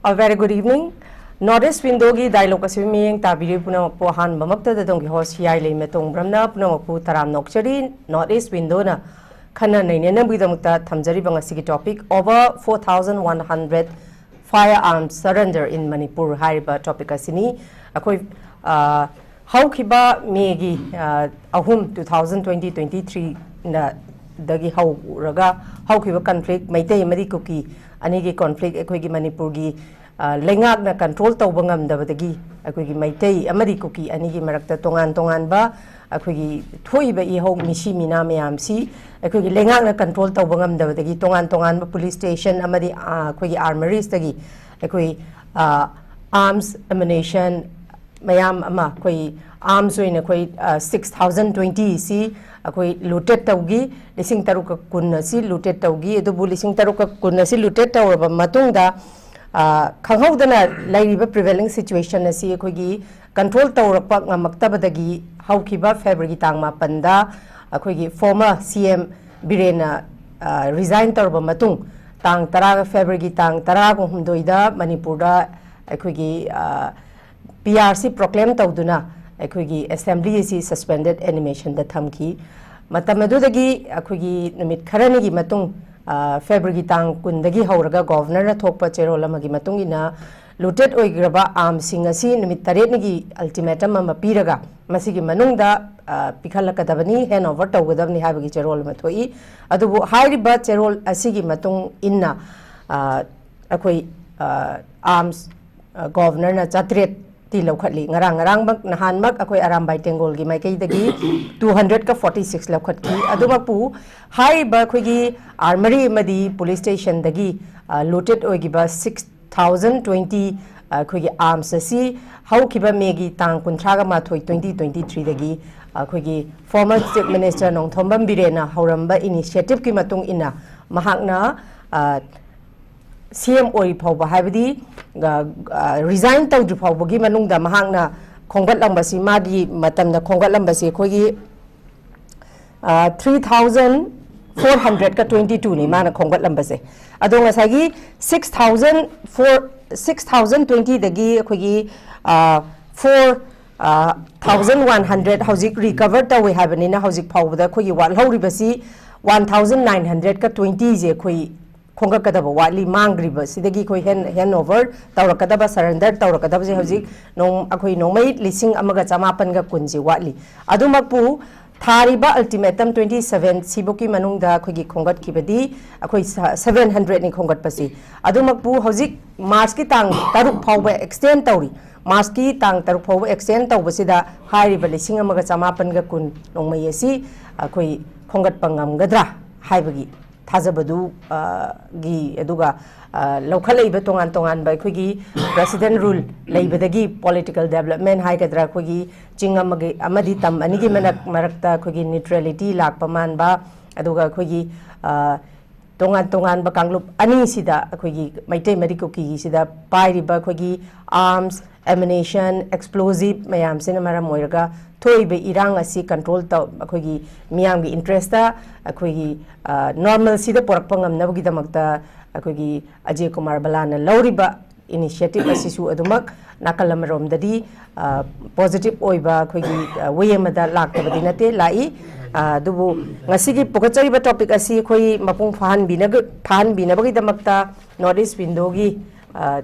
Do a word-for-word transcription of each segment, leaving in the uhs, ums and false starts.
A very good evening. North East Windowꯒꯤ dialogue ꯑꯁꯤꯕꯨ ꯃꯤꯠꯌꯦꯡ ꯇꯥꯕꯤꯔꯤꯕ ꯄꯨꯝꯅꯃꯛꯄꯨ ꯑꯍꯥꯟꯕꯃꯛꯇꯗ ꯑꯗꯣꯝꯒꯤ host ꯍꯤꯌꯥꯏ ꯂꯩꯃ ꯇꯣꯡꯕ꯭ꯔꯝꯅ ꯄꯨꯝꯅꯃꯛꯄꯨ ꯇꯔꯥꯝꯅ ꯑꯣꯛꯆꯔꯤ꯫ North East Windowꯅ ꯈꯟꯅ ꯅꯩꯅꯅꯕꯒꯤꯗꯃꯛꯇ ꯊꯝꯖꯔꯤꯕ ꯉꯁꯤꯒꯤ topic over four thousand one hundred firearms surrender in Manipur ꯍꯥꯏꯔꯤꯕ topic ꯑꯁꯤꯅꯤ꯫ ꯑꯩꯈꯣꯏ, ꯑ, ꯍꯧꯈꯤꯕ ꯃꯦꯒꯤ, ꯑ, ꯑꯍꯨꯝ, two thousand twenty twenty-threeꯅ ꯗꯒꯤ ꯍꯧꯔꯒ ꯍꯧꯈꯤꯕ conflict, ꯃꯩꯇꯩ ꯑꯃꯗꯤ ꯀꯨꯀꯤ ꯑꯅꯤꯒꯤ conflict, ꯑꯩꯈꯣꯏꯒꯤ ꯃꯅꯤꯄꯨꯔꯒꯤ, ꯑ, ꯂꯩꯉꯥꯛꯅ control ꯇꯧꯕ ꯉꯝꯗꯕꯗꯒꯤ ꯑꯩꯈꯣꯏꯒꯤ ꯃꯩꯇꯩ ꯑꯃꯗꯤ ꯀꯨꯀꯤ ꯑꯅꯤꯒꯤ ꯃꯔꯛꯇ ꯇꯣꯉꯥꯟ ꯇꯣꯉꯥꯟꯕ ꯑꯩꯈꯣꯏꯒꯤ ꯊꯣꯛꯏꯕ ꯏꯍꯧ, ꯃꯤꯁꯤ ꯃꯤꯅꯥ ꯃꯌꯥꯝꯁꯤ ꯑꯩꯈꯣꯏꯒꯤ ꯂꯩꯉꯥꯛꯅ control ꯇꯧꯕ ꯉꯝꯗꯕꯗꯒꯤ ꯇꯣꯉꯥꯟ ꯇꯣꯉꯥꯟꯕ police station ꯑꯃꯗꯤ, ꯑ, ꯑꯩꯈꯣꯏꯒꯤ armoryꯁꯇꯒꯤ ꯑꯩꯈꯣꯏ, ꯑ, arms, ammunition ꯃꯌꯥꯝ ꯑꯃ, ꯑꯩꯈꯣꯏ arms ꯑꯣꯏꯅ ꯑꯩꯈꯣꯏ, ꯑ, six thousand twenty ꯁꯤ ꯑꯩꯈꯣꯏ looted ꯇꯧꯈꯤ, ꯂꯤꯁꯤꯡ ꯇꯔꯨꯛꯀ ꯀꯨꯟ ꯑꯁꯤ looted ꯇꯧꯈꯤ꯫ ꯑꯗꯨꯕꯨ ꯂꯤꯁꯤꯡ ꯇꯔꯨꯛꯀ ꯀꯨꯟ ꯑꯁꯤ looted ꯇꯧꯔꯕ ꯃꯇꯨꯡꯗ, ꯑ, ꯈꯪꯍꯧꯗꯅ ꯂꯩꯔꯤꯕ prevailing situation ꯑꯁꯤ ꯑꯩꯈꯣꯏꯒꯤ control ꯇꯧꯔꯛꯄ ꯉꯝꯃꯛꯇꯕꯗꯒꯤ ꯍꯧꯈꯤꯕ February ꯇꯥꯡ ꯃꯥꯄꯟꯗ ꯑꯩꯈꯣꯏꯒꯤ former C M ꯕꯤꯔꯦꯟꯅ, ꯑ, resign ꯇꯧꯔꯕ ꯃꯇꯨꯡ, ꯇꯥꯡ ꯇꯔꯥ, Februaryꯒꯤ ꯇꯥꯡ ꯇꯔꯥꯒ ꯍꯨꯝꯗꯣꯏꯗ ꯃꯅꯤꯄꯨꯔꯗ ꯑꯩꯈꯣꯏꯒꯤ, ꯑ, P R C proclaim ꯇꯧꯗꯨꯅ ꯑꯩꯈꯣꯏꯒꯤ assembly ꯑꯁꯤ suspended animationꯗ ꯊꯝꯈꯤ꯫ ꯃꯇꯝ ꯑꯗꯨꯗꯒꯤ ꯑꯩꯈꯣꯏꯒꯤ ꯅꯨꯃꯤꯠ ꯈꯔꯅꯤꯒꯤ ꯃꯇꯨꯡ, ꯑ, Februaryꯒꯤ ꯇꯥꯡ ꯀꯨꯟꯗꯒꯤ ꯍꯧꯔꯒ governorꯅ ꯊꯣꯛꯄ ꯆꯦꯔꯣꯜ ꯑꯃꯒꯤ ꯃꯇꯨꯡ ꯏꯟꯅ looted ꯑꯣꯏꯈ꯭ꯔꯕ armsꯁꯤꯡ ꯑꯁꯤ ꯅꯨꯃꯤꯠ ꯇꯔꯦꯠꯅꯤꯒꯤ ultimatum ꯑꯃ ꯄꯤꯔꯒ ꯃꯁꯤꯒꯤ ꯃꯅꯨꯡꯗ, ꯑ, ꯄꯤꯈꯠꯂꯛꯀꯗꯕꯅꯤ, hand over ꯇꯧꯒꯗꯕꯅꯤ ꯍꯥꯏꯕꯒꯤ ꯆꯦꯔꯣꯜ ꯑꯃ ꯊꯣꯛꯏ꯫ ꯑꯗꯨꯕꯨ ꯍꯥꯏꯔꯤꯕ ꯆꯦꯔꯣꯜ ꯑꯁꯤꯒꯤ ꯃꯇꯨꯡ ꯏꯟꯅ, ꯑ, ꯑꯩꯈꯣꯏ, ꯑ, arms, ꯑ, governorꯅ ꯆꯥꯇ꯭ꯔꯦꯠꯇꯤ ꯂꯧꯈꯠꯂꯤ꯫ ꯉꯔꯥꯡ, ꯉꯔꯥꯡꯃꯛ, ꯅꯍꯥꯟꯃꯛ ꯑꯩꯈꯣꯏ ꯑꯔꯥꯝꯕꯥꯏ ꯇꯦꯡꯒꯣꯜꯒꯤ ꯃꯥꯏꯀꯩꯗꯒꯤ two hundredꯀ forty six ꯂꯧꯈꯠꯈꯤ꯫ ꯑꯗꯨꯃꯛꯄꯨ ꯍꯥꯏꯔꯤꯕ ꯑꯩꯈꯣꯏꯒꯤ armory ꯑꯃꯗꯤ police stationꯗꯒꯤ, ꯑ, looted ꯑꯣꯏꯈꯤꯕ six thousand twenty, ꯑ, ꯑꯩꯈꯣꯏꯒꯤ arms ꯑꯁꯤ ꯍꯧꯈꯤꯕ ꯃꯦꯒꯤ ꯇꯥꯡ ꯀꯨꯟꯊ꯭ꯔꯥꯒ ꯃꯥꯊꯣꯏ, twenty twenty-threeꯗꯒꯤ ꯑꯩꯈꯣꯏꯒꯤ former Chief Minister ꯅꯣꯡꯊꯣꯝꯕꯝ ꯕꯤꯔꯦꯟꯅ ꯍꯧꯔꯝꯕ initiativeꯀꯤ ꯃꯇꯨꯡ ꯏꯟꯅ ꯃꯍꯥꯛꯅ, ꯑ, C M ꯑꯣꯏꯔꯤ ꯐꯥꯎꯕ, ꯍꯥꯏꯕꯗꯤ, ꯑ, ꯑ, resign ꯇꯧꯗ꯭ꯔꯤ ꯐꯥꯎꯕꯒꯤ ꯃꯅꯨꯡꯗ ꯃꯍꯥꯛꯅ ꯈꯣꯝꯒꯠꯂꯝꯕꯁꯤ, ꯃꯥꯒꯤ ꯃꯇꯝꯗ ꯈꯣꯝꯒꯠꯂꯝꯕꯁꯤ ꯑꯩꯈꯣꯏꯒꯤ, ꯑ, three thousand four hundredꯀ twenty twoꯅꯤ ꯃꯥꯅ ꯈꯣꯝꯒꯠꯂꯝꯕꯁꯦ꯫ ꯑꯗꯣ ꯉꯁꯥꯏꯒꯤ six thousand four six thousand ꯇ꯭ꯋꯦꯟꯇꯤꯗꯒꯤ ꯑꯩꯈꯣꯏꯒꯤ ꯐꯣꯔ ꯊꯥꯎꯖꯟ ꯋꯥꯟ ꯍꯟꯗ꯭ꯔꯦꯗ ꯍꯧꯖꯤꯛ ꯔꯤꯀꯚꯔ ꯇꯧꯋꯦ ꯍꯥꯏꯕꯅꯤꯅ, ꯍꯧꯖꯤꯛ ꯐꯥꯎꯕꯗ ꯑꯩꯈꯣꯏꯒꯤ ꯋꯥꯠꯍꯧꯔꯤꯕꯁꯤ ꯋꯥꯟ ꯊꯥꯎꯖꯟ ꯅꯥꯏꯟ ꯍꯟꯗ꯭ꯔꯦꯗꯀ ꯇ꯭ꯋꯦꯟꯇꯤꯁꯦ ꯑꯩꯈꯣꯏ ꯈꯣꯝꯒꯠꯀꯗꯕ ꯋꯥꯠꯂꯤ꯫ ꯃꯥꯡꯈ꯭ꯔꯤꯕ ꯁꯤꯗꯒꯤ ꯑꯩꯈꯣꯏ ꯍꯦꯟ ꯍꯦꯟ ꯑꯣꯚꯔ ꯇꯧꯔꯛꯀꯗꯕ, ꯁꯔꯦꯟꯗꯔ ꯇꯧꯔꯛꯀꯗꯕꯁꯦ ꯍꯧꯖꯤꯛ ꯅꯣꯡ ꯑꯩꯈꯣꯏ ꯅꯣꯡꯃꯩ ꯂꯤꯁꯤꯡ ꯑꯃꯒ ꯆꯃꯥꯄꯟꯒ ꯀꯨꯟꯁꯦ ꯋꯥꯠꯂꯤ꯫ ꯑꯗꯨꯃꯛꯄꯨ ꯊꯥꯔꯤꯕ ꯑꯜꯇꯤꯃꯦꯇꯝ ꯇ꯭ꯋꯦꯟꯇꯤ ꯁꯚꯦꯟ ꯁꯤꯕꯨꯛꯀꯤ ꯃꯅꯨꯡꯗ ꯑꯩꯈꯣꯏꯒꯤ ꯈꯣꯝꯒꯠꯈꯤꯕꯗꯤ ꯑꯩꯈꯣꯏ ꯁꯚꯦꯟ ꯍꯟꯗ꯭ꯔꯦꯗꯅꯤ ꯈꯣꯝꯒꯠꯄꯁꯤ꯫ ꯑꯗꯨꯃꯛꯄꯨ ꯍꯧꯖꯤꯛ ꯃꯥꯔꯆꯀꯤ ꯇꯥꯡ ꯇꯔꯨꯛ ꯐꯥꯎꯕ ꯑꯦꯛꯁꯇꯦꯟ ꯇꯧꯔꯤ꯫ ꯃꯥꯔꯆꯀꯤ ꯇꯥꯡ ꯇꯔꯨꯛ ꯐꯥꯎꯕ ꯑꯦꯛꯁꯇꯦꯟ ꯇꯧꯕꯁꯤꯗ ꯍꯥꯏꯔꯤꯕ ꯂꯤꯁꯤꯡ ꯑꯃꯒ ꯆꯃꯥꯄꯟꯒ ꯀꯨꯟ ꯅꯣꯡꯃꯩ ꯑꯁꯤ ꯑꯩꯈꯣꯏ ꯈꯣꯝꯒꯠꯄ ꯉꯝꯒꯗ꯭ꯔꯥ ꯍꯥꯏꯕꯒꯤ ꯊꯥꯖꯕꯗꯨ, ꯑ, ꯒꯤ, ꯑꯗꯨꯒ, ꯑ, ꯂꯧꯈꯠꯂꯛꯏꯕ ꯇꯣꯉꯥꯟ ꯇꯣꯉꯥꯟꯕ ꯑꯩꯈꯣꯏꯒꯤ ꯄ꯭ꯔꯦꯁꯤꯗꯦꯟ ꯔꯨꯜ ꯂꯩꯕꯗꯒꯤ ꯄꯣꯂꯤꯇꯤꯀꯦꯜ ꯗꯦꯕꯂꯞꯃꯦꯟ ꯍꯥꯏꯒꯗ꯭ꯔꯥ, ꯑꯩꯈꯣꯏꯒꯤ ꯆꯤꯡ ꯑꯃꯒꯤ ꯑꯃꯗꯤ ꯇꯝ ꯑꯅꯤꯒꯤ ꯃꯅꯛ-, ꯃꯔꯛꯇ ꯑꯩꯈꯣꯏꯒꯤ ꯅ꯭ꯌꯨꯇ꯭ꯔꯦꯂꯤꯇꯤ ꯂꯥꯛꯄ ꯃꯥꯟꯕ, ꯑꯗꯨꯒ ꯑꯩꯈꯣꯏꯒꯤ, ꯑ, ꯇꯣꯉꯥꯟ ꯇꯣꯉꯥꯟꯕ ꯀꯥꯡꯂꯨꯞ ꯑꯅꯤꯁꯤꯗ, ꯑꯩꯈꯣꯏꯒꯤ ꯃꯩꯇꯩ ꯃꯔꯤ ꯀꯨꯀꯤꯒꯤꯁꯤꯗ ꯄꯥꯏꯔꯤꯕ ꯑꯩꯈꯣꯏꯒꯤ ꯑꯥꯔꯝꯁ, ꯑꯦꯃꯨꯅꯤꯁꯟ, ꯑꯦꯛꯁꯄ꯭ꯂꯣꯖꯤꯞ ꯃꯌꯥꯝꯁꯤꯅ ꯃꯔꯝ ꯑꯣꯏꯔꯒ ꯊꯣꯛꯏꯕ ꯏꯔꯥꯡ ꯑꯁꯤ ꯀꯟꯇ꯭ꯔꯣꯜ ꯇꯧ-, ꯑꯩꯈꯣꯏꯒꯤ ꯃꯤꯌꯥꯝꯒꯤ ꯏꯟꯇꯔꯦꯁꯇ ꯑꯩꯈꯣꯏꯒꯤ, ꯑ, ꯅꯣꯔꯃꯦꯜꯁꯤꯗ ꯄꯨꯔꯛꯄ ꯉꯝꯅꯕꯒꯤꯗꯃꯛꯇ ꯑꯩꯈꯣꯏꯒꯤ ꯑꯖꯦ ꯀꯨꯃꯥꯔ ꯕꯂꯥꯅ ꯂꯧꯔꯤꯕ ꯏꯅꯤꯁꯤꯌꯦꯇꯤꯞ ꯑꯁꯤꯁꯨ ꯑꯗꯨꯃꯛ ꯅꯥꯀꯜ ꯑꯃꯔꯣꯝꯗꯗꯤ, ꯑ, ꯄꯣꯖꯤꯇꯤꯞ ꯑꯣꯏꯕ ꯑꯩꯈꯣꯏꯒꯤ, ꯑ, ꯋꯦ ꯑꯃꯗ ꯂꯥꯛꯇꯕꯗꯤ ꯅꯠꯇꯦ, ꯂꯥꯛꯏ꯫ ꯑ, ꯑꯗꯨꯕꯨ ꯉꯁꯤꯒꯤ ꯄꯨꯈꯠꯆꯔꯤꯕ ꯇꯣꯄꯤꯛ ꯑꯁꯤ ꯑꯩꯈꯣꯏ ꯃꯄꯨꯡ ꯐꯥꯍꯟꯕꯤꯅꯕ-, ꯐꯥꯍꯟꯕꯤꯅꯕꯒꯤꯗꯃꯛꯇ ꯅꯣꯔꯠ ꯏꯁ ꯋꯤꯟꯗꯣꯒꯤ, ꯑ,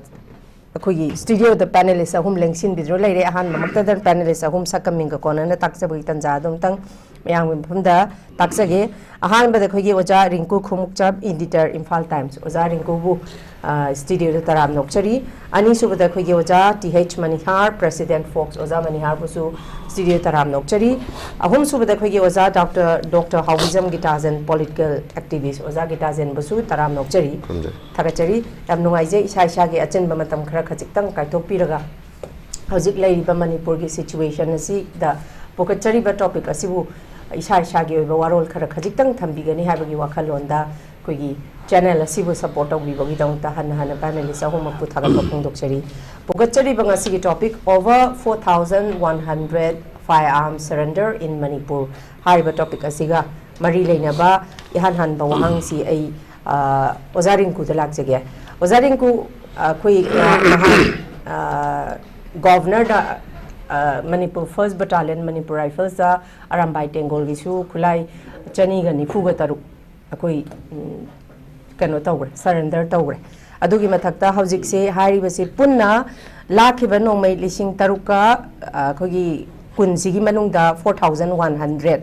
ꯑꯩꯈꯣꯏꯒꯤ ꯁ꯭ꯇꯨꯗꯤꯑꯣꯗ ꯄꯦꯅꯦꯂꯤꯁ ꯑꯍꯨꯝ ꯂꯦꯡꯁꯤꯟꯕꯤꯗꯨꯅ ꯂꯩꯔꯦ꯫ ꯑꯍꯥꯟꯕꯃꯛꯇꯗ ꯄꯦꯅꯦꯂꯤꯁ ꯑꯍꯨꯝ ꯁꯛꯀ ꯃꯤꯡꯒ ꯀꯣꯟꯅꯅ ꯇꯥꯛꯆꯕꯒꯤ ꯇꯥꯟꯖꯥ ꯑꯗꯨꯝꯇꯪ ꯃꯌꯥꯝꯒꯤ ꯃꯐꯝꯗ ꯇꯥꯛꯆꯒꯦ꯫ ꯑꯍꯥꯟꯕꯗ ꯑꯩꯈꯣꯏꯒꯤ ꯑꯣꯖꯥ ꯔꯤꯡꯀꯨ ꯈꯣꯡꯎꯞꯆꯥꯞ, ꯏꯗꯤꯇꯔ, ꯏꯝꯐꯥꯜ ꯇꯥꯏꯝꯁ꯫ ꯑꯣꯖꯥ ꯔꯤꯡꯀꯨꯕꯨ, ꯑ, ꯁ꯭ꯇꯨꯗꯤꯑꯣꯗ ꯇꯔꯥꯝꯅ ꯑꯣꯛꯆꯔꯤ꯫ ꯑꯅꯤꯁꯨꯕꯗ ꯑꯩꯈꯣꯏꯒꯤ ꯑꯣꯖꯥ ꯇꯤ ꯍꯩꯆ ꯃꯅꯤꯍꯥꯔ, ꯄ꯭ꯔꯦꯁꯤꯗꯦꯟꯠ ꯐꯣꯛꯁ꯫ ꯑꯣꯖꯥ ꯃꯅꯤꯍꯥꯔꯕꯨꯁꯨ ꯁ꯭ꯇꯨꯗꯤꯑꯣꯗ ꯇꯔꯥꯝꯅ ꯑꯣꯛꯆꯔꯤ꯫ ꯑꯍꯨꯝꯁꯨꯕꯗ ꯑꯩꯈꯣꯏꯒꯤ ꯑꯣꯖꯥ ꯗꯥꯛꯇꯔ, ꯗꯣꯛꯇꯔ ꯍꯥꯎꯕꯤꯖꯝ ꯒꯤꯇꯥꯖꯟ, ꯄꯣꯂꯤꯇꯤꯀꯦꯜ ꯑꯦꯛꯇꯤꯚꯤꯁ꯭ꯠ꯫ ꯑꯣꯖꯥ ꯒꯤꯇꯥꯖꯟꯕꯨꯁꯨ ꯇꯔꯥꯝꯅ ꯑꯣꯛꯆꯔꯤ, ꯊꯥꯒꯠꯆꯔꯤ꯫ ꯌꯥꯝ ꯅꯨꯡꯉꯥꯏꯖꯩ, ꯏꯁꯥ ꯏꯁꯥꯒꯤ ꯑꯆꯤꯟꯕ ꯃꯇꯝ ꯈꯔ ꯈꯖꯤꯛꯇꯪ ꯀꯥꯏꯊꯣꯛꯄꯤꯔꯒ ꯍꯧꯖꯤꯛ ꯂꯩꯔꯤꯕ ꯃꯅꯤꯄꯨꯔꯒꯤ ꯁꯤꯆꯨꯋꯦꯁꯟ ꯑꯁꯤꯗ ꯄꯨꯈꯠꯆꯔꯤꯕ ꯇꯣꯄꯤꯛ ꯑꯁꯤꯕꯨ ꯏꯁꯥ ꯏꯁꯥꯒꯤ ꯑꯣꯏꯕ ꯋꯥꯔꯣꯜ ꯈꯔ ꯈꯖꯤꯛꯇꯪ ꯊꯝꯕꯤꯒꯅꯤ ꯍꯥꯏꯕꯒꯤ ꯋꯥꯈꯜꯂꯣꯟꯗ ꯑꯩꯈꯣꯏꯒꯤ ꯆꯦꯅꯦꯜ ꯑꯁꯤꯕꯨ ꯁꯄꯣꯔꯠ ꯇꯧꯕꯤꯕꯒꯤꯗꯃꯛꯇ ꯍꯟꯅ ꯍꯟꯅ ꯄꯦꯅꯦꯂꯤꯁ ꯑꯍꯨꯝꯃꯛꯄꯨ ꯊꯥꯒꯠꯄ ꯐꯣꯡꯗꯣꯛꯆꯔꯤ꯫ ꯄꯨꯈꯠꯆꯔꯤꯕ ꯉꯁꯤꯒꯤ topic, over four thousand one hundred firearms surrender in Manipur ꯍꯥꯏꯔꯤꯕ ꯇꯣꯄꯤꯛ ꯑꯁꯤꯒ ꯃꯔꯤ ꯂꯩꯅꯕ ꯏꯍꯥꯟ ꯍꯥꯟꯕ ꯋꯥꯍꯪꯁꯤ ꯑꯩ, ꯑ, ꯑꯣꯖꯥ ꯔꯤꯡꯀꯨꯗ ꯂꯥꯛꯆꯒꯦ꯫ ꯑꯣꯖꯥ ꯔꯤꯡꯀꯨ, ꯑꯩꯈꯣꯏ ꯉꯍꯥꯟ ꯒꯣꯚꯔꯅꯔꯗ ꯃꯅꯤꯄꯨꯔ ꯐꯥꯔꯁ ꯕꯇꯥꯂꯤꯌꯟ ꯃꯅꯤꯄꯨꯔ ꯔꯥꯏꯐꯜꯁꯇ ꯑꯔꯥꯝꯕꯥꯏ ꯇꯦꯡꯒꯣꯜꯒꯤꯁꯨ ꯈꯨꯠꯂꯥꯏ ꯆꯅꯤꯒ ꯅꯤꯐꯨꯒ ꯇꯔꯨꯛ ꯑꯩꯈꯣꯏ ꯎꯝ, ꯀꯩꯅꯣ ꯇꯧꯈ꯭ꯔꯦ, ꯁꯔꯦꯟꯗꯔ ꯇꯧꯈ꯭ꯔꯦ꯫ ꯑꯗꯨꯒꯤ ꯃꯊꯛꯇ ꯍꯧꯖꯤꯛꯁꯦ ꯍꯥꯏꯔꯤꯕꯁꯤ ꯄꯨꯟꯅ ꯂꯥꯛꯈꯤꯕ ꯅꯣꯡꯃꯩ ꯂꯤꯁꯤꯡ ꯇꯔꯨꯛꯀ, ꯑ, ꯑꯩꯈꯣꯏꯒꯤ ꯀꯨꯟꯁꯤꯒꯤ ꯃꯅꯨꯡꯗ four thousand one hundred,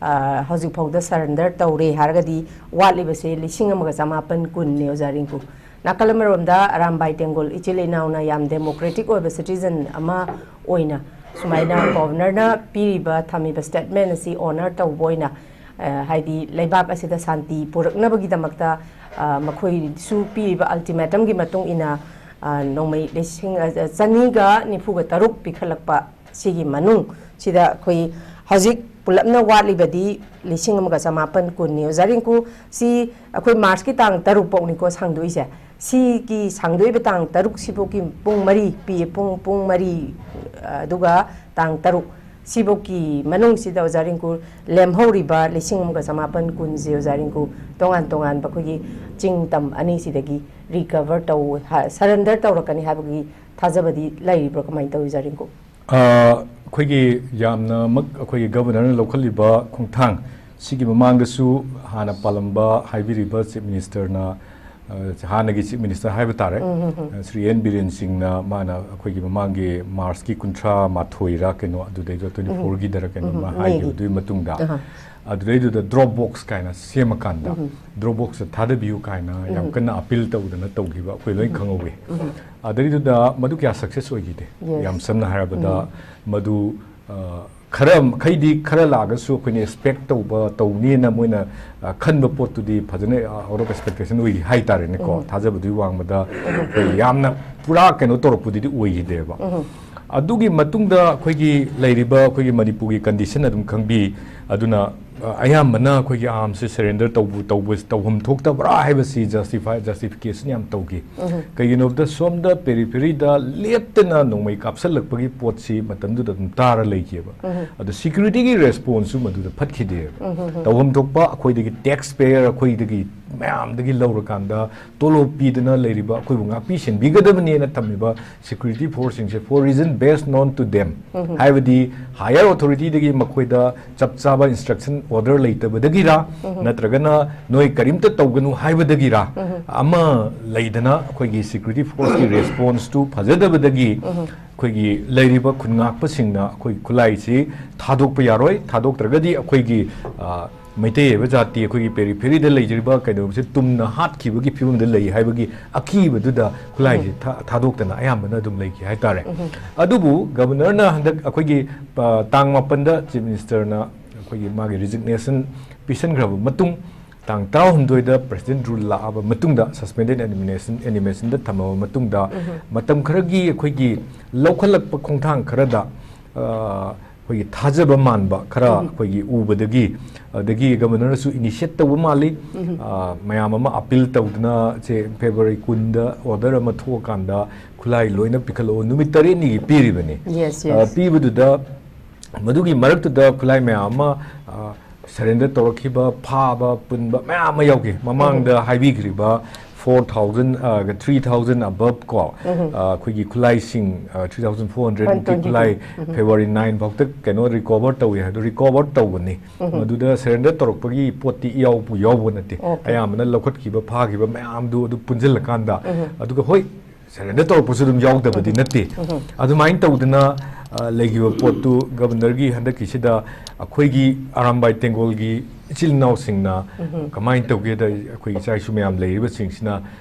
ꯑ, ꯍꯧꯖꯤꯛ ꯐꯥꯎꯗ ꯁꯔꯦꯟꯗꯔ ꯇꯧꯔꯦ ꯍꯥꯏꯔꯒꯗꯤ ꯋꯥꯠꯂꯤꯕꯁꯦ ꯂꯤꯁꯤꯡ ꯑꯃꯒ ꯆꯃꯥꯄꯟ ꯀꯨꯟꯅꯦ, ꯑꯣꯖꯥ ꯔꯤꯡꯀꯨ꯫ ꯅꯥꯀꯜ ꯑꯃꯔꯣꯝꯗ ꯑꯔꯥꯝꯕꯥꯏ ꯇꯦꯡꯒꯣꯜ ꯏꯆꯤꯜ ꯏꯅꯥꯎꯅ ꯌꯥꯝ ꯗꯦꯃꯣꯀ꯭ꯔꯦꯇꯤꯛ ꯑꯣꯏꯕ ꯁꯤꯇꯤꯖꯟ ꯑꯃ ꯑꯣꯏꯅ ꯁꯨꯃꯥꯏꯅ ꯒꯣꯚꯔꯅꯔꯅ ꯄꯤꯔꯤꯕ, ꯊꯝꯃꯤꯕ ꯁ꯭ꯇꯦꯠꯃꯦꯟ ꯑꯁꯤ ꯑꯣꯅꯔ ꯇꯧꯕ ꯑꯣꯏꯅ, ꯑ, ꯍꯥꯏꯗꯤ ꯂꯩꯕꯥꯛ ꯑꯁꯤꯗ ꯁꯥꯟꯇꯤ ꯄꯨꯔꯛꯅꯕꯒꯤꯗꯃꯛꯇ, ꯑ, ꯃꯈꯣꯏꯁꯨ ꯄꯤꯔꯤꯕ ꯑꯜꯇꯤꯃꯦꯇꯝꯒꯤ ꯃꯇꯨꯡ ꯏꯟꯅ, ꯑ, ꯅꯣꯡꯃꯩ ꯂꯤꯁꯤꯡ, ꯑ, ꯆꯅꯤꯒ ꯅꯤꯐꯨꯒ ꯇꯔꯨꯛ ꯄꯤꯈꯠꯂꯛꯄ ꯁꯤꯒꯤ ꯃꯅꯨꯡ ꯁꯤꯗ ꯑꯩꯈꯣꯏ ꯍꯧꯖꯤꯛ ꯄꯨꯂꯞꯅ ꯋꯥꯠꯂꯤꯕꯗꯤ ꯂꯤꯁꯤꯡ ꯑꯃꯒ ꯆꯃꯥꯄꯟ ꯀꯨꯟꯅꯤ꯫ ꯑꯣꯖꯥ ꯔꯤꯡꯀꯨ, ꯁꯤ ꯑꯩꯈꯣꯏ ꯃꯥꯔꯁꯀꯤ ꯇꯥꯡ ꯇꯔꯨꯛ ꯐꯥꯎꯅꯤꯀꯣ ꯁꯥꯡꯗꯣꯛꯏꯁꯦ꯫ ꯁꯤꯒꯤ ꯁꯥꯡꯗꯣꯛꯏꯕ ꯇꯥꯡ ꯇꯔꯨꯛ ꯁꯤꯐꯥꯎꯒꯤ ꯄꯨꯡ ꯃꯔꯤ ꯄꯤꯌꯦ, ꯄꯨꯡ, ꯄꯨꯡ ꯃꯔꯤ, ꯑꯗꯨꯒ ꯇꯥꯡ ꯇꯔꯨꯛ ꯁꯤꯐꯥꯎꯒꯤ ꯃꯅꯨꯡꯁꯤꯗ ꯑꯣꯖꯥ ꯔꯤꯡꯀꯨ ꯂꯦꯝꯍꯧꯔꯤꯕ ꯂꯤꯁꯤꯡ ꯑꯃꯒ ꯆꯃꯥꯄꯟ ꯀꯨꯟꯁꯦ ꯑꯣꯖꯥ ꯔꯤꯡꯀꯨ ꯇꯣꯉꯥꯟ ꯇꯣꯉꯥꯟꯕ ꯑꯩꯈꯣꯏꯒꯤ ꯆꯤꯡ ꯇꯝ ꯑꯅꯤꯁꯤꯗꯒꯤ ꯔꯤꯀꯚꯔ ꯇꯧ-, ꯍ-, ꯁꯔꯦꯟꯗꯔ ꯇꯧꯔꯛꯀꯅꯤ ꯍꯥꯏꯕꯒꯤ ꯊꯥꯖꯕꯗꯤ ꯂꯩꯔꯤꯕ꯭ꯔꯥ? ꯀꯃꯥꯏꯅ ꯇꯧꯔꯤ, ꯑꯣꯖꯥ ꯔꯤꯡꯀꯨ? ꯑ, ꯑꯩꯈꯣꯏꯒꯤ ꯌꯥꯝꯅꯃꯛ ꯑꯩꯈꯣꯏꯒꯤ ꯒꯚꯔꯅꯔꯅ ꯂꯧꯈꯠꯂꯤꯕ ꯈꯣꯡꯊꯥꯡ ꯁꯤꯒꯤ ꯃꯃꯥꯡꯗꯁꯨ ꯍꯥꯟꯅ ꯄꯥꯜꯂꯝꯕ ꯍꯥꯏꯕꯤꯔꯤꯕ ꯆꯤꯐ ꯃꯤꯅꯤꯁꯇꯔꯅ, ꯑ, ꯍꯥꯟꯅꯒꯤ ꯆꯤꯐ ꯃꯤꯅꯤꯁꯇꯔ ꯍꯥꯏꯕ ꯇꯥꯔꯦ, ꯎꯝ, ꯎꯝ, ꯎꯝ꯫ ꯑ, ꯁ꯭ꯔꯤ ꯑꯦꯟ ꯕꯤꯔꯦꯟ ꯁꯤꯡꯅ, ꯃꯥꯅ ꯑꯩꯈꯣꯏꯒꯤ ꯃꯃꯥꯡꯒꯤ ꯃꯥꯔꯁꯀꯤ ꯀꯨꯟꯊ꯭ꯔꯥ ꯃꯥꯊꯣꯏꯔ ꯀꯩꯅꯣ, ꯑꯗꯨꯗꯩꯗ ꯎꯝ, ꯎꯝ꯫ ꯇ꯭ꯋꯦꯟꯇꯤ ꯐꯣꯔꯒꯤꯗꯔ ꯀꯩꯅꯣ, ꯎꯝ, ꯃꯥ ꯎꯝ, ꯍꯥꯏꯈꯤꯕ꯫ ꯃꯦꯒꯤ꯫ ꯑꯗꯨꯒꯤ ꯃꯇꯨꯡꯗ ꯑꯍꯥ꯫ ꯑꯗꯨꯗꯩꯗꯨꯗ ꯗ꯭ꯔꯣꯞ ꯕꯣꯛꯁ ꯀꯥꯏꯅ ꯁꯦꯝꯃꯀꯥꯟꯗ, ꯎꯝ꯫ ꯗ꯭ꯔꯣꯞ ꯕꯣꯛꯁꯇ ꯊꯥꯗꯕꯤꯌꯨ ꯀꯥꯏꯅ ꯌꯥꯝ ꯎꯝ꯫ ꯀꯟꯅ ꯑꯄꯤꯜ ꯇꯧꯗꯅ ꯇꯧꯈꯤꯕ ꯑꯩꯈꯣꯏ ꯂꯣꯏ ꯎꯝ꯫ ꯈꯪꯍꯧꯋꯤ꯫ ꯎꯝ꯫ ꯑꯗꯩꯗꯨꯗ ꯃꯗꯨ ꯀꯌꯥ ꯁꯛꯁꯦꯁ ꯑꯣꯏꯈꯤꯗꯦ꯫ ꯌꯦꯁ꯫ ꯌꯥꯝ ꯁꯝꯅ ꯍꯥꯏꯔꯕꯗ, ꯎꯝ꯫ ꯃꯗꯨ, ꯑ, ꯈꯔ ꯃꯈꯩꯗꯤ, ꯈꯔ ꯂꯥꯛꯑꯒꯁꯨ ꯑꯩꯈꯣꯏꯅ ꯑꯦꯛꯁꯄꯦꯛ ꯇꯧꯕ, ꯇꯧꯅꯤꯅ ꯃꯣꯏꯅ, ꯑ, ꯈꯟꯕ ꯄꯣꯠꯇꯨꯗꯤ ꯐꯖꯅ, ꯑ, ꯑꯥꯎꯠ ꯑꯣꯐ ꯑꯦꯛꯁꯄꯦꯛꯇꯦꯁꯟ ꯑꯣꯏꯈꯤ ꯍꯥꯏꯇꯥꯔꯦꯅꯦꯀꯣ꯫ ꯎꯝ꯫ ꯊꯥꯖꯕꯗꯨꯒꯤ ꯋꯥꯡꯃꯗ ꯑꯩꯈꯣꯏ ꯌꯥꯝꯅ ꯄꯨꯔꯥ ꯀꯩꯅꯣ ꯇꯧꯔꯛꯄꯗꯨꯗꯤ ꯑꯣꯏꯈꯤꯗꯦꯕ꯫ ꯎꯝ꯫ ꯑꯗꯨꯒꯤ ꯃꯇꯨꯡꯗ ꯑꯩꯈꯣꯏꯒꯤ ꯂꯩꯔꯤꯕ ꯑꯩꯈꯣꯏꯒꯤ ꯃꯅꯤꯄꯨꯔꯒꯤ ꯀꯟꯗꯤꯁꯟ ꯑꯗꯨꯝ ꯈꯪꯕꯤ꯫ ꯑꯗꯨꯅ, ꯑ, ꯑꯌꯥꯝꯕꯅ ꯑꯩꯈꯣꯏꯒꯤ ꯑꯥꯔꯝꯁꯦ ꯁꯔꯦꯟꯗꯔ ꯇꯧꯕ, ꯇꯧꯕ, ꯇꯧꯐꯝ ꯊꯣꯛꯇꯕ꯭ꯔꯥ ꯍꯥꯏꯕꯁꯤ ꯖꯁꯇꯤꯐꯥꯏ, ꯖꯁꯇꯤꯐꯤꯀꯦꯁꯟ ꯌꯥꯝ ꯇꯧꯈꯤ꯫ ꯎꯝ꯫ ꯀꯩꯒꯤꯅꯣꯗ ꯁꯣꯝꯗ ꯄꯦꯔꯤꯐꯦꯔꯤꯗ ꯂꯦꯞꯇꯅ ꯅꯣꯡꯃꯩ ꯀꯥꯞꯁꯜꯂꯛꯄꯒꯤ ꯄꯣꯠꯁꯤ ꯃꯇꯝꯗꯨꯗ ꯑꯗꯨꯝ ꯇꯥꯔ ꯂꯩꯈꯤꯑꯕ꯫ ꯎꯝ꯫ ꯑꯗꯣ ꯁꯦꯀ꯭ꯌꯨꯔꯤꯇꯤꯒꯤ ꯔꯦꯁꯄꯣꯟꯁꯁꯨ ꯃꯗꯨꯗ ꯐꯠꯈꯤꯗꯦꯕ꯫ ꯎꯝ, ꯎꯝ, ꯎꯝ꯫ ꯇꯧꯐꯝ ꯊꯣꯛꯄ ꯑꯩꯈꯣꯏꯗꯒꯤ ꯇꯦꯛꯁ ꯄꯦꯌꯔ, ꯑꯩꯈꯣꯏꯗꯒꯤ ꯃꯌꯥꯝꯗꯒꯤ ꯂꯧꯔꯀꯥꯟꯗ ꯇꯣꯂꯣꯞ ꯄꯤꯗꯨꯅ ꯂꯩꯔꯤꯕ ꯑꯩꯈꯣꯏꯕꯨ ꯉꯥꯛꯄꯤ ꯁꯦꯟꯕꯤꯒꯗꯕꯅꯦꯅ ꯊꯝꯃꯤꯕ security forceꯁꯤꯡꯁꯦ, for reason based known to them, ꯍꯥꯏꯕꯗꯤ higher authorityꯗꯒꯤ ꯃꯈꯣꯏꯗ ꯆꯞ ꯆꯥꯕ instruction order ꯂꯩꯇꯕꯗꯒꯤꯔ, ꯅꯠꯇ꯭ꯔꯒꯅ ꯅꯣꯏ ꯀꯔꯤꯝꯇ ꯇꯧꯒꯅꯨ ꯍꯥꯏꯕꯗꯒꯤꯔ, ꯑꯃ ꯂꯩꯗꯅ ꯑꯩꯈꯣꯏꯒꯤ security forceꯀꯤ responseꯇꯨ ꯐꯖꯗꯕꯗꯒꯤ ꯑꯩꯈꯣꯏꯒꯤ ꯂꯩꯔꯤꯕ ꯈꯨꯟꯉꯥꯛꯄꯁꯤꯡꯅ ꯑꯩꯈꯣꯏ ꯈꯨꯠꯂꯥꯏꯁꯤ ꯊꯥꯗꯣꯛꯄ ꯌꯥꯔꯣꯏ, ꯊꯥꯗꯣꯛꯇ꯭ꯔꯒꯗꯤ ꯑꯩꯈꯣꯏꯒꯤ, ꯑ, ꯃꯩꯇꯩ ꯑꯣꯏꯕ ꯖꯥꯇꯤ ꯑꯩꯈꯣꯏꯒꯤ peripheryꯗ ꯂꯩꯖꯔꯤꯕ ꯀꯩꯗꯧꯕꯁꯦ ꯇꯨꯝꯅ ꯍꯥꯠꯈꯤꯕꯒꯤ ꯐꯤꯕꯝꯗ ꯂꯩ ꯍꯥꯏꯕꯒꯤ ꯑꯀꯤꯕꯗꯨꯗ ꯈꯨꯠꯂꯥꯏꯁꯦ ꯊꯥ-, ꯊꯥꯗꯣꯛꯇꯅ ꯑꯌꯥꯝꯕꯅ ꯑꯗꯨꯝ ꯂꯩꯈꯤ ꯍꯥꯏꯇꯥꯔꯦ꯫ ꯑꯗꯨꯕꯨ Governorꯅ ꯍꯟꯗꯛ ꯑꯩꯈꯣꯏꯒꯤ, ꯑ, ꯇꯥꯡ ꯃꯥꯄꯟꯗ Chief Ministerꯅ ꯑꯩꯈꯣꯏꯒꯤ ꯃꯥꯒꯤ resignation ꯄꯤꯁꯟꯈ꯭ꯔꯕ ꯃꯇꯨꯡ, ꯇꯥꯡ ꯇꯔꯥꯍꯨꯝꯗꯣꯏꯗ President rule ꯂꯥꯛꯑꯕ ꯃꯇꯨꯡꯗ, suspended animation, animationꯗ ꯊꯝꯃꯕ ꯃꯇꯨꯡꯗ, ꯃꯇꯝ ꯈꯔꯒꯤ ꯑꯩꯈꯣꯏꯒꯤ ꯂꯧꯈꯠꯂꯛꯄ ꯈꯣꯡꯊꯥꯡ ꯈꯔꯗ, ꯑ, ꯑꯩꯈꯣꯏꯒꯤ ꯊꯥꯖꯕ ꯃꯥꯟꯕ ꯈꯔ ꯑꯩꯈꯣꯏꯒꯤ ꯎꯕꯗꯒꯤ, ꯑꯗꯒꯤ Governorꯅꯁꯨ initiate ꯇꯧꯕ ꯃꯥꯜꯂꯤ꯫ ꯑ, ꯃꯌꯥꯝ ꯑꯃ appeal ꯇꯧꯗꯅ ꯁꯦ February ꯀꯨꯟꯗ order ꯑꯃ ꯊꯣꯛꯑꯀꯥꯟꯗ ꯈꯨꯠꯂꯥꯏ ꯂꯣꯏꯅ ꯄꯤꯈꯠꯂꯛꯑꯣ, ꯅꯨꯃꯤꯠ ꯇꯔꯦꯠꯅꯤꯒꯤ ꯄꯤꯔꯤꯕꯅꯤ꯫ Yes, ꯑ, yes. ꯄꯤꯕꯗꯨꯗ ꯃꯗꯨꯒꯤ ꯃꯔꯛꯇꯨꯗ ꯈꯨꯠꯂꯥꯏ ꯃꯌꯥꯝ ꯑꯃ, ꯑ, surrender ꯇꯧꯔꯛꯈꯤꯕ, ꯐꯥꯕ, ꯄꯨꯟꯕ ꯃꯌꯥꯝ ꯑꯃ ꯌꯥꯎꯈꯤ꯫ ꯃꯃꯥꯡꯗ ꯍꯥꯏꯕꯤꯈ꯭ꯔꯤꯕ four thousand, ꯑ, three thousand above ꯀꯣ, ꯑ, ꯑꯩꯈꯣꯏꯒꯤ ꯈꯨꯠꯂꯥꯏꯁꯤꯡ, ꯑ, three thousand four hundredꯃꯨꯛꯀꯤ ꯈꯨꯠꯂꯥꯏ February nine ꯐꯥꯎꯗ ꯀꯩꯅꯣ recover ꯇꯧꯏ ꯍꯥꯏꯕꯗꯣ recover ꯇꯧꯕꯅꯤ꯫ ꯃꯗꯨꯗ surrender ꯇꯧꯔꯛꯄꯒꯤ ꯄꯣꯠꯇꯤ ꯏꯌꯥꯎꯕꯨ ꯌꯥꯎꯕ ꯅꯠꯇꯦ꯫ Okay. ꯑꯌꯥꯝꯕꯅ ꯂꯧꯈꯠꯈꯤꯕ, ꯐꯥꯈꯤꯕ ꯃꯌꯥꯝꯗꯨ ꯑꯗꯨ ꯄꯨꯟꯁꯤꯜꯂꯀꯥꯟꯗ, ꯑꯗꯨꯒ ꯍꯣꯏ, surrender ꯇꯧꯔꯛꯄꯁꯨ ꯑꯗꯨꯝ ꯌꯥꯎꯗꯕꯗꯤ ꯅꯠꯇꯦ꯫ ꯑꯗꯨꯃꯥꯏꯅ ꯇꯧꯗꯅ, ꯑ, ꯂꯩꯈꯤꯕ ꯄꯣꯠꯇꯨ Governorꯒꯤ ꯍꯟꯗꯛꯀꯤꯁꯤꯗ ꯑꯩꯈꯣꯏꯒꯤ ꯑꯔꯥꯝꯕꯥꯏ ꯇꯦꯡꯒꯣꯜꯒꯤ ꯏꯆꯤꯜ ꯏꯅꯥꯎꯁꯤꯡꯅ ꯀꯃꯥꯏꯅ ꯇꯧꯒꯦꯗ, ꯑꯩꯈꯣꯏ ꯏꯆꯥ ꯏꯁꯨ ꯃꯌꯥꯝ ꯂꯩꯔꯤꯕꯁꯤꯡꯁꯤꯅ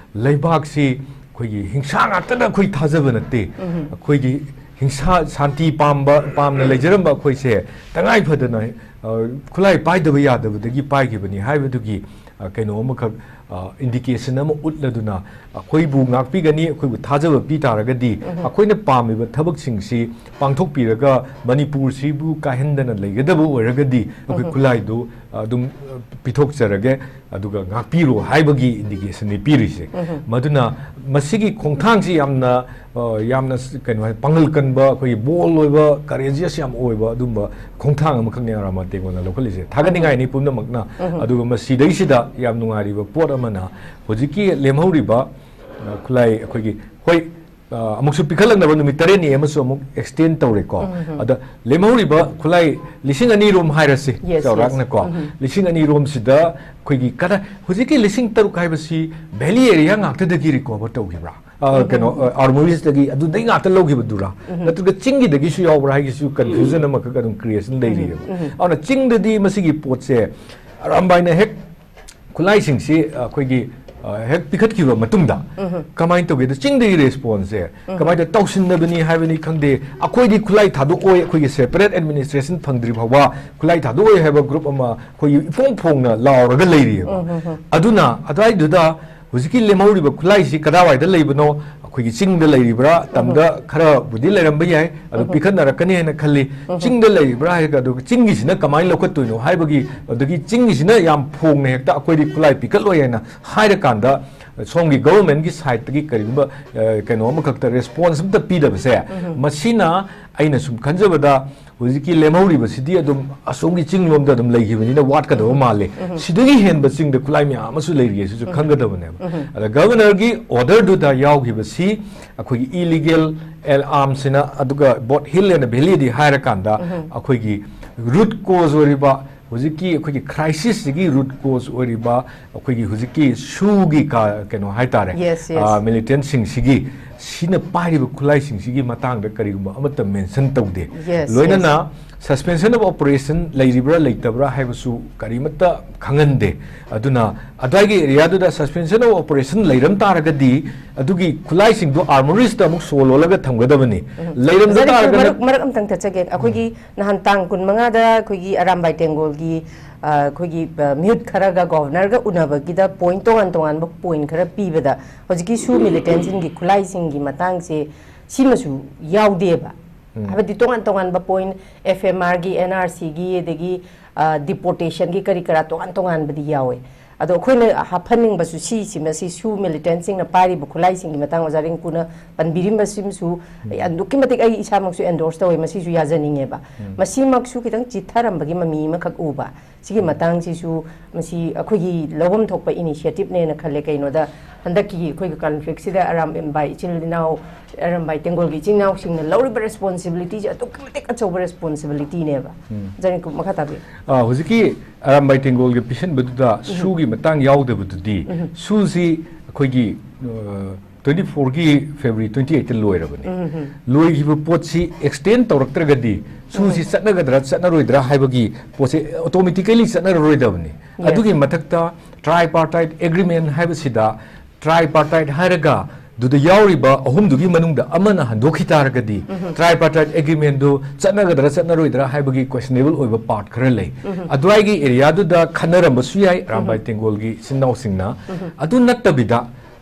ꯂꯩꯕꯥꯛꯁꯤ ꯑꯩꯈꯣꯏꯒꯤ ꯍꯤꯡꯁꯥ ꯉꯥꯛꯇꯗ ꯑꯩꯈꯣꯏ ꯊꯥꯖꯕ ꯅꯠꯇꯦ꯫ ꯑꯩꯈꯣꯏꯒꯤ ꯍꯤꯡꯁꯥ, ꯁꯥꯟꯇꯤ ꯄꯥꯝꯕ, ꯄꯥꯝꯅ ꯂꯩꯖꯔꯝꯕ ꯑꯩꯈꯣꯏꯁꯦ ꯇꯉꯥꯏ ꯐꯗꯅ, ꯑ, ꯈꯨꯠꯂꯥꯏ ꯄꯥꯏꯗꯕ ꯌꯥꯗꯕꯗꯒꯤ ꯄꯥꯏꯈꯤꯕꯅꯤ ꯍꯥꯏꯕꯗꯨꯒꯤ, ꯑ, ꯀꯩꯅꯣ ꯑꯃꯈꯛ, ꯑ, indication ꯑꯃ ꯎꯠꯂꯗꯨꯅ ꯑꯩꯈꯣꯏꯕꯨ ꯉꯥꯛꯄꯤꯒꯅꯤ, ꯑꯩꯈꯣꯏꯕꯨ ꯊꯥꯖꯕ ꯄꯤ ꯇꯥꯔꯒꯗꯤ ꯑꯩꯈꯣꯏꯅ ꯄꯥꯝꯃꯤꯕ ꯊꯕꯛꯁꯤꯡꯁꯤ ꯄꯥꯡꯊꯣꯛꯄꯤꯔꯒ ꯃꯅꯤꯄꯨꯔꯁꯤꯕꯨ ꯀꯥꯏꯍꯟꯗꯅ ꯂꯩꯒꯗꯕ ꯑꯣꯏꯔꯒꯗꯤ ꯑꯩꯈꯣꯏ ꯈꯨꯠꯂꯥꯏꯗꯨ ꯑꯗꯨꯝ, ꯑ, ꯄꯤꯊꯣꯛꯆꯔꯒꯦ꯫ ꯑꯗꯨꯒ ꯉꯥꯛꯄꯤꯔꯣ ꯍꯥꯏꯕꯒꯤ indicationꯅꯤ ꯄꯤꯔꯤꯁꯦ꯫ ꯃꯗꯨꯅ ꯃꯁꯤꯒꯤ ꯈꯣꯡꯊꯥꯡꯁꯤ ꯌꯥꯝꯅ, ꯑ, ꯌꯥꯝꯅ ꯀꯩꯅꯣ ꯍꯥꯏ, ꯄꯥꯡꯒꯜ ꯀꯟꯕ, ꯑꯩꯈꯣꯏꯒꯤ bold ꯑꯣꯏꯕ, courageous ꯌꯥꯝ ꯑꯣꯏꯕ ꯑꯗꯨꯝꯕ ꯈꯣꯡꯊꯥꯡ ꯑꯃꯈꯛꯅꯤ ꯑꯔꯥꯝꯕꯥꯏ ꯇꯦꯡꯒꯣꯜꯅ ꯂꯧꯈꯠꯂꯤꯁꯦ꯫ ꯊꯥꯒꯠꯅꯤꯡꯉꯥꯏꯅꯤ ꯄꯨꯝꯅꯃꯛꯅ꯫ ꯑꯗꯨꯒ ꯃꯁꯤꯗꯩꯁꯤꯗ ꯌꯥꯝ ꯅꯨꯡꯉꯥꯏꯔꯤꯕ ꯄꯣꯠ ꯑꯃꯅ ꯍꯧꯖꯤꯛꯀꯤ ꯂꯦꯝꯍꯧꯔꯤꯕ, ꯑ, ꯈꯨꯠꯂꯥꯏ ꯑꯩꯈꯣꯏꯒꯤ, ꯍꯣꯏ, ꯑ, ꯑꯃꯨꯛꯁꯨ ꯄꯤꯈꯠꯂꯛꯅꯕ ꯅꯨꯃꯤꯠ ꯇꯔꯦꯠꯅꯤ ꯑꯃꯁꯨ ꯑꯃꯨꯛ extend ꯇꯧꯔꯦꯀꯣ꯫ ꯎꯝ, ꯎꯝ, ꯎꯝ꯫ ꯑꯗ ꯂꯦꯝꯍꯧꯔꯤꯕ ꯈꯨꯠꯂꯥꯏ ꯂꯤꯁꯤꯡ ꯑꯅꯤ ꯔꯣꯝ ꯍꯥꯏꯔꯁꯤ, yes, yes, ꯆꯥꯎꯔꯥꯛꯅꯀꯣ꯫ ꯎꯝ, ꯎꯝ꯫ ꯂꯤꯁꯤꯡ ꯑꯅꯤ ꯔꯣꯝꯁꯤꯗ ꯑꯩꯈꯣꯏꯒꯤ ꯀꯗꯥꯏ, ꯍꯧꯖꯤꯛꯀꯤ ꯂꯤꯁꯤꯡ ꯇꯔꯨꯛ ꯍꯥꯏꯕꯁꯤ valley area ꯉꯥꯛꯇꯗꯒꯤ recover ꯇꯧꯈꯤꯕ꯭ꯔꯥ? ꯑ, ꯎꯝ, ꯀꯩꯅꯣ, ꯎꯝ꯫ ꯑ, armories ꯇꯒꯤ ꯑꯗꯨꯗꯩ ꯉꯥꯛꯇ ꯂꯧꯈꯤꯕꯗꯨꯔꯥ? ꯎꯝ, ꯎꯝ꯫ ꯅꯠꯇ꯭ꯔꯒ ꯆꯤꯡꯒꯤꯗꯒꯤꯁꯨ ꯌꯥꯎꯕ꯭ꯔꯥ ꯍꯥꯏꯒꯤꯁꯨ confusion ꯑꯃꯈꯛ ꯑꯗꯨꯝ creation ꯂꯩꯔꯤꯑꯕ꯫ ꯎꯝ, ꯎꯝ꯫ ꯑꯗꯨꯅ ꯆꯤꯡꯗꯗꯤ ꯃꯁꯤꯒꯤ ꯄꯣꯠꯁꯦ ꯑꯔꯥꯝꯕꯥꯏꯅ ꯍꯦꯛ ꯈꯨꯠꯂꯥꯏꯁꯤꯡꯁꯤ ꯑꯩꯈꯣꯏꯒꯤ, ꯑ, ꯍꯦꯛ ꯄꯤꯈꯠꯈꯤꯕ ꯃꯇꯨꯡꯗ ꯎꯝ꯫ ꯀꯃꯥꯏꯅ ꯇꯧꯒꯦꯗ, ꯆꯤꯡꯗꯒꯤ response ꯁꯦ ꯎꯝ꯫ ꯀꯃꯥꯏꯅ ꯇꯧꯁꯤꯟꯅꯕꯅꯤ ꯍꯥꯏꯕꯅꯤ ꯈꯪꯗꯦ, ꯑꯩꯈꯣꯏꯗꯤ ꯈꯨꯠꯂꯥꯏ ꯊꯥꯗꯣꯛꯑꯣꯏ, ꯑꯩꯈꯣꯏꯒꯤ separate administration ꯐꯪꯗ꯭ꯔꯤ ꯐꯥꯎꯕ ꯈꯨꯠꯂꯥꯏ ꯊꯥꯗꯣꯛꯑꯣꯏ ꯍꯥꯏꯕ group ꯑꯃ ꯑꯩꯈꯣꯏꯒꯤ ꯏꯐꯣꯡ ꯐꯣꯡꯅ ꯂꯥꯎꯔꯒ ꯂꯩꯔꯤꯑꯕ꯫ ꯎꯝ, ꯎꯝ, ꯎꯝ꯫ ꯑꯗꯨꯅ ꯑꯗꯨꯋꯥꯏꯗꯨꯗ ꯍꯧꯖꯤꯛꯀꯤ ꯂꯦꯝꯍꯧꯔꯤꯕ ꯈꯨꯠꯂꯥꯏꯁꯤ ꯀꯗꯥꯏꯋꯥꯏꯗ ꯂꯩꯕꯅꯣ? ꯑꯩꯈꯣꯏꯒꯤ ꯆꯤꯡꯗ ꯂꯩꯔꯤꯕ꯭ꯔꯥ? ꯎꯝ꯫ ꯇꯝꯗ ꯈꯔꯕꯨꯗꯤ ꯂꯩꯔꯝꯕ ꯌꯥꯏ, ꯑꯗꯨ ꯎꯝ꯫ ꯄꯤꯈꯠꯅꯔꯛꯀꯅꯤ ꯍꯥꯏꯅ ꯈꯜꯂꯤ꯫ ꯎꯝ꯫ ꯆꯤꯡꯗ ꯂꯩꯔꯤꯕ꯭ꯔꯥ ꯍꯥꯏꯔꯒ, ꯑꯗꯨꯒ ꯆꯤꯡꯒꯤꯁꯤꯅ ꯀꯃꯥꯏꯅ ꯂꯧꯈꯠꯇꯣꯏꯅꯣ ꯍꯥꯏꯕꯒꯤ, ꯑꯗꯒꯤ ꯆꯤꯡꯒꯤꯁꯤꯅ ꯌꯥꯝ ꯐꯣꯡꯅ ꯍꯦꯛꯇ ꯑꯩꯈꯣꯏꯗꯤ ꯈꯨꯠꯂꯥꯏ ꯄꯤꯈꯠꯂꯣꯏ ꯍꯥꯏꯅ ꯍꯥꯏꯔꯀꯥꯟꯗ, ꯁꯣꯝꯒꯤ government ꯀꯤ side ꯇꯒꯤ ꯀꯔꯤꯒꯨꯝꯕ, ꯑ, ꯀꯩꯅꯣ ꯑꯃꯈꯛꯇ response ꯑꯃꯇ ꯄꯤꯗꯕꯁꯦ, ꯎꯝ꯫ ꯃꯁꯤꯅ ꯑꯩꯅ ꯁꯨꯝ ꯈꯟꯖꯕꯗ ꯍꯧꯖꯤꯛꯀꯤ ꯂꯦꯝꯍꯧꯔꯤꯕꯁꯤꯗꯤ ꯑꯗꯨꯝ ꯑꯁꯣꯝꯒꯤ ꯆꯤꯡ ꯂꯣꯝꯗ ꯑꯗꯨꯝ ꯂꯩꯈꯤꯕꯅꯤꯅ ꯋꯥꯠꯀꯗꯕ ꯎꯝ꯫ ꯃꯥꯜꯂꯦ꯫ ꯎꯝ꯫ ꯁꯤꯗꯒꯤ ꯍꯦꯟꯕ ꯆꯤꯡꯗ ꯈꯨꯠꯂꯥꯏ ꯃꯌꯥꯝ ꯑꯃꯁꯨ ꯂꯩꯔꯤ ꯍꯥꯏꯁꯤꯁꯨ ꯎꯝ꯫ ꯈꯪꯒꯗꯕꯅꯦꯕ꯫ ꯎꯝ꯫ ꯑꯗ governor ꯒꯤ order ꯗꯨꯗ ꯌꯥꯎꯈꯤꯕꯁꯤ ꯑꯩꯈꯣꯏꯒꯤ illegal arms ꯁꯤꯅ, ꯑꯗꯨꯒ both hill and valley ꯗꯤ ꯍꯥꯏꯔꯀꯥꯟꯗ ꯎꯝ꯫ ꯑꯩꯈꯣꯏꯒꯤ root cause ꯑꯣꯏꯔꯤꯕ ꯍꯧꯖꯤꯛꯀꯤ ꯑꯩꯈꯣꯏꯒꯤ crisis ꯁꯤꯒꯤ root cause ꯑꯣꯏꯔꯤꯕ ꯑꯩꯈꯣꯏꯒꯤ ꯍꯧꯖꯤꯛꯀꯤ ꯁꯨꯒꯤ ꯀ-, ꯀꯩꯅꯣ ꯍꯥꯏꯇꯥꯔꯦ, Yes, yes. ꯑ, militant ꯁꯤꯡꯁꯤꯒꯤ, ꯁꯤꯅ ꯄꯥꯏꯔꯤꯕ ꯈꯨꯠꯂꯥꯏꯁꯤꯡꯁꯤꯒꯤ ꯃꯇꯥꯡꯗ ꯀꯔꯤꯒꯨꯝꯕ ꯑꯃꯠꯇ mention ꯇꯧꯗꯦ꯫ Yes, ꯂꯣꯏꯅꯅ yes. Suspension of operation ꯂꯩꯔꯤꯕ꯭ꯔꯥ ꯂꯩꯇꯕ꯭ꯔꯥ ꯍꯥꯏꯕꯁꯨ ꯀꯔꯤꯃꯠꯇ ꯈꯪꯍꯟꯗꯦ꯫ ꯑꯗꯨꯅ ꯑꯗ꯭ꯋꯥꯏꯒꯤ area ꯗꯨꯗ suspension of operation ꯂꯩꯔꯝ ꯇꯥꯔꯒꯗꯤ ꯑꯗꯨꯒꯤ ꯈꯨꯠꯂꯥꯏꯁꯤꯡꯗꯣ armories ꯇ ꯑꯃꯨꯛ ꯁꯣꯜꯂꯣꯜꯂꯒ ꯊꯝꯒꯗꯕꯅꯤ꯫ ꯎꯝ꯫ ꯂꯩꯔꯝꯗ ꯑꯣꯖꯥ ꯔꯤꯡꯀꯨ, ꯇꯥꯔꯒꯅ ꯃꯔꯛ, ꯃꯔꯛ ꯑꯝꯇꯪ ꯊꯠꯆꯒꯦ꯫ ꯑꯩꯈꯣꯏꯒꯤ ꯎꯝ꯫ ꯅꯍꯥꯟ ꯇꯥꯡ ꯀꯨꯟꯃꯉꯥꯗ ꯑꯩꯈꯣꯏꯒꯤ ꯑꯔꯥꯝꯕꯥꯏ ꯇꯦꯡꯒꯣꯜꯒꯤ, ꯑ, ꯑꯩꯈꯣꯏꯒꯤ, ꯑ, ꯃꯤꯍꯨꯠ ꯈꯔꯒ governor ꯒ ꯎꯅꯕꯒꯤꯗ point ꯇꯣꯉꯥꯟ ꯇꯣꯉꯥꯟꯕ point ꯈꯔ ꯄꯤꯕꯗ ꯍꯧꯖꯤꯛꯀꯤ ꯁꯨ militant ꯁꯤꯡꯒꯤ ꯈꯨꯠꯂꯥꯏꯁꯤꯡꯒꯤ ꯃꯇꯥꯡꯁꯦ ꯁꯤꯃꯁꯨ ꯌꯥꯎꯗꯦꯕ꯫ ꯎꯝ꯫ ꯍꯥꯏꯕꯗꯤ ꯇꯣꯉꯥꯟ ꯇꯣꯉꯥꯟꯕ point F M R ꯒꯤ, N R C ꯒꯤ, ꯑꯗꯒꯤ, ꯑ, deportation ꯒꯤ ꯀꯔꯤ ꯀꯔꯥ ꯇꯣꯉꯥꯟ ꯇꯣꯉꯥꯟꯕꯗꯤ ꯌꯥꯎꯋꯦ꯫ ꯑꯗꯣ ꯑꯩꯈꯣꯏꯅ ꯍꯥꯞꯍꯟꯅꯤꯡꯕꯁꯨ ꯁꯤꯁꯤꯃ, ꯁꯤ ꯁꯨ militant ꯁꯤꯡꯅ ꯄꯥꯏꯔꯤꯕ ꯈꯨꯠꯂꯥꯏꯁꯤꯡꯒꯤ ꯃꯇꯥꯡ ꯑꯣꯖꯥ ꯔꯤꯡꯀꯨꯅ ꯄꯟꯕꯤꯔꯤꯕꯁꯤꯃꯁꯨ ꯎꯝ꯫ ꯑꯩ ꯑꯗꯨꯛꯀꯤ ꯃꯇꯤꯛ ꯑꯩ ꯏꯁꯥꯃꯛꯁꯨ endorse ꯇꯧꯋꯦ, ꯃꯁꯤꯁꯨ ꯌꯥꯖꯅꯤꯡꯉꯦꯕ꯫ ꯎꯝ꯫ ꯃꯁꯤꯃꯛꯁꯨ ꯈꯤꯇꯪ ꯆꯤꯠꯊꯔꯝꯕꯒꯤ ꯃꯃꯤ ꯑꯃꯈꯛ ꯎꯕ꯫ ꯁꯤꯒꯤ ꯃꯇꯥꯡꯁꯤꯁꯨ ꯃꯁꯤ ꯑꯩꯈꯣꯏꯒꯤ ꯂꯧꯐꯝ ꯊꯣꯛꯄ initiativeꯅꯦꯅ ꯈꯜꯂꯦ꯫ ꯀꯩꯅꯣꯗ ꯍꯟꯗꯛꯀꯤ ꯑꯩꯈꯣꯏꯒꯤ conflictꯁꯤꯗ ꯑꯔꯥꯝꯕꯥꯏ ꯏꯆꯤꯜ ꯏꯅꯥꯎ, ꯑꯔꯥꯝꯕꯥꯏ ꯇꯦꯡꯒꯣꯜꯒꯤ ꯏꯆꯤꯜ ꯏꯅꯥꯎꯁꯤꯡꯅ ꯂꯧꯔꯤꯕ responsibilityꯁꯦ ꯑꯗꯨꯛꯀꯤ ꯃꯇꯤꯛ ꯑꯆꯧꯕ responsibilityꯅꯦꯕ꯫ ꯎꯝ꯫ ꯖꯅꯤꯀꯨ, ꯃꯈꯥ ꯇꯥꯕꯤꯌꯨ꯫ ꯑꯥ, ꯍꯧꯖꯤꯛꯀꯤ ꯑꯔꯥꯝꯕꯥꯏ ꯇꯦꯡꯒꯣꯜꯒꯤ ꯄꯤꯁꯟꯕꯗꯨꯗ ꯎꯝ꯫ ꯁꯨꯒꯤ ꯃꯇꯥꯡ ꯌꯥꯎꯗꯕꯗꯨꯗꯤ, ꯎꯝ꯫ ꯁꯨꯁꯤ ꯑꯩꯈꯣꯏꯒꯤ, ꯑ, twenty fourꯒꯤ February twenty eightꯇ ꯂꯣꯏꯔꯕꯅꯤ꯫ ꯎꯝ, ꯎꯝ꯫ ꯂꯣꯏꯈꯤꯕ ꯄꯣꯠꯁꯤ extend ꯇꯧꯔꯛꯇ꯭ꯔꯒꯗꯤ ꯁꯨꯁꯤ ꯎꯝ꯫ ꯆꯠꯅꯒꯗ꯭ꯔꯥ ꯆꯠꯅꯔꯣꯏꯗ꯭ꯔꯥ ꯍꯥꯏꯕꯒꯤ ꯄꯣꯠꯁꯦ automatically ꯆꯠꯅꯔꯔꯣꯏꯗꯕꯅꯤ꯫ Yes꯫ ꯑꯗꯨꯒꯤ ꯃꯊꯛꯇ tripartite agreement ꯍꯥꯏꯕꯁꯤꯗ tripartite ꯍꯥꯏꯔꯒ ꯑꯗꯨꯗ ꯌꯥꯎꯔꯤꯕ ꯑꯍꯨꯝꯗꯨꯒꯤ ꯃꯅꯨꯡꯗ ꯑꯃꯅ ꯍꯟꯗꯣꯛꯈꯤ ꯇꯥꯔꯒꯗꯤ ꯎꯝ꯫ Tripartite agreementꯗꯨ ꯆꯠꯅꯒꯗ꯭ꯔꯥ ꯆꯠꯅꯔꯣꯏꯗ꯭ꯔꯥ ꯍꯥꯏꯕꯒꯤ questionable ꯑꯣꯏꯕ part ꯈꯔ ꯂꯩ꯫ ꯎꯝ꯫ ꯑꯗꯨꯋꯥꯏꯒꯤ areaꯗꯨꯗ ꯈꯟꯅꯔꯝꯕꯁꯨ ꯌꯥꯏ ꯑꯔꯥꯝꯕꯥꯏ ꯎꯝ꯫ ꯇꯦꯡꯒꯣꯜꯒꯤ ꯏꯆꯤꯟ ꯏꯅꯥꯎꯁꯤꯡꯅ꯫ ꯎꯝ꯫ ꯑꯗꯨ ꯅꯠꯇꯕꯤꯗ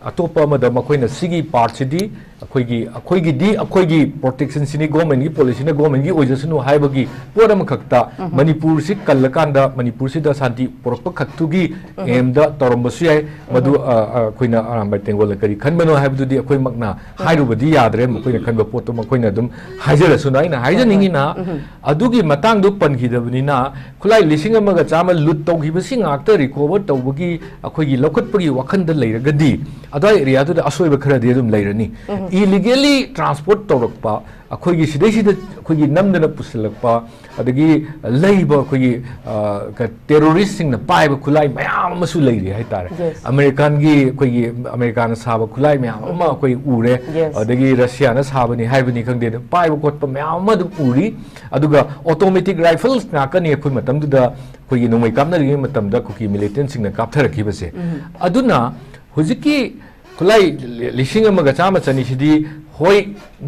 ꯑꯇꯣꯞꯄ ꯑꯃꯗ ꯃꯈꯣꯏꯅ ꯁꯤꯒꯤ partꯁꯤꯗꯤ ꯑꯩꯈꯣꯏꯒꯤ, ꯑꯩꯈꯣꯏꯒꯤꯗꯤ ꯑꯩꯈꯣꯏꯒꯤ protectionꯁꯤꯅꯤ, governmentꯀꯤ policyꯅ governmentꯀꯤ ꯑꯣꯏꯖꯁꯅꯨ ꯍꯥꯏꯕꯒꯤ ꯄꯣꯠ ꯑꯃꯈꯛꯇ ꯎꯝ꯫ ꯃꯅꯤꯄꯨꯔꯁꯤ ꯀꯜꯂꯀꯥꯟꯗ ꯃꯅꯤꯄꯨꯔꯁꯤꯗ ꯁꯥꯟꯇꯤ ꯄꯨꯔꯛꯄ ꯈꯛꯇꯨꯒꯤ ꯎꯝ꯫ aimꯗ ꯇꯧꯔꯝꯕꯁꯨ ꯌꯥꯏ꯫ ꯃꯗꯨ, ꯎꯝ꯫ ꯑ, ꯑ, ꯑꯩꯈꯣꯏꯅ ꯑꯔꯥꯝꯕꯥꯏ ꯇꯦꯡꯒꯣꯜꯅ ꯀꯔꯤ ꯈꯟꯕꯅꯣ ꯍꯥꯏꯕꯗꯨꯗꯤ ꯑꯩꯈꯣꯏꯃꯛꯅ ꯎꯝ꯫ ꯍꯥꯏꯔꯨꯕꯗꯤ ꯌꯥꯗ꯭ꯔꯦ꯫ ꯃꯈꯣꯏꯅ ꯈꯟꯕ ꯄꯣꯠꯇꯣ ꯃꯈꯣꯏꯅ ꯑꯗꯨꯝ ꯍꯥꯏꯖꯔꯁꯅꯨ꯫ ꯑꯩꯅ ꯍꯣꯏ, ꯍꯣꯏ꯫ ꯍꯥꯏꯖꯅꯤꯡꯉꯤꯅ ꯎꯝ꯫ ꯑꯗꯨꯒꯤ ꯃꯇꯥꯡꯗꯣ ꯄꯟꯈꯤꯗꯕꯅꯤꯅ ꯈꯨꯠꯂꯥꯏ ꯂꯤꯁꯤꯡ ꯑꯃꯒ ꯆꯥꯝꯃ loot ꯇꯧꯈꯤꯕꯁꯤ ꯉꯥꯛꯇ recover ꯇꯧꯕꯒꯤ ꯑꯩꯈꯣꯏꯒꯤ ꯂꯧꯈꯠꯄꯒꯤ ꯋꯥꯈꯜꯗ ꯂꯩꯔꯒꯗꯤ ꯑꯗꯨꯋꯥꯏ areaꯗꯨꯗ ꯑꯁꯣꯏꯕ ꯈꯔꯗꯤ ꯑꯗꯨꯝ ꯂꯩꯔꯅꯤ꯫ ꯎꯝ꯫ Illegally transport ꯇꯧꯔꯛꯄ, ꯑꯩꯈꯣꯏꯒꯤ ꯁꯤꯗꯩꯁꯤꯗ ꯑꯩꯈꯣꯏꯒꯤ ꯅꯝꯗꯅ ꯄꯨꯁꯤꯜꯂꯛꯄ, ꯑꯗꯒꯤ ꯂꯩꯕ ꯑꯩꯈꯣꯏꯒꯤ, ꯑ, ꯀ-, terroristꯁꯤꯡꯅ ꯄꯥꯏꯕ ꯈꯨꯠꯂꯥꯏ ꯃꯌꯥꯝ ꯑꯃꯁꯨ ꯂꯩꯔꯤ ꯍꯥꯏꯇꯥꯔꯦ꯫ Yes꯫ ꯑꯃꯦꯔꯤꯀꯥꯟꯒꯤ, ꯑꯩꯈꯣꯏꯒꯤ ꯑꯃꯦꯔꯤꯀꯥꯅ ꯁꯥꯕ ꯈꯨꯠꯂꯥꯏ ꯃꯌꯥꯝ ꯑꯃ ꯎꯝ꯫ ꯑꯩꯈꯣꯏ ꯎꯔꯦ꯫ Yes꯫ ꯑꯗꯒꯤ ꯔꯁꯤꯌꯥꯅ ꯁꯥꯕꯅꯤ ꯍꯥꯏꯕꯅꯤ ꯈꯪꯗꯦ, ꯑꯗꯨꯝ ꯄꯥꯏꯕ ꯈꯣꯠꯄ ꯃꯌꯥꯝ ꯑꯃ ꯑꯗꯨꯝ ꯎꯔꯤ꯫ ꯑꯗꯨꯒ automatic rifles ꯉꯥꯛꯀꯅꯤ ꯑꯩꯈꯣꯏ ꯃꯇꯝꯗꯨꯗ ꯑꯩꯈꯣꯏꯒꯤ ꯅꯣꯡꯃꯩ ꯀꯥꯞꯅꯔꯤꯉꯩ ꯃꯇꯝꯗ ꯀꯨꯀꯤ militantꯁꯤꯡꯅ ꯀꯥꯞꯊꯔꯛꯈꯤꯕꯁꯦ꯫ ꯎꯝ꯫ ꯑꯗꯨꯅ ꯍꯧꯖꯤꯛꯀꯤ ꯈꯨꯠꯂꯥꯏ ꯂꯤꯁꯤꯡ ꯑꯃꯒ ꯆꯥꯝꯃ ꯆꯅꯤꯁꯤꯗꯤ, ꯍꯣꯏ,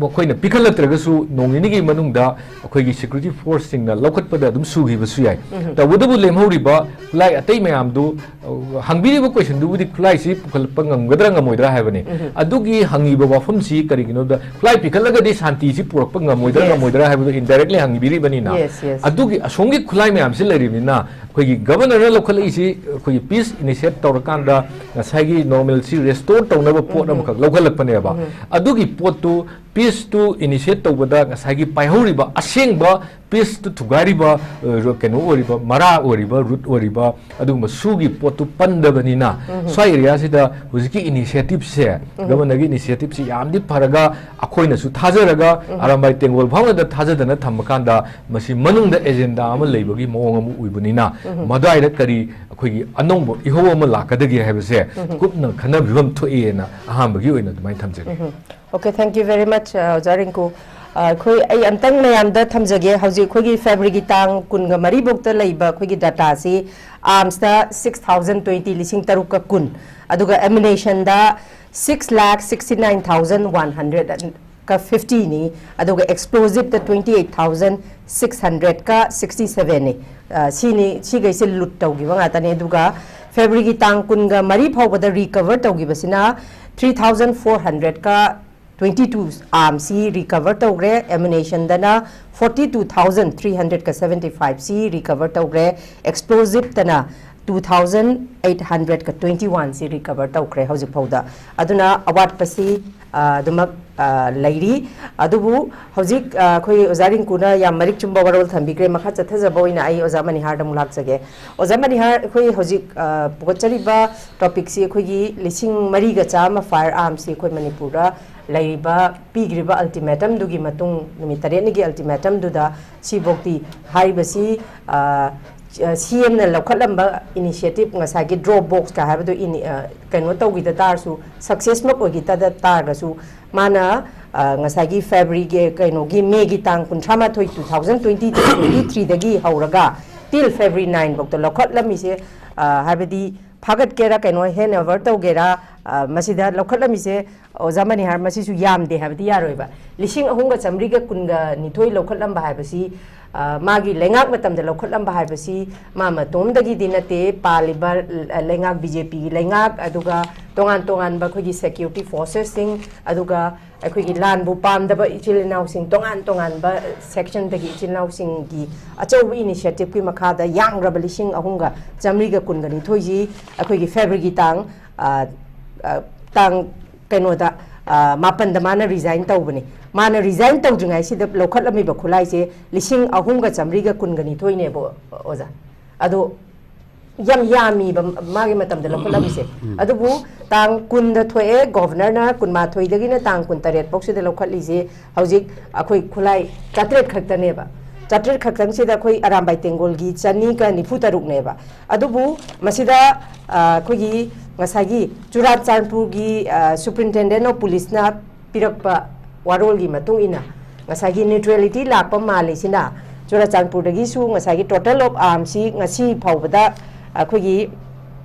ꯃꯈꯣꯏꯅ ꯄꯤꯈꯠꯂꯛꯇ꯭ꯔꯒꯁꯨ ꯅꯣꯡ ꯅꯤꯅꯤꯒꯤ ꯃꯅꯨꯡꯗ ꯑꯩꯈꯣꯏꯒꯤ security forceꯁꯤꯡꯅ ꯂꯧꯈꯠꯄꯗ ꯑꯗꯨꯝ ꯁꯨꯈꯤꯕꯁꯨ ꯌꯥꯏ꯫ ꯎꯝ꯫ ꯇꯧꯕꯇꯕꯨ ꯂꯦꯝꯍꯧꯔꯤꯕ ꯈꯨꯠꯂꯥꯏ ꯑꯇꯩ ꯃꯌꯥꯝꯗꯨ, ꯑ, ꯍꯪꯕꯤꯔꯤꯕ questionꯗꯨꯕꯨꯗꯤ ꯈꯨꯠꯂꯥꯏꯁꯤ ꯄꯨꯈꯠꯂꯛꯄ ꯉꯝꯒꯗ꯭ꯔꯥ ꯉꯝꯃꯣꯏꯗ꯭ꯔꯥ ꯍꯥꯏꯕꯅꯤ꯫ ꯎꯝ꯫ ꯑꯗꯨꯒꯤ ꯍꯪꯉꯤꯕ ꯋꯥꯐꯝꯁꯤ ꯀꯔꯤꯒꯤꯅꯣꯗ, ꯈꯨꯠꯂꯥꯏ ꯄꯤꯈꯠꯂꯒꯗꯤ ꯁꯥꯟꯇꯤꯁꯤ ꯄꯨꯔꯛꯄ ꯉꯝꯃꯣꯏꯗ꯭ꯔꯥ Yes꯫ ꯉꯝꯃꯣꯏꯗ꯭ꯔꯥ ꯍꯥꯏꯕꯗꯨ indirectly ꯍꯪꯕꯤꯔꯤꯕꯅꯤꯅ꯫ Yes, yes꯫ ꯑꯗꯨꯒꯤ ꯑꯁꯣꯝꯒꯤ ꯈꯨꯠꯂꯥꯏ ꯃꯌꯥꯝꯁꯤ ꯂꯩꯔꯤꯕꯅꯤꯅ ꯑꯩꯈꯣꯏꯒꯤ governorꯅ ꯂꯧꯈꯠꯂꯛꯏꯁꯤ ꯑꯩꯈꯣꯏꯒꯤ peace initiate ꯇꯧꯔꯀꯥꯟꯗ ꯉꯁꯥꯏꯒꯤ normalcy restore ꯇꯧꯅꯕ ꯄꯣꯠ ꯎꯝ꯫ ꯑꯃꯈꯛ ꯂꯧꯈꯠꯂꯛꯄꯅꯦꯕ꯫ ꯎꯝ꯫ ꯑꯗꯨꯒꯤ ꯄꯣꯠꯇꯨ ꯄꯤꯁꯇꯨ ꯏꯅꯤꯁꯤꯌꯦꯠ ꯇꯧꯕꯗ ꯉꯁꯥꯏꯒꯤ ꯄꯥꯏꯍꯧꯔꯤꯕ ꯑꯁꯦꯡꯕ ꯄꯤꯁꯇꯨ ꯊꯨꯒꯥꯏꯔꯤꯕ, ꯑ, ꯀꯩꯅꯣ ꯑꯣꯏꯔꯤꯕ, ꯃꯔꯥ ꯑꯣꯏꯔꯤꯕ, ꯔꯨꯠ ꯑꯣꯏꯔꯤꯕ ꯑꯗꯨꯒꯨꯝꯕ ꯁꯨꯒꯤ ꯄꯣꯠꯇꯨ ꯄꯟꯗꯕꯅꯤꯅ, ꯁ꯭ꯋꯥꯏ ꯑꯦꯔꯤꯌꯥꯁꯤꯗ ꯍꯧꯖꯤꯛꯀꯤ ꯏꯅꯤꯁꯤꯌꯦꯇꯤꯞꯁꯦ, ꯒꯚꯔꯅꯔꯒꯤ ꯏꯅꯤꯁꯤꯌꯦꯇꯤꯞꯁꯦ ꯌꯥꯝꯗꯤ ꯐꯔꯒ, ꯑꯩꯈꯣꯏꯅꯁꯨ ꯊꯥꯖꯔꯒ, ꯑꯔꯥꯝꯕꯥꯏ ꯇꯦꯡꯒꯣꯜ ꯐꯥꯎꯅꯗ ꯊꯥꯖꯗꯅ ꯊꯝꯕ ꯀꯥꯟꯗ, ꯃꯁꯤ ꯃꯅꯨꯡꯗ ꯑꯦꯖꯦꯟꯗꯥ ꯑꯃ ꯂꯩꯕꯒꯤ ꯃꯑꯣꯡ ꯑꯃ ꯑꯣꯏꯕꯅꯤꯅ, ꯃꯗ꯭ꯋꯥꯏꯗ ꯀꯔꯤ ꯑꯩꯈꯣꯏꯒꯤ ꯑꯅꯧꯕ ꯏꯍꯧ ꯑꯃ ꯂꯥꯛꯀꯗꯒꯦ ꯍꯥꯏꯕꯁꯦ ꯀꯨꯞꯅ ꯈꯟꯅꯕꯤꯕ ꯑꯃ ꯊꯣꯛꯑꯦꯅ ꯑꯍꯥꯟꯕꯒꯤ ꯑꯣꯏꯅ ꯑꯗꯨꯃꯥꯏꯅ ꯊꯝꯖꯒꯦ꯫ Okay, thank you very much, ꯑ, ꯑꯣꯖꯥ ꯔꯤꯡꯀꯨ꯫ ꯑ, ꯑꯩꯈꯣꯏ, ꯑꯩ ꯑꯝꯇꯪ ꯃꯌꯥꯝꯗ ꯊꯝꯖꯒꯦ꯫ ꯍꯧꯖꯤꯛ ꯑꯩꯈꯣꯏꯒꯤ ꯐꯦꯕ꯭ꯔꯤꯒꯤ ꯇꯥꯡ ꯀꯨꯟꯒ ꯃꯔꯤ ꯐꯥꯎꯇ ꯂꯩꯕ ꯑꯩꯈꯣꯏꯒꯤ ꯗꯇꯥꯁꯤ, ꯑꯥꯔꯝꯁꯇ ꯁꯤꯛꯁ ꯊꯥꯎꯖꯟ ꯇ꯭ꯋꯦꯟꯇꯤ, ꯂꯤꯁꯤꯡ ꯇꯔꯨꯛꯀ ꯀꯨꯟ, ꯑꯗꯨꯒ ꯑꯦꯃꯨꯅꯦꯁꯟꯗ six lakh sixty nine thousand one hundred ꯀ ꯐꯤꯐꯇꯤꯅꯤ, ꯑꯗꯨꯒ ꯑꯦꯛꯁꯄ꯭ꯂꯣꯖꯤꯞꯇ ꯇ꯭ꯋꯦꯟꯇꯤ ꯑꯩꯠ ꯊꯥꯎꯖꯟ ꯁꯤꯛꯁ ꯍꯟꯗ꯭ꯔꯦꯠꯀ ꯁꯤꯛꯁꯇꯤ ꯁꯚꯦꯟꯅꯤ꯫ ꯑ, ꯁꯤꯅꯤ, ꯁꯤꯈꯩꯁꯦ ꯂꯨꯠ ꯇꯧꯈꯤꯕ ꯉꯥꯛꯇꯅꯤ꯫ ꯑꯗꯨꯒ ꯐꯦꯕ꯭ꯔꯤꯒꯤ ꯇꯥꯡ ꯀꯨꯟꯒ ꯃꯔꯤ ꯐꯥꯎꯕꯗ ꯔꯤꯀꯚꯔ ꯇꯧꯈꯤꯕꯁꯤꯅ ꯊ꯭ꯔꯤ ꯊꯥꯎꯖꯟ ꯐꯣꯔ ꯍꯟꯗ꯭ꯔꯦꯠꯀ ꯇ꯭ꯋꯦꯟꯇꯤ ꯇꯨ ꯑꯥꯔꯝꯁꯤ ꯔꯤꯀꯚꯔ ꯇꯧꯈ꯭ꯔꯦ꯫ ꯑꯦꯃꯨꯅꯦꯁꯟꯗꯅ ꯐꯣꯔꯇꯤ ꯇꯨ ꯊꯥꯎꯖꯟ ꯊ꯭ꯔꯤ ꯍꯟꯗ꯭ꯔꯦꯠꯀ ꯁꯚꯦꯟꯇꯤ ꯐꯥꯏꯚꯁꯤ ꯔꯤꯀꯚꯔ ꯇꯧꯈ꯭ꯔꯦ꯫ ꯑꯦꯛꯁꯄ꯭ꯂꯣꯖꯤꯞꯇꯅ ꯇꯨ ꯊꯥꯎꯖꯟ ꯑꯩꯠ ꯍꯟꯗ꯭ꯔꯦꯠꯀ ꯇ꯭ꯋꯦꯟꯇꯤ ꯋꯥꯟꯁꯤ ꯔꯤꯀꯚꯔ ꯇꯧꯈ꯭ꯔꯦ ꯍꯧꯖꯤꯛ ꯐꯥꯎꯗ꯫ ꯑꯗꯨꯅ ꯑꯋꯥꯠꯄꯁꯤ, ꯑ, ꯑꯗꯨꯃꯛ, ꯑ, ꯂꯩꯔꯤ꯫ ꯑꯗꯨꯕꯨ ꯍꯧꯖꯤꯛ, ꯑ, ꯑꯩꯈꯣꯏ ꯑꯣꯖꯥ ꯔꯤꯡꯀꯨꯅ ꯌꯥꯝ ꯃꯔꯤꯛ ꯆꯨꯝꯕ ꯋꯥꯔꯣꯜ ꯊꯝꯕꯤꯈ꯭ꯔꯦ꯫ ꯃꯈꯥ ꯆꯠꯊꯖꯕ ꯑꯣꯏꯅ ꯑꯩ ꯑꯣꯖꯥ ꯃꯅꯤꯍꯥꯔꯗ ꯑꯃꯨꯛ ꯂꯥꯛꯆꯒꯦ꯫ ꯑꯣꯖꯥ ꯃꯅꯤꯍꯥꯔ, ꯑꯩꯈꯣꯏ ꯍꯧꯖꯤꯛ, ꯑ, ꯄꯨꯒꯠꯆꯔꯤꯕ ꯇꯣꯄꯤꯛꯁꯤ ꯑꯩꯈꯣꯏꯒꯤ ꯂꯤꯁꯤꯡ ꯃꯔꯤꯒ ꯆꯥꯝꯃ ꯐꯥꯏꯌꯔ ꯑꯥꯔꯝꯁꯤ ꯑꯩꯈꯣꯏ ꯃꯅꯤꯄꯨꯔꯗ ꯂꯩꯔꯤꯕ, ꯄꯤꯈ꯭ꯔꯤꯕ ꯑꯜꯇꯤꯃꯦꯇꯝꯗꯨꯒꯤ ꯃꯇꯨꯡ, ꯅꯨꯃꯤꯠ ꯇꯔꯦꯠꯅꯤꯒꯤ ꯑꯜꯇꯤꯃꯦꯇꯝꯗꯨꯗ ꯁꯤꯐꯧꯗꯤ ꯍꯥꯏꯔꯤꯕꯁꯤ, ꯑ, ꯁꯤ ꯑꯦꯝꯅ ꯂꯧꯈꯠꯂꯝꯕ ꯏꯅꯤꯁꯤꯌꯦꯇꯤꯞ, ꯉꯁꯥꯏꯒꯤ ꯗ꯭ꯔꯣꯞ ꯕꯣꯛꯁꯀ ꯍꯥꯏꯕꯗꯣ ꯏꯅꯤ-, ꯑ, ꯀꯩꯅꯣ ꯇꯧꯈꯤꯗ ꯇꯥꯔꯁꯨ, ꯁꯛꯁꯦꯁꯃꯛ ꯑꯣꯏꯈꯤꯗ ꯇꯥꯔꯒꯁꯨ, ꯃꯥꯅ, ꯑ, ꯉꯁꯥꯏꯒꯤ ꯐꯦꯕ꯭ꯔꯤꯒꯤ, ꯀꯩꯅꯣꯒꯤ, ꯃꯦꯒꯤ ꯇꯥꯡ ꯀꯨꯟꯊ꯭ꯔꯥ ꯃꯥꯊꯣꯏ, two thousand twenty two, twenty ꯊ꯭ꯔꯤꯗꯒꯤ ꯍꯧꯔꯒ ꯇꯤꯜ ꯐꯦꯕ꯭ꯔꯤ ꯅꯥꯏꯟ ꯐꯥꯎꯗ ꯂꯧꯈꯠꯂꯝꯃꯤꯁꯦ, ꯑ, ꯍꯥꯏꯕꯗꯤ ꯐꯥꯒꯠꯀꯦꯔꯥ, ꯀꯩꯅꯣ, ꯍꯦꯟ ꯑꯣꯚꯔ ꯇꯧꯒꯦꯔꯥ, ꯑ, ꯃꯁꯤꯗ ꯂꯧꯈꯠꯂꯝꯃꯤꯁꯦ, ꯑꯣꯖꯥ ꯃꯅꯤꯍꯥꯔ, ꯃꯁꯤꯁꯨ ꯌꯥꯝꯗꯦ ꯍꯥꯏꯕꯗꯤ ꯌꯥꯔꯣꯏꯕ꯫ ꯂꯤꯁꯤꯡ ꯑꯍꯨꯝꯒ ꯆꯥꯃꯔꯤꯒ ꯀꯨꯟꯒ ꯅꯤꯊꯣꯏ ꯂꯧꯈꯠꯂꯝꯕ ꯍꯥꯏꯕꯁꯤ, ꯑ, ꯃꯥꯒꯤ ꯂꯩꯉꯥꯛ ꯃꯇꯝꯗ ꯂꯧꯈꯠꯂꯝꯕ ꯍꯥꯏꯕꯁꯤ ꯃꯥ ꯃꯇꯣꯝꯗꯒꯤꯗꯤ ꯅꯠꯇꯦ, ꯄꯥꯜꯂꯤꯕ, ꯑ, ꯂꯩꯉꯥꯛ, ꯕꯤ ꯖꯦ ꯄꯤꯒꯤ ꯂꯩꯉꯥꯛ, ꯑꯗꯨꯒ ꯇꯣꯉꯥꯟ ꯇꯣꯉꯥꯟꯕ ꯑꯩꯈꯣꯏꯒꯤ ꯁꯦꯀ꯭ꯌꯨꯔꯤꯇꯤ ꯐꯣꯔꯁꯦꯁꯁꯤꯡ, ꯑꯗꯨꯒ ꯑꯩꯈꯣꯏꯒꯤ ꯂꯥꯟꯕꯨ ꯄꯥꯝꯗꯕ ꯏꯆꯤꯜ ꯏꯅꯥꯎꯁꯤꯡ, ꯇꯣꯉꯥꯟ ꯇꯣꯉꯥꯟꯕ ꯁꯦꯛꯁꯟꯗꯒꯤ ꯏꯆꯤꯜ ꯏꯅꯥꯎꯁꯤꯡꯒꯤ ꯑꯆꯧꯕ ꯏꯅꯤꯁꯤꯌꯦꯇꯤꯞꯀꯤ ꯃꯈꯥꯗ ꯌꯥꯝꯈ꯭ꯔꯕ ꯂꯤꯁꯤꯡ ꯑꯍꯨꯝꯒ ꯆꯥꯃꯔꯤꯒ ꯀꯨꯟꯒ ꯅꯤꯊꯣꯏꯁꯤ ꯑꯩꯈꯣꯏꯒꯤ ꯐꯦꯕ꯭ꯔꯤꯒꯤ ꯇꯥꯡ, ꯑ, ꯑ, ꯇꯥꯡ ꯀꯩꯅꯣꯗ, ꯃꯥꯄꯟꯗ ꯃꯥꯅ ꯔꯤꯖꯥꯏꯟ ꯇꯧꯕꯅꯤ꯫ ꯃꯥꯅ ꯔꯤꯖꯥꯏꯟ ꯇꯧꯗ꯭ꯔꯤꯉꯩꯁꯤꯗ ꯂꯧꯈꯠꯂꯝꯃꯤꯕ ꯈꯨꯠꯂꯥꯏꯁꯦ ꯂꯤꯁꯤꯡ ꯑꯍꯨꯝꯒ ꯆꯥꯃꯔꯤꯒ ꯀꯨꯟꯒ ꯅꯤꯊꯣꯏꯅꯦꯕ, ꯑꯣꯖꯥ꯫ ꯑꯗꯣ ꯌꯥꯝ ꯌꯥꯝꯃꯤꯕ ꯃꯥꯒꯤ ꯃꯇꯝꯗ ꯂꯧꯈꯠꯂꯝꯃꯤꯁꯦ꯫ ꯑꯗꯨꯕꯨ ꯇꯥꯡ ꯀꯨꯟꯗ ꯊꯣꯛꯑꯦ, ꯒꯣꯚꯔꯅꯔꯅ ꯀꯨꯟꯃꯥꯊꯣꯏꯗꯒꯤꯅ ꯇꯥꯡ ꯀꯨꯟꯇꯔꯦꯠ ꯐꯥꯎꯁꯤꯗ ꯂꯧꯈꯠꯂꯤꯁꯦ꯫ ꯍꯧꯖꯤꯛ ꯑꯩꯈꯣꯏ ꯈꯨꯠꯂꯥꯏ ꯆꯥꯇ꯭ꯔꯦꯠ ꯈꯛꯇꯅꯦꯕ꯫ ꯆꯥꯇ꯭ꯔꯦꯠ ꯈꯛꯇꯪꯁꯤꯗ ꯑꯩꯈꯣꯏ ꯑꯔꯥꯝꯕꯥꯏ ꯇꯦꯡꯒꯣꯜꯒꯤ ꯆꯅꯤꯒ ꯅꯤꯐꯨ ꯇꯔꯨꯛꯅꯦꯕ꯫ ꯑꯗꯨꯕꯨ ꯃꯁꯤꯗ, ꯑ, ꯑꯩꯈꯣꯏꯒꯤ ꯉꯁꯥꯏꯒꯤ ꯆꯨꯔꯥꯆꯥꯟꯄꯨꯔꯒꯤ, ꯑ, Superintendent of Policeꯅ ꯄꯤꯔꯛꯄ ꯋꯥꯔꯣꯜꯒꯤ ꯃꯇꯨꯡ ꯏꯟꯅ ꯉꯁꯥꯏꯒꯤ neutrality ꯂꯥꯛꯄ ꯃꯥꯜꯂꯤꯁꯤꯅ ꯆꯨꯔꯥꯆꯥꯟꯄꯨꯔꯗꯒꯤꯁꯨ ꯉꯁꯥꯏꯒꯤ total of armsꯁꯤ ꯉꯁꯤ ꯐꯥꯎꯕꯗ ꯑꯩꯈꯣꯏꯒꯤ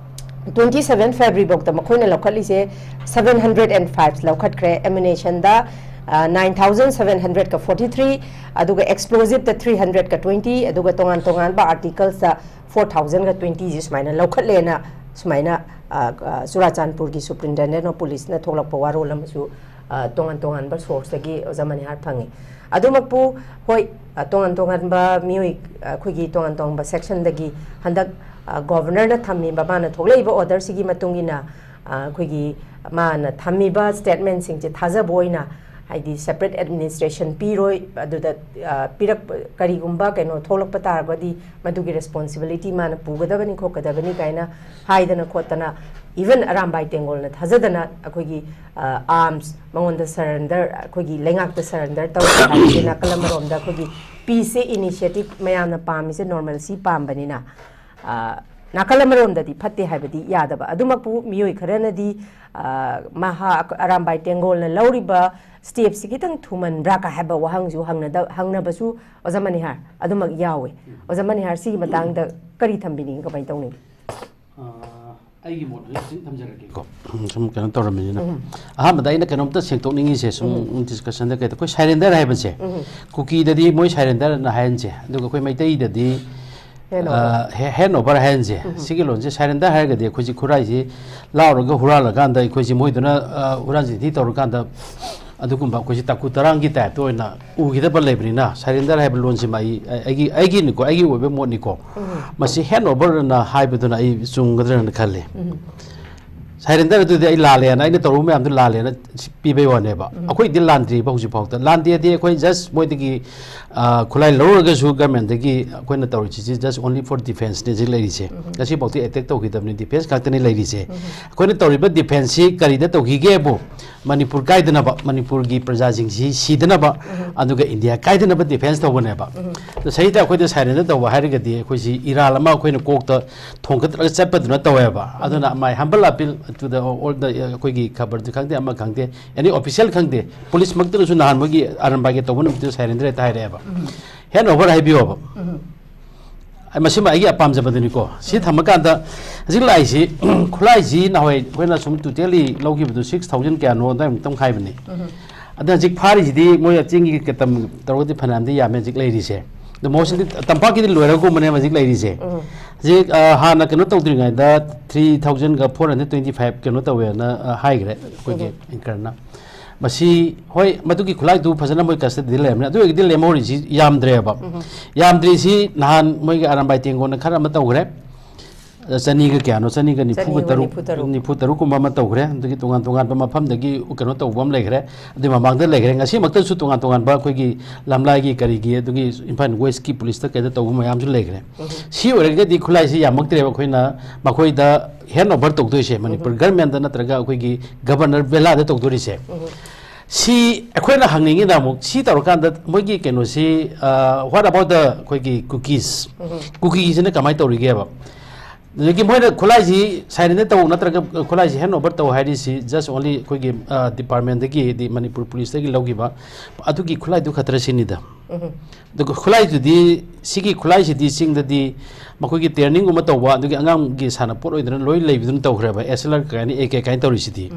twenty seven February ꯐꯥꯎꯗ ꯃꯈꯣꯏꯅ ꯂꯧꯈꯠꯂꯤꯁꯦ seven hundred and five ꯂꯧꯈꯠꯈ꯭ꯔꯦ꯫ Ammunitionꯗ, ꯑ, nine thousand seven hundredꯀ forty three, ꯑꯗꯨꯒ explosiveꯇ three hundredꯀ twenty, ꯑꯗꯨꯒ ꯇꯣꯉꯥꯟ ꯇꯣꯉꯥꯟꯕ articlesꯇ four thousandꯀ twentyꯁꯤ ꯁꯨꯃꯥꯏꯅ ꯂꯧꯈꯠꯂꯦꯅ ꯁꯨꯃꯥꯏꯅ, ꯑ, ꯑ, ꯆꯨꯔꯥꯆꯥꯟꯄꯨꯔꯒꯤ Superintendent of Policeꯅ ꯊꯣꯛꯂꯛꯄ ꯋꯥꯔꯣꯜ ꯑꯃꯁꯨ, ꯑ, ꯇꯣꯉꯥꯟ ꯇꯣꯉꯥꯟꯕ sourceꯇꯒꯤ ꯑꯣꯖꯥ ꯃꯅꯤꯍꯥꯔ ꯐꯪꯉꯤ꯫ ꯑꯗꯨꯃꯛꯄꯨ ꯍꯣꯏ, ꯑ, ꯇꯣꯉꯥꯟ ꯇꯣꯉꯥꯟꯕ ꯃꯤꯑꯣꯏ, ꯑ, ꯑꯩꯈꯣꯏꯒꯤ ꯇꯣꯉꯥꯟ ꯇꯣꯉꯥꯟꯕ sectionꯗꯒꯤ ꯍꯟꯗꯛ, ꯑ, ꯒꯣꯚꯔꯅꯔꯅ ꯊꯝꯃꯤꯕ, ꯃꯥꯅ ꯊꯣꯛꯂꯛꯏꯕ orderꯁꯤꯒꯤ ꯃꯇꯨꯡ ꯏꯟꯅ, ꯑ, ꯑꯩꯈꯣꯏꯒꯤ ꯃꯥꯅ ꯊꯝꯃꯤꯕ statementꯁꯤꯡꯁꯦ ꯊꯥꯖꯕ ꯑꯣꯏꯅ, ꯍꯥꯏꯗꯤ separate administration ꯄꯤꯔꯣꯏ, ꯑꯗꯨꯗ, ꯑ, ꯄꯤꯔꯛꯄ, ꯀꯔꯤꯒꯨꯝꯕ ꯀꯩꯅꯣ ꯊꯣꯛꯂꯛꯄ ꯇꯥꯔꯒꯗꯤ ꯃꯗꯨꯒꯤ responsibility ꯃꯥꯅ ꯄꯨꯒꯗꯕꯅꯤ ꯈꯣꯠꯀꯗꯕꯅꯤ ꯀꯥꯏꯅ ꯍꯥꯏꯗꯅ ꯈꯣꯠꯇꯅ, even ꯑꯔꯥꯝꯕꯥꯏ ꯇꯦꯡꯒꯣꯜꯅ ꯊꯥꯖꯗꯅ ꯑꯩꯈꯣꯏꯒꯤ, ꯑ, arms ꯃꯉꯣꯟꯗ surrender, ꯑꯩꯈꯣꯏꯒꯤ ꯂꯩꯉꯥꯛꯇ surrender ꯇꯧꯔꯦ ꯍꯥꯏꯕꯁꯦ ꯅꯥꯀꯜ ꯑꯃꯔꯣꯝꯗ ꯑꯩꯈꯣꯏꯒꯤ peaceꯁꯦ initiative ꯃꯌꯥꯝꯅ ꯄꯥꯝꯃꯤꯁꯦ normalcy ꯄꯥꯝꯕꯅꯤꯅ, ꯑ, ꯅꯥꯀꯜ ꯑꯃꯔꯣꯝꯗꯗꯤ ꯐꯠꯇꯦ ꯍꯥꯏꯕꯗꯤ ꯌꯥꯗꯕ꯫ ꯑꯗꯨꯃꯛꯄꯨ ꯃꯤꯑꯣꯏ ꯈꯔꯅꯗꯤ, ꯑ, ꯃꯍꯥ-, ꯑꯔꯥꯝꯕꯥꯏ ꯇꯦꯡꯒꯣꯜꯅ ꯂꯧꯔꯤꯕ stepꯁꯤ ꯈꯤꯇꯪ ꯊꯨꯃꯟꯕ꯭ꯔꯥ ꯀ ꯍꯥꯏꯕ ꯋꯥꯍꯪꯁꯨ ꯍꯪꯅꯗ-, ꯍꯪꯅꯕꯁꯨ ꯑꯣꯖꯥ ꯃꯅꯤꯍꯥꯔ ꯑꯗꯨꯃꯛ ꯌꯥꯎꯋꯦ꯫ ꯑꯣꯖꯥ ꯃꯅꯤꯍꯥꯔ, ꯁꯤꯒꯤ ꯃꯇꯥꯡꯗ ꯀꯔꯤ ꯊꯝꯕꯤꯅꯤꯡꯉꯤ, ꯀꯃꯥꯏꯅ ꯇꯧꯅꯤꯡꯉꯤ? ꯑ, ꯑꯩꯒꯤ ꯃꯣꯠ ꯍꯧꯖꯤꯛ ꯈꯤꯇꯪ ꯊꯝꯖꯔꯛꯀꯦꯀꯣ꯫ ꯎꯝ, ꯁꯨꯝ ꯀꯩꯅꯣ ꯇꯧꯔꯝꯃꯤꯅꯤꯅ꯫ ꯑꯍꯥꯟꯕꯗ ꯑꯩꯅ ꯀꯩꯅꯣꯝꯇ ꯁꯦꯡꯗꯣꯛꯅꯤꯡꯉꯤꯁꯦ, ꯁꯨꯝ discussionꯗ ꯀꯩꯗ ꯑꯩꯈꯣꯏ surrender ꯍꯥꯏꯕꯁꯦ, ꯀꯨꯀꯤꯗꯗꯤ ꯃꯣꯏ surrenderꯅ ꯍꯥꯏꯍꯟꯁꯦ, ꯑꯗꯨꯒ ꯑꯩꯈꯣꯏ ꯃꯩꯇꯩꯗꯗꯤ, hand over꯫ ꯑ, he-, hand over ꯍꯥꯏꯍꯟꯁꯦ꯫ ꯁꯤꯒꯤ ꯂꯣꯟꯁꯦ surrender ꯍꯥꯏꯔꯒꯗꯤ ꯑꯩꯈꯣꯏꯁꯤ ꯈꯨꯔꯥꯏꯁꯤ ꯂꯥꯎꯔꯒ ꯍꯨꯔꯥꯜꯂꯀꯥꯟꯗ ꯑꯩꯈꯣꯏꯁꯤ ꯃꯣꯏꯗꯨꯅ, ꯑ, ꯍꯨꯔꯥꯟ ꯆꯤꯟꯊꯤ ꯇꯧꯔꯀꯥꯟꯗ ꯑꯗꯨꯒꯨꯝꯕ ꯑꯩꯈꯣꯏꯁꯤ ꯇꯥꯀꯨ ꯇꯔꯥꯡꯒꯤ typeꯇ ꯑꯣꯏꯅ ꯎꯈꯤꯗꯕ ꯂꯩꯕꯅꯤꯅ, surrender ꯍꯥꯏꯕ ꯂꯣꯟꯁꯤꯃ ꯑꯩ, ꯑꯩꯒꯤ, ꯑꯩꯒꯤꯅꯤꯀꯣ, ꯑꯩꯒꯤ ꯑꯣꯏꯕ ꯃꯣꯠꯅꯤꯀꯣ꯫ ꯃꯁꯤ hand overꯅ ꯍꯥꯏꯕꯗꯨꯅ ꯑꯩ ꯆꯨꯝꯒꯗ꯭ꯔꯅ ꯈꯜꯂꯤ꯫ ꯁꯥꯏꯔꯦꯟꯗꯔ ꯑꯗꯨꯗꯤ ꯑꯩ ꯂꯥꯜꯂꯦꯅ, ꯑꯩꯅ ꯇꯧꯔꯨꯕ ꯃꯌꯥꯝꯗꯣ ꯂꯥꯜꯂꯦꯅ ꯁꯤ ꯄꯤꯕꯩ ꯋꯥꯅꯦꯕ꯫ ꯑꯩꯈꯣꯏꯗꯤ ꯂꯥꯟꯗ꯭ꯔꯤꯕ ꯍꯧꯖꯤꯛ ꯐꯥꯎꯗ꯫ ꯂꯥꯟꯗꯦꯗꯤ ꯑꯩꯈꯣꯏ just ꯃꯣꯏꯗꯒꯤ, ꯑ, ꯈꯨꯠꯂꯥꯏ ꯂꯧꯔꯒꯁꯨ ꯒꯃꯦꯟꯗꯒꯤ ꯑꯩꯈꯣꯏꯅ ꯇꯧꯔꯤꯁꯤ just only for defense ꯅꯦ ꯍꯧꯖꯤꯛ ꯂꯩꯔꯤꯁꯦ꯫ ꯉꯁꯤꯐꯥꯎꯗꯤ attack ꯇꯧꯈꯤꯗꯕꯅꯤ, defense ꯉꯥꯛꯇꯅꯤ ꯂꯩꯔꯤꯁꯦ꯫ ꯑꯩꯈꯣꯏꯅ ꯇꯧꯔꯤꯕ defense ꯁꯤ ꯀꯔꯤꯗ ꯇꯧꯈꯤꯒꯦꯕꯨ, ꯃꯅꯤꯄꯨꯔ ꯀꯥꯏꯗꯅꯕ, ꯃꯅꯤꯄꯨꯔꯒꯤ ꯄ꯭ꯔꯖꯥꯁꯤꯡꯁꯤ ꯁꯤꯗꯅꯕ, ꯑꯗꯨꯒ ꯏꯟꯗꯤꯌꯥ ꯀꯥꯏꯗꯅꯕ defense ꯇꯧꯕꯅꯦꯕ꯫ ꯑꯗꯣ ꯁꯤꯗꯩꯗ ꯑꯩꯈꯣꯏꯗ ꯁꯥꯏꯔꯦꯟꯗꯔ ꯇꯧꯕ ꯍꯥꯏꯔꯒꯗꯤ ꯑꯩꯈꯣꯏꯁꯤ ꯏꯔꯥꯜ ꯑꯃ ꯑꯩꯈꯣꯏꯅ ꯀꯣꯛꯇ ꯊꯣꯡꯒꯠꯂꯒ ꯆꯠꯄꯗꯨꯅ ꯇꯧꯋꯦꯕ꯫ ꯑꯗꯨꯅ my humble appeal to the all the, ꯑꯩꯈꯣꯏꯒꯤ ꯈꯕꯔꯗꯨ ꯈꯪꯗꯦ, ꯑꯃ ꯈꯪꯗꯦ, any official ꯈꯪꯗꯦ, ꯄꯨꯂꯤꯁꯃꯛꯇꯨꯅꯁꯨ ꯅꯍꯥꯟ ꯃꯣꯏꯒꯤ ꯑꯔꯥꯝꯕꯥꯏꯒꯤ ꯇꯧꯕ ꯅꯨꯃꯤꯠꯇꯨꯗ surrender ꯍꯦꯛꯇ ꯍꯥꯏꯔꯛꯑꯦꯕ꯫ Hand over ꯍꯥꯏꯕꯤꯌꯣꯕ꯫ ꯑꯩ ꯃꯁꯤꯃ ꯑꯩꯒꯤ ꯑꯄꯥꯝꯖꯕꯗꯨꯅꯤꯀꯣ꯫ ꯁꯤ ꯊꯝꯃꯀꯥꯟꯗ ꯍꯧꯖꯤꯛ ꯂꯥꯛꯏꯁꯤ, ꯈꯨꯠꯂꯥꯏꯁꯤ ꯅꯍꯥꯟꯋꯥꯏ ꯑꯩꯈꯣꯏꯅ ꯁꯨꯝ totally ꯂꯧꯈꯤꯕꯗꯨ six thousand ꯀꯌꯥꯅꯣ ꯑꯗꯨꯋꯥꯏꯃꯨꯛꯇꯪ ꯍꯥꯏꯕꯅꯤ꯫ ꯑꯗ ꯍꯧꯖꯤꯛ ꯐꯥꯔꯤꯁꯤꯗꯤ ꯃꯣꯏ ꯆꯤꯡꯒꯤ ꯀꯇꯝ ꯇꯧꯔꯒꯗꯤ ꯐꯅꯌꯥꯝꯗꯤ ꯌꯥꯝꯃꯦ ꯍꯧꯖꯤꯛ ꯂꯩꯔꯤꯁꯦ꯫ ꯑꯗꯣ ꯃꯣꯁꯂꯤ ꯇꯝꯄꯥꯛꯀꯤꯗꯤ ꯂꯣꯏꯔꯒꯨꯝꯕꯅꯦꯕ ꯍꯧꯖꯤꯛ ꯂꯩꯔꯤꯁꯦ꯫ ꯍꯧꯖꯤꯛ, ꯑ, ꯍꯥꯟꯅ ꯀꯩꯅꯣ ꯇꯧꯗ꯭ꯔꯤꯉꯩꯗ three thousand four hundred twenty five ꯀꯩꯅꯣ ꯇꯧꯋꯦꯅ, ꯑ, ꯍꯥꯏꯈ꯭ꯔꯦ ꯑꯩꯈꯣꯏꯒꯤ anchor ꯅ꯫ ꯃꯁꯤ, ꯍꯣꯏ, ꯃꯗꯨꯒꯤ ꯈꯨꯠꯂꯥꯏꯗꯨ ꯐꯖꯅ ꯃꯣꯏ custody ꯗ ꯂꯩꯔꯝꯅꯤ꯫ ꯑꯗꯨ ꯑꯣꯏꯔꯒꯗꯤ ꯂꯦꯝꯍꯧꯔꯤꯁꯤ ꯌꯥꯝꯗ꯭ꯔꯦꯕ꯫ ꯌꯥꯝꯗ꯭ꯔꯤꯁꯤ ꯅꯍꯥꯟ ꯃꯣꯏꯒꯤ ꯑꯔꯥꯝꯕꯥꯏ ꯇꯦꯡꯒꯣꯟꯅ ꯈꯔ ꯑꯃ ꯇꯧꯈ꯭ꯔꯦ꯫ ꯆꯅꯤꯒ ꯀꯌꯥꯅꯣ, ꯆꯅꯤꯒ ꯅꯤꯐꯨꯒ ꯇꯔꯨꯛ, ꯆꯅꯤꯒ ꯅꯤꯐꯨ ꯇꯔꯨꯛ꯫ ꯅꯤꯐꯨ ꯇꯔꯨꯛ ꯀꯨꯝꯕ ꯑꯃ ꯇꯧꯈ꯭ꯔꯦ꯫ ꯑꯗꯨꯒꯤ ꯇꯣꯉꯥꯟ ꯇꯣꯉꯥꯟꯕ ꯃꯐꯝꯗꯒꯤ ꯀꯩꯅꯣ ꯇꯧꯕ ꯑꯃ ꯂꯩꯈ꯭ꯔꯦ꯫ ꯑꯗꯨꯏ ꯃꯃꯥꯡꯗ ꯂꯩꯈ꯭ꯔꯦ꯫ ꯉꯁꯤꯃꯛꯇꯁꯨ ꯇꯣꯉꯥꯟ ꯇꯣꯉꯥꯟꯕ ꯑꯩꯈꯣꯏꯒꯤ ꯂꯝꯂꯥꯏꯒꯤ ꯀꯔꯤꯒꯤ ꯑꯗꯨꯒꯤ ꯏꯝꯐꯥꯜ West ꯀꯤ ꯄꯨꯂꯤꯁꯇ ꯀꯩꯗ ꯇꯧꯕ ꯃꯌꯥꯝꯁꯨ ꯂꯩꯈ꯭ꯔꯦ꯫ ꯁꯤ ꯑꯣꯏꯔꯒꯗꯤ ꯈꯨꯠꯂꯥꯏꯁꯤ ꯌꯥꯝꯃꯛꯇ꯭ꯔꯦꯕ ꯑꯩꯈꯣꯏꯅ ꯃꯈꯣꯏꯗ hand over ꯇꯧꯗꯣꯏꯁꯦ꯫ ꯃꯅꯤꯄꯨꯔ government ꯅꯠꯇ꯭ꯔꯒ ꯑꯩꯈꯣꯏꯒꯤ Governor ꯕꯦꯂꯥꯗ ꯇꯧꯗꯣꯔꯤꯁꯦ꯫ ꯁꯤ ꯑꯩꯈꯣꯏꯅ ꯍꯪꯅꯤꯡꯉꯤꯅ ꯑꯃꯨꯛ ꯁꯤ ꯇꯧꯔꯀꯥꯟꯗ ꯃꯣꯏꯒꯤ ꯀꯩꯅꯣꯁꯤ, ꯑ, what about the ꯑꯩꯈꯣꯏꯒꯤ ꯀꯨꯀꯤꯁ? ꯀꯨꯀꯤꯁꯤꯅ ꯀꯃꯥꯏꯅ ꯇꯧꯔꯤꯒꯦꯕ? ꯑꯗꯒꯤ ꯃꯣꯏꯅ ꯈꯨꯠꯂꯥꯏꯁꯤ surrender ꯇꯧ ꯅꯠꯇ꯭ꯔꯒ ꯈꯨꯠꯂꯥꯏꯁꯤ hand over ꯇꯧ ꯍꯥꯏꯔꯤꯁꯤ just only ꯑꯩꯈꯣꯏꯒꯤ, ꯑ, department ꯗꯒꯤ, ꯍꯥꯏꯗꯤ ꯃꯅꯤꯄꯨꯔ ꯄꯨꯂꯤꯁꯇꯒꯤ ꯂꯧꯈꯤꯕ ꯑꯗꯨꯒꯤ ꯈꯨꯠꯂꯥꯏꯗꯨ ꯈꯛꯇꯔ ꯁꯤꯅꯤꯗ꯫ ꯑꯗꯨꯒ ꯈꯨꯠꯂꯥꯏꯗꯨꯗꯤ, ꯁꯤꯒꯤ ꯈꯨꯠꯂꯥꯏꯁꯤꯗꯤ ꯆꯤꯡꯗꯗꯤ ꯃꯈꯣꯏꯒꯤ training ꯒꯨꯝꯕ ꯇꯧꯕ, ꯑꯗꯨꯒꯤ ꯑꯉꯥꯡꯒꯤ ꯁꯥꯟꯅꯄꯣꯠ ꯑꯣꯏꯗꯅ ꯂꯣꯏ ꯂꯩꯕꯗꯨꯅ ꯇꯧꯈ꯭ꯔꯦꯕ, S L R ꯀꯥꯏꯅ, A K ꯀꯥꯏꯅ ꯇꯧꯔꯤꯁꯤꯗꯤ꯫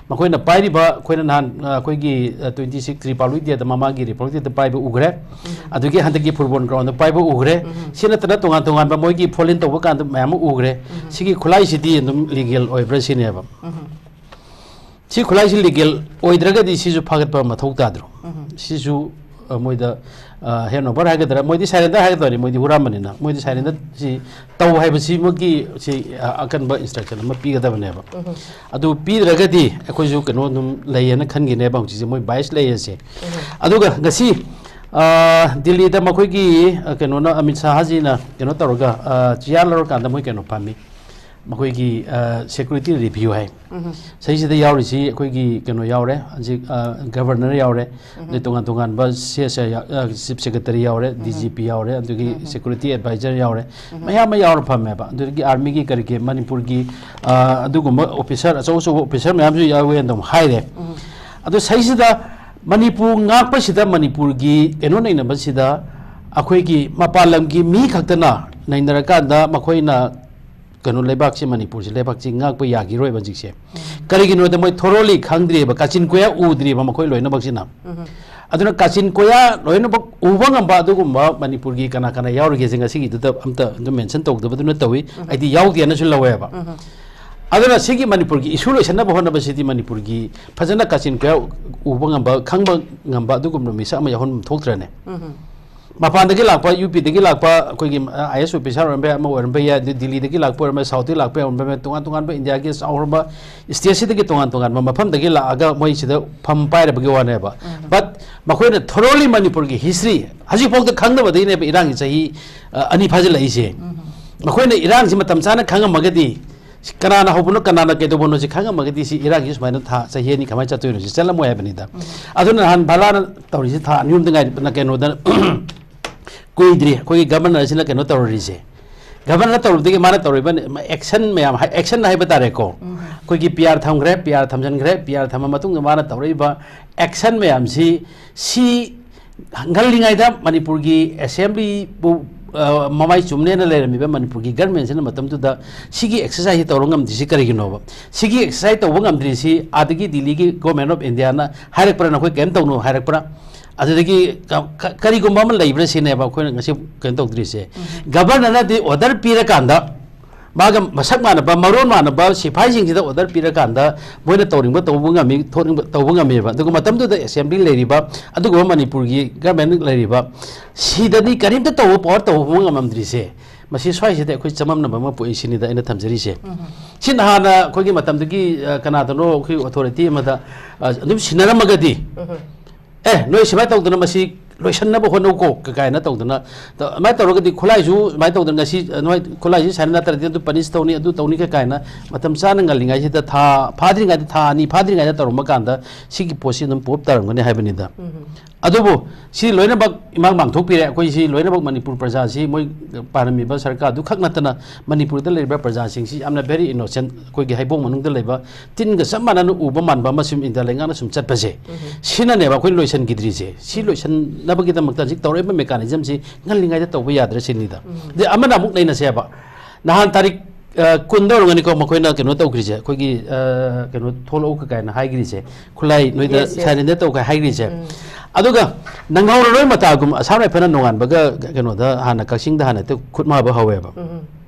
ꯃꯈꯣꯏꯅ ꯄꯥꯏꯔꯤꯕ, ꯑꯩꯈꯣꯏꯅ ꯅꯍꯥꯟ, ꯑ, ꯑꯩꯈꯣꯏꯒꯤ, ꯑ, twenty six Republic Day ꯗ ꯃꯃꯥꯡꯒꯤ Republic Day ꯗ ꯄꯥꯏꯕ ꯎꯈ꯭ꯔꯦ꯫ ꯑꯗꯨꯒꯤ ꯍꯟꯗꯛꯀꯤ football ground ꯗ ꯄꯥꯏꯕ ꯎꯈ꯭ꯔꯦ꯫ ꯁꯤ ꯅꯠꯇꯅ ꯇꯣꯉꯥꯟ ꯇꯣꯉꯥꯟꯕ ꯃꯣꯏꯒꯤ foreign ꯇꯧꯕ ꯀꯥꯟꯗ ꯃꯌꯥꯝ ꯑꯃ ꯎꯈ꯭ꯔꯦ꯫ ꯁꯤꯒꯤ ꯈꯨꯠꯂꯥꯏꯁꯤꯗꯤ ꯑꯗꯨꯝ legal ꯑꯣꯏꯕ꯭ꯔꯥ ꯁꯤꯅꯦꯕ꯫ ꯁꯤ ꯈꯨꯠꯂꯥꯏꯁꯤ legal ꯑꯣꯏꯗ꯭ꯔꯒꯗꯤ ꯁꯤꯁꯨ ꯐꯥꯒꯠꯄ ꯃꯊꯧ ꯇꯥꯗ꯭ꯔꯣ? ꯁꯤꯁꯨ ꯑ, ꯃꯣꯏꯗ, ꯑ, hand over ꯍꯥꯏꯒꯗ꯭ꯔꯥ, ꯃꯣꯏꯗꯤ surrender ꯍꯥꯏꯒꯗꯕꯅꯤ, ꯃꯣꯏꯗꯤ ꯍꯨꯔꯥꯟꯕꯅꯤꯅ, ꯃꯣꯏꯗꯤ surrender ꯁꯤ ꯇꯧ ꯍꯥꯏꯕꯁꯤꯃꯛꯀꯤ ꯁꯤ, ꯑ, ꯑꯀꯟꯕ instruction ꯑꯃ ꯄꯤꯒꯗꯕꯅꯦꯕ꯫ ꯑꯗꯨ ꯄꯤꯗ꯭ꯔꯒꯗꯤ ꯑꯩꯈꯣꯏꯁꯨ ꯀꯩꯅꯣ ꯑꯗꯨꯝ ꯂꯩꯌꯦꯅ ꯈꯟꯈꯤꯅꯦꯕ ꯍꯧꯖꯤꯛꯁꯦ, ꯃꯣꯏ bias ꯂꯩꯌꯦꯁꯦ꯫ ꯑꯗꯨꯒ ꯉꯁꯤ, ꯑ, ꯗꯤꯜꯂꯤꯗ ꯃꯈꯣꯏꯒꯤ, ꯑ, ꯀꯩꯅꯣꯅ, ꯑꯃꯤꯠ ꯁꯥꯍꯖꯤꯅ ꯀꯩꯅꯣ ꯇꯧꯔꯒ, ꯑ, ꯆꯤꯌꯥꯔ ꯂꯧꯔꯀꯥꯟꯗ ꯃꯣꯏ ꯀꯩꯅꯣ ꯐꯝꯃꯤ, ꯃꯈꯣꯏꯒꯤ, ꯑ, security review ꯍꯥꯏ꯫ ꯁꯤꯁꯤꯗ ꯌꯥꯎꯔꯤꯁꯤ ꯑꯩꯈꯣꯏꯒꯤ ꯀꯩꯅꯣ ꯌꯥꯎꯔꯦ, ꯍꯧꯖꯤꯛ, ꯑ, governor ꯌꯥꯎꯔꯦ, ꯑꯗꯩ ꯇꯣꯉꯥꯟ ꯇꯣꯉꯥꯟꯕ C S I ꯌꯥ-, ꯑ, chief secretary ꯌꯥꯎꯔꯦ, D G P ꯌꯥꯎꯔꯦ, ꯑꯗꯨꯒꯤ security advisor ꯌꯥꯎꯔꯦ, ꯃꯌꯥꯝ ꯑꯃ ꯌꯥꯎꯔ ꯐꯝꯃꯦꯕ꯫ ꯑꯗꯨꯗꯒꯤ armyꯒꯤ ꯀꯔꯤꯒꯤ ꯃꯅꯤꯄꯨꯔꯒꯤ, ꯑ, ꯑꯗꯨꯒꯨꯝꯕ officer, ꯑꯆꯧ ꯑꯆꯧꯕ officer ꯃꯌꯥꯝꯁꯨ ꯌꯥꯎꯋꯦꯅ ꯑꯗꯨꯝ ꯍꯥꯏꯔꯦ꯫ ꯑꯗꯣ ꯁꯤꯁꯤꯗ ꯃꯅꯤꯄꯨꯔ ꯉꯥꯛꯄꯁꯤꯗ, ꯃꯅꯤꯄꯨꯔꯒꯤ ꯀꯩꯅꯣ ꯅꯩꯅꯕꯁꯤꯗ ꯑꯩꯈꯣꯏꯒꯤ ꯃꯄꯥꯟ ꯂꯝꯒꯤ ꯃꯤ ꯈꯛꯇꯅ ꯅꯩꯅꯔꯀꯥꯟꯗ ꯃꯈꯣꯏꯅ ꯀꯩꯅꯣ ꯂꯩꯕꯥꯛꯁꯤ, ꯃꯅꯤꯄꯨꯔꯁꯤ, ꯂꯩꯕꯥꯛꯁꯤ ꯉꯥꯛꯄ ꯌꯥꯈꯤꯔꯣꯏꯕ ꯍꯧꯖꯤꯛꯁꯦ꯫ ꯀꯔꯤꯒꯤꯅꯣꯗ ꯃꯣꯏ thoroughly ꯈꯪꯗ꯭ꯔꯤꯑꯕ, ꯀꯥꯆꯤꯟ ꯀꯣꯌꯥ ꯎꯗ꯭ꯔꯤꯕ ꯃꯈꯣꯏ ꯂꯣꯏꯅꯃꯛꯁꯤꯅ꯫ ꯑꯗꯨꯅ ꯀꯥꯆꯤꯟ ꯀꯣꯌꯥ ꯂꯣꯏꯅꯃꯛ ꯎꯕ ꯉꯝꯕ ꯑꯗꯨꯒꯨꯝꯕ ꯃꯅꯤꯄꯨꯔꯒꯤ ꯀꯅꯥ ꯀꯅꯥ ꯌꯥꯎꯔꯤꯒꯦꯁꯦ ꯉꯁꯤꯒꯤꯗꯨꯗ ꯑꯝꯇ ꯑꯗꯨꯝ mention ꯇꯧꯗꯕꯗꯨꯅ ꯇꯧꯏ꯫ ꯑꯩꯗꯤ ꯌꯥꯎꯗꯦꯅꯁꯨ ꯂꯧꯋꯦꯕ꯫ ꯑꯗꯨꯅ ꯁꯤꯒꯤ ꯃꯅꯤꯄꯨꯔꯒꯤ issue ꯂꯣꯏꯁꯟꯅꯕ ꯍꯣꯠꯅꯕꯁꯤꯗꯤ ꯃꯅꯤꯄꯨꯔꯒꯤ ꯐꯖꯅ ꯀꯥꯆꯤꯟ ꯀꯣꯌꯥ ꯎꯕ ꯉꯝꯕ, ꯈꯪꯕ ꯉꯝꯕ ꯑꯗꯨꯒꯨꯝꯕ ꯃꯤꯁꯛ ꯑꯃ ꯌꯥꯎꯍꯟꯕ ꯊꯣꯛꯇ꯭ꯔꯅꯦ꯫ ꯃꯄꯥꯟꯗꯒꯤ ꯂꯥꯛꯄ, UPꯗꯒꯤ ꯂꯥꯛꯄ ꯑꯩꯈꯣꯏꯒꯤ, ꯑ, IAS officer ꯑꯣꯏꯔꯝꯕ ꯌꯥꯏ, ꯑꯃ ꯑꯣꯏꯔꯝꯕ ꯌꯥꯏ, ꯑꯗꯩ ꯗꯤꯜꯂꯤꯗꯒꯤ ꯂꯥꯛꯄ ꯑꯣꯏꯔꯝꯕ ꯌꯥꯏ, Southꯇꯒꯤ ꯂꯥꯛꯄ ꯑꯣꯏꯔꯝꯕ ꯌꯥꯏ, ꯇꯣꯉꯥꯟ ꯇꯣꯉꯥꯟꯕ ꯏꯟꯗꯤꯌꯥꯒꯤ ꯆꯥꯎꯔꯕ stateꯁꯤꯗꯒꯤ ꯇꯣꯉꯥꯟ ꯇꯣꯉꯥꯟꯕ ꯃꯐꯝꯗꯒꯤ ꯂꯥꯛꯑꯒ ꯃꯣꯏ ꯁꯤꯗ ꯐꯝ ꯄꯥꯏꯔꯕꯒꯤ ꯋꯥꯅꯦꯕ꯫ But ꯃꯈꯣꯏꯅ thoroughly ꯃꯅꯤꯄꯨꯔꯒꯤ history ꯍꯧꯖꯤꯛꯐꯥꯎꯗ ꯈꯪꯗꯕꯗꯒꯤꯅꯦꯕ ꯏꯔꯥꯡꯒꯤ ꯆꯍꯤ, ꯑ, ꯑꯅꯤ ꯐꯥꯖꯤꯜꯂꯛꯏꯁꯦ꯫ ꯃꯈꯣꯏꯅ ꯏꯔꯥꯡꯁꯤ ꯃꯇꯝ ꯆꯥꯅ ꯈꯪꯉꯝꯃꯒꯗꯤ, ꯀꯅꯥꯅ ꯍꯧꯕꯅꯣ, ꯀꯅꯥꯅ ꯀꯩꯗꯧꯕꯅꯣ ꯁꯤ ꯈꯪꯉꯝꯃꯒꯗꯤ, ꯁꯤ ꯏꯔꯥꯡꯁꯤ ꯁꯨꯃꯥꯏꯅ ꯊꯥ, ꯆꯍꯤ ꯑꯅꯤ ꯀꯃꯥꯏꯅ ꯆꯠꯇꯣꯏꯅꯣ, ꯁꯤ ꯆꯠꯂꯝꯃꯣꯏ ꯍꯥꯏꯕꯅꯤꯗ꯫ ꯑꯗꯨꯅ ꯅꯍꯥꯟ ꯚꯥꯂꯥꯅ ꯇꯧꯔꯤꯁꯤ ꯊꯥ ꯑꯅꯤ ꯑꯍꯨꯝꯗ ꯉꯥꯏ-, ꯀꯩꯅꯣꯗ ꯀꯨꯏꯗ꯭ꯔꯤ ꯑꯩꯈꯣꯏꯒꯤ governorꯁꯤꯅ ꯀꯩꯅꯣ ꯇꯧꯔꯔꯤꯁꯦ꯫ Governor ꯇꯧꯔꯨꯕꯗꯒꯤ ꯃꯥꯅ ꯇꯧꯔꯤꯕ action ꯃꯌꯥꯝ, action ꯍꯥꯏꯕ ꯇꯥꯔꯦꯀꯣ, ꯑꯩꯈꯣꯏꯒꯤ PR ꯊꯝꯈ꯭ꯔꯦ, PR ꯊꯝꯖꯤꯟꯈ꯭ꯔꯦ, PR ꯊꯝꯃ ꯃꯇꯨꯡꯗ ꯃꯥꯅ ꯇꯧꯔꯛꯏꯕ action ꯃꯌꯥꯝꯁꯤ, ꯁꯤ ꯉꯜꯂꯤꯉꯩꯗ ꯃꯅꯤꯄꯨꯔꯒꯤ assemblyꯕꯨ, ꯑ, ꯃꯃꯥꯏ ꯆꯨꯝꯅꯦꯅ ꯂꯩꯔꯝꯃꯤꯕ ꯃꯅꯤꯄꯨꯔꯒꯤ governmentꯁꯤꯅ ꯃꯇꯝꯗꯨꯗ ꯁꯤꯒꯤ exerciseꯁꯤ ꯇꯧꯕ ꯉꯝꯗ꯭ꯔꯤꯁꯤ ꯀꯔꯤꯒꯤꯅꯣꯕ? ꯁꯤꯒꯤ exercise ꯇꯧꯕ ꯉꯝꯗ꯭ꯔꯤꯁꯤ ꯑꯥꯗꯒꯤ ꯗꯤꯜꯂꯤꯒꯤ Government of Indiaꯅ ꯍꯥꯏꯔꯛꯄ꯭ꯔꯥ, ꯅꯈꯣꯏ ꯀꯔꯤꯝ ꯇꯧꯅꯨ ꯍꯥꯏꯔꯛꯄ꯭ꯔꯥ? ꯑꯗꯨꯗꯒꯤ ꯀ-, ꯀ-, ꯀꯔꯤꯒꯨꯝꯕ ꯑꯃ ꯂꯩꯕ꯭ꯔꯥ ꯁꯤꯅꯦꯕ ꯑꯩꯈꯣꯏꯅ ꯉꯁꯤ ꯀꯩꯅꯣ ꯇꯧꯗ꯭ꯔꯤꯁꯦ꯫ Governorꯅꯗꯤ order ꯄꯤꯔꯀꯥꯟꯗ ꯃꯥꯒ ꯃꯁꯛ ꯃꯥꯟꯅꯕ, ꯃꯔꯣꯟ ꯃꯥꯟꯅꯕ ꯁꯤꯐꯥꯏꯁꯤꯡꯁꯤꯗ ꯑꯣꯔꯗꯔ ꯄꯤꯔꯀꯥꯟꯗ ꯃꯣꯏꯅ ꯇꯧꯅꯤꯡꯕ ꯇꯧꯕ ꯉꯝꯃꯤ, ꯊꯣꯛꯅꯤꯡꯕ ꯇꯧꯕ ꯉꯝꯃꯦꯕ꯫ ꯑꯗꯨꯒ ꯃꯇꯝꯗꯨꯗ ꯑꯦꯁꯦꯝꯕ꯭ꯂꯤ ꯂꯩꯔꯤꯕ, ꯑꯗꯨꯒꯨꯝꯕ ꯃꯅꯤꯄꯨꯔꯒꯤ ꯒꯚꯔꯟꯃꯦꯟ ꯂꯩꯔꯤꯕ, ꯁꯤꯗꯗꯤ ꯀꯔꯤꯝꯇ ꯇꯧꯕ, ꯄꯋꯥꯔ ꯇꯧꯕ ꯉꯝꯃꯝꯗ꯭ꯔꯤꯁꯦ꯫ ꯃꯁꯤ ꯁ꯭ꯋꯥꯏꯁꯤꯗ ꯑꯩꯈꯣꯏ ꯆꯃꯝꯅꯕ ꯑꯃ ꯄꯣꯛꯏ ꯁꯤꯅꯤꯗ ꯑꯩꯅ ꯊꯝꯖꯔꯤꯁꯦ꯫ ꯁꯤ ꯅꯍꯥꯟꯅ ꯑꯩꯈꯣꯏꯒꯤ ꯃꯇꯝꯗꯨꯒꯤ, ꯑ, ꯀꯅꯥꯗꯅꯣ ꯑꯩꯈꯣꯏ ꯑꯣꯊꯣꯔꯤꯇꯤ ꯑꯃꯗ, ꯑ, ꯑꯗꯨꯝ ꯁꯤꯟꯅꯔꯝꯃꯒꯗꯤ, "ꯑꯦ, ꯅꯣꯏ ꯁꯨꯃꯥꯏꯅ ꯇꯧꯗꯅ ꯃꯁꯤ ꯂꯣꯏꯁꯟꯅꯕ ꯍꯣꯠꯅꯧꯀꯣ" ꯀ-, ꯀꯥꯏꯅ ꯇꯧꯗꯅ, ꯇ-, ꯑꯗꯨꯃꯥꯏꯅ ꯇꯧꯔꯒꯗꯤ ꯈꯨꯠꯂꯥꯏꯁꯨ ꯁꯨꯃꯥꯏꯅ ꯇꯧꯗꯅ ꯉꯁꯤ, ꯑ, ꯅꯣꯏ ꯈꯨꯠꯂꯥꯏꯁꯤ ꯁꯨꯃꯥꯏꯅ ꯅꯠꯇ꯭ꯔꯗꯤ ꯑꯗꯨ ꯄꯅꯤꯁ ꯇꯧꯅꯤ, ꯑꯗꯨ ꯇꯧꯅꯤ ꯀ-, ꯀꯥꯏꯅ ꯃꯇꯝ ꯆꯥꯅ ꯉꯜꯂꯤꯉꯩꯁꯤꯗ, ꯊꯥ ꯐꯥꯗ꯭ꯔꯤꯉꯩꯗ, ꯊꯥ ꯑꯅꯤ ꯐꯥꯗ꯭ꯔꯤꯉꯩꯗ ꯇꯧꯔꯝꯕ ꯀꯥꯟꯗ ꯁꯤꯒꯤ ꯄꯣꯠꯁꯤ ꯑꯗꯨꯝ ꯄꯣꯞ ꯇꯥꯔꯝꯒꯅꯤ ꯍꯥꯏꯕꯅꯤꯗ꯫ ꯑꯗꯨꯕꯨ ꯁꯤ ꯂꯣꯏꯅꯃꯛ ꯏꯃꯥꯡ ꯃꯥꯡꯊꯣꯛꯄꯤꯔꯦ꯫ ꯑꯩꯈꯣꯏ ꯁꯤ ꯂꯣꯏꯅꯃꯛ ꯃꯅꯤꯄꯨꯔ ꯄ꯭ꯔꯖꯥꯁꯤ, ꯃꯣꯏ ꯄꯥꯜꯂꯝꯃꯤꯕ ꯁꯔꯀꯥꯔꯗꯨ ꯈꯛ ꯅꯠꯇꯅ ꯃꯅꯤꯄꯨꯔꯗ ꯂꯩꯔꯤꯕ ꯄ꯭ꯔꯖꯥꯁꯤꯡꯁꯤ ꯌꯥꯝꯅ very innocent, ꯑꯩꯈꯣꯏꯒꯤ ꯍꯩꯕꯣꯡ ꯃꯅꯨꯡꯗ ꯂꯩꯕ ꯇꯤꯟꯒ ꯆꯞ ꯃꯥꯟꯅꯅ ꯎꯕ ꯃꯥꯟꯕ ꯑꯃ ꯁꯨꯝ ꯏꯟꯗꯤꯌꯥ ꯂꯩꯉꯥꯛꯅ ꯁꯨꯝ ꯆꯠꯄꯁꯦ, ꯁꯤꯅꯅꯦꯕ ꯑꯩꯈꯣꯏꯅ ꯂꯣꯏꯁꯤꯟꯈꯤꯗ꯭ꯔꯤꯁꯦ꯫ ꯁꯤ ꯂꯣꯏꯁꯤꯟꯅꯕꯒꯤꯗꯃꯛꯇ ꯍꯧꯖꯤꯛ ꯇꯧꯔꯛꯏꯕ mechanism ꯁꯤ ꯉꯜꯂꯤꯉꯩꯗ ꯇꯧꯕ ꯌꯥꯗ꯭ꯔꯦ ꯁꯤꯅꯤꯗ꯫ ꯑꯗꯩ ꯑꯃꯅ ꯑꯃꯨꯛ ꯅꯩꯅꯁꯦꯕ, ꯅꯍꯥꯟ ꯇꯥꯔꯤꯛ, ꯑ, ꯀꯨꯟꯗ ꯑꯣꯏꯔꯝꯒꯅꯤꯀꯣ, ꯃꯈꯣꯏꯅ ꯀꯩꯅꯣ ꯇꯧꯈ꯭ꯔꯤꯁꯦ, ꯑꯩꯈꯣꯏꯒꯤ, ꯑ, ꯀꯩꯅꯣ ꯊꯣꯛꯂꯛꯎ ꯀꯥꯏꯅ ꯍꯥꯏꯈ꯭ꯔꯤꯁꯦ, ꯈꯨꯠꯂꯥꯏ ꯅꯣꯏꯗ Yes, yes. ꯁꯥꯏꯂꯦꯟꯗ ꯇꯧ ꯀꯥꯏ ꯍꯥꯏꯈ꯭ꯔꯤꯁꯦ꯫ ꯑꯗꯨꯒ ꯅꯪꯍꯧꯔꯔꯣꯏ ꯃꯇꯥꯒꯨꯝ ꯑꯁꯥꯝ ꯔꯥꯏꯐꯜꯅ ꯅꯣꯡꯉꯥꯟꯕꯒ ꯀꯩꯅꯣꯗ ꯍꯥꯟꯅ ꯀꯛꯆꯤꯡꯗ ꯍꯥꯟꯅ ꯍꯦꯛꯇ ꯈꯨꯠ ꯃꯥꯕ ꯍꯧꯋꯦꯕ꯫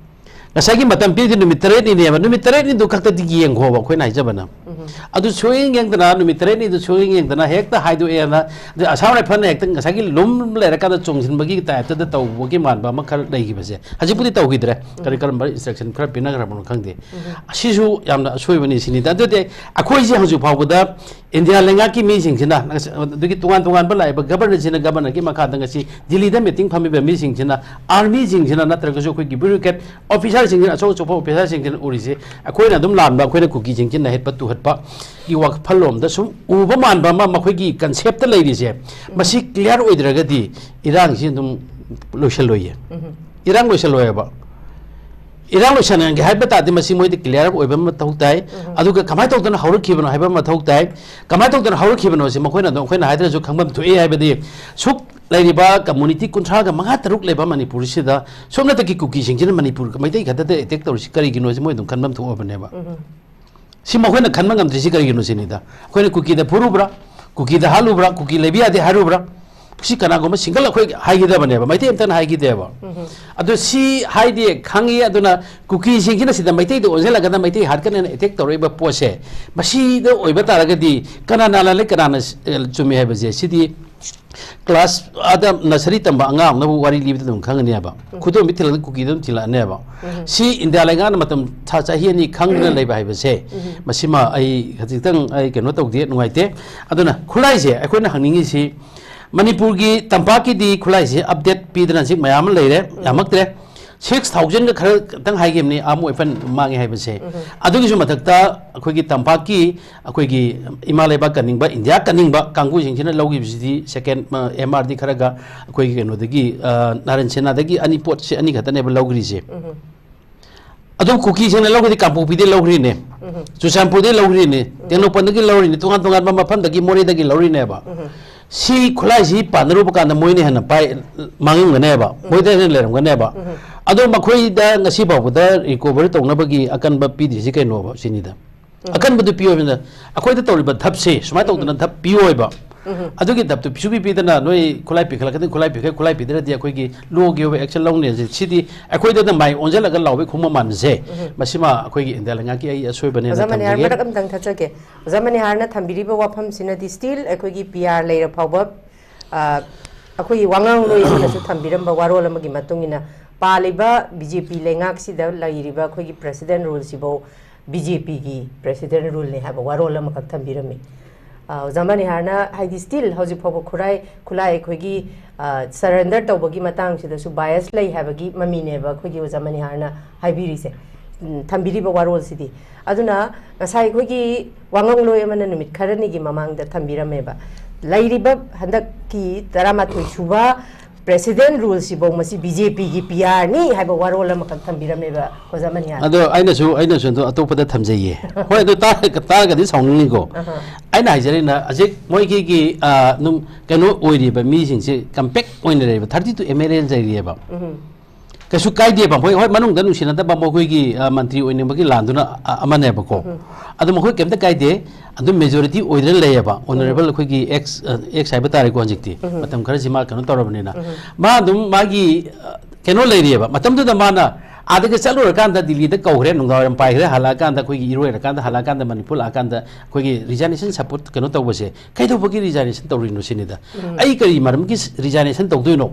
ꯉꯁꯥꯏꯒꯤ ꯃꯇꯝ ꯄꯤꯔꯤꯗꯤ ꯅꯨꯃꯤꯠ ꯇꯔꯦꯠꯅꯤꯅꯦꯕ, ꯅꯨꯃꯤꯠ ꯇꯔꯦꯠꯅꯤꯗꯨ ꯈꯛꯇꯗꯤ ꯌꯦꯡꯈꯣꯕ ꯑꯩꯈꯣꯏꯅ ꯍꯥꯏꯖꯕꯅ꯫ ꯑꯗꯨ ꯁꯨꯌꯦꯡ ꯌꯦꯡꯗꯅ, ꯅꯨꯃꯤꯠ ꯇꯔꯦꯠꯅꯤꯗꯨ ꯁꯨꯌꯦꯡ ꯌꯦꯡꯗꯅ ꯍꯦꯛꯇ ꯍꯥꯏꯗꯣꯛꯑꯦꯅ, ꯑꯗꯨ ꯑꯁꯥꯝ ꯔꯥꯏꯐꯜꯅ ꯍꯦꯛꯇ ꯉꯁꯥꯏꯒꯤ ꯂꯨꯝ ꯂꯩꯔꯀꯥꯟꯗ ꯆꯣꯡꯁꯤꯟꯕꯒꯤ ꯇꯥꯏꯞꯇꯗ ꯇꯧꯕꯒꯤ ꯃꯥꯟꯕ ꯑꯃ ꯈꯔ ꯂꯩꯈꯤꯕꯁꯦ꯫ ꯍꯧꯖꯤꯛꯄꯨꯗꯤ ꯇꯧꯈꯤꯗ꯭ꯔꯦ, ꯀꯔꯤ ꯀꯔꯝꯕ instruction ꯈꯔ ꯄꯤꯅꯈ꯭ꯔꯕꯅꯣ ꯈꯪꯗꯦ꯫ ꯑꯁꯤꯁꯨ ꯌꯥꯝꯅ ꯑꯁꯣꯏꯕꯅꯤ ꯁꯤꯅꯤꯗ꯫ ꯑꯗꯨꯗꯤ ꯑꯩꯈꯣꯏꯁꯦ ꯍꯧꯖꯤꯛ ꯐꯥꯎꯕꯗ ꯏꯟꯗꯤꯌꯥ ꯂꯩꯉꯥꯛꯀꯤ ꯃꯤꯁꯤꯡꯁꯤꯅ, ꯑꯗꯨꯒꯤ ꯇꯣꯉꯥꯟ ꯇꯣꯉꯥꯟꯕ ꯂꯥꯛꯏꯕ ꯒꯕꯔꯅꯔꯁꯤꯅ ꯒꯕꯔꯅꯔꯒꯤ ꯃꯈꯥꯗ ꯉꯁꯤ ꯗꯤꯜꯂꯤꯗ ꯃꯤꯇꯤꯡ ꯐꯝꯃꯤꯕ ꯃꯤꯁꯤꯡꯁꯤꯅ, ꯑꯥꯔꯃꯤꯁꯤꯡꯁꯤꯅ ꯅꯠꯇ꯭ꯔꯒꯁꯨ ꯑꯩꯈꯣꯏꯒꯤ bureaucrat officerꯁꯤꯡꯁꯤꯅ, ꯑꯆꯧ ꯑꯆꯧꯕ officerꯁꯤꯡꯁꯤꯅ ꯎꯔꯤꯁꯦ, ꯑꯩꯈꯣꯏꯅ ꯑꯗꯨꯝ ꯂꯥꯟꯕ, ꯑꯩꯈꯣꯏꯅ ꯀꯨꯀꯤꯁꯤꯡꯁꯤ ꯅꯩꯍꯠꯄ ꯇꯨꯍꯠꯄꯒꯤ ꯋꯥꯈꯜꯂꯣꯝꯗ ꯁꯨꯝ ꯎꯕ ꯃꯥꯟꯕ ꯑꯃ ꯃꯈꯣꯏꯒꯤ conceptꯇ ꯂꯩꯔꯤꯁꯦ, ꯃꯁꯤ clear ꯑꯣꯏꯗ꯭ꯔꯒꯗꯤ ꯏꯔꯥꯡꯁꯤ ꯑꯗꯨꯝ ꯂꯣꯏꯁꯤꯜꯂꯣꯏꯌꯦ꯫ ꯏꯔꯥꯡ ꯂꯣꯏꯁꯤꯜꯂꯣꯏꯌꯦꯕ꯫ ꯏꯔꯥꯡ ꯂꯣꯏꯁꯟꯍꯟꯒꯦ ꯍꯥꯏꯕ ꯇꯥꯔꯗꯤ ꯃꯁꯤ ꯃꯣꯏꯗꯤ clear ꯑꯣꯏꯕ ꯑꯃ ꯃꯊꯧ ꯇꯥꯏ꯫ ꯑꯗꯨꯒ ꯀꯃꯥꯏꯅ ꯇꯧꯗꯅ ꯍꯧꯔꯛꯈꯤꯕꯅꯣ ꯍꯥꯏꯕ ꯑꯃ ꯃꯊꯧ ꯇꯥꯏ꯫ ꯀꯃꯥꯏꯅ ꯇꯧꯗꯅ ꯍꯧꯔꯛꯈꯤꯕꯅꯣꯁꯦ ꯃꯈꯣꯏꯅ ꯑꯗꯨꯝ, ꯑꯩꯈꯣꯏꯅ ꯍꯥꯏꯗ꯭ꯔꯁꯨ ꯈꯪꯐꯝ ꯊꯣꯛꯏ꯫ ꯍꯥꯏꯕꯗꯤ ꯁꯨꯛ ꯂꯩꯔꯤꯕ community ꯀꯨꯟꯊ꯭ꯔꯥꯒ ꯃꯉꯥ ꯇꯔꯨꯛ ꯂꯩꯕ ꯃꯅꯤꯄꯨꯔꯁꯤꯗ ꯁꯣꯝꯅꯇꯒꯤ ꯀꯨꯀꯤꯁꯤꯡꯁꯤꯅ ꯃꯅꯤꯄꯨꯔ ꯃꯩꯇꯩ ꯈꯛꯇꯗ attack ꯇꯧꯔꯤꯁꯤ ꯀꯔꯤꯒꯤꯅꯣꯁꯦ ꯃꯣꯏ ꯑꯗꯨꯝ ꯈꯟꯐꯝ ꯊꯣꯛꯑꯕꯅꯦꯕ꯫ ꯁꯤ ꯃꯈꯣꯏꯅ ꯈꯟꯕ ꯉꯝꯗ꯭ꯔꯤꯁꯤ ꯀꯔꯤꯒꯤꯅꯣ ꯁꯤꯅꯤꯗ꯫ ꯑꯩꯈꯣꯏꯅ ꯀꯨꯀꯤꯗ ꯐꯨꯔꯨꯕ꯭ꯔꯥ? ꯀꯨꯀꯤꯗ ꯍꯥꯠꯂꯨꯕ꯭ꯔꯥ? ꯀꯨꯀꯤ ꯂꯩꯕ ꯌꯥꯗꯦ ꯍꯥꯏꯔꯨꯕ꯭ꯔꯥ? ꯁꯤ ꯀꯅꯥꯒꯨꯝꯕ ꯁꯤꯡꯒꯜ ꯑꯩꯈꯣꯏ ꯍꯥꯏꯈꯤꯗꯕꯅꯦꯕ, ꯃꯩꯇꯩ ꯑꯝꯇꯅ ꯍꯥꯏꯈꯤꯗꯦꯕ꯫ ꯑꯗꯨ ꯁꯤ ꯍꯥꯏꯗꯤ ꯈꯪꯉꯤ꯫ ꯑꯗꯨꯅ ꯀꯨꯀꯤꯁꯤꯡꯁꯤꯅ ꯁꯤꯗ ꯃꯩꯇꯩꯗ ꯑꯣꯟꯁꯤꯜꯂꯒꯅ ꯃꯩꯇꯩ ꯍꯥꯠꯀꯅꯦꯅ ꯑꯦꯇꯦꯛ ꯇꯧꯔꯛꯏꯕ ꯄꯣꯠꯁꯦ, ꯃꯁꯤꯗ ꯑꯣꯏꯕ ꯇꯥꯔꯒꯗꯤ ꯀꯅꯥꯅ ꯂꯥꯜꯂꯦ, ꯀꯅꯥꯅ, ꯑꯦ, ꯆꯨꯝꯃꯤ ꯍꯥꯏꯕꯁꯦ, ꯁꯤꯗꯤ ꯀ꯭ꯂꯥꯁ ꯑꯗ ꯅꯁꯔꯤ ꯇꯝꯕ ꯑꯉꯥꯡ ꯑꯃꯅꯕꯨ ꯋꯥꯔꯤ ꯂꯤꯕꯗ ꯑꯗꯨꯝ ꯈꯪꯒꯅꯦꯕ꯫ ꯈꯨꯗꯣꯝꯕꯤ ꯊꯤꯜꯂꯛꯑꯗꯤ ꯀꯨꯀꯤꯗ ꯑꯗꯨꯝ ꯊꯤꯜꯂꯛꯑꯅꯦꯕ꯫ ꯁꯤ ꯏꯟꯗꯤꯌꯥ ꯂꯩꯉꯥꯛꯅ ꯃꯇꯝ ꯊꯥ ꯆꯍꯤ ꯑꯅꯤ ꯈꯪꯗꯅ ꯂꯩꯕ ꯍꯥꯏꯕꯁꯦ, ꯃꯁꯤꯃ ꯑꯩ ꯈꯖꯤꯛꯇꯪ ꯑꯩ ꯀꯩꯅꯣ ꯇꯧꯗꯦ, ꯅꯨꯡꯉꯥꯏꯇꯦ꯫ ꯑꯗꯨꯅ ꯈꯨꯠꯂꯥꯏꯁꯦ ꯑꯩꯈꯣꯏꯅ ꯍꯪꯅꯤꯡꯉꯤꯁꯤ, ꯃꯅꯤꯄꯨꯔꯒꯤ ꯇꯝꯄꯥꯛꯀꯤꯗꯤ ꯈꯨꯠꯂꯥꯏꯁꯤ ꯑꯞꯗꯦꯠ ꯄꯤꯗꯅ ꯍꯧꯖꯤꯛ ꯃꯌꯥꯝ ꯑꯃ ꯂꯩꯔꯦ, ꯌꯥꯝꯃꯛꯇ꯭ꯔꯦ꯫ ꯁꯤꯛꯁ ꯊꯥꯎꯖꯟꯒ ꯈꯔ ꯈꯛꯇꯪ ꯍꯥꯏꯈꯤꯕꯅꯤ ꯑꯥꯔꯝ ꯋꯦꯄꯟ ꯃꯥꯡꯉꯦ ꯍꯥꯏꯕꯁꯦ꯫ ꯑꯗꯨꯒꯤꯁꯨ ꯃꯊꯛꯇ ꯑꯩꯈꯣꯏꯒꯤ ꯇꯝꯄꯥꯛꯀꯤ, ꯑꯩꯈꯣꯏꯒꯤ ꯏꯃꯥ ꯂꯩꯕꯥꯛ ꯀꯟꯅꯤꯡꯕ, ꯏꯟꯗꯤꯌꯥ ꯀꯟꯅꯤꯡꯕ ꯀꯥꯡꯕꯨꯁꯤꯡꯁꯤꯅ ꯂꯧꯈꯤꯕꯁꯤꯗꯤ ꯁꯦꯀꯦꯟ, ꯑ, ꯑꯦꯝ ꯑꯥꯔꯗꯤ ꯈꯔꯒ ꯑꯩꯈꯣꯏꯒꯤ ꯀꯩꯅꯣꯗꯒꯤ, ꯑ, ꯅꯥꯔꯦꯟ ꯁꯦꯅꯥꯗꯒꯤ ꯑꯅꯤ, ꯄꯣꯠꯁꯦ ꯑꯅꯤ ꯈꯛꯇꯅꯦꯕ ꯂꯧꯈ꯭ꯔꯤꯁꯦ꯫ ꯑꯗꯨꯝ ꯀꯨꯀꯤꯁꯤꯡꯅ ꯂꯧꯈ꯭ꯔꯗꯤ ꯀꯥꯡꯄꯣꯛꯄꯤꯗꯩ ꯂꯧꯈ꯭ꯔꯤꯅꯦ, ꯆꯨꯔꯆꯥꯟꯄꯨꯔꯗꯩ ꯂꯧꯈ꯭ꯔꯤꯅꯦ, ꯇꯦꯡꯅꯧꯄꯜꯗꯒꯤ ꯂꯧꯔꯤꯅꯦ, ꯇꯣꯉꯥꯟ ꯇꯣꯉꯥꯟꯕ ꯃꯐꯝꯗꯒꯤ, ꯃꯣꯔꯦꯗꯒꯤ ꯂꯧꯔꯤꯅꯦꯕ꯫ ꯁꯤ ꯈꯨꯠꯂꯥꯏꯁꯤ ꯄꯥꯟꯅꯔꯨꯕ ꯀꯥꯟꯗ ꯃꯣꯏꯅ ꯍꯦꯟꯅ ꯄꯥꯏ, ꯃꯥꯡꯉꯝꯒꯅꯦꯕ, ꯃꯣꯏꯗ ꯍꯦꯟꯅ ꯂꯩꯔꯝꯒꯅꯦꯕ꯫ ꯑꯗꯣ ꯃꯈꯣꯏꯗ ꯉꯁꯤ ꯐꯥꯎꯕꯗ ꯔꯤꯀꯣꯚꯔ ꯇꯧꯅꯕꯒꯤ ꯑꯀꯟꯕ ꯄꯤꯗ꯭ꯔꯤꯁꯤ ꯀꯩꯅꯣꯕ ꯁꯤꯅꯤꯗ꯫ ꯑꯀꯟꯕꯗꯨ ꯄꯤꯌꯣ ꯍꯥꯏꯕꯅ, ꯑꯩꯈꯣꯏꯗ ꯇꯧꯔꯤꯕ ꯙꯞꯁꯦ ꯁꯨꯃꯥꯏꯅ ꯇꯧꯗꯅ ꯙꯞ ꯄꯤꯌꯣ ꯍꯥꯏꯕ꯫ ꯑꯗꯨꯒꯤ ꯙꯞꯇꯨ ꯁꯨꯄꯤ ꯄꯤꯗꯅ ꯅꯣꯏ ꯈꯨꯠꯂꯥꯏ ꯄꯤꯈꯠꯂꯛꯀꯅꯤ, ꯈꯨꯠꯂꯥꯏ ꯄꯤꯈꯠ-, ꯈꯨꯠꯂꯥꯏ ꯄꯤꯗ꯭ꯔꯗꯤ ꯑꯩꯈꯣꯏꯒꯤ ꯂꯣꯒꯤ ꯑꯣꯏꯕ ꯑꯦꯛꯁꯟ ꯂꯧꯅꯤ ꯍꯥꯏꯁꯦ, ꯁꯤꯗꯤ ꯑꯩꯈꯣꯏꯗꯅ ꯃꯥꯏ ꯑꯣꯟꯁꯤꯜꯂꯒ ꯂꯥꯎꯕꯩ ꯈꯨꯝꯕ ꯃꯥꯟꯕꯁꯦ, ꯃꯁꯤꯃ ꯑꯩꯈꯣꯏꯒꯤ ꯏꯟꯗꯤꯌꯥ ꯂꯩꯉꯥꯛꯀꯤ ꯑꯩ ꯑꯁꯣꯏꯕꯅꯦꯅ ꯑꯣꯖꯥ ꯃꯅꯤꯍꯥꯔ, ꯊꯝꯖꯒꯦ꯫ ꯃꯔꯛ ꯑꯝꯇꯪ ꯊꯠꯆꯒꯦ꯫ ꯑꯣꯖꯥ ꯃꯅꯤꯍꯥꯔꯅ ꯊꯝꯕꯤꯔꯤꯕ ꯋꯥꯐꯝꯁꯤꯅꯗꯤ still ꯑꯩꯈꯣꯏꯒꯤ ꯄꯤ ꯑꯥꯔ ꯂꯩꯔ ꯐꯥꯎꯕ, ꯑ, ꯑꯩꯈꯣꯏꯒꯤ ꯋꯥꯉꯥꯡꯂꯣꯏ ꯑꯃꯅꯁꯨ ꯊꯝꯕꯤꯔꯝꯕ ꯋꯥꯔꯣꯜ ꯑꯃꯒꯤ ꯃꯇꯨꯡ ꯏꯟꯅ ꯄꯥꯜꯂꯤꯕ ꯕꯤ ꯖꯦ ꯄꯤ ꯂꯩꯉꯥꯛꯁꯤꯗ ꯂꯩꯔꯤꯕ ꯑꯩꯈꯣꯏꯒꯤ ꯄ꯭ꯔꯦꯁꯤꯗꯦꯟ ꯔꯨꯜꯁꯤꯐꯧ ꯕꯤ ꯖꯦ ꯄꯤꯒꯤ ꯄ꯭ꯔꯦꯁꯤꯗꯦꯟ ꯔꯨꯜꯅꯤ ꯍꯥꯏꯕ ꯋꯥꯔꯣꯜ ꯑꯃꯈꯛ ꯊꯝꯕꯤꯔꯝꯃꯤ꯫ ꯑ, ꯑꯣꯖꯥ ꯃꯅꯤꯍꯥꯔꯅ ꯍꯥꯏꯗꯤ still ꯍꯧꯖꯤꯛ ꯐꯥꯎꯕ ꯈꯨꯔꯥꯏ, ꯈꯨꯠꯂꯥꯏ ꯑꯩꯈꯣꯏꯒꯤ, ꯑ, ꯁꯔꯦꯟꯗꯔ ꯇꯧꯕꯒꯤ ꯃꯇꯥꯡꯁꯤꯗꯁꯨ ꯕꯥꯏꯁ ꯂꯩ ꯍꯥꯏꯕꯒꯤ ꯃꯃꯤꯅꯦꯕ ꯑꯩꯈꯣꯏꯒꯤ ꯑꯣꯖꯥ ꯃꯅꯤꯍꯥꯔꯅ ꯍꯥꯏꯕꯤꯔꯤꯁꯦ, ꯎꯝ, ꯊꯝꯕꯤꯔꯤꯕ ꯋꯥꯔꯣꯜꯁꯤꯗꯤ꯫ ꯑꯗꯨꯅ ꯉꯁꯥꯏ ꯑꯩꯈꯣꯏꯒꯤ ꯋꯥꯉꯥꯡꯂꯣꯏ ꯑꯃꯅ ꯅꯨꯃꯤꯠ ꯈꯔꯅꯤꯒꯤ ꯃꯃꯥꯡꯗ ꯊꯝꯕꯤꯔꯝꯃꯦꯕ, ꯂꯩꯔꯤꯕ ꯍꯟꯗꯛꯀꯤ ꯇꯔꯥꯃꯥꯊꯣꯏ ꯁꯨꯕ ꯄ꯭ꯔꯦꯁꯤꯗꯦꯟ ꯔꯨꯜꯁꯤꯐꯧ ꯃꯁꯤ ꯕꯤ ꯖꯦ ꯄꯤꯒꯤ ꯄꯤ ꯑꯥꯔꯅꯤ ꯍꯥꯏꯕ ꯋꯥꯔꯣꯜ ꯑꯃꯈꯛ ꯊꯝꯕꯤꯔꯝꯃꯦꯕ ꯑꯣꯖꯥ ꯃꯅꯤꯍꯥꯔ꯫ ꯑꯗꯣ ꯑꯩꯅꯁꯨ, ꯑꯩꯅꯁꯨ ꯑꯗꯨ ꯑꯇꯣꯞꯄꯗ ꯊꯝꯖꯩꯌꯦ꯫ ꯍꯣꯏ, ꯑꯗꯨ ꯇꯥ-, ꯇꯥꯔꯒꯗꯤ ꯁꯥꯎꯅꯤꯡꯅꯤꯀꯣ꯫ ꯑꯍꯥ꯫ ꯑꯩꯅ ꯍꯥꯏꯖꯔꯤꯅ ꯍꯧꯖꯤꯛ ꯃꯣꯏꯒꯤ, ꯑ, ꯑꯗꯨꯝ ꯀꯩꯅꯣ ꯑꯣꯏꯔꯤꯕ ꯃꯤꯁꯤꯡꯁꯦ ꯀꯝꯄꯦꯛ ꯑꯣꯏꯅ ꯂꯩꯔꯤꯕ thirty two M L A ꯂꯩꯔꯤꯑꯕ꯫ ꯎꯝ꯫ ꯀꯩꯁꯨ ꯀꯥꯏꯗꯦꯕ꯫ ꯃꯈꯣꯏ, ꯍꯣꯏ, ꯃꯅꯨꯡꯗ ꯅꯨꯡꯁꯤꯅꯗꯕ ꯃꯈꯣꯏꯒꯤ, ꯑ, ꯃꯟꯇ꯭ꯔꯤ ꯑꯣꯏꯅꯤꯡꯕꯒꯤ ꯂꯥꯟꯗꯨꯅ, ꯑ, ꯑꯃꯅꯦꯕꯀꯣ꯫ ꯎꯝ꯫ ꯑꯗꯣ ꯃꯈꯣꯏ ꯀꯩꯝꯇ ꯀꯥꯏꯗꯦ꯫ ꯑꯗꯨꯝ ꯃꯦꯖꯣꯔꯤꯇꯤ ꯑꯣꯏꯗꯅ ꯂꯩꯌꯦꯕ꯫ ꯑꯣꯅꯔꯦꯕꯜ ꯑꯩꯈꯣꯏꯒꯤ ꯑꯦꯛꯁ, ꯑ, ꯑꯦꯛꯁ ꯍꯥꯏꯕ ꯇꯥꯔꯦꯀꯣ ꯍꯧꯖꯤꯛꯇꯤ꯫ ꯎꯝ꯫ ꯃꯇꯝ ꯈꯔꯁꯤ ꯃꯥ ꯀꯩꯅꯣ ꯇꯧꯔꯕꯅꯤꯅ꯫ ꯎꯝ꯫ ꯃꯥ ꯑꯗꯨꯝ ꯃꯥꯒꯤ, ꯑ, ꯀꯩꯅꯣ ꯂꯩꯔꯤꯑꯕ꯫ ꯃꯇꯝꯗꯨꯗ ꯃꯥꯅ ꯑꯥꯗꯒꯤ ꯆꯠꯂꯨꯔꯀꯥꯟꯗ ꯗꯤꯜꯂꯤꯗ ꯀꯧꯈ꯭ꯔꯦ, ꯅꯨꯡꯗꯥꯡꯋꯥꯏꯔꯝ ꯄꯥꯏꯈ꯭ꯔꯦ, ꯍꯜꯂꯛꯑꯀꯥꯟꯗ ꯑꯩꯈꯣꯏꯒꯤ ꯏꯔꯣꯏꯔꯀꯥꯟꯗ, ꯍꯜꯂꯛꯑꯀꯥꯟꯗ ꯃꯅꯤꯄꯨꯔ ꯂꯥꯛꯑꯀꯥꯟꯗ ꯑꯩꯈꯣꯏꯒꯤ ꯔꯤꯖꯥꯏꯅꯦꯁꯟ ꯁꯄꯣꯔꯠ ꯀꯩꯅꯣ ꯇꯧꯕꯁꯦ ꯀꯩꯗꯧꯕꯒꯤ ꯔꯤꯖꯥꯏꯅꯦꯁꯟ ꯇꯧꯔꯤꯅꯣ ꯁꯤꯅꯤꯗ꯫ ꯎꯝ꯫ ꯑꯩ ꯀꯔꯤ ꯃꯔꯝꯒꯤ ꯔꯤꯖꯥꯏꯅꯦꯁꯟ ꯇꯧꯗꯣꯏꯅꯣ?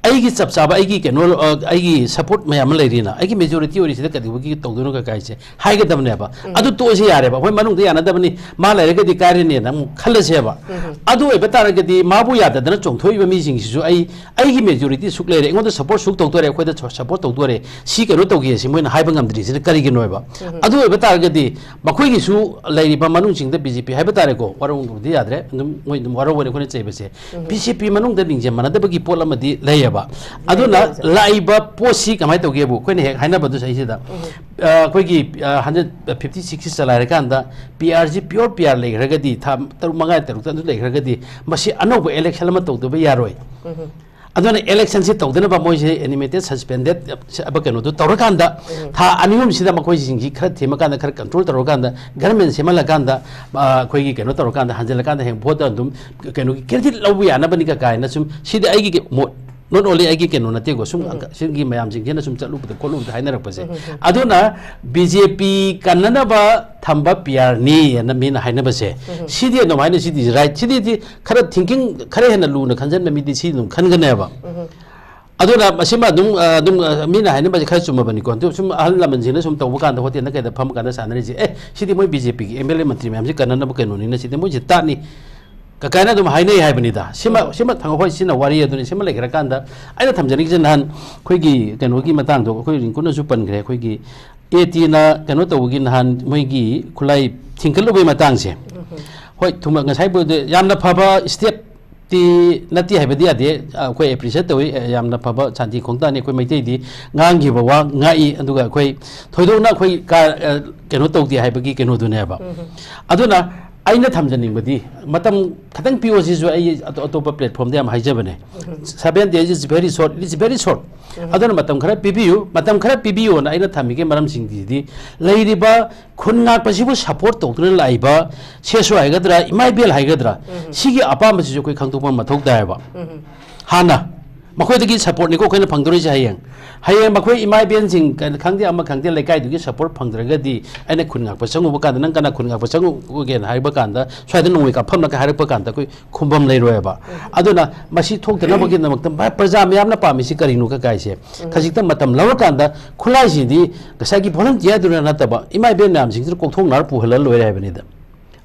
ꯑꯩꯒꯤ ꯆꯞ ꯆꯥꯕ ꯑꯩꯒꯤ ꯀꯩꯅꯣ, ꯑ, ꯑꯩꯒꯤ ꯁꯄꯣꯔꯠ ꯃꯌꯥꯝ ꯑꯃ ꯂꯩꯔꯤꯅ, ꯑꯩꯒꯤ ꯃꯦꯖꯣꯔꯤꯇꯤ ꯑꯣꯏꯔꯤꯁꯤꯗ ꯀꯩꯗꯧꯕꯒꯤ ꯇꯧꯗꯣꯏꯅꯣ ꯀꯀꯥꯏꯁꯦ ꯍꯥꯏꯒꯗꯕꯅꯦꯕ꯫ ꯎꯝ꯫ ꯑꯗꯨ ꯇꯣꯛꯑꯁꯤ ꯌꯥꯔꯦꯕ, ꯑꯩꯈꯣꯏ ꯃꯅꯨꯡꯗ ꯌꯥꯅꯗꯕꯅꯤ, ꯃꯥ ꯂꯩꯔꯒꯗꯤ ꯀꯥꯏꯔꯅꯦꯅ ꯑꯃꯨꯛ ꯈꯜꯂꯁꯦꯕ꯫ ꯎꯝ꯫ ꯑꯗꯨ ꯑꯣꯏꯕ ꯇꯥꯔꯒꯗꯤ ꯃꯥꯕꯨ ꯌꯥꯗꯗꯅ ꯆꯣꯡꯊꯣꯛꯏꯕ ꯃꯤꯁꯤꯡꯁꯤꯁꯨ ꯑꯩ, ꯑꯩꯒꯤ ꯃꯦꯖꯣꯔꯤꯇꯤ ꯁꯨꯛ ꯂꯩꯔꯦ, ꯑꯩꯉꯣꯟꯗ ꯁꯄꯣꯔꯠ ꯁꯨꯛ ꯇꯧꯗꯣꯔꯦ, ꯑꯩꯈꯣꯏꯗ ꯁ-, ꯁꯄꯣꯔꯠ ꯇꯧꯗꯣꯔꯦ, ꯁꯤ ꯀꯩꯅꯣ ꯇꯧꯒꯦ ꯁꯤ ꯃꯣꯏꯅ ꯍꯥꯏꯕ ꯉꯝꯗ꯭ꯔꯤꯁꯤꯅ ꯀꯔꯤꯒꯤꯅꯣꯕ? ꯎꯝ꯫ ꯑꯗꯨ ꯑꯣꯏꯕ ꯇꯥꯔꯒꯗꯤ ꯃꯈꯣꯏꯒꯤꯁꯨ ꯂꯩꯔꯤꯕ ꯃꯅꯨꯡꯁꯤꯡꯗ ꯕꯤ ꯖꯦ ꯄꯤ ꯍꯥꯏꯕ ꯇꯥꯔꯦꯀꯣ, ꯋꯥꯔꯧꯕꯗꯤ ꯌꯥꯗ꯭ꯔꯦ, ꯑꯗꯨꯝ ꯃꯣꯏ ꯑꯗꯨꯝ ꯋꯥꯔꯧꯕꯅꯤ ꯑꯩꯈꯣꯏꯅ ꯆꯩꯕꯁꯦ꯫ ꯎꯝ꯫ ꯕꯤ ꯖꯦ ꯄꯤ ꯃꯅꯨꯡꯗ ꯂꯤꯡꯖꯦꯜ ꯃꯥꯟꯅꯗꯕꯒꯤ ꯄꯣꯠ ꯑꯃꯗꯤ ꯂꯩꯌꯦꯕ꯫ ꯑꯗꯨꯅ ꯂꯩ, ꯂꯩ꯫ ꯂꯥꯛꯏꯕ ꯄꯣꯠꯁꯤ ꯀꯃꯥꯏꯅ ꯇꯧꯒꯦꯕꯨ ꯑꯩꯈꯣꯏꯅ ꯍꯦꯛ ꯍꯥꯏꯅꯕꯗꯨ ꯁꯤꯗꯩꯁꯤꯗ, ꯎꯝ꯫ ꯑ, ꯑꯩꯈꯣꯏꯒꯤ, ꯑ, ꯍꯟꯗ꯭ꯔꯦꯠ ꯐꯤꯐꯇꯤ ꯁꯤꯛꯁ ꯆꯂꯥꯏꯔꯀꯥꯟꯗ ꯄꯤ ꯑꯥꯔꯁꯤ ꯄꯤꯌꯣꯔ ꯄꯤ ꯑꯥꯔ ꯂꯩꯈ꯭ꯔꯒꯗꯤ, ꯊꯥ ꯇꯔꯨꯛ, ꯃꯉꯥ, ꯇꯔꯨꯛꯇ ꯑꯗꯨ ꯂꯩꯈ꯭ꯔꯒꯗꯤ ꯃꯁꯤ ꯑꯅꯧꯕ ꯏꯂꯦꯛꯁꯟ ꯑꯃ ꯇꯧꯗꯕ ꯌꯥꯔꯣꯏ꯫ ꯎꯝ꯫ ꯑꯗꯨꯅ ꯏꯂꯦꯛꯁꯟꯁꯤ ꯇꯧꯗꯅꯕ ꯃꯣꯏꯁꯦ ꯑꯦꯅꯤꯃꯦꯇꯦꯠ ꯁꯁꯄꯦꯟꯗꯦꯠ ꯍꯥꯏꯕ ꯀꯩꯅꯣꯗꯣ ꯇꯧꯔꯀꯥꯟꯗ, ꯎꯝ꯫ ꯊꯥ ꯑꯅꯤ ꯑꯍꯨꯝꯁꯤꯗ ꯃꯈꯣꯏꯁꯤꯡꯁꯤ ꯈꯔ ꯊꯦꯝꯃꯀꯥꯟꯗ, ꯈꯔ ꯀꯟꯇ꯭ꯔꯣꯜ ꯇꯧꯔꯀꯥꯟꯗ, ꯒꯔꯃꯦꯟ ꯁꯦꯝꯍꯜꯂꯀꯥꯟꯗ, ꯑ, ꯑꯩꯈꯣꯏꯒꯤ ꯀꯩꯅꯣ ꯇꯧꯔꯀꯥꯟꯗ, ꯍꯟꯖꯤꯜꯂꯀꯥꯟꯗ ꯍꯌꯦꯡ ꯚꯣꯠꯇ ꯑꯗꯨꯝ ꯀꯩꯅꯣꯒꯤ ꯀ꯭ꯔꯦꯗꯤꯠ ꯂꯧꯕ ꯌꯥꯅꯕꯅꯤꯒ ꯀꯥꯏꯅ ꯁꯨꯝ, ꯁꯤꯗꯤ ꯑꯩꯒꯤ ꯀꯩ-, ꯃꯣꯠ, not only ꯑꯩꯒꯤ ꯀꯩꯅꯣ ꯅꯠꯇꯦꯀꯣ, ꯁꯨꯝ ꯎꯝ꯫ ꯁꯤꯒꯤ ꯃꯌꯥꯝꯁꯤꯡꯁꯤꯅ ꯁꯨꯝ ꯆꯠꯂꯨꯕꯗ ꯈꯣꯠꯂꯨꯕꯗ ꯍꯥꯏꯅꯔꯛꯄꯁꯦ꯫ ꯎꯝ, ꯎꯝ, ꯎꯝ꯫ ꯑꯗꯨꯅ ꯕꯤ ꯖꯦ ꯄꯤ ꯀꯟꯅꯅꯕ ꯊꯝꯕ ꯄꯤ ꯑꯥꯔꯅꯤ ꯍꯥꯏꯅ ꯃꯤꯅ ꯍꯥꯏꯅꯕꯁꯦ, ꯎꯝ꯫ ꯁꯤꯗꯤ ꯑꯗꯨꯃꯥꯏꯅ, ꯁꯤꯗꯤ ꯔꯥꯏꯠ, ꯁꯤꯗꯤ ꯈꯔ ꯊꯤꯡꯀꯤꯡ ꯈꯔ ꯍꯦꯟꯅ ꯂꯨꯅ ꯈꯟꯖꯟꯕ ꯃꯤꯗꯤ ꯁꯤ ꯑꯗꯨꯝ ꯈꯟꯒꯅꯦꯕ꯫ ꯎꯝ꯫ ꯑꯗꯨꯅ ꯃꯁꯤꯃ ꯑꯗꯨꯝ, ꯑ, ꯑꯗꯨꯝ, ꯑ, ꯃꯤꯅ ꯍꯥꯏꯅꯕꯁꯦ ꯈꯔ ꯆꯨꯝꯃꯕꯅꯤꯀꯣ꯫ ꯑꯗꯨ ꯁꯨꯝ ꯑꯍꯜ ꯂꯃꯟꯁꯤꯡꯅ ꯁꯨꯝ ꯇꯧꯕ ꯀꯥꯟꯗ, ꯍꯣꯇꯦꯜꯗ ꯀꯩꯗ ꯐꯝꯃ ꯀꯥꯟꯗ ꯁꯥꯟꯅꯔꯤꯁꯦ, "ꯑꯦ, ꯁꯤꯗꯤ ꯃꯣꯏ ꯕꯤ ꯖꯦ ꯄꯤꯒꯤ ꯑꯦꯝ ꯑꯦꯜ ꯑꯦ ꯃꯟꯇ꯭ꯔꯤ ꯃꯌꯥꯝꯁꯤ ꯀꯟꯅꯅꯕ ꯀꯩꯅꯣꯅꯤꯅ ꯁꯤꯗꯤ ꯃꯣꯏꯁꯦ ꯇꯥꯠꯅꯤ" ꯀꯀꯥꯏꯅ ꯑꯗꯨꯝ ꯍꯥꯏꯅꯩ ꯍꯥꯏꯕꯅꯤꯗ꯫ ꯁꯤꯃ, ꯎꯝ꯫ ꯁꯤꯃ ꯊꯝꯃꯣ, ꯍꯣꯏ, ꯁꯤꯅ ꯋꯥꯔꯤ ꯑꯗꯨꯅꯤ꯫ ꯁꯤꯃ ꯂꯩꯈ꯭ꯔꯀꯥꯟꯗ ꯑꯩꯅ ꯊꯝꯖꯅꯤꯡꯉꯤꯁꯦ, ꯅꯍꯥꯟ ꯑꯩꯈꯣꯏꯒꯤ ꯀꯩꯅꯣꯒꯤ ꯃꯇꯥꯡꯗꯣ ꯑꯩꯈꯣꯏ ꯔꯤꯡꯀꯨꯅꯁꯨ ꯄꯟꯈ꯭ꯔꯦ, ꯑꯩꯈꯣꯏꯒꯤ ꯑꯦ ꯇꯤꯅ ꯀꯩꯅꯣ ꯇꯧꯕꯒꯤ ꯅꯍꯥꯟ ꯃꯣꯏꯒꯤ ꯈꯨꯠꯂꯥꯏ ꯊꯤꯡꯀꯠꯂꯨꯕꯒꯤ ꯃꯇꯥꯡꯁꯦ꯫ ꯎꯝ꯫ ꯍꯣꯏ, ꯊꯨꯝ-, ꯉꯁꯥꯏ ꯌꯥꯝꯅ ꯐꯕ ꯁ꯭ꯇꯦꯞ ꯇꯤ ꯅꯠꯇꯦ ꯍꯥꯏꯕꯗꯤ ꯌꯥꯗꯦ꯫ ꯑ, ꯑꯩꯈꯣꯏ ꯑꯦꯄ꯭ꯔꯤꯁꯤꯌꯦꯠ ꯇꯧꯏ꯫ ꯑ, ꯌꯥꯝꯅ ꯐꯕ ꯁꯥꯟꯇꯤ ꯈꯣꯡꯊꯥꯡꯅꯤ꯫ ꯑꯩꯈꯣꯏ ꯃꯩꯇꯩꯗꯤ ꯉꯥꯡꯈꯤꯕ ꯋꯥ ꯉꯥꯛꯏ, ꯑꯗꯨꯒ ꯑꯩꯈꯣꯏ ꯊꯣꯏꯗꯣꯛꯅ ꯑꯩꯈꯣꯏ ꯀꯥ-, ꯑ, ꯀꯩꯅꯣ ꯇꯧꯗꯦ ꯍꯥꯏꯕꯒꯤ ꯀꯩꯅꯣꯗꯨꯅꯦꯕ꯫ ꯎꯝ꯫ ꯑꯗꯨꯅ ꯑꯩꯅ ꯊꯝꯖꯅꯤꯡꯕꯗꯤ, ꯃꯇꯝ ꯈꯤꯇꯪ ꯄꯤꯌꯣ, ꯁꯤꯁꯨ ꯑꯩ ꯑꯇꯣ- ꯑꯇꯣꯞꯄ platformꯗ ꯌꯥꯝ ꯍꯥꯏꯖꯕꯅꯦ꯫ Seven days is very short, it's very short. ꯑꯗꯨꯅ ꯃꯇꯝ ꯈꯔ ꯄꯤꯕꯤꯌꯨ, ꯃꯇꯝ ꯈꯔ ꯄꯤꯕꯤꯌꯣꯅ ꯑꯩꯅ ꯊꯝꯃꯤꯒꯤ ꯃꯔꯝꯁꯤꯡꯁꯤꯗꯤ, ꯂꯩꯔꯤꯕ ꯈꯨꯟ ꯉꯥꯛꯄꯁꯤꯕꯨ support ꯇꯧꯗꯨꯅ ꯂꯥꯛꯏꯕ ꯁꯦꯁꯣ ꯍꯥꯏꯒꯗ꯭ꯔꯥ, ꯏꯃꯥ ꯏꯕꯦꯜ ꯍꯥꯏꯒꯗ꯭ꯔꯥ, ꯁꯤꯒꯤ ꯑꯄꯥꯝꯕꯁꯤꯁꯨ ꯑꯩꯈꯣꯏ ꯈꯪꯗꯣꯛꯄ ꯃꯊꯧ ꯇꯥꯏꯌꯦꯕ꯫ ꯍꯥꯟꯅ ꯃꯈꯣꯏꯗꯒꯤ supportꯅꯤꯀꯣ ꯑꯩꯈꯣꯏꯅ ꯐꯪꯗꯣꯔꯤꯁꯦ꯫ ꯍꯌꯦꯡ, ꯍꯌꯦꯡ ꯃꯈꯣꯏ ꯏꯃꯥ ꯏꯕꯦꯜꯁꯤꯡ ꯀ- ꯈꯪꯗꯦ, ꯑꯃ ꯈꯪꯗꯦ, ꯂꯩꯀꯥꯏꯗꯨꯒꯤ support ꯐꯪꯗ꯭ꯔꯒꯗꯤ, ꯑꯩꯅ ꯈꯨꯟ ꯉꯥꯛꯄ ꯆꯪꯉꯨꯕ ꯀꯥꯟꯗ, "ꯅꯪ ꯀꯅꯥ ꯈꯨꯟ ꯉꯥꯛꯄ ꯆꯪꯉꯨꯒꯦꯅ" ꯍꯥꯏꯕ ꯀꯥꯟꯗ, "ꯁ꯭ꯋꯥꯏꯗ ꯅꯣꯡꯃꯩ ꯀꯥꯞꯐꯝꯂꯒ" ꯍꯥꯏꯔꯛꯄ ꯀꯥꯟꯗ ꯑꯩꯈꯣꯏ ꯈꯨꯝꯐꯝ ꯂꯩꯔꯣꯏꯕ꯫ ꯑꯗꯨꯅ ꯃꯁꯤ ꯊꯣꯛꯇꯅꯕꯒꯤꯗꯃꯛꯇ ꯃ- ꯄ꯭ꯔꯖꯥ ꯃꯌꯥꯝꯅ ꯄꯥꯝꯃꯤꯁꯤ ꯀꯔꯤꯅꯣ ꯀ- ꯀꯥꯏꯁꯦ? ꯈꯖꯤꯛꯇ ꯃꯇꯝ ꯂꯧꯔꯀꯥꯟꯗ, ꯈꯨꯠꯂꯥꯏꯁꯤꯗꯤ ꯉꯁꯥꯏꯒꯤ volunteerꯗꯨꯅ ꯅꯠꯇꯕ, ꯏꯃꯥ ꯏꯕꯦꯜ ꯃꯌꯥꯝꯁꯤꯡꯁꯤꯅ ꯀꯣꯛꯊꯣꯛꯅꯔ ꯄꯨꯍꯜꯂ ꯂꯣꯏꯔꯦ ꯍꯥꯏꯕꯅꯤꯗ꯫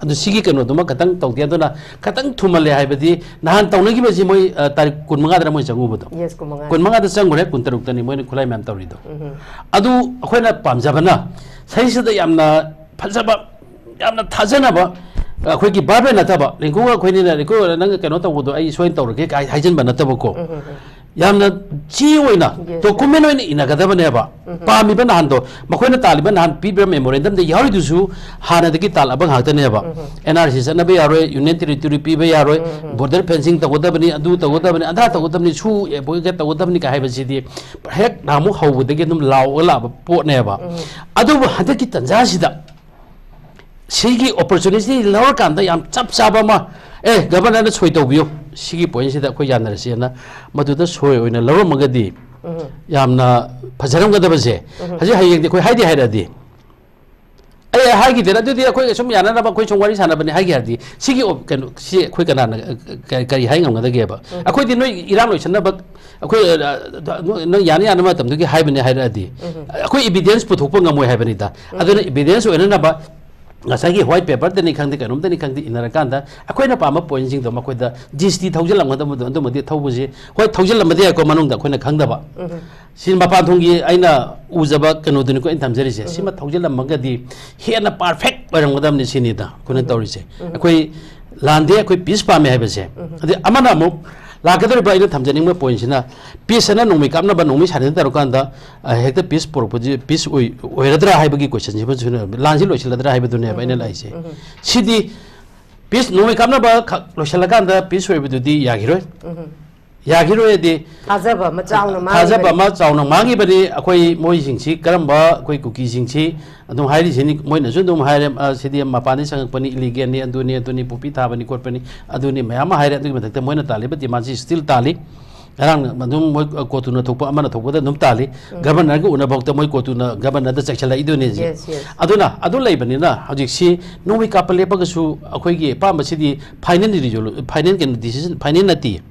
ꯑꯗꯨ ꯁꯤꯒꯤ ꯀꯩꯅꯣꯗꯨꯃ ꯈꯤꯇꯪ ꯇꯧꯗꯦ꯫ ꯑꯗꯨꯅ ꯈꯤꯇꯪ ꯊꯨꯃꯜꯂꯦ ꯍꯥꯏꯕꯗꯤ, ꯅꯍꯥꯟ ꯇꯧꯅꯈꯤꯕꯁꯤ ꯃꯣꯏ, ꯑ, ꯇꯥꯔꯤꯛ ꯀꯨꯟꯃꯉꯥꯗꯔ ꯃꯣꯏ ꯆꯪꯉꯨꯕꯗꯣ? Yes, ꯀꯨꯟꯃꯉꯥ꯫ ꯀꯨꯟꯃꯉꯥꯗ ꯆꯪꯉꯨꯔꯦ, ꯀꯨꯟꯇꯔꯨꯛꯇꯅꯤ ꯃꯣꯏꯅ ꯈꯨꯠꯂꯥꯏ ꯃꯌꯥꯝ ꯇꯧꯔꯤꯗꯣ꯫ ꯑꯗꯨ ꯑꯩꯈꯣꯏꯅ ꯄꯥꯝꯖꯕꯅ, ꯁꯤꯁꯤꯗ ꯌꯥꯝꯅ ꯐꯖꯕ, ꯌꯥꯝꯅ ꯊꯥꯖꯅꯕ, ꯑꯩꯈꯣꯏꯒꯤ verbal ꯅꯠꯇꯕ, ꯔꯤꯡꯀꯨꯒ ꯑꯩꯈꯣꯏꯅꯤꯅ, "ꯔꯤꯡꯀꯨ, ꯅꯪ ꯀꯩꯅꯣ ꯇꯧꯕꯗꯣ ꯑꯩ ꯁꯣꯏꯅ ꯇꯧꯔꯒꯦ" ꯀꯥꯏ ꯍꯥꯏꯖꯤꯟꯕ ꯅꯠꯇꯕꯀꯣ꯫ ꯌꯥꯝꯅ ꯆꯦ ꯑꯣꯏꯅ, Yes, sir. Document ꯑꯣꯏꯅ ꯏꯟꯅꯒꯗꯕꯅꯦꯕ꯫ ꯄꯥꯝꯃꯤꯕ ꯅꯍꯥꯟꯗꯣ, ꯃꯈꯣꯏꯅ ꯇꯥꯜꯂꯤꯕ ꯅꯍꯥꯟ ꯄꯤꯕ memorandumꯗ ꯌꯥꯎꯔꯤꯗꯨꯁꯨ ꯍꯥꯟꯅꯗꯒꯤ ꯇꯥꯜꯂꯕ ꯉꯥꯛꯇꯅꯦꯕ꯫ N R C ꯆꯠꯅꯕ ꯌꯥꯔꯣꯏ, Union Territory ꯄꯤꯕ ꯌꯥꯔꯣꯏ, border fencing ꯇꯧꯒꯗꯕꯅꯤ, ꯑꯗꯨ ꯇꯧꯒꯗꯕꯅꯤ, ꯑꯗꯥ ꯇꯧꯒꯗꯕꯅꯤ, ꯁꯨ ꯑꯦ, ꯕꯣꯏꯒ ꯇꯧꯒꯗꯕꯅꯤ ꯀꯥꯏ ꯍꯥꯏꯕꯁꯤꯗꯤ ꯍꯦꯛ ꯅꯍꯥꯟꯃꯨꯛ ꯍꯧꯕꯗꯒꯤ ꯑꯗꯨꯝ ꯂꯥꯎꯔꯒ ꯂꯥꯛꯑꯕ ꯄꯣꯠꯅꯦꯕ꯫ ꯑꯗꯨꯕꯨ ꯍꯟꯗꯛꯀꯤ ꯇꯟꯖꯥꯁꯤꯗ ꯁꯤꯒꯤ opportunity ꯂꯧꯔꯀꯥꯟꯗ ꯌꯥꯝ ꯆꯞ ꯆꯥꯕ ꯑꯃ, "ꯑꯦ, Governorꯅ ꯁꯣꯏ ꯇꯧꯕꯤꯌꯨ, ꯁꯤꯒꯤ pointꯁꯤꯗ ꯑꯩꯈꯣꯏ ꯌꯥꯅꯔꯁꯦꯅ" ꯃꯗꯨꯗ ꯁꯣꯏ ꯑꯣꯏꯅ ꯂꯧꯔꯝꯃꯒꯗꯤ ꯌꯥꯝꯅ ꯐꯖꯔꯝꯒꯗꯕꯁꯦ꯫ ꯍꯧꯖꯤꯛ ꯍꯌꯦꯡꯗꯤ ꯑꯩꯈꯣꯏ ꯍꯥꯏꯗꯤ ꯍꯥꯏꯔꯛꯑꯗꯤ, "ꯑꯩ ꯍꯥꯏꯈꯤꯗꯦꯅ, ꯑꯗꯨꯗꯤ ꯑꯩꯈꯣꯏ ꯁꯨꯝ ꯌꯥꯅꯅꯕ ꯑꯩꯈꯣꯏ ꯁꯨꯝ ꯋꯥꯔꯤ ꯁꯥꯟꯅꯕꯅꯤ" ꯍꯥꯏꯒꯦ ꯍꯥꯏꯔꯗꯤ, ꯁꯤꯒꯤ ꯑꯣꯞ-, ꯀꯩꯅꯣ, ꯁꯤ ꯑꯩꯈꯣꯏ ꯀꯅꯥꯅ, ꯑ, ꯀ-, ꯀꯔꯤ ꯍꯥꯏ ꯉꯝꯒꯗꯒꯦꯕ? ꯑꯩꯈꯣꯏꯗꯤ ꯅꯣꯏ ꯏꯔꯥꯡ ꯂꯣꯏꯁꯤꯟꯅꯕ, ꯑꯩꯈꯣꯏ, ꯑ, ꯑ, ꯅꯣꯏ ꯌꯥꯅ ꯌꯥꯅꯕ ꯃꯇꯝꯗꯨꯒꯤ ꯍꯥꯏꯕꯅꯤ ꯍꯥꯏꯔꯛꯑꯗꯤ, ꯑꯩꯈꯣꯏ evidence ꯄꯨꯊꯣꯛꯄ ꯉꯝꯃꯣꯏ ꯍꯥꯏꯕꯅꯤꯗ꯫ ꯑꯗꯨꯅ evidence ꯑꯣꯏꯅꯅꯕ ꯉꯁꯥꯏꯒꯤ white paperꯗꯅꯤ ꯈꯪꯗꯦ, ꯀꯩꯅꯣꯝꯇꯅꯤ ꯈꯪꯗꯦ, ꯏꯟꯅꯔꯀꯥꯟꯗ ꯑꯩꯈꯣꯏꯅ ꯄꯥꯝꯕ pointꯁꯤꯡꯗꯣ ꯃꯈꯣꯏꯗ G S T ꯊꯧꯖꯤꯜꯂꯝꯒꯗꯕꯗꯣ ꯑꯗꯨꯃꯗꯤ ꯊꯧꯕꯁꯤ, ꯍꯣꯏ, ꯊꯧꯖꯤꯜꯂꯝꯕꯗꯤ ꯌꯥꯏꯀꯣ, ꯃꯅꯨꯡꯗ ꯑꯩꯈꯣꯏꯅ ꯈꯪꯗꯕ꯫ ꯁꯤ ꯃꯄꯥꯟ ꯊꯣꯡꯒꯤ ꯑꯩꯅ ꯎꯖꯕ ꯀꯩꯅꯣꯗꯨꯅꯤꯀꯣ ꯑꯩꯅ ꯊꯝꯖꯔꯤꯁꯦ꯫ ꯁꯤꯃ ꯊꯧꯖꯤꯜꯂꯝꯃꯒꯗꯤ ꯍꯦꯟꯅ perfect ꯑꯣꯏꯔꯝꯒꯗꯕꯅꯤ ꯁꯤꯅꯤꯗ ꯑꯩꯈꯣꯏꯅ ꯇꯧꯔꯤꯁꯦ꯫ ꯑꯩꯈꯣꯏ ꯂꯥꯟꯗꯦ, ꯑꯩꯈꯣꯏ peace ꯄꯥꯝꯃꯦ ꯍꯥꯏꯕꯁꯦ꯫ ꯑꯗꯩ ꯑꯃꯅ ꯑꯃꯨꯛ ꯂꯥꯛꯀꯗꯧꯔꯤꯕ ꯑꯩꯅ ꯊꯝꯖꯅꯤꯡꯕ pointꯁꯤꯅ, peace ꯑꯅ ꯅꯣꯡꯃꯩ ꯀꯥꯞꯅꯕ, ꯅꯣꯡꯃꯩ silence ꯇꯧꯔꯀꯥꯟꯗ, ꯑ, ꯍꯦꯛꯇ peace ꯄꯨꯔꯛꯄꯁꯤ, peace ꯑꯣꯏ-, ꯑꯣꯏꯔꯗ꯭ꯔꯥ ꯍꯥꯏꯕꯒꯤ questionꯁꯤꯃꯁꯨ, ꯂꯥꯟꯁꯤ ꯂꯣꯏꯁꯤꯜꯂꯗ꯭ꯔꯥ ꯍꯥꯏꯕꯗꯨꯅꯦꯕ ꯑꯩꯅ ꯂꯥꯛꯏꯁꯦ꯫ ꯁꯤꯗꯤ ꯄꯤꯁ ꯅꯣꯡꯃꯩ ꯀꯥꯞꯅꯕ ꯈꯛ ꯂꯣꯏꯁꯤꯜꯂꯀꯥꯟꯗ ꯄꯤꯁ ꯑꯣꯏꯕꯗꯨꯗꯤ ꯌꯥꯈꯤꯔꯣꯏ꯫ ꯌꯥꯈꯤꯔꯣꯏꯗꯤ ꯊꯥꯖꯕ ꯑꯃ ꯆꯥꯎꯅ ꯊꯥꯖꯕ ꯃꯥꯡꯈꯤꯕꯅꯤ꯫ ꯑꯃ ꯆꯥꯎꯅ ꯃꯥꯡꯈꯤꯕꯅꯤ꯫ ꯑꯩꯈꯣꯏ ꯃꯣꯏꯁꯤꯡꯁꯤ ꯀꯔꯝꯕ, ꯑꯩꯈꯣꯏ ꯀꯨꯀꯤꯁꯤꯡꯁꯤ ꯑꯗꯨꯝ ꯍꯥꯏꯔꯤꯁꯤꯅꯤ, ꯃꯣꯏꯅꯁꯨ ꯑꯗꯨꯝ ꯍꯥꯏꯔꯦ, "ꯑ, ꯁꯤꯗꯤ ꯃꯄꯥꯟꯗꯒꯤ ꯆꯪꯉꯛꯄꯅꯤ, ꯏꯂꯤꯒꯦꯜꯅꯤ, ꯑꯗꯨꯅꯤ, ꯑꯗꯨꯅꯤ, ꯄꯣꯄꯤ ꯊꯥꯕꯅꯤ, ꯈꯣꯠꯄꯅꯤ", ꯑꯗꯨꯅꯤ ꯃꯌꯥꯝ ꯑꯃ ꯍꯥꯏꯔꯦ꯫ ꯑꯗꯨꯒꯤ ꯃꯊꯛꯇ ꯃꯣꯏꯅ ꯇꯥꯜꯂꯤꯕ ꯗꯤꯃꯥꯟꯁꯤ ꯁ꯭ꯇꯤꯜ ꯇꯥꯜꯂꯤ꯫ ꯉꯔꯥꯡ ꯑꯗꯨꯝ ꯃꯣꯏ ꯀꯣꯇꯨꯅ ꯊꯣꯛꯄ, ꯑꯃꯅ ꯊꯣꯛꯄꯗ ꯑꯗꯨꯝ ꯇꯥꯜꯂꯤ꯫ ꯎꯝ꯫ ꯒꯚꯔꯅꯔꯒ ꯎꯅꯐꯥꯎꯗ ꯃꯣꯏ ꯀꯣꯇꯨꯅ ꯒꯚꯔꯅꯔꯗ ꯆꯦꯛꯁꯤꯜꯂꯛꯏꯗꯨꯅꯤ ꯍꯧꯖꯤꯛ꯫ Yes, yes. ꯑꯗꯨꯅ ꯑꯗꯨ ꯂꯩꯕꯅꯤꯅ ꯍꯧꯖꯤꯛꯁꯤ ꯅꯣꯡꯃꯩ ꯀꯥꯞꯄ ꯂꯦꯞꯄꯒꯁꯨ ꯑꯩꯈꯣꯏꯒꯤ ꯑꯄꯥꯝꯕꯁꯤꯗꯤ ꯐꯥꯏꯅꯦꯜ ꯔꯤꯖꯣꯂꯨ-, ꯐꯥꯏꯅꯦꯜ ꯀꯩꯅꯣ ꯗꯤꯁꯤꯖꯟ, ꯐꯥꯏꯅꯦꯜ ꯅꯠꯇꯦ꯫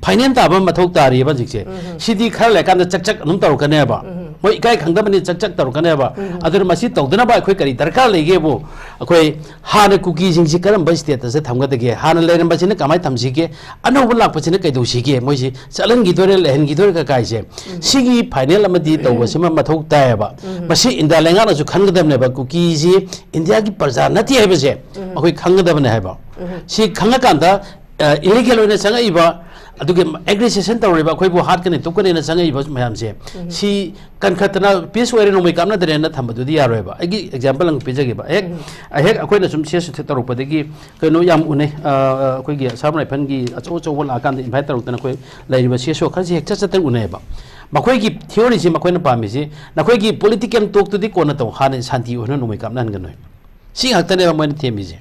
ꯐꯥꯏꯅꯦꯜ ꯇꯥꯕ ꯑꯃ ꯃꯊꯧ ꯇꯥꯔꯤꯑꯕ ꯍꯧꯖꯤꯛꯁꯦ꯫ ꯎꯝ꯫ ꯁꯤꯗꯤ ꯈꯔ ꯂꯩꯔꯀꯥꯟꯗ ꯆꯛ ꯆꯛ ꯑꯗꯨꯝ ꯇꯧꯔꯛꯀꯅꯦꯕ꯫ ꯎꯝ꯫ ꯃꯣꯏ ꯏꯀꯥꯏ ꯈꯪꯗꯕꯅꯤ, ꯆꯛ ꯆꯛ ꯇꯧꯔꯛꯀꯅꯦꯕ꯫ ꯎꯝ꯫ ꯑꯗꯨꯅ ꯃꯁꯤ ꯇꯧꯗꯅꯕ ꯑꯩꯈꯣꯏ ꯀꯔꯤ ꯗꯔꯀꯥꯔ ꯂꯩꯒꯦꯕꯨ, ꯑꯩꯈꯣꯏ ꯍꯥꯟꯅ ꯀꯨꯀꯤꯁꯤꯡꯁꯤ ꯀꯔꯝꯕ ꯁ꯭ꯇꯦꯇꯁꯇ ꯊꯝꯒꯗꯒꯦ? ꯍꯥꯟꯅ ꯂꯩꯔꯝꯕꯁꯤꯅ ꯀꯃꯥꯏꯅ ꯊꯝꯁꯤꯒꯦ? ꯑꯅꯧꯕ ꯂꯥꯛꯄꯁꯤꯅ ꯀꯩꯗꯧꯁꯤꯒꯦ? ꯃꯣꯏꯁꯤ ꯆꯠꯍꯟꯈꯤꯗꯣꯏꯔꯦ, ꯂꯩꯍꯟꯈꯤꯗꯣꯏꯔꯦ ꯀꯀꯥꯏꯁꯦ? ꯎꯝ꯫ ꯁꯤꯒꯤ ꯐꯥꯏꯅꯦꯜ ꯑꯃꯗꯤ ꯇꯧꯕꯁꯤꯃ ꯃꯊꯧ ꯇꯥꯏꯌꯦꯕ꯫ ꯎꯝ꯫ ꯃꯁꯤ ꯏꯟꯗꯤꯌꯥ ꯂꯩꯉꯥꯛꯅꯁꯨ ꯈꯟꯒꯗꯕꯅꯦꯕ, ꯀꯨꯀꯤꯁꯤ ꯏꯟꯗꯤꯌꯥꯒꯤ ꯄ꯭ꯔꯖꯥ ꯅꯠꯇꯦ ꯍꯥꯏꯕꯁꯦ ꯎꯝ꯫ ꯑꯩꯈꯣꯏ ꯈꯪꯒꯗꯕꯅꯦ ꯍꯥꯏꯕ꯫ ꯎꯝ꯫ ꯁꯤ ꯈꯪꯉꯀꯥꯟꯗ, ꯑ, ꯏꯂꯤꯒꯦꯜ ꯑꯣꯏꯅ ꯆꯪꯉꯛꯏꯕ, ꯑꯗꯨꯒꯤ ꯑꯦꯒ꯭ꯔꯦꯁꯦꯁꯟ ꯇꯧꯔꯤꯕ, ꯑꯩꯈꯣꯏꯕꯨ ꯍꯥꯠꯀꯅꯤ ꯇꯨꯞꯀꯅꯤꯅ ꯆꯪꯉꯛꯏꯕ ꯃꯌꯥꯝꯁꯦ, ꯎꯝ꯫ ꯁꯤ ꯀꯟꯈꯠꯇꯅ ꯄꯤꯁ ꯑꯣꯏꯔꯦ, ꯅꯣꯡꯃꯩ ꯀꯥꯞꯅꯗ꯭ꯔꯦꯅ ꯊꯝꯕꯗꯨꯗꯤ ꯌꯥꯔꯣꯏꯕ꯫ ꯑꯩꯒꯤ ꯑꯦꯛꯖꯥꯝꯄꯜ ꯑꯃ ꯄꯤꯖꯒꯦꯕ꯫ ꯍꯦꯛ, ꯎꯝ꯫ ꯍꯦꯛ ꯑꯩꯈꯣꯏꯅ ꯁꯨꯝ ꯁꯤ ꯑꯦꯁ ꯇꯧꯔꯛꯄꯗꯒꯤ ꯀꯩꯅꯣ ꯌꯥꯝ ꯎꯅꯩ꯫ ꯑ, ꯑꯩꯈꯣꯏꯒꯤ ꯑꯁꯥꯝ ꯔꯥꯏꯐꯜꯒꯤ ꯑꯆꯧ ꯑꯆꯧꯕ ꯂꯥꯛꯑꯀꯥꯟꯗ ꯏꯟꯚꯥꯏꯠ ꯇꯧꯔꯛꯇꯅ ꯑꯩꯈꯣꯏ ꯂꯩꯔꯤꯕ ꯁꯤ ꯑꯦꯁ ꯑꯣ ꯈꯔꯁꯤ ꯍꯦꯛ ꯆꯠ ꯆꯠꯇꯅ ꯎꯅꯩꯌꯦꯕ꯫ ꯃꯈꯣꯏꯒꯤ ꯊꯤꯑꯣꯔꯤꯁꯤ ꯃꯈꯣꯏꯅ ꯄꯥꯝꯃꯤꯁꯤ, "ꯅꯈꯣꯏꯒꯤ ꯄꯣꯂꯤꯇꯤꯀꯦꯜ ꯇꯣꯛꯇꯨꯗꯤ ꯀꯣꯟꯅ ꯇꯧ, ꯍꯥꯟꯅ ꯁꯥꯟꯇꯤ ꯑꯣꯏꯍꯟꯅ ꯅꯣꯡꯃꯩ ꯀꯥꯞꯅꯍꯟꯒꯅꯨ" ꯍꯥꯏꯕ꯫ ꯁꯤ ꯉꯥꯛꯇꯅꯦꯕ ꯃꯣꯏꯅ ꯊꯦꯝꯃꯤꯁꯦ꯫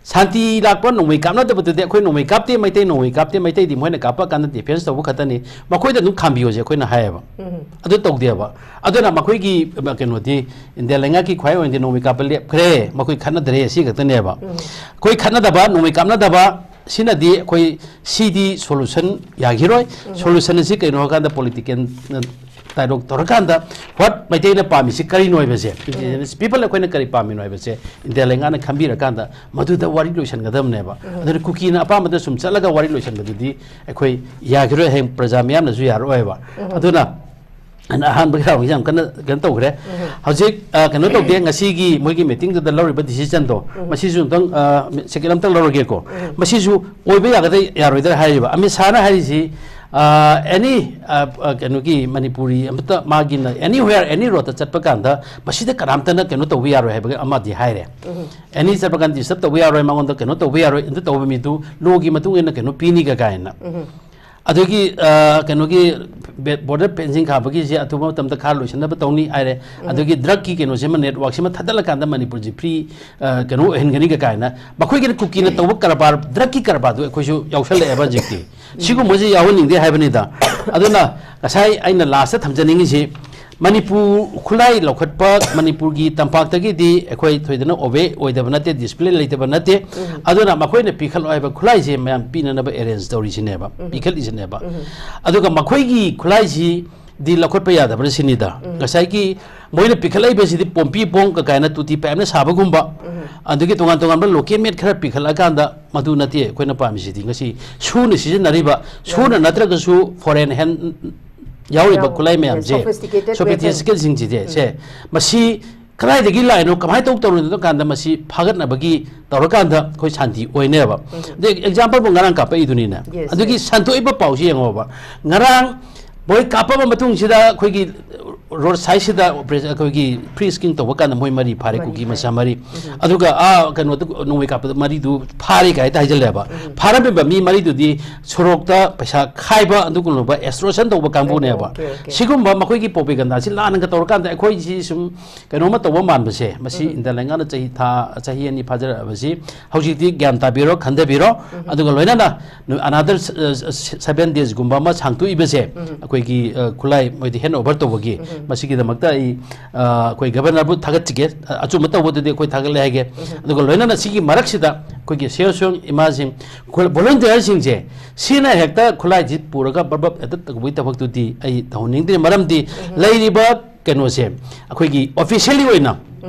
ꯁꯥꯟꯇꯤ ꯂꯥꯛꯄ, ꯅꯣꯡꯃꯩ ꯀꯥꯞꯅꯗꯕꯗꯨꯗꯤ ꯑꯩꯈꯣꯏ ꯅꯣꯡꯃꯩ ꯀꯥꯞꯇꯦ, ꯃꯩꯇꯩ ꯅꯣꯡꯃꯩ ꯀꯥꯞꯇꯦ, ꯃꯩꯇꯩꯗꯤ ꯃꯣꯏꯅ ꯀꯥꯞꯄ ꯀꯥꯟꯗ ꯗꯤꯐꯦꯟꯁ ꯇꯧꯕ ꯈꯛꯇꯅꯤ, ꯃꯈꯣꯏꯗ ꯑꯗꯨꯝ ꯈꯥꯝꯕꯤꯌꯣꯁꯦ ꯑꯩꯈꯣꯏꯅ ꯍꯥꯏꯌꯦꯕ꯫ ꯎꯝ꯫ ꯑꯗꯨ ꯇꯧꯗꯦꯕ꯫ ꯑꯗꯨꯅ ꯃꯈꯣꯏꯒꯤ, ꯑ, ꯀꯩꯅꯣꯗꯤ, ꯏꯟꯗꯤꯌꯥ ꯂꯩꯉꯥꯛꯀꯤ ꯈ꯭ꯋꯥꯏ ꯑꯣꯏꯅꯗꯤ ꯅꯣꯡꯃꯩ ꯀꯥꯞꯄ ꯂꯦꯞꯈ꯭ꯔꯦ, ꯃꯈꯣꯏ ꯈꯠꯅꯗ꯭ꯔꯦ, ꯁꯤ ꯈꯛꯇꯅꯦꯕ꯫ ꯎꯝ꯫ ꯑꯩꯈꯣꯏ ꯈꯠꯅꯗꯕ, ꯅꯣꯡꯃꯩ ꯀꯥꯞꯅꯗꯕ, ꯁꯤꯅꯗꯤ ꯑꯩꯈꯣꯏ ꯁꯤꯗꯤ ꯁꯣꯂꯨꯁꯟ ꯌꯥꯈꯤꯔꯣꯏ꯫ ꯎꯝ꯫ ꯁꯣꯂꯨꯁꯟ ꯑꯁꯤ ꯀꯩꯅꯣ ꯍꯥꯏꯀꯥꯟꯗ ꯄꯣꯂꯤꯇꯤꯀꯦꯜ ꯗꯥꯏꯂꯣꯛ ꯇꯧꯔꯀꯥꯟꯗ ꯋꯥꯠ ꯃꯩꯇꯩꯅ ꯄꯥꯝꯃꯤꯁꯤ ꯀꯔꯤꯅꯣ ꯍꯥꯏꯕꯁꯦ, ꯎꯝ꯫ ꯄꯤꯄꯜ ꯑꯩꯈꯣꯏꯅ ꯀꯔꯤ ꯄꯥꯝꯃꯤꯅꯣ ꯍꯥꯏꯕꯁꯦ ꯏꯟꯗꯤꯌꯥ ꯂꯩꯉꯥꯛꯅ ꯈꯟꯕꯤꯔꯀꯥꯟꯗ ꯃꯗꯨꯗ ꯋꯥꯔꯤ ꯂꯣꯏꯁꯤꯟꯒꯗꯕꯅꯦꯕ꯫ ꯎꯝ꯫ ꯑꯗꯨꯅ ꯀꯨꯀꯤꯅ ꯑꯄꯥꯝꯕꯗ ꯁꯨꯝ ꯆꯠꯂꯒ ꯋꯥꯔꯤ ꯂꯣꯏꯁꯤꯟꯕꯗꯨꯗꯤ ꯑꯩꯈꯣꯏ ꯌꯥꯈꯤꯔꯣꯏ, ꯍꯌꯦꯡ ꯄ꯭ꯔꯖꯥ ꯃꯤꯌꯥꯝꯅꯁꯨ ꯌꯥꯔꯛꯑꯣꯏꯕ꯫ ꯎꯝ꯫ ꯑꯗꯨꯅ ꯑꯩꯅ ꯑꯍꯥꯟꯕꯒꯤ ꯔꯥꯎꯟꯁꯤ ꯌꯥꯝ ꯀꯟꯅ ꯀꯩꯅꯣ ꯇꯧꯈ꯭ꯔꯦ꯫ ꯎꯝ꯫ ꯍꯧꯖꯤꯛ, ꯑ, ꯀꯩꯅꯣ ꯇꯧꯗꯦ, ꯉꯁꯤꯒꯤ ꯃꯣꯏꯒꯤ ꯃꯤꯇꯤꯡꯗꯨꯗ ꯂꯧꯔꯤꯕ ꯗꯤꯁꯤꯖꯟꯗꯣ, ꯎꯝ꯫ ꯃꯁꯤꯁꯨ ꯑꯝꯇꯪ, ꯑ, ꯁꯦꯀꯦꯟ ꯑꯝꯇꯪ ꯂꯧꯔꯒꯦꯀꯣ꯫ ꯎꯝ꯫ ꯃꯁꯤꯁꯨ ꯑꯣꯏꯕ ꯌꯥꯒꯗ꯭ꯔꯥ ꯌꯥꯔꯣꯏꯗ꯭ꯔꯥ ꯍꯥꯏꯔꯤꯕ ꯑꯃꯤꯠ ꯁꯥꯍꯅ ꯍꯥꯏꯔꯤꯁꯤ, ꯑꯦꯅꯤ ꯀꯩꯅꯣꯒꯤ ꯃꯅꯤꯄꯨꯔꯤ ꯑꯃꯠꯇ ꯃꯥꯒꯤꯅ ꯑꯦꯅꯤ ꯋꯦꯌꯔ ꯑꯦꯅꯤ ꯔꯣꯗꯇ ꯆꯠꯄ ꯀꯥꯟꯗ ꯃꯁꯤꯗ ꯀꯅꯥꯝꯇꯅ ꯀꯩꯅꯣ ꯇꯧꯕ ꯌꯥꯔꯣꯏ ꯍꯥꯏꯕ ꯑꯃꯗꯤ ꯍꯥꯏꯔꯦ꯫ ꯑꯦꯅꯤ ꯆꯠꯄ ꯀꯥꯟꯗ ꯗꯤꯁꯇꯔꯕ ꯇꯧꯕ ꯌꯥꯔꯣꯏ, ꯃꯉꯣꯟꯗ ꯀꯩꯅꯣ ꯇꯧꯕ ꯌꯥꯔꯣꯏ, ꯑꯗꯨ ꯇꯧꯕ ꯃꯤꯗꯨ ꯂꯣꯒꯤ ꯃꯇꯨꯡ ꯏꯟꯅ ꯀꯩꯅꯣ ꯄꯤꯅꯤꯒ ꯀꯥꯏꯅ꯫ ꯑꯗꯒꯤ ꯀꯩꯅꯣꯒꯤ ꯕꯣꯔꯗꯔ ꯐꯦꯟꯁꯤꯡ ꯈꯥꯕꯒꯤꯁꯦ ꯑꯊꯨꯕ ꯃꯇꯝꯗ ꯈꯥ ꯂꯣꯏꯁꯤꯟꯅꯕ ꯇꯧꯅꯤ ꯍꯥꯏꯔꯦ꯫ ꯑꯗꯒꯤ ꯗ꯭ꯔꯒꯀꯤ ꯀꯩꯅꯣꯁꯤꯃ, ꯅꯦꯠꯋꯥꯛꯁꯤꯃ ꯊꯥꯗꯠꯂꯀꯥꯟꯗ ꯃꯅꯤꯄꯨꯔꯁꯤ ꯐ꯭ꯔꯤ ꯀꯩꯅꯣ ꯑꯣꯏꯍꯟꯒꯅꯤꯒ ꯀꯥꯏꯅ ꯃꯈꯣꯏꯒꯤꯅ ꯀꯨꯀꯤꯅ ꯇꯧꯕ ꯀꯔꯕꯥꯔ, ꯗ꯭ꯔꯒꯀꯤ ꯀꯔꯕꯥꯔꯗꯨ ꯑꯩꯈꯣꯏꯁꯨ ꯌꯥꯎꯁꯜꯂꯛꯑꯦꯕ ꯍꯧꯖꯤꯛꯇꯤ꯫ ꯁꯤꯒꯨꯝꯕꯁꯤ ꯌꯥꯎꯍꯟꯅꯤꯡꯗꯦ ꯍꯥꯏꯕꯅꯤꯗ꯫ ꯑꯗꯨꯅ ꯉꯁꯥꯏ ꯑꯩꯅ ꯂꯥꯁꯇ ꯊꯝꯖꯅꯤꯡꯉꯤꯁꯤ, ꯃꯅꯤꯄꯨꯔ ꯈꯨꯠꯂꯥꯏ ꯂꯧꯈꯠꯄ ꯃꯅꯤꯄꯨꯔꯒꯤ ꯇꯝꯄꯥꯛꯇꯒꯤꯗꯤ ꯑꯩꯈꯣꯏ ꯊꯣꯏꯗꯅ ꯑꯣꯕꯦ ꯑꯣꯏꯗꯕ ꯅꯠꯇꯦ, ꯗꯤꯁꯄ꯭ꯂꯤꯟ ꯂꯩꯇꯕ ꯅꯠꯇꯦ꯫ ꯑꯗꯨꯅ ꯃꯈꯣꯏꯅ ꯄꯤꯈꯠꯂꯣ ꯍꯥꯏꯕ ꯈꯨꯠꯂꯥꯏꯁꯦ ꯃꯌꯥꯝ ꯄꯤꯅꯅꯕ ꯑꯦꯔꯦꯟꯖ ꯇꯧꯔꯤꯁꯤꯅꯦꯕ, ꯄꯤꯈꯠꯂꯤꯁꯤꯅꯦꯕ꯫ ꯑꯗꯨꯒ ꯃꯈꯣꯏꯒꯤ ꯈꯨꯠꯂꯥꯏꯁꯤꯗꯤ ꯂꯧꯈꯠꯄ ꯌꯥꯗꯕ꯭ꯔꯥ ꯁꯤꯅꯤꯗ꯫ ꯉꯁꯥꯏꯒꯤ ꯃꯣꯏꯅ ꯄꯤꯈꯠꯂꯛꯏꯕꯁꯤꯗꯤ ꯄꯣꯝꯄꯤ ꯄꯣꯡ ꯀꯀꯥꯏꯅ ꯇꯨꯇꯤ ꯄꯥꯏꯞꯅ ꯁꯥꯕꯒꯨꯝꯕ, ꯑꯗꯒꯤ ꯇꯣꯉꯥꯟ ꯇꯣꯉꯥꯟꯕ ꯂꯣꯀꯦꯜ ꯃꯦꯠ ꯈꯔ ꯄꯤꯈꯠꯂꯛꯑꯀꯥꯟꯗ, ꯃꯗꯨ ꯅꯠꯇꯦ ꯑꯩꯈꯣꯏꯅ ꯄꯥꯝꯃꯤꯁꯤꯗꯤ꯫ ꯉꯁꯤ ꯁꯨꯅ ꯁꯤꯖꯤꯟꯅꯔꯤꯕ, ꯁꯨꯅ ꯅꯠꯇ꯭ꯔꯒꯁꯨ ꯐꯣꯔꯦꯟ ꯍꯦꯟ ꯌꯥꯎꯔꯤꯕ ꯌꯥꯎ-, ꯈꯨꯠꯂꯥꯏ ꯃꯌꯥꯝꯁꯦ, sophisticated weapon꯫ Sophisticated ꯁꯤꯡꯁꯤꯗꯤ ꯁꯦ, ꯃꯁꯤ ꯀꯗꯥꯏꯗꯒꯤ ꯂꯥꯛꯏꯅꯣ, ꯀꯃꯥꯏꯅ ꯇꯧ ꯇꯧꯔꯤꯅꯣ ꯀꯥꯟꯗ ꯃꯁꯤ ꯐꯥꯒꯠꯅꯕꯒꯤ ꯇꯧꯔꯀꯥꯟꯗ ꯑꯩꯈꯣꯏ ꯁꯥꯟꯇꯤ ꯑꯣꯏꯅꯦꯕ꯫ ꯑꯗꯩ ꯑꯦꯛꯖꯥꯝꯄꯜꯕꯨ ꯉꯔꯥꯡ ꯀꯥꯞꯄꯛꯏꯗꯨꯅꯤꯅꯦ꯫ Yes, ꯑꯗꯨꯒꯤ yes꯫ ꯁꯟꯗꯣꯛꯏꯕ ꯄꯥꯎꯁꯤ ꯌꯦꯡꯉꯣꯕ꯫ ꯉꯔꯥꯡ ꯃꯣꯏ ꯀꯥꯞꯄꯕ ꯃꯇꯨꯡꯁꯤꯗ ꯑꯩꯈꯣꯏꯒꯤ ꯔꯣꯗ ꯁꯥꯏꯗꯁꯤꯗ ꯑꯣꯄꯔꯦꯁꯟ, ꯑꯩꯈꯣꯏꯒꯤ ꯐ꯭ꯔꯤ ꯁ꯭ꯀꯤꯡ ꯇꯧꯕ ꯀꯥꯟꯗ ꯃꯣꯏ ꯃꯔꯤ ꯐꯥꯔꯦ, ꯃꯔꯤ ꯀꯨꯀꯤ ꯐꯥꯔꯦ꯫ ꯃꯆꯥ ꯃꯔꯤ꯫ ꯑꯗꯨꯒ ꯑꯥ ꯀꯩꯅꯣꯗ ꯅꯣꯡꯃꯩ ꯀꯥꯞꯄꯗ ꯃꯔꯤꯗꯨ ꯐꯥꯔꯦ ꯀꯥꯏ ꯍꯥꯏꯖꯜꯂꯦꯕ꯫ ꯐꯥꯔꯝꯃꯤꯕ ꯃꯤ ꯃꯔꯤꯗꯨꯗꯤ ꯁꯣꯔꯣꯛꯇ ꯄꯩꯁꯥ ꯈꯥꯏꯕ ꯑꯗꯨꯒꯨꯝꯂꯕ ꯑꯦꯛꯁꯇꯣꯔꯁꯟ ꯇꯧꯕ ꯀꯥꯡꯕꯨꯅꯦꯕ꯫ Okay, okay꯫ ꯁꯤꯒꯨꯝꯕ ꯃꯈꯣꯏꯒꯤ ꯄ꯭ꯔꯣꯄꯦꯒꯟꯗꯥꯁꯤ ꯂꯥꯟꯅꯒ ꯇꯧꯔꯀꯥꯟꯗ ꯑꯩꯈꯣꯏꯁꯤ ꯁꯨꯝ ꯀꯩꯅꯣꯝꯃ ꯇꯧꯕ ꯃꯥꯟꯕꯁꯦ, ꯃꯁꯤ ꯏꯟꯗꯤꯌꯥ ꯂꯩꯉꯥꯛꯅ ꯆꯍꯤ ꯊꯥ, ꯆꯍꯤ ꯑꯅꯤ ꯐꯥꯖꯔꯛꯑꯕꯁꯤ ꯍꯧꯖꯤꯛꯇꯤ ꯒ꯭ꯌꯥꯟ ꯇꯥꯕꯤꯔꯣ, ꯈꯟꯊꯕꯤꯔꯣ꯫ ꯑꯗꯨꯒ ꯂꯣꯏꯅꯅ ꯅꯨ-, another ꯁ-, ꯑ, ꯁ-, seven days ꯒꯨꯝꯕ ꯑꯃ ꯁꯥꯡꯇꯣꯛꯏꯕꯁꯦ, ꯑꯩꯈꯣꯏꯒꯤ, ꯑ, ꯈꯨꯠꯂꯥꯏ ꯃꯣꯏꯗꯤ hand over ꯇꯧꯕꯒꯤ, ꯃꯁꯤꯒꯤꯗꯃꯛꯇ ꯑꯩ, ꯑ, ꯑꯩꯈꯣꯏ ꯒꯕꯔꯅꯔꯕꯨ ꯊꯥꯒꯠꯆꯒꯦ꯫ ꯑ, ꯑꯆꯨꯝꯕ ꯇꯧꯕꯗꯨꯗꯤ ꯑꯩꯈꯣꯏ ꯊꯥꯒꯠꯂꯦ ꯍꯥꯏꯒꯦ꯫ ꯑꯗꯨꯒ ꯂꯣꯏꯅꯅ ꯁꯤꯒꯤ ꯃꯔꯛꯁꯤꯗ ꯑꯩꯈꯣꯏꯒꯤ ꯁꯦꯜ ꯁꯣꯡ ꯏꯃꯥꯁꯤꯡ, ꯈꯨ-, ꯚꯣꯂꯨꯟꯇꯤꯌꯔꯁꯤꯡꯁꯦ, ꯁꯤꯅ ꯍꯦꯛꯇ ꯈꯨꯠꯂꯥꯏꯁꯤ ꯄꯨꯔꯒ ꯕꯔ ꯕꯔ ꯍꯦꯛꯇ ꯇꯧꯕꯒꯤ ꯊꯕꯛꯇꯨꯗꯤ ꯑꯩ ꯇꯧꯍꯟꯅꯤꯡꯗ꯭ꯔꯦ꯫ ꯃꯔꯝꯗꯤ ꯂꯩꯔꯤꯕ ꯀꯩꯅꯣꯁꯦ, ꯑꯩꯈꯣꯏꯒꯤ ꯑꯣꯐꯤꯁꯤꯌꯦꯜꯂꯤ ꯑꯣꯏꯅ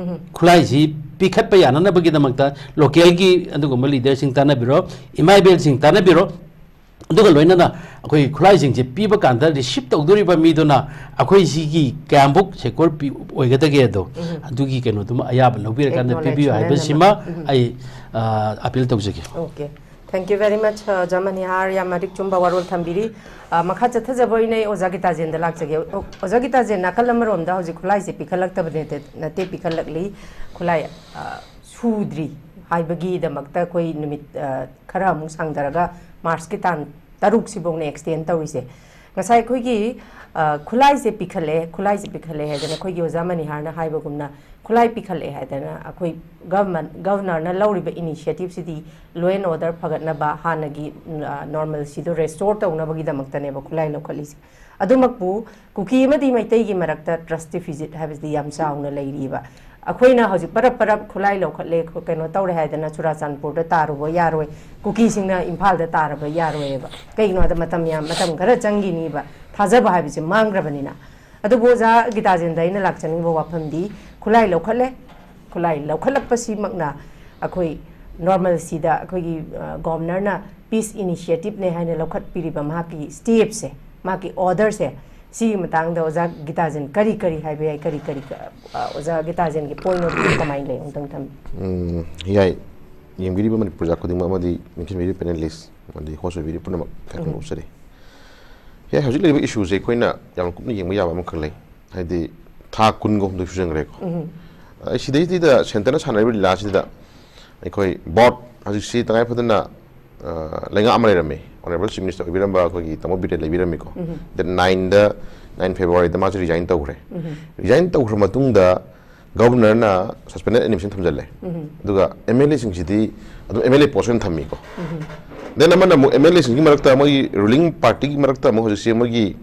ꯈꯨꯠꯂꯥꯏꯁꯤ ꯄꯤꯈꯠꯄ ꯌꯥꯅꯅꯕꯒꯤꯗꯃꯛꯇ ꯂꯣꯀꯦꯜꯒꯤ ꯑꯗꯨꯒꯨꯝꯕ ꯂꯤꯗꯔꯁꯤꯡ ꯇꯥꯟꯅꯕꯤꯔꯣ, ꯏꯃꯥ ꯏꯕꯦꯜꯁꯤꯡ ꯇꯥꯟꯅꯕꯤꯔꯣ꯫ ꯑꯗꯨꯒ ꯂꯣꯏꯅꯅ ꯑꯩꯈꯣꯏ ꯈꯨꯠꯂꯥꯏꯁꯤꯡꯁꯦ ꯄꯤꯕ ꯀꯥꯟꯗ ꯔꯤꯁꯤꯞ ꯇꯧꯗꯣꯔꯤꯕ ꯃꯤꯗꯨꯅ ꯑꯩꯈꯣꯏ ꯁꯤꯒꯤ ꯀꯌꯥꯝꯃꯨꯛ ꯁꯦꯀ꯭ꯌꯣꯔ ꯄꯤ-, ꯑꯣꯏꯒꯗꯒꯦ ꯑꯗꯣ, ꯑꯗꯨꯒꯤ ꯀꯩꯅꯣꯗꯨꯃ ꯑꯌꯥꯕ ꯂꯧꯕꯤꯔꯀꯥꯟꯗ ꯑꯦꯛꯅꯣꯂꯦꯖꯃꯦꯟ ꯄꯤꯕꯤꯌꯨ ꯑꯃ꯫ ꯍꯥꯏꯕꯁꯤꯃ ꯑꯩ, ꯑ, ꯑꯄꯤꯜ ꯇꯧꯖꯒꯦ꯫ Okay꯫ Thank you very much, ꯑꯣꯖꯥ ꯃꯅꯤꯍꯥꯔ, ꯌꯥꯝ ꯃꯔꯤꯛ ꯆꯨꯝꯕ ꯋꯥꯔꯣꯜ ꯊꯝꯕꯤꯔꯤ꯫ ꯑ, ꯃꯈꯥ ꯆꯠꯊꯖꯕ ꯑꯣꯏꯅ ꯑꯩ ꯑꯣꯖꯥ ꯒꯤꯇꯥꯖꯦꯟꯗ ꯂꯥꯛꯆꯒꯦ꯫ ꯑꯣ, ꯑꯣꯖꯥ ꯒꯤꯇꯥꯖꯦꯟ, ꯅꯥꯀꯜ ꯑꯃꯔꯣꯝꯗ ꯍꯧꯖꯤꯛ ꯈꯨꯠꯂꯥꯏꯁꯦ ꯄꯤꯈꯠꯂꯛꯇꯕ ꯅꯠꯇꯦ, ꯅꯠꯇꯦ, ꯄꯤꯈꯠꯂꯛꯂꯤ꯫ ꯈꯨꯠꯂꯥꯏ, ꯑ, ꯁꯨꯗ꯭ꯔꯤ ꯍꯥꯏꯕꯒꯤꯗꯃꯛꯇ ꯑꯩꯈꯣꯏ ꯅꯨꯃꯤꯠ, ꯑ, ꯈꯔ ꯑꯃꯨꯛ ꯁꯥꯡꯊꯔꯒ ꯃꯥꯔꯆꯀꯤ ꯇꯥꯡ ꯇꯔꯨꯛꯁꯤꯐꯧꯅꯦ extend ꯇꯧꯔꯤꯁꯦ꯫ ꯉꯁꯥꯏ ꯑꯩꯈꯣꯏꯒꯤ, ꯑ, ꯈꯨꯠꯂꯥꯏꯁꯦ ꯄꯤꯈꯠꯂꯛꯑꯦ, ꯈꯨꯠꯂꯥꯏꯁꯦ ꯄꯤꯈꯠꯂꯛꯑꯦ ꯍꯥꯏꯗꯅ ꯑꯩꯈꯣꯏꯒꯤ ꯑꯣꯖꯥ ꯃꯅꯤꯍꯥꯔꯅ ꯍꯥꯏꯕꯒꯨꯝꯅ ꯈꯨꯠꯂꯥꯏ ꯄꯤꯈꯠꯂꯛꯑꯦ ꯍꯥꯏꯗꯅ ꯑꯩꯈꯣꯏ government, governorꯅ ꯂꯧꯔꯤꯕ initiativeꯁꯤꯗꯤ law and order ꯐꯒꯠꯅꯕ, ꯍꯥꯟꯅꯒꯤ, ꯎꯝ, ꯑ, normalcyꯗꯣ restore ꯇꯧꯅꯕꯒꯤꯗꯃꯛꯇꯅꯦꯕ ꯈꯨꯠꯂꯥꯏ ꯂꯧꯈꯠꯂꯤꯁꯦ꯫ ꯑꯗꯨꯃꯛꯄꯨ ꯀꯨꯀꯤ ꯑꯃꯗꯤ ꯃꯩꯇꯩꯒꯤ ꯃꯔꯛꯇ trust deficit ꯍꯥꯏꯕꯁꯤꯗꯤ ꯌꯥꯝ ꯆꯥꯎꯅ ꯂꯩꯔꯤꯕ꯫ ꯑꯩꯈꯣꯏꯅ ꯍꯧꯖꯤꯛ ꯄꯔꯞ ꯄꯔꯞ ꯈꯨꯠꯂꯥꯏ ꯂꯧꯈꯠꯂꯦ, ꯈꯣ-, ꯀꯩꯅꯣ ꯇꯧꯔꯦ ꯍꯥꯏꯗꯅ ꯆꯨꯔꯥꯆꯥꯟꯄꯨꯔꯗ ꯇꯥꯔꯨꯕ ꯌꯥꯔꯣꯏ, ꯀꯨꯀꯤꯁꯤꯡꯅ ꯏꯝꯐꯥꯜꯗ ꯇꯥꯔꯕ ꯌꯥꯔꯣꯏꯕ꯫ ꯀꯩꯒꯤꯅꯣ ꯍꯥꯏꯕꯗ ꯃꯇꯝ ꯌꯥꯝ, ꯃꯇꯝ ꯈꯔ ꯆꯪꯈꯤꯅꯤꯕ꯫ ꯊꯥꯖꯕ ꯍꯥꯏꯕꯁꯦ ꯃꯥꯡꯈ꯭ꯔꯕꯅꯤꯅ꯫ ꯑꯗꯨꯕꯨ ꯑꯣꯖꯥ ꯒꯤꯇꯥꯖꯦꯟꯗ ꯑꯩꯅ ꯂꯥꯛꯆꯅꯤꯡꯕ ꯋꯥꯐꯝꯗꯤ, ꯈꯨꯠꯂꯥꯏ ꯂꯧꯈꯠꯂꯦ, ꯈꯨꯠꯂꯥꯏ ꯂꯧꯈꯠꯂꯛꯄꯁꯤꯃꯛꯅ ꯑꯩꯈꯣꯏ normalcyꯗ ꯑꯩꯈꯣꯏꯒꯤ, ꯑ, governorꯅ peace initiativeꯅꯦ ꯍꯥꯏꯅ ꯂꯧꯈꯠꯄꯤꯔꯤꯕ ꯃꯍꯥꯛꯀꯤ stepꯁꯦ, ꯃꯍꯥꯛꯀꯤ orderꯁꯦ, ꯁꯤꯒꯤ ꯃꯇꯥꯡꯗ ꯑꯣꯖꯥ ꯒꯤꯇꯥꯖꯦꯟ ꯀꯔꯤ ꯀꯔꯤ ꯍꯥꯏꯕ ꯌꯥꯏ, ꯀꯔꯤ ꯀꯔꯤ, ꯑ, ꯑꯣꯖꯥ ꯒꯤꯇꯥꯖꯦꯟꯒꯤ point of view ꯀꯃꯥꯏꯅ ꯂꯩ, ꯑꯃꯨꯛꯇꯪ ꯊꯝꯕꯤꯌꯨ꯫ ꯎꯝ, ꯌꯥꯏ꯫ ꯌꯦꯡꯕꯤꯔꯤꯕ ꯃꯅꯤꯄꯨꯔ ꯖꯥꯠ ꯈꯨꯗꯤꯡꯃꯛ ꯑꯃꯗꯤ ꯅꯤꯡꯁꯤꯡꯕꯤꯔꯤꯕ panelist ꯑꯃꯗꯤ host ꯑꯣꯏꯕꯤꯔꯤꯕ ꯄꯨꯝꯅꯃꯛ ꯊꯥꯒꯠꯄ ꯎꯝ꯫ ꯐꯣꯡꯗꯣꯛꯆꯔꯤ꯫ ꯌꯥꯏ, ꯍꯧꯖꯤꯛ ꯂꯩꯔꯤꯕ issueꯁꯦ ꯑꯩꯈꯣꯏꯅ ꯌꯥꯝ ꯀꯨꯞꯅ ꯌꯦꯡꯕ ꯌꯥꯕ ꯑꯃꯈꯛ ꯂꯩ꯫ ꯍꯥꯏꯗꯤ ꯊꯥ ꯀꯨꯟꯒ ꯍꯨꯝꯗꯣꯏ ꯁꯨꯖꯟꯈ꯭ꯔꯦꯀꯣ꯫ ꯎꯝ꯫ ꯑꯩ ꯁꯤꯗꯩꯁꯤꯗ centreꯅ ꯁꯥꯟꯅꯔꯤꯕ ꯂꯤꯂꯥꯁꯤꯗ ꯑꯩꯈꯣꯏ vote ꯍꯧꯖꯤꯛꯁꯤ ꯇꯉꯥꯏ ꯐꯗꯅ, ꯑ, ꯂꯩꯉꯥꯛ ꯑꯃ ꯂꯩꯔꯝꯃꯤ, Honourable Chief Minister ꯑꯣꯏꯕꯤꯔꯝꯕ ꯑꯩꯈꯣꯏꯒꯤ ꯇꯥꯃꯣ ꯕꯤꯔꯦꯟ ꯂꯩꯕꯤꯔꯝꯃꯤꯀꯣ꯫ ꯎꯝ꯫ Date nineꯗ, nine Februaryꯗ ꯃꯥꯁꯦ resign ꯇꯧꯈ꯭ꯔꯦ꯫ ꯎꯝ꯫ Resign ꯇꯧꯈ꯭ꯔ ꯃꯇꯨꯡꯗ governorꯅ suspended animation ꯊꯝꯖꯜꯂꯦ꯫ ꯎꯝ꯫ ꯑꯗꯨꯒ MLAꯁꯤꯡꯁꯤꯗꯤ ꯑꯗꯨꯝ MLA post ꯑꯣꯏꯅ ꯊꯝꯃꯤꯀꯣ꯫ ꯎꯝ꯫ Then ꯑꯃꯅ ꯑꯃꯨꯛ MLAꯁꯤꯡꯒꯤ ꯃꯔꯛꯇ ꯃꯣꯏꯒꯤ ruling partyꯒꯤ ꯃꯔꯛꯇ ꯑꯃꯨꯛ ꯍꯧꯖꯤꯛꯁꯦ ꯃꯣꯏꯒꯤ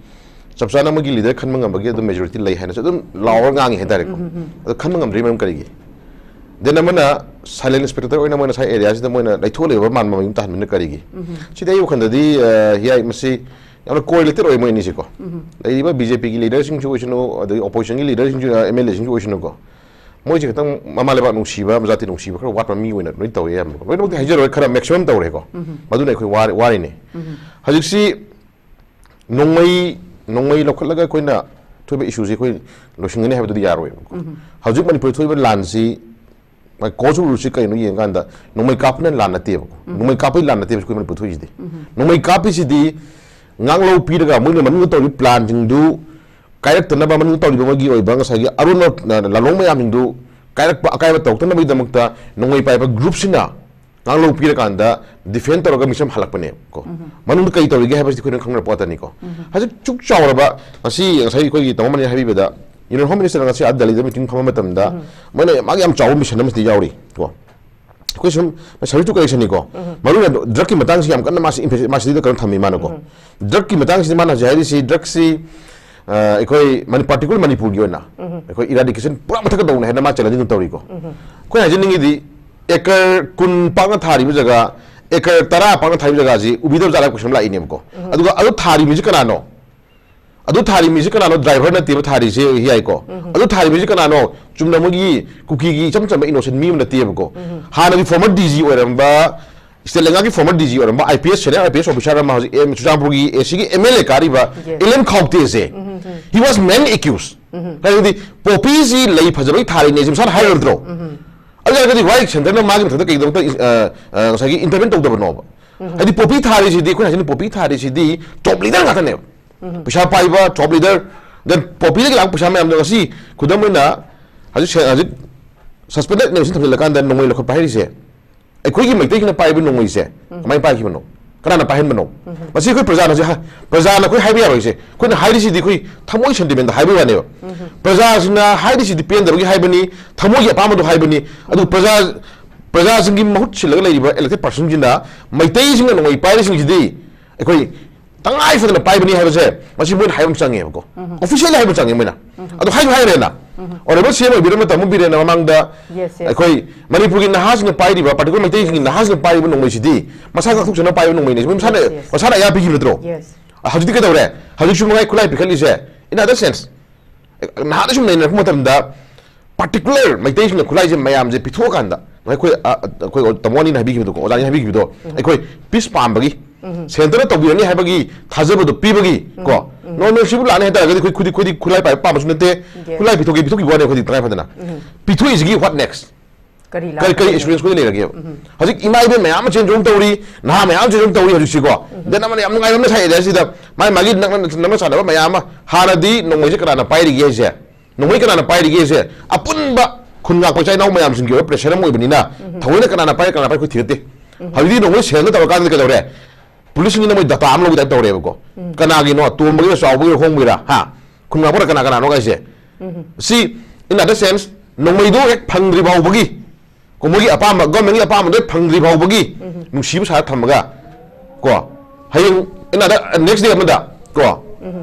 ꯆꯞ ꯆꯥꯅ ꯃꯣꯏꯒꯤ leader ꯈꯟꯕ ꯉꯝꯕꯒꯤ ꯑꯗꯨꯝ majority ꯂꯩ ꯍꯥꯏꯅꯁꯨ ꯑꯗꯨꯝ ꯂꯥꯎꯔ ꯉꯥꯡꯉꯤ ꯍꯥꯏꯇꯥꯔꯦꯀꯣ꯫ ꯎꯝ, ꯎꯝ, ꯎꯝ꯫ ꯑꯗꯣ ꯈꯟꯕ ꯉꯝꯗ꯭ꯔꯤ ꯃꯔꯝ ꯀꯔꯤꯒꯤ? Then ꯑꯃꯅ silent spectator ꯑꯣꯏꯅ ꯃꯣꯏꯅ ꯉꯁꯥꯏ areaꯁꯤꯗ ꯃꯣꯏꯅ ꯂꯩꯊꯣꯛꯂꯤꯕ ꯃꯥꯟꯕ ꯃꯌꯨꯝ ꯇꯥꯍꯟꯕꯅ ꯀꯔꯤꯒꯤ? ꯎꯝ꯫ ꯁꯤꯗꯤ ꯑꯩ ꯋꯥꯈꯜꯗꯗꯤ, ꯑ, ꯌꯥꯏ, ꯃꯁꯤ ꯌꯥꯝꯅ correlated ꯑꯣꯏ ꯃꯣꯏ ꯑꯅꯤꯁꯦꯀꯣ꯫ ꯎꯝ꯫ ꯂꯩꯔꯤꯕ BJPꯒꯤ leaderꯁꯤꯡꯁꯨ ꯑꯣꯏꯁꯅꯨ, ꯑꯗꯒꯤ oppositionꯒꯤ leaderꯁꯤꯡꯁꯨ, ꯑ, MLAꯁꯤꯡꯁꯨ ꯑꯣꯏꯁꯅꯨꯀꯣ꯫ ꯃꯣꯏꯁꯦ ꯈꯤꯇꯪ ꯃꯃꯥ ꯂꯩꯕꯥꯛ ꯅꯨꯡꯁꯤꯕ, ꯃꯖꯥꯇꯤ ꯅꯨꯡꯁꯤꯕ ꯈꯔ ꯋꯥꯠꯄ ꯃꯤ ꯑꯣꯏꯅ ꯂꯣꯏ ꯇꯧꯋꯦ ꯑꯌꯥꯝꯕꯀꯣ꯫ ꯂꯣꯏꯅꯃꯛꯇꯤ ꯍꯥꯏꯖꯔꯣꯏ, ꯈꯔ maximum ꯇꯧꯔꯦꯀꯣ꯫ ꯎꯝ꯫ ꯃꯗꯨꯅ ꯑꯩꯈꯣꯏ ꯋꯥꯔ-, ꯋꯥꯔꯤꯅꯤ꯫ ꯎꯝ꯫ ꯍꯧꯖꯤꯛꯁꯤ ꯅꯣꯡꯃꯩ, ꯅꯣꯡꯃꯩ ꯂꯧꯈꯠꯂꯒ ꯑꯩꯈꯣꯏꯅ ꯊꯣꯛꯏꯕ issueꯁꯤ ꯑꯩꯈꯣꯏ ꯂꯣꯏꯁꯤꯟꯒꯅꯤ ꯍꯥꯏꯕꯗꯨꯗꯤ ꯌꯥꯔꯣꯏꯕꯀꯣ꯫ ꯎꯝ꯫ ꯍꯧꯖꯤꯛ ꯃꯅꯤꯄꯨꯔꯗ ꯊꯣꯛꯏꯕ ꯂꯥꯟꯁꯤ ꯃꯥꯒꯤ ꯀꯣꯁ ꯔꯨꯜꯁꯤ ꯀꯩꯅꯣ ꯌꯦꯡꯀꯥꯟꯗ ꯅꯣꯡꯃꯩ ꯀꯥꯞꯄꯅ ꯂꯥꯟ ꯅꯠꯇꯦꯕꯀꯣ꯫ ꯅꯣꯡꯃꯩ ꯀꯥꯞꯄꯒꯤ ꯂꯥꯟ ꯅꯠꯇꯦꯕ ꯑꯩꯈꯣꯏ ꯃꯅꯤꯄꯨꯔ ꯊꯣꯛꯏꯁꯤꯗꯤ꯫ ꯅꯣꯡꯃꯩ ꯀꯥꯞꯄꯤꯁꯤꯗꯤ ꯉꯥꯡꯂꯧ ꯄꯤꯔꯒ ꯃꯣꯏꯅ ꯃꯅꯨꯡꯗ ꯇꯧꯔꯤꯕ ꯄ꯭ꯂꯥꯟꯁꯤꯡꯗꯨ ꯀꯥꯏꯔꯛꯇꯅꯕ, ꯃꯅꯨꯡꯗ ꯇꯧꯔꯤꯕ ꯃꯣꯏꯒꯤ ꯑꯣꯏꯕ ꯉꯁꯥꯏꯒꯤ ꯑꯔꯣꯟꯕ, ꯑ, ꯂꯥꯂꯣꯡ ꯃꯌꯥꯝꯁꯤꯡꯗꯨ ꯀꯥꯏꯔꯛꯄ, ꯑꯀꯥꯏꯕ ꯇꯧꯔꯛꯇꯅꯕꯒꯤꯗꯃꯛꯇ ꯅꯣꯡꯃꯩ ꯄꯥꯏꯕ ꯒ꯭ꯔꯨꯞꯁꯤꯅ ꯉꯥꯡꯂꯧ ꯄꯤꯔꯀꯥꯟꯗ ꯗꯤꯐꯦꯟ ꯇꯧꯔꯒ ꯃꯤꯁꯝ ꯍꯜꯂꯛꯄꯅꯦꯕꯀꯣ꯫ ꯃꯅꯨꯡꯗ ꯀꯔꯤ ꯇꯧꯔꯤꯒꯦ ꯍꯥꯏꯕꯁꯤꯗꯤ ꯑꯩꯈꯣꯏꯅ ꯈꯪꯅꯔꯛꯄ ꯉꯥꯛꯇꯅꯤꯀꯣ꯫ ꯍꯧꯖꯤꯛ ꯁꯨꯛ ꯆꯥꯎꯔꯕ, ꯉꯁꯤ ꯉꯁꯥꯏ ꯑꯩꯈꯣꯏꯒꯤ ꯇꯥꯃꯣ ꯃꯅꯤ ꯍꯥꯏꯕꯤꯕꯗ, ꯌꯨꯅꯤꯌꯟ ꯍꯣꯝ ꯃꯤꯅꯤꯁꯇꯔ ꯉꯁꯤ ꯑꯥ ꯗꯦꯜꯂꯤꯗ ꯃꯤꯇꯤꯡ ꯐꯝꯕ ꯃꯇꯝꯗ ꯃꯣꯏꯅ ꯃꯥꯒꯤ ꯌꯥꯝ ꯆꯥꯎꯕ ꯃꯤꯁꯟ ꯑꯃꯁꯤꯗ ꯌꯥꯎꯔꯤ ꯀꯣ꯫ ꯑꯩꯈꯣꯏ ꯁꯨꯝ ꯁꯔꯚꯤꯁ ꯇꯨ ꯀꯔꯦꯛꯁꯟꯅꯤꯀꯣ꯫ ꯃꯔꯨ ꯑꯣꯏꯅ ꯗ꯭ꯔꯒꯀꯤ ꯃꯇꯥꯡꯁꯤ ꯌꯥꯝ ꯀꯟꯅ ꯃꯥꯁꯤ ꯏꯝꯐꯦꯁꯤꯁ ꯃꯥꯁꯤꯗ ꯀꯩꯅꯣ ꯊꯝꯃꯤ ꯃꯥꯅꯀꯣ꯫ ꯗ꯭ꯔꯒꯀꯤ ꯃꯇꯥꯡꯁꯤꯗꯤ ꯃꯥꯅ ꯍꯧꯖꯤꯛ ꯍꯥꯏꯔꯤꯁꯤ, ꯗ꯭ꯔꯒꯁꯤ, ꯑ, ꯑꯩꯈꯣꯏ ꯃꯅꯤ-, ꯄꯥꯔꯇꯤꯀꯨꯂꯔ ꯃꯅꯤꯄꯨꯔꯒꯤ ꯑꯣꯏꯅ ꯑꯩꯈꯣꯏ ꯏꯔꯥꯗꯤꯀꯦꯁꯟ ꯄꯨꯔꯥ ꯃꯊꯛꯇ ꯇꯧꯅꯤ ꯍꯥꯏꯅ ꯃꯥ ꯆꯦꯂꯦꯟꯖ ꯑꯗꯨꯝ ꯇꯧꯔꯤꯀꯣ꯫ ꯑꯩꯈꯣꯏꯅ ꯍꯥꯏꯖꯅꯤꯡꯉꯤꯗꯤ, ꯑꯦꯀꯔ ꯀꯨꯟ ꯄꯥꯛꯅ ꯊꯥꯔꯤꯕ ꯖꯒꯥ, ꯑꯦꯀꯔ ꯇꯔꯥ ꯄꯥꯛꯅ ꯊꯥꯔꯤꯕ ꯖꯒꯥꯁꯤ ꯎꯕꯤꯗꯕ ꯖꯥꯠꯂ ꯀꯣꯏꯁꯟ ꯂꯥꯛꯏꯅꯦꯕꯀꯣ꯫ ꯑꯗꯨꯒ ꯑꯗꯨ ꯊꯥꯔꯤ ꯃꯤꯁꯤ ꯀꯅꯥꯅꯣ? ꯑꯗꯨ ꯊꯥꯔꯤ ꯃꯤꯁꯤ ꯀꯅꯥꯅꯣ? ꯗ꯭ꯔꯥꯏꯚꯔ ꯅꯠꯇꯦꯕ ꯊꯥꯔꯤꯁꯦ, ꯌꯥꯏꯀꯣ꯫ ꯑꯗꯨ ꯊꯥꯔꯤ ꯃꯤꯁꯤ ꯀꯅꯥꯅꯣ? ꯆꯨꯝꯅ ꯃꯣꯏꯒꯤ ꯀꯨꯀꯤꯒꯤ ꯏꯆꯝ ꯆꯝꯕ ꯏꯅꯣꯁꯦꯟ ꯃꯤ ꯑꯃ ꯅꯠꯇꯦꯕꯀꯣ꯫ ꯍꯥꯟꯅꯒꯤ ꯐꯣꯔꯃꯔ ꯗꯤ ꯖꯤ ꯑꯣꯏꯔꯝꯕ, ꯁ꯭ꯇꯦꯠ ꯂꯩꯉꯥꯛꯀꯤ ꯐꯣꯔꯃꯔ ꯗꯤ ꯖꯤ ꯑꯣꯏꯔꯝꯕ, I P S, senior I P S officer ꯑꯃ, ꯍꯧꯖꯤꯛ ꯑꯦꯝ, ꯆꯨꯔꯆꯥꯟꯄꯨꯔꯒꯤ ꯑꯦ ꯁꯤꯒꯤ ꯑꯦꯝ ꯑꯦꯜ ꯑꯦ ꯀꯥꯔꯤꯕ Yes. ꯑꯦꯜ ꯑꯦꯟ ꯈꯥꯎꯇꯦꯁꯦ, he was mainly accused꯫ ꯀꯔꯤꯒꯤꯗꯤ ꯄꯣꯄꯤꯁꯤ ꯂꯩ ꯐꯖꯕꯒꯤ ꯊꯥꯔꯤꯅꯦ ꯁꯤ ꯃꯁꯥꯅ ꯍꯥꯏꯔꯗ꯭ꯔꯣ? ꯑꯗꯨ ꯑꯣꯏꯔꯒꯗꯤ why ꯁꯦꯟꯇꯔꯅ ꯃꯥꯒꯤ ꯃꯊꯛꯇ ꯀꯩꯒꯤꯗꯃꯛꯇ, ꯑ, ꯑ, ꯉꯁꯥꯏꯒꯤ ꯏꯟꯇꯔꯚꯦꯟ ꯇꯧꯗꯕꯅꯣꯕ? ꯍꯥꯏꯗꯤ ꯄꯣꯄꯤ ꯊꯥꯔꯤꯁꯤꯗꯤ, ꯑꯩꯈꯣꯏꯅ ꯍꯥꯏꯖꯅꯤꯡ ꯄꯣꯄꯤ ꯊꯥꯔꯤꯁꯤꯗꯤ ꯇꯣꯞ ꯂꯤꯗꯔ ꯉꯥꯛꯇꯅꯦꯕ꯫ ꯄꯩꯁꯥ ꯄꯥꯏꯕ ꯇꯣꯞ ꯂꯤꯗꯔ, then ꯄꯣꯄꯤꯗꯒꯤ ꯂꯥꯛꯄ ꯄꯩꯁꯥ ꯃꯌꯥꯝꯗꯣ ꯉꯁꯤ ꯈꯨꯗꯝ ꯑꯣꯏꯅ ꯍꯧꯖꯤꯛ ꯁꯦ-, ꯍꯧꯖꯤꯛ ꯁꯁꯄꯦꯟꯗꯦꯠ ꯅꯣꯃꯤꯅꯦꯁꯟ ꯊꯝꯖꯤꯜꯂꯀꯥꯟꯗ ꯅꯣꯡꯃꯩ ꯂꯧꯈꯠꯄ ꯍꯥꯏꯔꯤꯁꯦ, ꯑꯩꯈꯣꯏꯒꯤ ꯃꯩꯇꯩꯁꯤꯡꯅ ꯄꯥꯏꯕ ꯅꯣꯡꯃꯩꯁꯦ ꯀꯃꯥꯏꯅ ꯄꯥꯏꯈꯤꯕꯅꯣ? ꯀꯅꯥꯅ ꯄꯥꯏꯍꯟꯕꯅꯣ? ꯃꯁꯤ ꯑꯩꯈꯣꯏ ꯄ꯭ꯔꯖꯥꯅꯁꯨ ꯍꯥ-, ꯄ꯭ꯔꯖꯥꯅ ꯑꯩꯈꯣꯏ ꯍꯥꯏꯕ ꯌꯥꯔꯣꯏꯁꯦ꯫ ꯑꯩꯈꯣꯏꯅ ꯍꯥꯏꯔꯤꯁꯤꯗꯤ ꯑꯩꯈꯣꯏ ꯊꯃꯣꯏ ꯁꯦꯟꯇꯤꯃꯦꯟꯗ ꯍꯥꯏꯕꯒꯤ ꯋꯥꯅꯦꯕ꯫ ꯄ꯭ꯔꯖꯥꯁꯤꯡꯅ ꯍꯥꯏꯔꯤꯁꯤꯗꯤ ꯄꯦꯟꯗꯕꯒꯤ ꯍꯥꯏꯕꯅꯤ, ꯊꯃꯣꯏꯒꯤ ꯑꯄꯥꯝꯕꯗꯣ ꯍꯥꯏꯕꯅꯤ꯫ ꯑꯗꯨ ꯄ꯭ꯔꯖꯥ, ꯄ꯭ꯔꯖꯥꯁꯤꯡꯒꯤ ꯃꯍꯨꯠ ꯁꯤꯜꯂꯒ ꯂꯩꯔꯤꯕ ꯏꯂꯦꯛꯇꯦꯠ ꯄꯥꯔꯁꯟꯁꯤꯡꯅ ꯃꯩꯇꯩꯁꯤꯡꯅ ꯅꯣꯡꯃꯩ ꯄꯥꯏꯔꯤꯁꯤꯡꯁꯤꯗꯤ ꯑꯩꯈꯣꯏ ꯇꯉꯥꯏ ꯐꯗꯅ ꯄꯥꯏꯕꯅꯤ ꯍꯥꯏꯕꯁꯦ ꯃꯁꯤ ꯃꯣꯏꯅ ꯍꯥꯏꯕ ꯑꯃ ꯆꯪꯉꯦꯕꯀꯣ꯫ ꯑꯣꯐꯤꯁꯤꯌꯦꯜ ꯍꯥꯏꯕ ꯆꯪꯉꯦ ꯃꯣꯏꯅ꯫ ꯑꯗꯨ ꯍꯥꯏꯁꯨ ꯍꯥꯏꯔꯦꯅ꯫ ꯑꯣꯅꯔꯦꯕꯜ ꯁꯤ ꯑꯦꯝ ꯑꯣꯏꯕꯤꯔꯝꯕ ꯇꯥꯃꯣ ꯕꯤꯔꯦꯟꯅ ꯃꯃꯥꯡꯗ Yes, yes. ꯑꯩꯈꯣꯏ ꯃꯅꯤꯄꯨꯔꯒꯤ ꯅꯍꯥꯁꯤꯡꯅ ꯄꯥꯏꯔꯤꯕ, ꯄꯥꯔꯇꯤꯀꯨꯂꯔ ꯃꯩꯇꯩꯁꯤꯡꯒꯤ ꯅꯍꯥꯁꯤꯡꯅ ꯄꯥꯏꯔꯤꯕ ꯅꯣꯡꯃꯩꯁꯤꯗꯤ ꯃꯁꯥ ꯉꯥꯛꯊꯣꯛꯆꯅꯕ ꯄꯥꯏꯕ ꯅꯣꯡꯃꯩꯅꯤ꯫ ꯃꯁꯥꯅ, Yes, yes. ꯃꯁꯥꯅ ꯑꯌꯥ ꯄꯤꯈꯤꯕ ꯅꯠꯇ꯭ꯔꯣ? Yes. ꯑ, ꯍꯧꯖꯤꯛꯇꯤ ꯀꯩꯗꯧꯔꯦ? ꯍꯧꯖꯤꯛꯁꯨ ꯃꯉꯥꯏ ꯈꯨꯠꯂꯥꯏ ꯄꯤꯈꯠꯂꯤꯁꯦ, in other sense, ꯅꯍꯥꯟꯗ ꯁꯨꯝ ꯅꯩꯅꯔꯛꯄ ꯃꯇꯝꯗ ꯄꯥꯔꯇꯤꯀꯨꯂꯔ ꯃꯩꯇꯩꯁꯤꯡꯅ ꯈꯨꯠꯂꯥꯏꯁꯦ ꯃꯌꯥꯝꯁꯦ ꯄꯤꯊꯣꯛꯑꯀꯥꯟꯗ, ꯑꯩꯈꯣꯏ, ꯑ, ꯑꯩꯈꯣꯏ ꯇꯥꯃꯣ ꯑꯅꯤꯅ ꯍꯥꯏꯕꯤꯈꯤꯕꯗꯣꯀꯣ, ꯑꯣꯖꯥꯅ ꯍꯥꯏꯕꯤꯈꯤꯕꯗꯣ, ꯑꯩꯈꯣꯏ ꯄꯤꯁ ꯄꯥꯝꯕꯒꯤ, ꯁꯦꯟꯇꯔꯅ ꯇꯧꯕꯤꯔꯅꯤ ꯍꯥꯏꯕꯒꯤ ꯊꯥꯖꯕꯗꯣ ꯄꯤꯕꯒꯤ ꯀꯣ꯫ ꯅꯣꯔꯃꯦꯜꯁꯤꯕꯨ ꯂꯥꯛꯅꯤ ꯍꯥꯏꯇꯥꯔꯒꯗꯤ ꯑꯩꯈꯣꯏ ꯈꯨꯗꯤ-, ꯈꯨꯗꯤ ꯈꯨꯠꯂꯥꯏ ꯄꯥꯏꯕ ꯄꯥꯝꯕꯁꯨ ꯅꯠꯇꯦ꯫ Yes. ꯈꯨꯠꯂꯥꯏ ꯄꯤꯊꯣꯛꯀꯦ, ꯄꯤꯊꯣꯛꯈꯤꯕ ꯋꯥꯅꯤ ꯑꯩꯈꯣꯏꯗꯤ ꯇꯉꯥꯏ ꯐꯗꯅ꯫ ꯄꯤꯊꯣꯛꯏꯁꯤꯒꯤ what next? ꯀꯔꯤ ꯀꯔꯤ ꯀꯔꯤ ꯑꯦꯛꯁꯄꯤꯔꯤꯌꯦꯟꯁ ꯈꯨꯗꯤ ꯂꯩꯔꯒꯦꯕ? ꯍꯧꯖꯤꯛ ꯏꯃꯥ ꯏꯕꯦꯟ ꯃꯌꯥꯝ ꯑꯃ ꯆꯦꯟ ꯆꯣꯡ ꯇꯧꯔꯤ, ꯅꯍꯥ ꯃꯌꯥꯝ ꯑꯃ ꯆꯦꯟ ꯆꯣꯡ ꯇꯧꯔꯤ ꯍꯧꯖꯤꯛꯁꯤꯀꯣ꯫ ꯗꯦꯟ ꯑꯃꯅ ꯌꯥꯝ ꯅꯨꯡꯉꯥꯏꯕ ꯑꯃꯅ ꯁꯥꯏ ꯑꯦꯔꯤꯌꯥꯁꯤꯗ ꯃꯥꯏ ꯃꯥꯒꯤ ꯅꯛꯅ ꯅꯛꯅ ꯁꯥꯟꯅꯕ ꯃꯌꯥꯝ ꯑꯃ꯫ ꯍꯥꯟꯅꯗꯤ ꯅꯣꯡꯃꯩꯁꯦ ꯀꯅꯥꯅ ꯄꯥꯏꯔꯤꯒꯦ ꯍꯥꯏꯁꯦ, ꯅꯣꯡꯃꯩ ꯀꯅꯥꯅ ꯄꯥꯏꯔꯤꯒꯦ ꯍꯥꯏꯁꯦ ꯑꯄꯨꯟꯕ ꯈꯨꯟ ꯉꯥꯛꯄ ꯏꯆꯥ ꯏꯅꯥꯎ ꯃꯌꯥꯝꯁꯤꯡꯒꯤ ꯑꯣꯏꯕ ꯄ꯭ꯔꯦꯁꯔ ꯑꯃ ꯑꯣꯏꯕꯅꯤꯅ ꯊꯑꯣꯏꯅ ꯀꯅꯥꯅ ꯄꯥꯏ ꯀꯅꯥꯅ ꯄꯥꯏ ꯑꯩꯈꯣꯏ ꯊꯤꯔꯛꯇꯦ꯫ ꯍꯧꯖꯤꯛꯇꯤ ꯅꯣꯡꯃꯩ ꯁꯦꯔꯦꯟꯗꯔ ꯇꯧꯔꯀꯥꯟꯗ ꯀꯩꯗꯧꯔꯦ? ꯄꯨꯂꯤꯁꯁꯤꯡꯁꯤꯅ ꯃꯣꯏ ꯗꯇꯥ ꯑꯃ ꯂꯧꯕ ꯇꯥꯏꯞ ꯇꯧꯔꯦꯕꯀꯣ꯫ ꯀꯅꯥꯒꯤꯅꯣ? ꯇꯣꯝꯕꯒꯤꯔ, ꯆꯥꯎꯕꯒꯤꯔ, ꯍꯣꯡꯕꯒꯤꯔ? ꯍꯥ? ꯈꯨꯟ ꯉꯥꯛꯄꯅ ꯀꯅꯥ ꯀꯅꯥꯅꯣ ꯍꯥꯏꯁꯦ? ꯁꯤ in other sense ꯅꯣꯡꯃꯩꯗꯣ ꯍꯦꯛ ꯐꯪꯗ꯭ꯔꯤ ꯐꯥꯎꯕꯒꯤ ꯀꯣ, ꯃꯣꯏꯒꯤ ꯑꯄꯥꯝꯕ, ꯒꯣꯔꯃꯦꯟꯒꯤ ꯑꯄꯥꯝꯕꯗꯣ ꯍꯦꯛ ꯐꯪꯗ꯭ꯔꯤ ꯐꯥꯎꯕꯒꯤ ꯅꯨꯡꯁꯤꯕ ꯁꯥꯔ ꯊꯝꯃꯒ ꯀꯣ, ꯍꯌꯦꯡ in other next day ꯑꯃꯗ ꯀꯣ,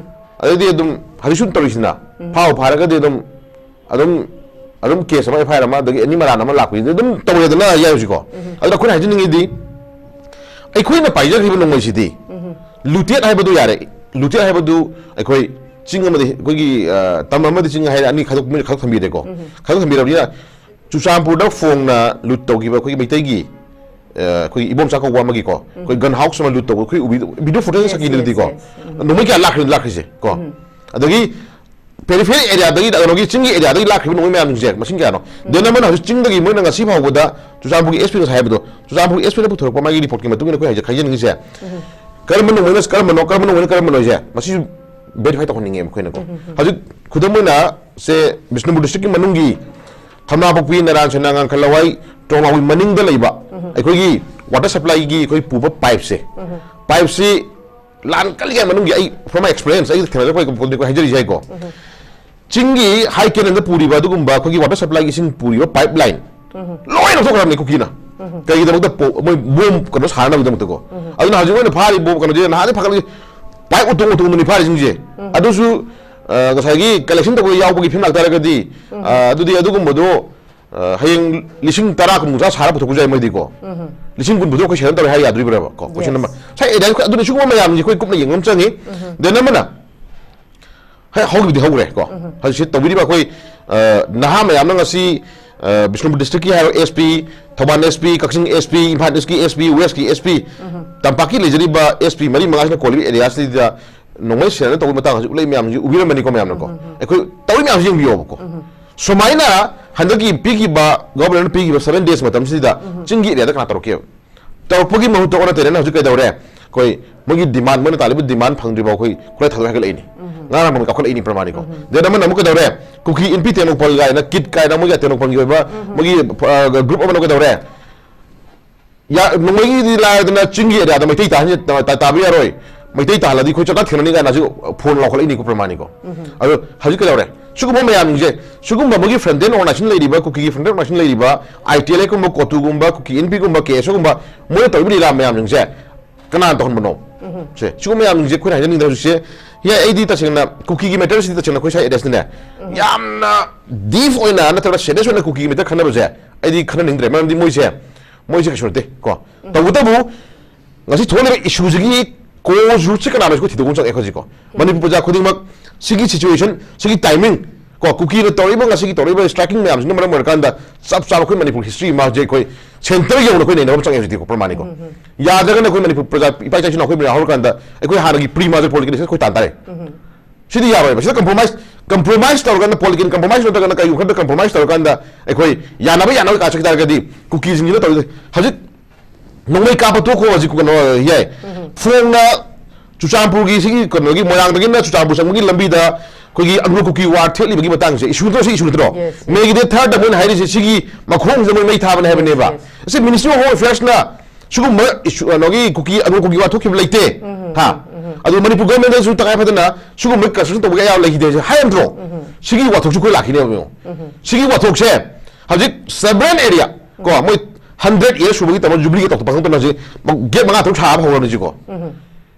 ꯑꯗꯩꯗꯤ ꯑꯗꯨꯝ ꯍꯧꯖꯤꯛꯁꯨ ꯇꯧꯔꯤꯁꯤꯅ ꯐꯥꯎ ꯐꯥꯔꯒꯗꯤ ꯑꯗꯨꯝ ꯑꯗꯨꯝ ꯑꯗꯨꯝ ꯀꯦꯁ ꯑꯃ, ꯑꯦꯐ ꯑꯥꯏ ꯑꯥꯔ ꯑꯃ, ꯑꯗꯒꯤ ꯑꯦꯅꯤ ꯃꯔꯥꯟ ꯑꯃ ꯂꯥꯛꯄꯁꯤꯗꯤ ꯑꯗꯨꯝ ꯇꯧꯔꯦꯗꯅ ꯌꯥꯏ ꯍꯧꯖꯤꯛꯀꯣ꯫ ꯑꯗꯨꯗ ꯑꯩꯈꯣꯏꯅ ꯍꯥꯏꯖꯅꯤꯡꯉꯤꯗꯤ ꯑꯩꯈꯣꯏꯅ ꯄꯥꯏꯖꯈ꯭ꯔꯤꯕ ꯅꯣꯡꯃꯩꯁꯤꯗꯤ ꯂꯨꯇꯦꯠ ꯍꯥꯏꯕꯗꯨ ꯌꯥꯔꯦ꯫ ꯂꯨꯇꯦꯠ ꯍꯥꯏꯕꯗꯨ ꯑꯩꯈꯣꯏ ꯆꯤꯡ ꯑꯃꯗꯤ ꯑꯩꯈꯣꯏꯒꯤ ꯑ, ꯇꯝ ꯑꯃꯗꯤ ꯆꯤꯡ ꯍꯥꯏꯔꯦ, ꯑꯅꯤ ꯈꯥꯏꯗꯣꯛ ꯃꯣꯏꯅ ꯈꯥꯏꯗꯣꯛ ꯊꯝꯕꯤꯔꯦꯀꯣ꯫ ꯈꯥꯏꯗꯣꯛ ꯊꯝꯕꯤꯔꯕꯅꯤꯅ ꯆꯨꯔꯆꯥꯟꯄꯨꯔꯗ ꯐꯣꯡꯅ ꯂꯨꯠ ꯇꯧꯈꯤꯕ ꯑꯩꯈꯣꯏꯒꯤ ꯃꯩꯇꯩꯒꯤ ꯑ, ꯑꯩꯈꯣꯏꯒꯤ ꯏꯕꯣꯝꯆꯥ ꯀꯧꯕ ꯑꯃꯒꯤꯀꯣ, ꯑꯩꯈꯣꯏ ꯒꯟ ꯍꯥꯎꯁ ꯑꯃ ꯂꯨꯠ ꯇꯧꯕ ꯑꯩꯈꯣꯏ ꯎꯕꯤ ꯚꯤꯗꯤꯑꯣ ꯐꯨꯇꯦꯖ ꯁꯛꯀꯤꯗꯨꯗꯤꯀꯣ꯫ ꯅꯣꯡꯃꯩ ꯀꯌꯥ ꯂꯥꯛꯈ꯭ꯔꯦ ꯂꯥꯛꯈ꯭ꯔꯤꯁꯦ ꯀꯣ꯫ ꯑꯗꯒꯤ ꯄꯦꯔꯤꯐꯦꯔꯤ ꯑꯦꯔꯤꯌꯥꯗꯒꯤ ꯀꯩꯅꯣꯒꯤ ꯆꯤꯡꯒꯤ ꯑꯦꯔꯤꯌꯥꯗꯒꯤ ꯂꯥꯛꯈ꯭ꯔꯤꯕ ꯅꯣꯡꯃꯩ ꯃꯌꯥꯝꯁꯤꯡꯁꯦ ꯃꯁꯤꯡ ꯀꯌꯥꯅꯣ? ꯗꯦꯟ ꯑꯃꯅ ꯍꯧꯖꯤꯛ ꯆꯤꯡꯗꯒꯤ ꯃꯣꯏꯅ ꯉꯁꯤ ꯐꯥꯎꯕꯗ ꯆꯨꯔꯆꯥꯟꯄꯨꯔꯒꯤ ꯑꯦꯁ ꯄꯤꯅ ꯉꯁꯥꯏ ꯍꯥꯏꯕꯗꯣ, ꯆꯨꯔꯆꯥꯟꯄꯨꯔꯒꯤ ꯑꯦꯁ ꯄꯤꯅ ꯄꯨꯊꯣꯔꯛꯄ ꯃꯥꯒꯤ ꯔꯤꯄꯣꯔꯠꯀꯤ ꯃꯇꯨꯡ ꯏꯟꯅ ꯑꯩꯈꯣꯏ ꯍꯥꯏꯖ- ꯍꯥꯏꯖꯅꯤꯡꯉꯤꯁꯦ ꯀꯔꯝꯕ ꯅꯣꯡꯃꯩꯅ ꯀꯔꯝꯕꯅꯣ, ꯀꯔꯝꯕ ꯅꯣꯡꯃꯩꯅ ꯀꯔꯝꯕꯅꯣ ꯍꯥꯏꯁꯦ ꯃꯁꯤꯁꯨ ꯚꯦꯔꯤꯐꯥꯏ ꯇꯧꯍꯟꯅꯤꯡꯉꯦ ꯑꯩꯈꯣꯏꯅꯀꯣ꯫ ꯍꯧꯖꯤꯛ ꯈꯨꯗꯝ ꯑꯣꯏꯅ ꯁꯦ ꯕꯤꯁꯅꯨꯄꯨꯔ ꯗꯤꯁꯇ꯭ꯔꯤꯛꯀꯤ ꯃꯅꯨꯡꯒꯤ ꯊꯝꯅꯥꯄꯣꯛꯄꯤ, ꯅꯔꯥꯟ ꯁꯦꯅꯥ, ꯉꯥꯡꯈꯜ ꯂꯋꯥꯏ, ꯇ꯭ꯔꯣꯡꯂꯥꯎꯒꯤ ꯃꯅꯤꯡꯗ ꯂꯩꯕ ꯑꯩꯈꯣꯏꯒꯤ ꯋꯥꯇꯔ ꯁꯄ꯭ꯂꯥꯏꯒꯤ ꯑꯩꯈꯣꯏ ꯄꯨꯕ ꯄꯥꯏꯞꯁꯦ, ꯄꯥꯏꯞꯁꯤ ꯂꯥꯟ ꯀꯜꯂꯤꯉꯩ ꯃꯅꯨꯡꯒꯤ ꯑꯩ from my experience ꯑꯩ ꯊꯦꯡꯅꯖꯔꯛꯄ ꯑꯩꯈꯣꯏ ꯍꯥꯏꯖꯔꯤꯁꯦ ꯍꯥꯏꯀꯣ꯫ ꯆꯤꯡꯒꯤ ꯍꯥꯏ ꯀꯦꯅꯦꯜꯗ ꯄꯨꯔꯤꯕ ꯑꯗꯨꯒꯨꯝꯕ ꯑꯩꯈꯣꯏꯒꯤ ꯋꯥꯇꯔ ꯁꯄ꯭ꯂꯥꯏꯒꯤ ꯏꯁꯤꯡ ꯄꯨꯔꯤꯕ ꯄꯥꯏꯞ ꯂꯥꯏꯟ ꯂꯣꯏ ꯂꯧꯊꯣꯛꯈ꯭ꯔꯕꯅꯤ ꯀꯨꯀꯤꯅ꯫ ꯀꯩꯒꯤꯗꯃꯛꯇ ꯄꯣ- ꯃꯣꯏ ꯕꯣꯝ ꯀꯩꯅꯣ ꯁꯥꯅꯅꯕꯒꯤꯗꯃꯛꯇꯀꯣ꯫ ꯑꯗꯨꯅ ꯍꯧꯖꯤꯛ ꯑꯣꯏꯅ ꯐꯥꯔꯤꯕ ꯕꯣꯝ ꯀꯩꯅꯣꯁꯦ ꯅꯍꯥꯟꯗꯩ ꯐꯥꯒꯠꯂꯤ ꯄꯥꯏꯞ ꯎꯇꯣꯡ ꯎꯇꯣꯡꯗꯨꯅꯤ ꯐꯥꯔꯤꯁꯤꯡꯁꯦ꯫ ꯑꯗꯨꯁꯨ ꯑ, ꯉꯁꯥꯏꯒꯤ ꯀꯂꯦꯛꯁꯟ ꯇꯧꯕꯗ ꯌꯥꯎꯕꯒꯤ ꯐꯤꯂꯝ ꯂꯥꯛꯇꯥꯔꯒꯗꯤ ꯑ, ꯑꯗꯨꯗꯤ ꯑꯗꯨꯒꯨꯝꯕꯗꯣ ꯑ, ꯍꯌꯦꯡ ꯂꯤꯁꯤꯡ ꯇꯔꯥ ꯀꯨꯟ ꯀꯨꯟꯊ꯭ꯔꯥ ꯁꯥꯔ ꯄꯨꯊꯣꯛꯄꯁꯨ ꯌꯥꯏ ꯃꯣꯏꯗꯤꯀꯣ꯫ ꯂꯤꯁꯤꯡ ꯀꯨꯟ ꯄꯨꯊꯣꯛ ꯑꯩꯈꯣꯏ ꯁꯦꯟ ꯇꯧꯔꯦ ꯍꯥꯏ ꯌꯥꯗꯣꯔꯤꯕ꯭ꯔꯕ ꯀꯣ? ꯀꯣꯏꯁꯟ ꯑꯃ ꯁꯥꯏ ꯑꯦꯗꯥꯏ ꯑꯗꯨꯅ ꯁꯤꯒꯨꯝꯕ ꯃꯌꯥꯝꯁꯦ ꯑꯩꯈꯣꯏ ꯀꯨꯞꯅ ꯌꯦꯡꯕ ꯑꯃ ꯆꯪꯉꯤ꯫ ꯗꯦꯟ ꯑꯃꯅ ꯍꯦꯛ ꯍꯧꯈꯤꯕꯗꯤ ꯍꯧꯈ꯭ꯔꯦ ꯀꯣ꯫ ꯍꯧꯖꯤꯛꯁꯤ ꯇꯧꯕꯤꯔꯤꯕ ꯑꯩꯈꯣꯏ ꯑ, ꯅꯍꯥ ꯃꯌꯥꯝꯅ ꯉꯁꯤ ꯑ, ꯕꯤꯁꯅꯨꯄꯨꯔ ꯗꯤꯁꯇ꯭ꯔꯤꯛꯀꯤ ꯍꯥꯏꯔꯣ, S P, Thoubal S P, ꯀꯛꯆꯤꯡ ꯑꯦꯁ ꯄꯤ, ꯏꯝꯐꯥꯜ ꯏꯁꯀꯤ ꯑꯦꯁ ꯄꯤ, ꯋꯦꯁꯀꯤ ꯑꯦꯁ ꯄꯤ, ꯇꯝꯄꯥꯛꯀꯤ ꯂꯩꯖꯔꯤꯕ ꯑꯦꯁ ꯄꯤ ꯃꯔꯤ ꯃꯉꯥꯁꯤꯅ ꯀꯣꯜꯂꯤꯕ ꯑꯦꯔꯤꯌꯥꯁꯤꯗ ꯅꯣꯡꯃꯩ ꯁꯦꯔꯦꯟꯗꯔ ꯇꯧꯕꯒꯤ ꯃꯇꯥꯡ ꯍꯧꯖꯤꯛ ꯎꯠꯂꯛꯏ ꯃꯌꯥꯝꯁꯤ ꯎꯕꯤꯔꯝꯃꯅꯤꯀꯣ ꯃꯌꯥꯝꯅꯀꯣ꯫ ꯑꯩꯈꯣꯏ ꯇꯧꯔꯤ ꯃꯌꯥꯝꯁꯤ ꯌꯦꯡꯕꯤꯌꯣꯕꯀꯣ꯫ ꯁꯨꯃꯥꯏꯅ ꯍꯟꯗꯛꯀꯤ ꯄꯤꯈꯤꯕ, ꯒꯣꯕꯔꯅꯔꯅ ꯄꯤꯈꯤꯕ seven days ꯃꯇꯝꯁꯤꯗ ꯆꯤꯡꯒꯤ ꯑꯦꯔꯤꯌꯥꯗ ꯀꯅꯥ ꯇꯧꯔꯛꯀꯦꯕ? ꯇꯧꯔꯛꯄꯒꯤ ꯃꯍꯨꯠꯇ ꯑꯣꯟꯅ ꯇꯩꯅꯅ ꯍꯧꯖꯤꯛ ꯀꯩꯗꯧꯔꯦ? ꯑꯩꯈꯣꯏ ꯃꯣꯏꯒꯤ ꯗꯤꯃꯥꯟ, ꯃꯣꯏꯅ ꯇꯥꯜꯂꯤꯕ ꯗꯤꯃꯥꯟ ꯐꯪꯗ꯭ꯔꯤꯐꯥꯎ ꯑꯩꯈꯣꯏ ꯈꯨꯠꯂꯥꯏ ꯊꯥꯗꯣꯛꯑ ꯍꯥꯏꯒꯠꯂꯛꯏꯅꯤ꯫ ꯉꯔꯥꯡ ꯃꯃꯤꯠ ꯀꯥꯎꯈꯠꯂꯛꯏꯅꯤ ꯄ꯭ꯔꯃꯥꯅꯤꯀꯣ꯫ ꯗꯦꯟ ꯑꯃꯅ ꯑꯃꯨꯛ ꯀꯩꯗꯧꯔꯦ? ꯀꯨꯀꯤ ꯏꯟꯐꯤ ꯇꯦꯡꯅꯧꯄꯜ ꯀꯥꯏꯅ, ꯀꯤꯠ ꯀꯥꯏꯅ ꯃꯣꯏꯒꯤ ꯇꯦꯡꯅꯧꯄꯜꯒꯤ ꯑꯣꯏꯕ ꯃꯣꯏꯒꯤ ꯒ꯭ꯔꯨꯞ ꯑꯃꯅ ꯀꯩꯗꯧꯔꯦ? ꯌꯥ-, ꯅꯣꯡꯃꯩꯒꯤꯗꯤ ꯂꯥꯏꯔꯗꯅ ꯆꯤꯡꯒꯤ ꯑꯦꯔꯤꯌꯥꯗ ꯃꯩꯇꯩ ꯇꯥꯍꯟ-, ꯇꯥ-, ꯇꯥꯕ ꯌꯥꯔꯣꯏ, ꯃꯩꯇꯩ ꯇꯥꯍꯜꯂꯗꯤ ꯑꯩꯈꯣꯏ ꯆꯠꯅ ꯊꯦꯡꯅꯅꯤ ꯀꯥꯏꯅ ꯍꯧꯖꯤꯛ ꯐꯣꯟ ꯂꯥꯎꯈꯠꯂꯛꯏꯅꯤꯀꯣ ꯄ꯭ꯔꯃꯥꯅꯤꯀꯣ꯫ ꯑꯗꯣ ꯍꯧꯖꯤꯛ ꯀꯩꯗꯧꯔꯦ? ꯁꯤꯒꯨꯝꯕ ꯃꯌꯥꯝꯁꯤꯡꯁꯦ, ꯁꯤꯒꯨꯝꯕ ꯃꯣꯏꯒꯤ frontier organization ꯂꯩꯔꯤꯕ, ꯀꯨꯀꯤꯒꯤ frontier organization ꯂꯩꯔꯤꯕ, ꯑꯥꯏ ꯇꯤ ꯑꯦꯜ ꯑꯦꯒꯨꯝꯕ, ꯀꯣꯇꯨꯒꯨꯝꯕ, ꯀꯨꯀꯤ ꯏꯟꯐꯤꯒꯨꯝꯕ, ꯀꯦ ꯑꯦꯁ ꯑꯣꯒꯨꯝꯕ, ꯃꯣꯏꯅ ꯇꯧꯔꯤꯕ ꯂꯤꯂꯥ ꯃꯌꯥꯝꯁꯤꯡꯁꯦ ꯀꯅꯥꯅ ꯇꯧꯍꯟꯕꯅꯣ? ꯁꯦ, ꯁꯤꯒꯨꯝꯕ ꯃꯌꯥꯝꯁꯤꯡꯁꯦ ꯑꯩꯈꯣꯏꯅ ꯍꯥꯏꯖꯅꯤꯡꯗꯅ ꯍꯧꯖꯤꯛꯁꯦ, ꯌꯥꯏ, ꯑꯩꯗꯤ ꯇꯁꯦꯡꯅ ꯀꯨꯀꯤꯒꯤ ꯃꯦꯇꯔꯁꯤꯗꯤ ꯇꯁꯦꯡꯅ ꯑꯩꯈꯣꯏ ꯁ꯭ꯋꯥꯏ ꯑꯦꯔꯤꯌꯥꯁꯇꯅꯦ ꯌꯥꯝꯅ ꯗꯤꯞ ꯑꯣꯏꯅ ꯅꯠꯇ꯭ꯔꯒ ꯁꯦꯔꯤꯌꯁ ꯑꯣꯏꯅ ꯀꯨꯀꯤꯒꯤ ꯃꯦꯇꯔ ꯈꯟꯅꯕꯁꯦ ꯑꯩꯗꯤ ꯈꯟꯅꯅꯤꯡꯗ꯭ꯔꯦ꯫ ꯃꯔꯝꯗꯤ ꯃꯣꯏꯁꯦ, ꯃꯣꯏꯁꯦ ꯀꯩꯁꯨ ꯅꯠꯇꯦ ꯀꯣ꯫ ꯇꯧꯕꯇꯕꯨ ꯉꯁꯤ ꯊꯣꯛꯂꯤꯕ ꯏꯁꯨꯁꯤꯒꯤ ꯀꯣꯖ ꯔꯨꯠꯁꯤ ꯀꯅꯥꯅꯣ, ꯑꯩꯈꯣꯏ ꯊꯤꯗꯣꯛꯄ ꯑꯃ ꯆꯪꯉꯦ꯫ ꯑꯩꯈꯣꯏꯁꯦꯀꯣ, ꯃꯅꯤꯄꯨꯔ ꯄ꯭ꯔꯖꯥ ꯈꯨꯗꯤꯡꯃꯛ ꯁꯤꯒꯤ ꯁꯤꯆꯨꯋꯦꯁꯟ, ꯁꯤꯒꯤ ꯇꯥꯏꯃꯤꯡ ꯀꯣ, ꯀꯨꯀꯤꯅ ꯇꯧꯔꯛꯏꯕ, ꯉꯁꯤꯒꯤ ꯇꯧꯔꯛꯏꯕ ꯁ꯭ꯇ꯭ꯔꯥꯏꯀꯤꯡ ꯃꯌꯥꯝꯁꯤꯅ ꯃꯔꯝ ꯑꯣꯏꯔꯀꯥꯟꯗ ꯆꯞ ꯆꯥꯕ ꯑꯩꯈꯣꯏ ꯃꯅꯤꯄꯨꯔ ꯍꯤꯁꯇ꯭ꯔꯤ ꯑꯃ ꯍꯧꯖꯤꯛ ꯑꯩꯈꯣꯏ ꯁꯦꯟꯇꯔ ꯌꯧꯅ ꯑꯩꯈꯣꯏ ꯅꯩꯅꯕ ꯑꯃ ꯆꯪꯉꯦ ꯍꯧꯖꯤꯛꯇꯤꯀꯣ ꯄ꯭ꯔꯃꯥꯅꯤꯀꯣ꯫ ꯌꯥꯗ꯭ꯔꯒꯅ ꯑꯩꯈꯣꯏ ꯃꯅꯤꯄꯨꯔ ꯄ꯭ꯔꯖꯥ, ꯏꯄꯥ ꯏꯆꯥ ꯏꯁꯨ ꯏꯅꯥꯎ ꯑꯩꯈꯣꯏ ꯃꯌꯥꯝ ꯍꯧꯔꯀꯥꯟꯗ ꯑꯩꯈꯣꯏ ꯍꯥꯟꯅꯒꯤ ꯄ꯭ꯔꯤ ꯃꯥꯔꯖꯔ ꯄꯣꯂꯤꯇꯤꯀꯦꯜ ꯑꯩꯈꯣꯏ ꯇꯥꯟ ꯇꯥꯔꯦ꯫ ꯁꯤꯗꯤ ꯌꯥꯔꯣꯏꯕ꯫ ꯁꯤꯗ ꯀꯝꯄ꯭ꯔꯣꯃꯥꯏꯁ, ꯀꯝꯄ꯭ꯔꯣꯃꯥꯏꯁ ꯇꯧꯔꯀꯥꯟꯗ, ꯄꯣꯂꯤꯇꯤꯀꯦꯜ ꯀꯝꯄ꯭ꯔꯣꯃꯥꯏꯁ ꯅꯠꯇ꯭ꯔꯒꯅ ꯀꯩꯒꯨꯝꯕ ꯈꯔꯗ ꯀꯝꯄ꯭ꯔꯣꯃꯥꯏꯁ ꯇꯧꯔꯀꯥꯟꯗ ꯑꯩꯈꯣꯏ ꯌꯥꯅꯕ, ꯌꯥꯅꯕ ꯀꯥ ꯆꯠꯈꯤ ꯇꯥꯔꯒꯗꯤ ꯀꯨꯀꯤꯁꯤꯡꯁꯤꯅ ꯇꯧꯔꯤꯁꯦ ꯍꯧꯖꯤꯛ ꯅꯣꯡꯃꯩ ꯀꯥꯞꯄ ꯇꯣꯛꯈꯣ ꯍꯧꯖꯤꯛ ꯀꯩꯅꯣ ꯌꯥꯏ꯫ ꯐꯣꯡꯅ ꯆꯨꯔꯆꯥꯟꯄꯨꯔꯒꯤ ꯁꯤꯒꯤ ꯀꯩꯅꯣꯒꯤ ꯃꯣꯏꯔꯥꯡꯗꯒꯤꯅ ꯆꯨꯔꯆꯥꯟꯄꯨꯔ ꯆꯪꯕꯒꯤ ꯂꯝꯕꯤꯗ ꯑꯩꯈꯣꯏꯒꯤ ꯑꯪꯒ꯭ꯔꯣ ꯀꯨꯀꯤ ꯋꯥꯔ ꯊꯦꯠꯂꯤꯕꯒꯤ ꯃꯇꯥꯡꯁꯦ ꯏꯁꯨ ꯅꯠꯇ꯭ꯔꯣ? ꯁꯤ ꯏꯁꯨ ꯅꯠꯇ꯭ꯔꯣ? Yes, yes. ꯃꯦꯒꯤ ꯗꯦꯠ ꯊꯥꯔꯗ ꯃꯣꯏꯅ ꯍꯥꯏꯔꯤꯁꯦ ꯁꯤꯒꯤ ꯃꯈꯣꯡꯁꯤꯗ ꯃꯣꯏ ꯃꯩ ꯊꯥꯕꯅꯦ ꯍꯥꯏꯕꯅꯦꯕ꯫ Yes, yes. ꯑꯁꯤ ꯃꯤꯅꯤꯁꯇ꯭ꯔꯤ ꯑꯣꯐ ꯍꯣꯝ ꯑꯦꯐꯤꯌꯔꯁꯅ ꯁꯤꯒꯨꯝꯕ ꯏꯁꯨ, ꯀꯩꯅꯣꯒꯤ ꯀꯨꯀꯤ ꯑꯪꯒ꯭ꯔꯣ ꯀꯨꯀꯤ ꯋꯥꯔ ꯊꯣꯛꯈꯤꯕ ꯂꯩꯇꯦ꯫ ꯍꯥ? ꯑꯗꯨ ꯃꯅꯤꯄꯨꯔ ꯒꯚꯔꯟꯃꯦꯟꯗꯁꯨ ꯇꯉꯥꯏ ꯐꯗꯅ ꯁꯤꯒꯨꯝꯕ ꯀꯟꯁꯇ꯭ꯔꯛꯁꯟ ꯇꯧꯕꯒꯤ ꯑꯌꯥꯕ ꯂꯩꯈꯤꯗꯦ ꯍꯥꯏꯔꯝꯗ꯭ꯔꯣ? ꯁꯤꯒꯤ ꯋꯥꯊꯣꯛꯁꯨ ꯑꯩꯈꯣꯏ ꯂꯥꯛꯈꯤꯅꯦꯕ ꯌꯦꯡꯉꯣ꯫ ꯁꯤꯒꯤ ꯋꯥꯊꯣꯛꯁꯦ ꯍꯧꯖꯤꯛ ꯁꯦꯕꯔꯦꯜ ꯑꯦꯔꯤꯌꯥ ꯀꯣ, ꯃꯣꯏ ꯍꯟꯗ꯭ꯔꯦꯗ ꯏꯌꯔ ꯁꯨꯕꯒꯤ ꯇꯧꯕ ꯖꯨꯕꯤꯂꯤꯒ ꯇꯧꯊꯣꯛꯄ ꯈꯪꯗꯅ ꯍꯧꯖꯤꯛ ꯒꯦꯠ ꯃꯉꯥ ꯇꯔꯨꯛ ꯁꯥꯕ ꯍꯧꯔꯕꯅꯤꯁꯤꯀꯣ꯫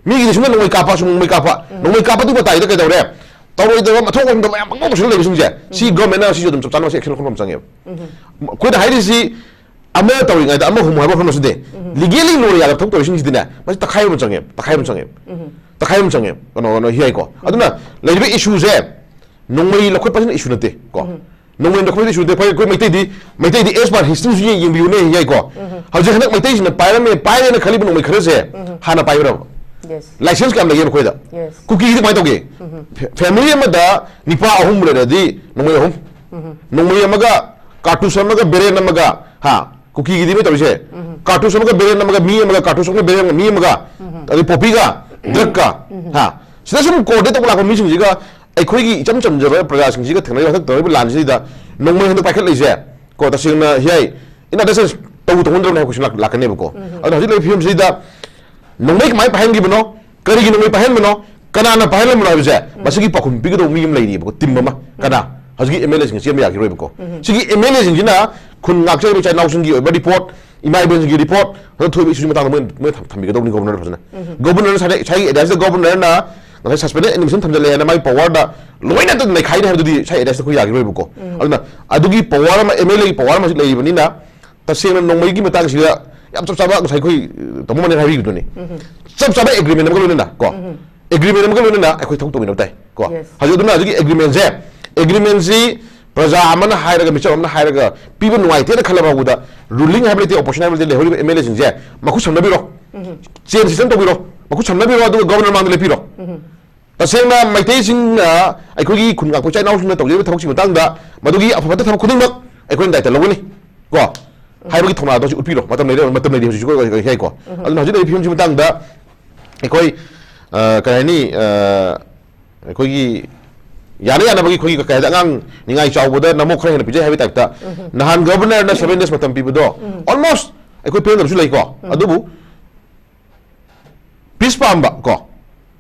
ꯃꯤꯒꯤꯗꯤ ꯁꯨꯝꯅ ꯅꯣꯡꯃꯩ ꯀꯥꯞꯄ, ꯁꯨꯝ ꯅꯣꯡꯃꯩ ꯀꯥꯞꯄ꯫ ꯅꯣꯡꯃꯩ ꯀꯥꯞꯄꯗꯨ ꯃꯇꯥꯏꯗ ꯀꯩꯗꯧꯔꯦ? ꯇꯧꯔꯣꯏꯗꯕ ꯃꯊꯧ ꯇꯧꯗꯕ ꯃꯌꯥꯝ ꯄꯪꯇꯧ ꯇꯧꯁꯤꯜꯂ ꯂꯩꯕꯁꯤꯡꯁꯦ ꯁꯤ ꯒꯚꯔꯟꯃꯦꯟꯠꯅ ꯁꯤꯁꯨ ꯑꯗꯨꯝ ꯆꯞ ꯆꯥꯅ ꯃꯁꯤ ꯑꯦꯛꯁꯟ ꯂꯧꯈꯠꯄ ꯑꯃ ꯆꯪꯉꯦꯕ꯫ ꯑꯩꯈꯣꯏꯅ ꯍꯥꯏꯔꯤꯁꯤ ꯑꯃ ꯇꯧꯔꯤꯉꯩꯗ ꯑꯃ ꯍꯨꯝꯃꯨ ꯍꯥꯏꯕ ꯋꯥꯐꯝ ꯅꯠꯇꯦ꯫ ꯂꯤꯒꯦꯜꯂꯤ ꯂꯣꯏꯔ ꯌꯥꯗꯕ ꯊꯕꯛ ꯇꯧꯔꯤꯁꯤꯡꯁꯤꯗꯤꯅꯦ, ꯃꯁꯤ ꯇꯛꯈꯥꯏꯕ ꯑꯃ ꯆꯪꯉꯦꯕ, ꯇꯛꯈꯥꯏꯕ ꯑꯃ ꯆꯪꯉꯦꯕ꯫ ꯇꯛꯈꯥꯏꯕ ꯑꯃ ꯆꯪꯉꯦꯕ꯫ ꯀꯩꯅꯣ, ꯀꯩꯅꯣ, ꯌꯥꯏꯀꯣ꯫ ꯑꯗꯨꯅ ꯂꯩꯔꯤꯕ ꯏꯁꯨꯁꯦ ꯅꯣꯡꯃꯩ ꯂꯧꯈꯠꯄꯁꯤꯅ ꯏꯁꯨ ꯅꯠꯇꯦ ꯀꯣ꯫ ꯅꯣꯡꯃꯩ ꯂꯧꯈꯠꯄꯁꯤꯅ ꯏꯁꯨ ꯅꯠꯇꯦ꯫ ꯑꯩꯈꯣꯏ, ꯑꯩꯈꯣꯏ ꯃꯩꯇꯩꯗꯤ, ꯃꯩꯇꯩꯗꯤ as per historyꯁꯨ ꯌꯦꯡ-, ꯌꯦꯡꯕꯤꯌꯨꯅꯦ, ꯌꯥꯏꯀꯣ꯫ ꯍꯧꯖꯤꯛ ꯍꯟꯗꯛ ꯃꯩꯇꯩꯁꯤꯡꯅ ꯄꯥꯏꯔꯝꯃꯦ, ꯄꯥꯏꯔꯦꯅ ꯈꯜꯂꯤꯕ ꯅꯣꯡꯃꯩ ꯈꯔꯁꯦ ꯍꯥꯟꯅ ꯄꯥꯏꯕ꯭ꯔꯕ? Yes. ꯂꯥꯏꯁꯦꯟꯁ ꯀꯌꯥꯝ ꯂꯩꯒꯦ ꯃꯈꯣꯏꯗ? Yes. ꯀꯨꯀꯤꯒꯤꯗꯤ ꯀꯃꯥꯏꯅ ꯇꯧꯒꯦ? ꯐꯦ-, ꯐꯦꯃꯤꯂꯤ ꯑꯃꯗ ꯅꯤꯄꯥ ꯑꯍꯨꯝ ꯂꯩꯔꯗꯤ ꯅꯣꯡꯃꯩ ꯑꯍꯨꯝ꯫ ꯅꯣꯡꯃꯩ ꯑꯃꯒ ꯀꯥꯔꯇꯨꯁ ꯑꯃꯒ ꯕꯦꯔꯦꯟ ꯑꯃꯒ, ꯍꯥ, ꯀꯨꯀꯤꯒꯤꯗꯤ ꯃꯣꯏ ꯇꯧꯔꯤꯁꯦ, ꯀꯥꯔꯇꯨꯁ ꯑꯃꯒ ꯕꯦꯔꯦꯟ ꯑꯃꯒ, ꯃꯤ ꯑꯃꯒ, ꯀꯥꯔꯇꯨꯁ ꯑꯃꯒ ꯕꯦꯔꯦꯟ ꯑꯃꯒ, ꯃꯤ ꯑꯃꯒ, ꯑꯗꯩ ꯄꯣꯄꯤꯒ, ꯗ꯭ꯔꯒꯀ, ꯍꯥ, ꯁꯤꯗ ꯁꯨꯝ ꯀꯣꯑꯣꯔꯗꯤꯅꯦꯠ ꯇꯧꯕ ꯂꯥꯛꯄ ꯃꯤꯁꯤꯡꯁꯤꯒ ꯑꯩꯈꯣꯏꯒꯤ ꯏꯆꯝ ꯆꯝꯖꯕ ꯄ꯭ꯔꯖꯥꯁꯤꯡꯁꯤꯒ ꯊꯦꯡꯅꯔꯤꯕ, ꯍꯟꯗꯛ ꯇꯧꯔꯤꯕ ꯂꯥꯟꯁꯤꯗ ꯅꯣꯡꯃꯩ ꯍꯟꯗꯛ ꯄꯥꯏꯈꯠꯂꯛꯏꯁꯦ, ꯀꯣ, ꯇꯁꯦꯡꯅ ꯍꯤꯌꯥꯏ, in other sense, ꯇꯧ ꯇꯧꯍꯟꯗ꯭ꯔꯕꯅꯦ ꯍꯥꯏꯕ ꯀꯣꯏꯁꯟ ꯂꯥꯛ-, ꯂꯥꯛꯀꯅꯦꯕꯀꯣ꯫ ꯑꯗꯨꯅ ꯍꯧꯖꯤꯛ ꯂꯩꯔꯤꯕ ꯐꯤꯕꯝꯁꯤꯗ ꯅꯣꯡꯃꯩ ꯀꯃꯥꯏꯅ ꯄꯥꯏꯍꯟꯈꯤꯕꯅꯣ, ꯀꯔꯤꯒꯤ ꯅꯣꯡꯃꯩ ꯄꯥꯏꯍꯟꯕꯅꯣ, ꯀꯅꯥꯅ ꯄꯥꯏꯍꯜꯂꯝꯕꯅꯣ ꯍꯥꯏꯕꯁꯦ, ꯃꯁꯤꯒꯤ ꯄꯥꯎꯈꯨꯝ ꯄꯤꯒꯗꯧꯕ ꯃꯤ ꯑꯃ ꯂꯩꯔꯤꯕꯀꯣ, ꯇꯤꯝ ꯑꯃ꯫ ꯀꯅꯥ? ꯍꯧꯖꯤꯛꯀꯤ ꯑꯦꯝ ꯑꯦꯜ ꯑꯦꯁꯤꯡ ꯆꯦꯟꯕ ꯌꯥꯈꯤꯔꯣꯏꯕꯀꯣ꯫ ꯁꯤꯒꯤ ꯑꯦꯝ ꯑꯦꯜ ꯑꯦꯁꯤꯡꯁꯤꯅ ꯈꯨꯟ ꯉꯥꯛꯆꯔꯤꯕ ꯏꯆꯥ ꯏꯅꯥꯎꯁꯤꯡꯒꯤ ꯑꯣꯏꯕ ꯔꯤꯄꯣꯔꯠ, ꯏꯃꯥ ꯏꯕꯦꯟꯁꯤꯡꯒꯤ ꯔꯤꯄꯣꯔꯠ, ꯍꯟꯗꯛ ꯊꯣꯛꯏꯕ ꯏꯁꯨꯒꯤ ꯃꯇꯥꯡꯗ ꯃꯣꯏ, ꯃꯣꯏ ꯊꯝ-, ꯊꯝꯕꯤꯒꯗꯧꯕꯅꯤ ꯒꯣꯕꯔꯅꯔ ꯐꯖꯅ꯫ ꯒꯣꯕꯔꯅꯔꯅ ꯉꯁꯥꯏ, ꯉꯁꯥꯏꯒꯤ ꯑꯦꯗ꯭ꯔꯦꯁꯇ ꯒꯣꯕꯔꯅꯔꯅ ꯉꯁꯥꯏ suspended animation ꯊꯝꯖꯜꯂꯦ ꯍꯥꯏꯅ ꯃꯥꯒꯤ ꯄꯋꯥꯔꯗ ꯂꯣꯏꯅ ꯅꯩꯈꯥꯏꯔꯦ ꯍꯥꯏꯕꯗꯨꯗꯤ ꯉꯁꯥꯏ ꯑꯦꯗ꯭ꯔꯦꯁꯇ ꯑꯩꯈꯣꯏ ꯌꯥꯈꯤꯔꯣꯏꯕꯀꯣ꯫ ꯑꯗꯨꯅ ꯑꯗꯨꯒꯤ ꯄꯋꯥꯔ ꯑꯃ, ꯑꯦꯝ ꯑꯦꯜ ꯑꯦꯒꯤ ꯄꯋꯥꯔ ꯑꯃ ꯍꯧꯖꯤꯛ ꯂꯩꯔꯤꯕꯅꯤꯅ, ꯇꯁꯦꯡꯅ ꯅꯣꯡꯃꯩꯒꯤ ꯃꯇꯥꯡꯁꯤꯗ ꯌꯥꯝ ꯆꯞ ꯆꯥꯕ ꯉꯁꯥꯏ ꯑꯩꯈꯣꯏ ꯇꯥꯃꯣ ꯃꯅꯦꯅ ꯍꯥꯏꯕꯤꯕꯗꯨꯅꯤ꯫ ꯆꯞ ꯆꯥꯕ ꯑꯦꯒ꯭ꯔꯤꯃꯦꯟ ꯑꯃꯒ ꯂꯣꯏꯅꯅ ꯀꯣ, ꯑꯦꯒ꯭ꯔꯤꯃꯦꯟ ꯑꯃꯒ ꯂꯣꯏꯅꯅ ꯑꯩꯈꯣꯏ ꯊꯕꯛ ꯇꯧꯃꯤꯟꯅꯕ ꯇꯥꯏ ꯀꯣ꯫ Yes. ꯍꯧꯖꯤꯛ ꯑꯗꯨꯅ ꯍꯧꯖꯤꯛꯀꯤ ꯑꯦꯒ꯭ꯔꯤꯃꯦꯟꯁꯦ, ꯑꯦꯒ꯭ꯔꯤꯃꯦꯟꯁꯤ ꯄ꯭ꯔꯖꯥ ꯑꯃꯅ ꯍꯥꯏꯔꯒ, ꯃꯤꯆꯝ ꯑꯃꯅ ꯍꯥꯏꯔꯒ ꯄꯤꯕ ꯅꯨꯡꯉꯥꯏꯇꯦꯅ ꯈꯜꯂ ꯐꯥꯎꯕꯗ, ꯔꯨꯂꯤꯡ ꯍꯥꯏꯕ ꯂꯩꯇꯦ, ꯑꯣꯄꯣꯖꯤꯁꯟ ꯍꯥꯏꯕ ꯂꯩꯇꯦ, ꯂꯩꯍꯧꯔꯤꯕ ꯑꯦꯝ ꯑꯦꯜ ꯑꯦꯁꯤꯡꯁꯦ ꯃꯈꯨꯠ ꯁꯝꯅꯕꯤꯔꯣ, ꯆꯦꯟ ꯁꯤꯁꯇꯦꯝ ꯇꯧꯕꯤꯔꯣ, ꯃꯈꯨꯠ ꯁꯝꯅꯕꯤꯔꯣ, ꯑꯗꯨꯒ ꯒꯣꯕꯔꯅꯔ ꯃꯥꯡꯗ ꯂꯦꯞꯄꯤꯔꯣ꯫ ꯇꯁꯦꯡꯅ ꯃꯩꯇꯩꯁꯤꯡꯅ, ꯑꯩꯈꯣꯏꯒꯤ ꯈꯨꯟ ꯉꯥꯛꯄ ꯏꯆꯥ ꯏꯅꯥꯎꯁꯤꯡꯅ ꯇꯧꯖꯔꯤꯕ ꯊꯕꯛꯁꯤꯒꯤ ꯃꯇꯥꯡꯗ ꯃꯗꯨꯒꯤ ꯑꯐ ꯐꯠꯇ ꯊꯕꯛ ꯈꯨꯗꯤꯡꯃꯛ ꯑꯩꯈꯣꯏꯅ ꯗꯥꯏꯇ ꯂꯧꯒꯅꯤ ꯀꯣ꯫ ꯍꯥꯏꯕꯒꯤ ꯊꯧꯅꯥꯗꯣ ꯍꯧꯖꯤꯛ ꯎꯠꯄꯤꯔꯣ꯫ ꯃꯇꯝ ꯂꯩꯔꯦ, ꯃꯇꯝ ꯂꯩꯔꯤ ꯍꯧꯖꯤꯛꯁꯨ ꯀꯣ, ꯀꯣ, ꯀꯣ꯫ ꯑꯗꯨꯅ ꯍꯧꯖꯤꯛ ꯂꯩꯔꯤꯕ ꯐꯤꯕꯝꯁꯤꯒꯤ ꯃꯇꯥꯡꯗ ꯑꯩꯈꯣꯏ, ꯑ, ꯀꯩ ꯍꯥꯏꯅꯤ, ꯑ, ꯑꯩꯈꯣꯏꯒꯤ ꯌꯥꯅ ꯌꯥꯅꯕꯒꯤ ꯑꯩꯈꯣꯏꯒꯤ ꯀꯩ ꯍꯥꯏꯗꯤ ꯑꯉꯥꯡ ꯅꯤꯡꯉꯥꯏ ꯆꯥꯎꯕꯗ ꯅꯃꯣ ꯈꯔ ꯍꯦꯟꯅ ꯄꯤꯖꯩ ꯍꯥꯏꯕꯒꯤ ꯇꯥꯏꯞꯇ, ꯅꯍꯥꯟ ꯒꯣꯕꯔꯅꯔꯅ ꯁꯚꯦꯟ ꯗꯦꯖ ꯃꯇꯝ ꯄꯤꯕꯗꯣ ꯑꯣꯜꯃꯣꯁ ꯑꯩꯈꯣꯏ ꯄꯦꯟꯗꯕꯁꯨ ꯂꯩꯀꯣ꯫ ꯑꯗꯨꯕꯨ ꯄꯤꯁ ꯄꯥꯝꯕ ꯀꯣ,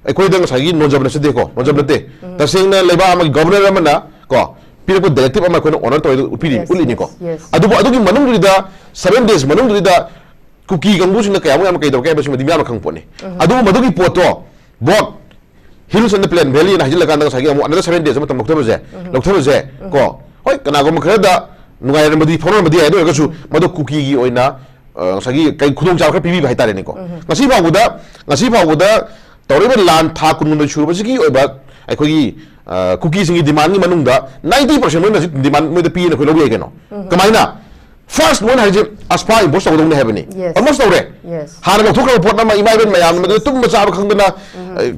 ꯑꯩꯈꯣꯏꯗ ꯉꯁꯥꯏꯒꯤ ꯅꯣꯟꯖꯕ ꯅꯠꯆꯗꯦꯀꯣ, ꯅꯣꯟꯖꯕ ꯅꯠꯇꯦ꯫ ꯇꯁꯦꯡꯅ ꯂꯩꯕꯥꯛ ꯑꯃꯒꯤ ꯒꯣꯕꯔꯅꯔ ꯑꯃꯅ ꯀꯣ, ꯄꯤꯔꯛꯄ ꯗꯥꯏꯔꯦꯛꯇꯤꯞ ꯑꯃ ꯑꯩꯈꯣꯏꯅ ꯑꯣꯅꯔ ꯇꯧꯔꯒ ꯎꯠꯄꯤꯔꯤ-, Yes, ꯎꯠꯂꯤꯅꯤꯀꯣ꯫ Yes, yes. ꯑꯗꯨꯕꯨ ꯑꯗꯨꯒꯤ ꯃꯅꯨꯡꯗꯨꯗ, ꯁꯚꯦꯟ ꯗꯦꯖ ꯃꯅꯨꯡꯗꯨꯗ ꯀꯨꯀꯤ ꯀꯥꯡꯕꯨꯁꯤꯡꯅ ꯀꯌꯥꯃꯨꯛ ꯌꯥꯝꯅ ꯀꯩ ꯇꯧꯔꯛꯀꯦ ꯍꯥꯏꯕꯁꯤꯃꯗꯤ ꯃꯤꯌꯥꯝꯅ ꯈꯪꯕ ꯄꯣꯠꯅꯤ꯫ ꯑꯗꯨꯕꯨ ꯃꯗꯨꯒꯤ ꯄꯣꯠꯇꯣ, boat, Hills and the Plain Valley ꯍꯥꯏꯅ ꯍꯥꯏꯖꯤꯜꯂꯀꯥꯟꯗ ꯉꯁꯥꯏꯒꯤ ꯑꯃꯨꯛ another seven days ꯃꯇꯝ ꯂꯧꯊꯕꯁꯦ, ꯂꯧꯊꯕꯁꯦ ꯀꯣ, ꯍꯣꯏ, ꯀꯅꯥꯒꯨꯝꯕ ꯈꯔꯗ ꯅꯨꯡꯉꯥꯏꯔꯝꯕꯗꯤ, ꯐꯥꯎꯅꯔꯝꯕꯗꯤ ꯌꯥꯏ, ꯑꯗꯨ ꯑꯣꯏꯔꯒꯁꯨ ꯃꯗꯨ ꯀꯨꯀꯤꯒꯤ ꯑꯣꯏꯅ, ꯑ, ꯉꯁꯥꯏꯒꯤ ꯀꯩ ꯈꯨꯗꯣꯡꯆꯥꯕ ꯈꯔ ꯄꯤꯕꯤꯕ ꯍꯥꯏꯇꯥꯔꯦꯅꯦꯀꯣ꯫ ꯉꯁꯤ ꯐꯥꯎꯕꯗ, ꯉꯁꯤ ꯐꯥꯎꯕꯗ ꯇꯧꯔꯛꯏꯕ ꯂꯥꯟ ꯊꯥ ꯀꯨꯟꯍꯨꯝꯗꯣꯏ ꯁꯨꯔꯕꯁꯤꯒꯤ ꯑꯣꯏꯕ ꯑꯩꯈꯣꯏꯒꯤ, ꯑ, ꯀꯨꯀꯤꯁꯤꯡꯒꯤ ꯗꯤꯃꯥꯟꯒꯤ ꯃꯅꯨꯡꯗ ninety percent ꯃꯣꯏꯅ ꯍꯧꯖꯤꯛ ꯗꯤꯃꯥꯟ ꯃꯣꯏꯗ ꯄꯤꯌꯦꯅ ꯑꯩꯈꯣꯏ ꯂꯧꯕ ꯌꯥꯏ ꯀꯩꯅꯣ꯫ ꯀꯃꯥꯏꯅ? ꯐꯥꯔꯁ ꯃꯣꯏꯅ ꯍꯥꯏꯁꯦ ꯑꯁꯐꯥ ꯏꯝꯄꯣꯁ ꯇꯧꯒꯗꯧꯅꯦ ꯍꯥꯏꯕꯅꯤ꯫ Yes. ꯑꯣꯜꯃꯣꯁ ꯇꯧꯔꯦ꯫ Yes. ꯍꯥꯟꯅ ꯂꯧꯊꯣꯛꯈ꯭ꯔꯕ ꯄꯣꯠ ꯑꯃ ꯏꯃꯥ ꯏꯕꯦꯟ ꯃꯌꯥꯝ ꯃꯗꯨꯗ ꯇꯨꯝꯕ ꯆꯥꯕ ꯈꯪꯗꯅ, ꯑ,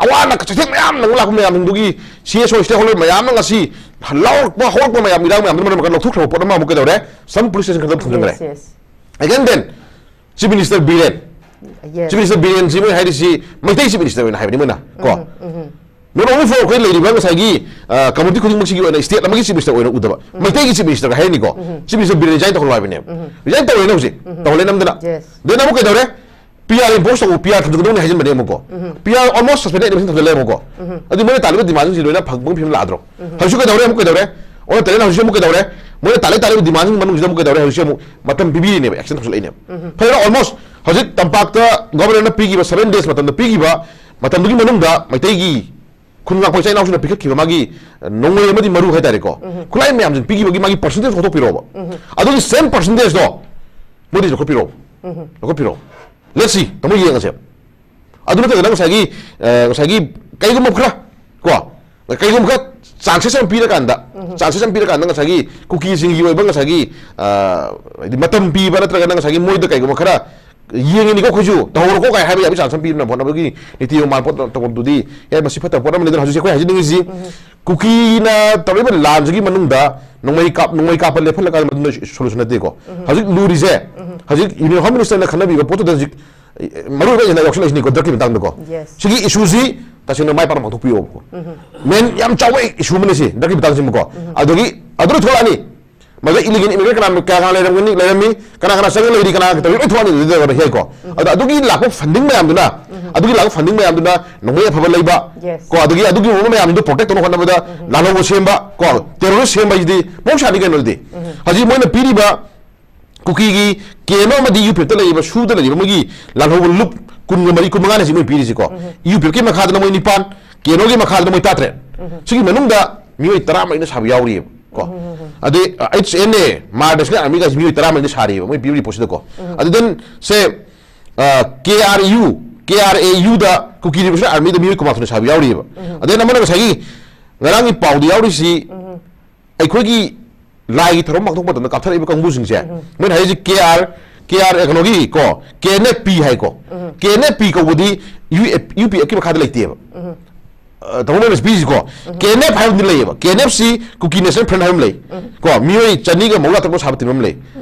ꯑꯋꯥ ꯑꯅꯥ ꯆꯩꯊꯦꯡ ꯃꯌꯥꯝ ꯅꯪ ꯂꯥꯛꯄ ꯃꯌꯥꯝꯗꯨꯒꯤ ꯁꯤ ꯑꯦꯁ ꯑꯣ ꯁ꯭ꯇꯦꯛ ꯍꯣꯜꯗꯔ ꯃꯌꯥꯝꯅ ꯉꯁꯤ ꯂꯧꯔꯛꯄ ꯍꯧꯔꯛꯄ ꯃꯌꯥꯝ, ꯏꯔꯥꯡ ꯃꯌꯥꯝꯗꯨꯅ ꯃꯔꯝ ꯑꯣꯏꯔꯒ ꯂꯧꯊꯣꯛꯈ꯭ꯔꯕ ꯄꯣꯠ ꯑꯃ ꯑꯃꯨꯛ ꯀꯩꯗꯧꯔꯦ? ꯁꯝ ꯄꯨꯂꯤꯁ ꯁ꯭ꯇꯦꯁꯟ ꯈꯛꯇ ꯊꯝꯖꯤꯟꯈ꯭ꯔꯦ꯫ Yes, yes. Again then, Chief Minister Biren, Yes. Chief Minister ꯕꯤꯔꯦꯟꯁꯤ ꯃꯣꯏ ꯍꯥꯏꯔꯤꯁꯤ ꯃꯩꯇꯩ Chief Minister ꯑꯣꯏꯅ ꯍꯥꯏꯕꯅꯤ ꯃꯣꯏꯅ, ꯀꯣ? Not only for ꯑꯩꯈꯣꯏ ꯂꯩꯔꯤꯕ ꯉꯁꯥꯏꯒꯤ community ꯈꯨꯗꯤꯡꯃꯛꯁꯤꯒꯤ ꯑꯣꯏꯅ state ꯑꯃꯒꯤ Chief Minister ꯑꯣꯏꯅ ꯎꯗꯕ, ꯃꯩꯇꯩꯒꯤ Chief Ministerꯒ ꯍꯥꯏꯔꯅꯤꯀꯣ, Chief Minister Biren resign ꯇꯧꯍꯜꯂꯣ ꯍꯥꯏꯕꯅꯦꯕ꯫ Resign ꯇꯧꯔꯦꯅ ꯍꯧꯖꯤꯛ, ꯇꯧꯍꯜꯂꯦ ꯅꯝꯗꯅ꯫ Yes. Then ꯑꯃꯨꯛ ꯀꯩꯗꯧꯔꯦ? P R impose ꯇꯧ, P R ꯊꯝꯖꯤꯟꯒꯗꯧꯅꯤ ꯍꯥꯏꯖꯤꯟꯕꯅꯦ ꯑꯃꯨꯛꯀꯣ꯫ P R almost suspended ꯑꯗꯨꯝ ꯊꯝꯖꯤꯜꯂꯦ ꯑꯃꯨꯛꯀꯣ꯫ ꯑꯗꯨ ꯃꯣꯏꯅ ꯇꯥꯜꯂꯤꯕ demandꯁꯤꯡꯁꯤ ꯂꯣꯏꯅ ꯐꯪꯕ ꯐꯤꯕꯝ ꯂꯥꯛꯑꯗ꯭ꯔꯣ? ꯍꯧꯖꯤꯛꯁꯨ ꯀꯩꯗꯧꯔꯦ? ꯑꯃꯨꯛ ꯀꯩꯗꯧꯔꯦ? ꯑꯣꯟꯅ ꯇꯩꯅꯅ ꯍꯧꯖꯤꯛꯁꯨ ꯑꯃꯨꯛ ꯀꯩꯗꯧꯔꯦ? ꯃꯣꯏꯅ ꯇꯥꯜꯂꯤ ꯇꯥꯜꯂꯤꯕ demandꯁꯤꯡ ꯃꯅꯨꯡꯁꯤꯗ ꯑꯃꯨꯛ ꯀꯩꯗꯧꯔꯦ? ꯍꯧꯖꯤꯛꯁꯨ ꯑꯃꯨꯛ ꯃꯇꯝ ꯄꯤꯕꯤꯔꯤꯅꯦꯕ, extension ꯇꯧꯁꯜꯂꯛꯏꯅꯦꯕ꯫ ꯐꯔꯦ, almost ꯍꯧꯖꯤꯛ ꯇꯝꯄꯥꯛꯇ governorꯅ ꯄꯤꯈꯤꯕ seven days ꯃꯇꯝꯗ ꯄꯤꯈꯤꯕ ꯃꯇꯝꯗꯨꯒꯤ ꯃꯅꯨꯡꯗ ꯃꯩꯇꯩꯒꯤ ꯈꯨꯟ ꯉꯥꯛꯄ ꯏꯆꯥ ꯏꯅꯥꯎꯁꯤꯡꯅ ꯄꯤꯈꯠꯈꯤꯕ ꯃꯥꯒꯤ ꯅꯣꯡꯃꯩ ꯑꯃꯗꯤ ꯃꯔꯨ ꯍꯥꯏꯇꯥꯔꯦꯀꯣ, ꯈꯨꯠꯂꯥꯏ ꯃꯌꯥꯝꯁꯤꯡ ꯄꯤꯈꯤꯕꯒꯤ ꯃꯥꯒꯤ percentage ꯂꯧꯊꯣꯛꯄꯤꯔꯛꯑꯣꯕ꯫ ꯑꯗꯨꯒꯤ same percentageꯗꯣ ꯃꯣꯗꯤ ꯂꯧꯈꯠꯄꯤꯔꯛꯑꯣ, ꯂꯧꯈꯠꯄꯤꯔꯛꯑꯣ꯫ Let's see, ꯇꯥꯃꯣ, ꯌꯦꯡꯉꯁꯦ꯫ ꯑꯗꯨ ꯅꯠꯇ꯭ꯔꯒꯅ ꯉꯁꯥꯏꯒꯤ, ꯑ, ꯉꯁꯥꯏꯒꯤ ꯀꯩꯒꯨꯝꯕ ꯈꯔ, ꯀꯣ, ꯀꯩꯒꯨꯝꯕ ꯈꯔ chances ꯑꯃ ꯄꯤꯔꯀꯥꯟꯗ, chances ꯑꯃ ꯄꯤꯔꯀꯥꯟꯗ ꯉꯁꯥꯏꯒꯤ ꯀꯨꯀꯤꯁꯤꯡꯒꯤ ꯑꯣꯏꯕ ꯉꯁꯥꯏꯒꯤ, ꯑ, ꯍꯥꯏꯗꯤ ꯃꯇꯝ ꯄꯤꯕ ꯅꯠꯇ꯭ꯔꯒꯅ ꯉꯁꯥꯏꯒꯤ ꯃꯣꯏꯗ ꯀꯩꯒꯨꯝꯕ ꯈꯔ ꯌꯦꯡꯉꯤꯅꯤꯀꯣ ꯑꯩꯈꯣꯏꯁꯨ, ꯇꯧꯍꯧꯔꯣꯀꯣ ꯀꯥꯏ ꯍꯥꯏꯕ ꯌꯥꯕꯒꯤ chance ꯑꯃ ꯄꯤꯕꯅ ꯍꯣꯠꯅꯕꯒꯤ ꯅꯤꯇꯤ ꯅꯤꯌꯣꯝ ꯃꯥꯟ ꯄꯣꯠ ꯇꯧꯐꯝꯗꯨꯗꯤ, ꯑꯦ, ꯃꯁꯤ ꯐꯠꯇꯕ ꯄꯣꯠ ꯑꯃ ꯂꯩꯗꯅ ꯍꯧꯖꯤꯛꯁꯦ ꯑꯩꯈꯣꯏ ꯍꯥꯏꯖꯅꯤꯡꯉꯤꯁꯤ꯫ ꯀꯨꯀꯤꯅ ꯇꯧꯔꯤꯕ ꯂꯥꯟꯁꯤꯒꯤ ꯃꯅꯨꯡꯗ ꯅꯣꯡꯃꯩ ꯀꯥꯞ-, ꯅꯣꯡꯃꯩ ꯀꯥꯞꯄ ꯂꯦꯞꯍꯜꯂꯀꯥꯟꯗ ꯃꯗꯨꯅ solution ꯅꯠꯇꯦꯀꯣ꯫ ꯍꯧꯖꯤꯛ ꯂꯨꯔꯤꯁꯦ, ꯍꯧꯖꯤꯛ Union Home Ministerꯅ ꯈꯟꯅꯕꯤꯕ ꯄꯣꯠꯇꯨꯗ ꯍꯧꯖꯤꯛ ꯃꯔꯨ ꯑꯣꯏꯅ ꯌꯥꯎꯁꯜꯂꯛꯏꯁꯤꯅꯤꯀꯣ, drugꯀꯤ ꯃꯇꯥꯡꯗꯀꯣ꯫ Yes. ꯁꯤꯒꯤ issueꯁꯤ ꯇꯁꯦꯡꯅ ꯃꯥꯏ ꯄꯥꯛꯅ ꯄꯥꯡꯊꯣꯛꯄꯤꯌꯣꯕꯀꯣ꯫ Main ꯌꯥꯝ ꯆꯥꯎꯕ issueꯅꯤ ꯁꯤ drugꯀꯤ ꯃꯇꯥꯡꯁꯤꯃꯀꯣ꯫ ꯑꯗꯒꯤ ꯑꯗꯨꯅ ꯊꯣꯛꯂꯛꯑꯅꯤ, ꯃꯗꯨꯗ illegal immigrant ꯀꯅꯥ, ꯀꯌꯥ ꯀꯅꯥ ꯂꯩꯔꯝꯒꯅꯤ, ꯂꯩꯔꯝꯃꯤ, ꯀꯅꯥ ꯀꯅꯥ ꯆꯪꯉ ꯂꯩꯔꯤ, ꯀꯅꯥ ꯀꯅꯥ ꯇꯧꯔꯤ, ꯂꯣꯏ ꯊꯣꯛꯂꯛꯑꯅꯤ ꯑꯗꯨꯗ ꯍꯦꯛ ꯀꯣ꯫ ꯑꯗ ꯑꯗꯨꯒꯤ ꯂꯥꯛꯄ funding ꯃꯌꯥꯝꯗꯨꯅ, ꯑꯗꯨꯒꯤ ꯂꯥꯛꯄ funding ꯃꯌꯥꯝꯗꯨꯅ ꯅꯣꯡꯃꯩ ꯑꯐꯕ ꯂꯩꯕ, Yes. ꯀꯣ, ꯑꯗꯒꯤ ꯑꯗꯨꯒꯤ ꯃꯑꯣꯡ ꯃꯌꯥꯝꯗꯨ protect ꯇꯧꯅꯕ ꯍꯣꯠꯅꯕꯗ ꯂꯥꯜꯍꯧꯕ ꯁꯦꯝꯕ, ꯀꯣ, terrorist ꯁꯦꯝꯕ ꯍꯥꯏꯁꯤꯗꯤ ꯃꯍꯧꯁꯥꯅꯤ ꯀꯩꯅꯣꯗꯤ꯫ ꯍꯧꯖꯤꯛ ꯃꯣꯏꯅ ꯄꯤꯔꯤꯕ ꯀꯨꯀꯤꯒꯤ ꯀꯦꯅꯣ ꯑꯃꯗꯤ ꯌꯨ ꯄꯤ ꯑꯦꯐꯇ ꯂꯩꯔꯤꯕ, ꯁꯨꯗ ꯂꯩꯔꯤꯕ ꯃꯣꯏꯒꯤ ꯂꯥꯜꯍꯧꯕ ꯂꯨꯞ ꯀꯨꯟꯒ ꯃꯔꯤ, ꯀꯨꯟꯃꯉꯥꯅꯤ ꯁꯤ ꯃꯣꯏ ꯄꯤꯔꯤꯁꯤꯀꯣ꯫ ꯌꯨ ꯄꯤ ꯑꯦꯐꯀꯤ ꯃꯈꯥꯗꯅ ꯃꯣꯏ ꯅꯤꯄꯥꯟ, ꯀꯦꯅꯣꯒꯤ ꯃꯈꯥꯗꯅ ꯃꯣꯏ ꯇꯔꯥꯇꯔꯦꯠ꯫ ꯁꯤꯒꯤ ꯃꯅꯨꯡꯗ ꯃꯤꯑꯣꯏ ꯇꯔꯥꯃꯔꯤꯅ ꯁꯥꯕ ꯌꯥꯎꯔꯤꯑꯕ ꯀꯣ꯫ ꯑꯗꯩ, ꯑ, H N A, Myanmar National Army ꯒꯥꯏꯁꯤ ꯃꯤꯑꯣꯏ ꯇꯔꯥꯃꯔꯤꯅ ꯁꯥꯔꯤꯑꯕ ꯃꯣꯏ ꯄꯤꯕ ꯔꯤꯄꯣꯔꯠꯁꯤꯗꯀꯣ꯫ ꯑꯗꯨ then ꯁꯦ, ꯑ, K R U, K R A U the Kuki Revolutionary Army ꯗ ꯃꯤꯑꯣꯏ ꯀꯨꯟꯃꯥꯊꯣꯏꯅ ꯁꯥꯕ ꯌꯥꯎꯔꯤꯑꯕ꯫ ꯑꯗꯩ ꯑꯃꯅ ꯉꯁꯥꯏꯒꯤ ꯉꯔꯥꯡꯒꯤ ꯄꯥꯎꯗ ꯌꯥꯎꯔꯤꯁꯤ, ꯑꯩꯈꯣꯏꯒꯤ ꯂꯥꯏꯒꯤ ꯊꯧꯔꯝ ꯄꯥꯡꯊꯣꯛꯄ ꯃꯇꯝꯗ ꯀꯥꯞꯊꯔꯛꯏꯕ ꯀꯥꯡꯕꯨꯁꯤꯡꯁꯦ, ꯃꯣꯏꯅ ꯍꯥꯏꯔꯤꯁꯦ K R, ꯀꯦ ꯑꯥꯔ ꯀꯩꯅꯣꯒꯤ ꯀꯣ, ꯀꯦ ꯑꯦꯟ ꯑꯦꯐ ꯄꯤ ꯍꯥꯏꯀꯣ꯫ ꯀꯦ ꯑꯦꯟ ꯑꯦꯐ ꯄꯤ ꯀꯧꯕꯗꯤ ꯌꯨ ꯑꯦꯐ, ꯌꯨ ꯄꯤ ꯑꯦꯐꯀꯤ ꯃꯈꯥꯗ ꯂꯩꯇꯦꯕ꯫ ꯑ, ꯇꯥꯃꯣ ꯃꯣꯏꯅ ꯄꯤꯔꯤꯁꯤꯀꯣ, ꯀꯦ ꯑꯦꯟ ꯑꯦꯐ ꯍꯥꯏꯕ ꯑꯃꯗꯤ ꯂꯩꯌꯦꯕ꯫ ꯀꯦ ꯑꯦꯟ ꯑꯦꯐ ꯁꯤ ꯀꯨꯀꯤ ꯅꯦꯁꯅꯦꯜ ꯐ꯭ꯔꯟ ꯍꯥꯏꯕ ꯑꯃ ꯂꯩ꯫ ꯀꯣ, ꯃꯤꯑꯣꯏ ꯆꯅꯤꯒ ꯃꯧꯗ꯭ꯔꯥ ꯇꯔꯨꯛ ꯁꯥꯕ ꯇꯤꯝ ꯑꯃ ꯂꯩ꯫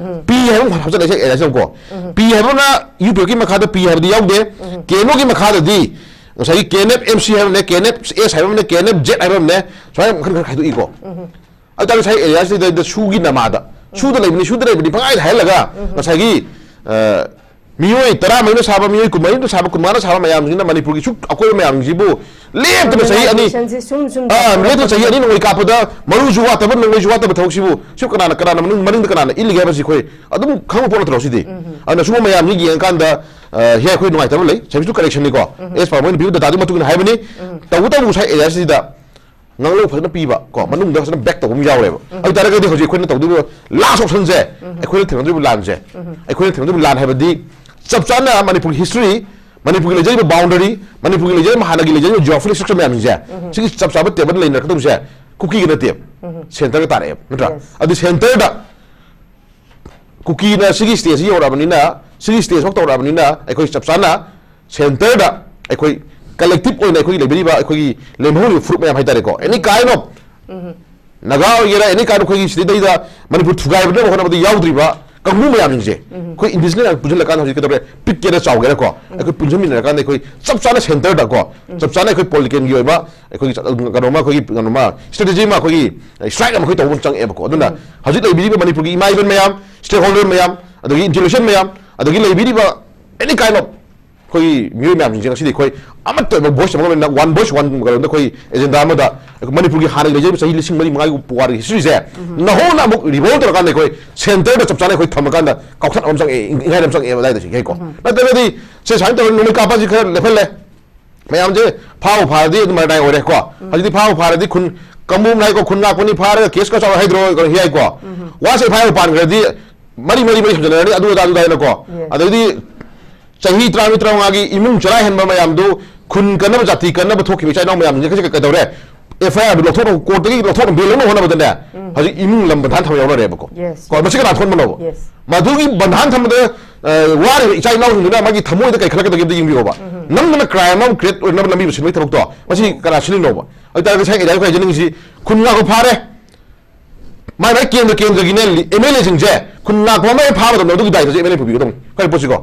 ꯄꯤ ꯍꯥꯏꯕ ꯑꯃ ꯍꯥꯞꯆꯤꯜꯂꯛꯏꯁꯦ ꯑꯦꯔꯤꯌꯥꯁꯤ ꯌꯦꯡꯉꯨꯀꯣ꯫ ꯄꯤ ꯍꯥꯏꯕ ꯑꯃꯅ ꯌꯨ ꯄꯤ ꯑꯦꯐꯀꯤ ꯃꯈꯥꯗ ꯄꯤ ꯍꯥꯏꯕꯗꯤ ꯌꯥꯎꯗꯦ꯫ ꯀꯦ ꯑꯦꯟ ꯑꯣꯒꯤ ꯃꯈꯥꯗꯗꯤ ꯉꯁꯥꯏꯒꯤ ꯀꯦ ꯑꯦꯟ ꯑꯦꯐ ꯑꯦꯝ ꯁꯤ ꯍꯥꯏꯕ ꯑꯃꯅꯦ, ꯀꯦ ꯑꯦꯟ ꯑꯦꯐ ꯑꯦꯁ ꯍꯥꯏꯕ ꯑꯃꯅꯦ, ꯀꯦ ꯑꯦꯟ ꯑꯦꯐ ꯖꯦꯠ ꯍꯥꯏꯕ ꯑꯃꯅꯦ, ꯁꯨꯃꯥꯏꯅ ꯃꯈꯜ ꯈꯔ ꯈꯥꯏꯗꯣꯛꯏꯀꯣ꯫ ꯑꯗꯨ ꯇꯥꯔꯗꯤ ꯉꯁꯥꯏ ꯑꯦꯔꯤꯌꯥꯁꯤꯗ ꯁꯨꯒꯤ ꯅꯃꯥꯗ, ꯁꯨꯗ ꯂꯩꯕꯅꯤ, ꯁꯨꯗ ꯂꯩꯕꯅꯤ ꯄꯪꯍꯥꯏꯗ ꯍꯥꯏꯍꯜꯂꯒ ꯉꯁꯥꯏꯒꯤ, ꯑ, ꯃꯤꯑꯣꯏ ꯇꯔꯥꯃꯔꯤꯅ ꯁꯥꯕ, ꯃꯤꯑꯣꯏ ꯀꯨꯟꯃꯔꯤꯅ ꯁꯥꯕ, ꯀꯨꯟꯃꯉꯥꯅ ꯁꯥꯕ ꯃꯌꯥꯝꯁꯤꯅ ꯃꯅꯤꯄꯨꯔꯒꯤ ꯁꯨꯛ ꯑꯀꯣꯏꯕ ꯃꯌꯥꯝꯁꯤꯕꯨ ꯂꯦꯞꯇꯅ ꯆꯍꯤ ꯑꯅꯤ, Organizationꯁꯤ ꯁꯨꯝ ꯁꯨꯝ ꯑꯥ, ꯆꯥꯎꯈꯠꯂꯛꯄ ꯂꯦꯞꯇꯅ ꯆꯍꯤ ꯑꯅꯤ ꯅꯣꯡꯃꯩ ꯀꯥꯞꯄꯗ ꯃꯔꯨꯁꯨ ꯋꯥꯠꯇꯕ, ꯅꯣꯡꯃꯩꯁꯨ ꯋꯥꯠꯇꯕ ꯊꯕꯛꯁꯤꯕꯨ ꯁꯤ ꯀꯅꯥꯅ, ꯀꯅꯥꯅ ꯃꯅꯨꯡ, ꯃꯅꯤꯡꯗ ꯀꯅꯥꯅ ꯏꯜꯂꯤꯒꯦ ꯍꯥꯏꯕꯁꯤ ꯑꯩꯈꯣꯏ ꯑꯗꯨꯝ ꯈꯪꯕ ꯄꯣꯠ ꯅꯠꯇ꯭ꯔꯣ ꯁꯤꯗꯤ? ꯑꯗꯨꯅ ꯁꯤꯒꯨꯝꯕ ꯃꯌꯥꯝꯁꯤ ꯌꯦꯡꯉꯀꯥꯟꯗ, ꯑ, ꯍꯦ, ꯑꯩꯈꯣꯏ ꯅꯨꯡꯉꯥꯏꯇꯕ ꯂꯩ, ꯁꯔꯚꯤꯁꯇꯨ ꯀꯔꯦꯛꯁꯟꯅꯤꯀꯣ꯫ ꯑꯦꯁ ꯄꯥ ꯃꯣꯏꯅ ꯄꯤꯕ ꯗꯇꯥꯗꯨꯒꯤ ꯃꯇꯨꯡ ꯏꯟꯅ ꯍꯥꯏꯕꯅꯤ꯫ ꯇꯧꯕꯇꯕꯨ ꯉꯁꯥꯏ ꯑꯦꯔꯤꯌꯥꯁꯤꯗ ꯉꯥꯡꯂꯧ ꯐꯖꯅ ꯄꯤꯕ ꯀꯣ, ꯃꯅꯨꯡꯗ ꯐꯖꯅ ꯕꯦꯛ ꯇꯧꯕ ꯑꯃ ꯌꯥꯎꯔꯦꯕ꯫ ꯑꯗꯨ ꯇꯥꯔꯒꯗꯤ ꯍꯧꯖꯤꯛ ꯑꯩꯈꯣꯏꯅ ꯇꯧꯗꯣꯏꯕ ꯂꯥꯁ ꯑꯣꯞꯁꯟꯁꯦ, ꯑꯩꯈꯣꯏꯅ ꯊꯦꯡꯅꯗꯣꯏꯕ ꯂꯥꯟꯁꯦ, ꯑꯩꯈꯣꯏꯅ ꯊꯦꯡꯅꯗꯣꯏꯕ ꯂꯥꯟ ꯍꯥꯏꯕꯗꯤ ꯆꯞ ꯆꯥꯅ ꯃꯅꯤꯄꯨꯔꯒꯤ ꯍꯤꯁꯇ꯭ꯔꯤ, ꯃꯅꯤꯄꯨꯔꯒꯤ ꯂꯩꯖꯔꯤꯕ ꯕꯥꯎꯟꯗꯔꯤ, ꯃꯅꯤꯄꯨꯔꯒꯤ ꯂꯩꯖꯔꯤꯕ, ꯍꯥꯟꯅꯒꯤ ꯂꯩꯖꯔꯤꯕ ꯖꯤꯑꯣꯒ꯭ꯔꯥꯐꯤꯀꯦꯜ ꯏꯁꯇ꯭ꯔꯛꯆꯔ ꯃꯌꯥꯝꯁꯤꯡꯁꯦ, ꯁꯤꯒꯤ ꯆꯞ ꯆꯥꯕ ꯇꯦꯕꯜ ꯂꯩꯅꯔꯛꯀꯗꯧꯕꯁꯦ ꯀꯨꯀꯤꯒꯤ ꯅꯠꯇꯦꯕ, ꯁꯦꯟꯇꯔꯒ ꯇꯥꯔꯛꯑꯦꯕ, ꯅꯠꯇ꯭ꯔꯥ? Yes. ꯑꯗꯨ ꯁꯦꯟꯇꯔꯗ ꯀꯨꯀꯤꯅ ꯁꯤꯒꯤ ꯁ꯭ꯇꯦꯖꯁꯤ ꯌꯧꯔꯛꯑꯕꯅꯤꯅ, ꯁꯤꯒꯤ ꯁ꯭ꯇꯦꯖ ꯐꯥꯎ ꯇꯧꯔꯛꯑꯕꯅꯤꯅ, ꯑꯩꯈꯣꯏ ꯆꯞ ꯆꯥꯅ ꯁꯦꯟꯇꯔꯗ ꯑꯩꯈꯣꯏ ꯀꯂꯦꯛꯇꯤꯚ ꯑꯣꯏꯅ ꯑꯩꯈꯣꯏꯒꯤ ꯂꯩꯕꯤꯔꯤꯕ, ꯑꯩꯈꯣꯏꯒꯤ ꯂꯦꯝꯍꯧꯔꯤꯕ ꯐꯨꯔꯨꯞ ꯃꯌꯥꯝ ꯍꯥꯏꯇꯥꯔꯦꯀꯣ, ꯑꯦꯅꯤ ꯀꯥꯏꯟ ꯑꯣꯐ ꯅꯥꯒꯥ ꯑꯣꯏꯒꯦꯔꯥ, ꯑꯦꯅꯤ ꯀꯥꯏꯟ ꯑꯣꯐ ꯑꯩꯈꯣꯏꯒꯤ ꯁꯤꯗꯩꯗ ꯃꯅꯤꯄꯨꯔ ꯊꯨꯒꯥꯏꯕꯗ ꯍꯣꯠꯅꯕꯗ ꯌꯥꯎꯗ꯭ꯔꯤꯕ ꯀꯥꯡꯕꯨ ꯃꯌꯥꯝꯁꯤꯡꯁꯦ, ꯑꯩꯈꯣꯏ ꯏꯟꯗꯤꯖꯤꯅꯁ ꯃꯌꯥꯝ ꯄꯨꯟꯁꯤꯜꯂꯀꯥꯟꯗ ꯍꯧꯖꯤꯛ ꯀꯩꯗꯧꯔꯦ, ꯄꯤꯛꯀꯦꯔꯥ ꯆꯥꯎꯒꯦꯔꯥꯀꯣ, ꯑꯩꯈꯣꯏ ꯄꯨꯟꯁꯤꯟꯃꯤꯟꯅꯔꯀꯥꯟꯗ ꯑꯩꯈꯣꯏ ꯆꯞ ꯆꯥꯅ ꯁꯦꯟꯇꯔꯗꯀꯣ, ꯆꯞ ꯆꯥꯅ ꯑꯩꯈꯣꯏ ꯄꯣꯂꯤꯇꯤꯀꯦꯜꯒꯤ ꯑꯣꯏꯕ ꯑꯩꯈꯣꯏꯒꯤ ꯆꯠ-, ꯀꯩꯅꯣꯃ, ꯑꯩꯈꯣꯏꯒꯤ ꯀꯩꯅꯣꯃ, ꯁ꯭ꯇ꯭ꯔꯦꯇꯦꯖꯤ ꯑꯃ, ꯑꯩꯈꯣꯏꯒꯤ ꯁ꯭ꯇ꯭ꯔꯥꯏꯛ ꯑꯃ ꯑꯩꯈꯣꯏ ꯇꯧꯕ ꯑꯃ ꯆꯪꯉꯛꯑꯦꯕꯀꯣ꯫ ꯑꯗꯨꯅ ꯍꯧꯖꯤꯛ ꯂꯩꯕꯤꯔꯤꯕ ꯃꯅꯤꯄꯨꯔꯒꯤ ꯏꯃꯥ ꯏꯕꯦꯟ ꯃꯌꯥꯝ, ꯁ꯭ꯇꯦꯛ ꯍꯣꯜꯗꯔ ꯃꯌꯥꯝ, ꯑꯗꯒꯤ ꯏꯟꯁꯇꯤꯇ꯭ꯌꯨꯁꯟ ꯃꯌꯥꯝ, ꯑꯗꯒꯤ ꯂꯩꯕꯤꯔꯤꯕ ꯑꯦꯅꯤ ꯀꯥꯏꯟ ꯑꯣꯐ ꯑꯩꯈꯣꯏꯒꯤ ꯃꯤꯑꯣꯏ ꯃꯌꯥꯝꯁꯤꯡꯁꯦ ꯉꯁꯤꯗꯤ ꯑꯩꯈꯣꯏ ꯑꯃꯠꯇ ꯑꯣꯏꯕ ꯚꯣꯏꯁ ꯑꯃ ꯑꯣꯏꯅ, ꯋꯥꯟ ꯚꯣꯏꯁ ꯋꯥꯟ ꯀꯩꯅꯣꯗ ꯑꯩꯈꯣꯏ ꯑꯦꯖꯦꯟꯗꯥ ꯑꯃꯗ ꯑꯩꯈꯣꯏ ꯃꯅꯤꯄꯨꯔꯒꯤ ꯍꯥꯟꯅꯒꯤ ꯂꯩꯖꯔꯤꯕ ꯆꯍꯤ ꯂꯤꯁꯤꯡ ꯃꯔꯤ ꯃꯉꯥꯒꯤ ꯄꯨꯋꯥꯔꯤꯒꯤ ꯍꯤꯁꯇ꯭ꯔꯤꯁꯦ ꯅꯧꯍꯧꯅ ꯑꯃꯨꯛ ꯔꯤꯚꯣꯜ ꯇꯧꯔꯀꯥꯟꯗ ꯑꯩꯈꯣꯏ ꯁꯦꯟꯇꯔꯗ ꯆꯞ ꯆꯥꯅ ꯑꯩꯈꯣꯏ ꯊꯝꯃꯀꯥꯟꯗ ꯀꯥꯎꯊꯠꯅꯕ ꯑꯃ ꯆꯪꯉꯛꯑꯦ, ꯏꯪ-, ꯏꯪꯍꯥꯏ ꯑꯃ ꯆꯪꯉꯛꯑꯦꯕ ꯑꯗꯥꯏꯗ ꯁꯤ ꯀꯣ꯫ ꯅꯠꯇ꯭ꯔꯒꯗꯤ ꯁꯦ ꯁꯨꯃꯥꯏꯅ ꯇꯧꯔꯒ ꯅꯣꯡꯃꯩ ꯀꯥꯞꯄꯁꯤ ꯈꯔ ꯂꯦꯞꯍꯜꯂꯦ, ꯃꯌꯥꯝꯁꯦ ꯐꯥꯕꯨ ꯐꯥꯔꯗꯤ ꯑꯗꯨꯝ ꯃꯔꯥꯏ ꯑꯣꯏꯔꯦꯀꯣ꯫ ꯍꯧꯖꯤꯛꯇꯤ ꯐꯥꯕꯨ ꯐꯥꯔꯗꯤ ꯈꯨꯟ ꯀꯥꯡꯕꯨ ꯑꯃ ꯂꯥꯛꯏꯀꯣ, ꯈꯨꯟ ꯉꯥꯛꯄꯅꯤ, ꯐꯥꯔꯒ ꯀꯦꯁ ꯈꯔ ꯆꯥꯎꯔ ꯍꯥꯏꯗ꯭ꯔꯣ, ꯀꯩꯅꯣ ꯍꯤ ꯍꯥꯏꯀꯣ꯫ ꯋꯥꯁꯦ ꯐꯥꯏꯕꯨ ꯄꯥꯟꯈ꯭ꯔꯗꯤ ꯃꯔꯤ ꯃꯔꯤ ꯃꯔꯤ ꯍꯟꯖꯤꯟꯅꯔꯅꯤ, ꯑꯗꯨ ꯑꯗꯥ ꯑꯗꯨ ꯑꯗꯥ ꯍꯥꯏꯅꯀꯣ꯫ Yes. ꯑꯗꯩꯗꯤ ꯆꯍꯤ ꯇꯔꯥꯃꯔꯤ ꯇꯔꯥꯃꯉꯥꯒꯤ ꯏꯃꯨꯡ ꯆꯔꯥ ꯍꯦꯟꯕ ꯃꯌꯥꯝꯗꯨ ꯈꯨꯟ ꯀꯟꯅꯕ, ꯖꯥꯇꯤ ꯀꯟꯅꯕ ꯊꯣꯛꯈꯤꯕ ꯏꯆꯥ ꯏꯅꯥꯎ ꯃꯌꯥꯝꯁꯤꯡꯁꯦ ꯀꯩ-, ꯀꯩꯗꯧꯔꯦ? ꯑꯦꯐ ꯑꯥꯏ ꯑꯥꯔꯗꯨ ꯂꯧꯊꯣꯛꯅꯕ, ꯀꯣꯔꯠꯇꯒꯤ ꯂꯧꯊꯣꯛꯅꯕ, ꯕꯦꯜ ꯂꯧꯅꯕ ꯍꯣꯠꯅꯕꯗꯅꯦ, ꯍꯧꯖꯤꯛ ꯏꯃꯨꯡ ꯂꯝ ꯕꯟꯙꯥꯟ ꯊꯝꯕ ꯌꯥꯎꯅꯔꯦꯕꯀꯣ꯫ Yes, ꯀꯣ, yes. ꯃꯁꯤ ꯀꯅꯥ ꯊꯣꯛꯍꯟꯕꯅꯣꯕ? Yes. ꯃꯗꯨꯒꯤ ꯕꯟꯙꯥꯟ ꯊꯝꯕꯗ, ꯑ, ꯋꯥꯔꯤꯕ ꯏꯆꯥ ꯏꯅꯥꯎꯁꯤꯡꯗꯨꯅ ꯃꯥꯒꯤ ꯊꯃꯣꯏꯗ ꯀꯩ ꯈꯜꯂꯛꯀꯗꯒꯦ ꯑꯝꯇ ꯌꯦꯡꯕꯤꯌꯣꯕ꯫ ꯅꯝꯗꯅ ꯀ꯭ꯔꯥꯏꯝ ꯑꯃ ꯀ꯭ꯔꯤꯌꯦꯠ ꯑꯣꯏꯅꯕ ꯂꯝꯕꯤ ꯑꯃ ꯁꯤꯟꯕꯒꯤ ꯊꯕꯛꯇꯣ, ꯃꯁꯤ ꯀꯅꯥ ꯁꯤꯜꯂꯤꯅꯣꯕ? ꯑꯗꯨ ꯇꯥꯔꯒꯗꯤ ꯉꯁꯥꯏ ꯑꯩꯅ ꯍꯥꯏꯖꯅꯤꯡꯉꯤꯁꯤ, ꯈꯨꯟ ꯉꯥꯛꯄ ꯐꯥꯔꯦ, ꯃꯥꯏ ꯃꯥꯏ ꯀꯦꯟꯗ꯭ꯔ ꯀꯦꯟꯗ꯭ꯔꯒꯤꯅꯦ, ꯑꯦꯝ ꯑꯦꯜ ꯑꯦꯁꯤꯡꯁꯦ ꯈꯨꯟ ꯉꯥꯛꯄ ꯑꯃ ꯍꯦꯛ ꯐꯥꯕ ꯃꯇꯝꯗ ꯑꯗꯨꯒꯤ ꯗꯥꯏꯇꯁꯦ ꯑꯦꯝ ꯑꯦꯜ ꯑꯦ ꯄꯨꯕꯤꯒꯗꯧꯅꯤ꯫ ꯀꯔꯤ ꯄꯣꯠꯁꯤꯀꯣ?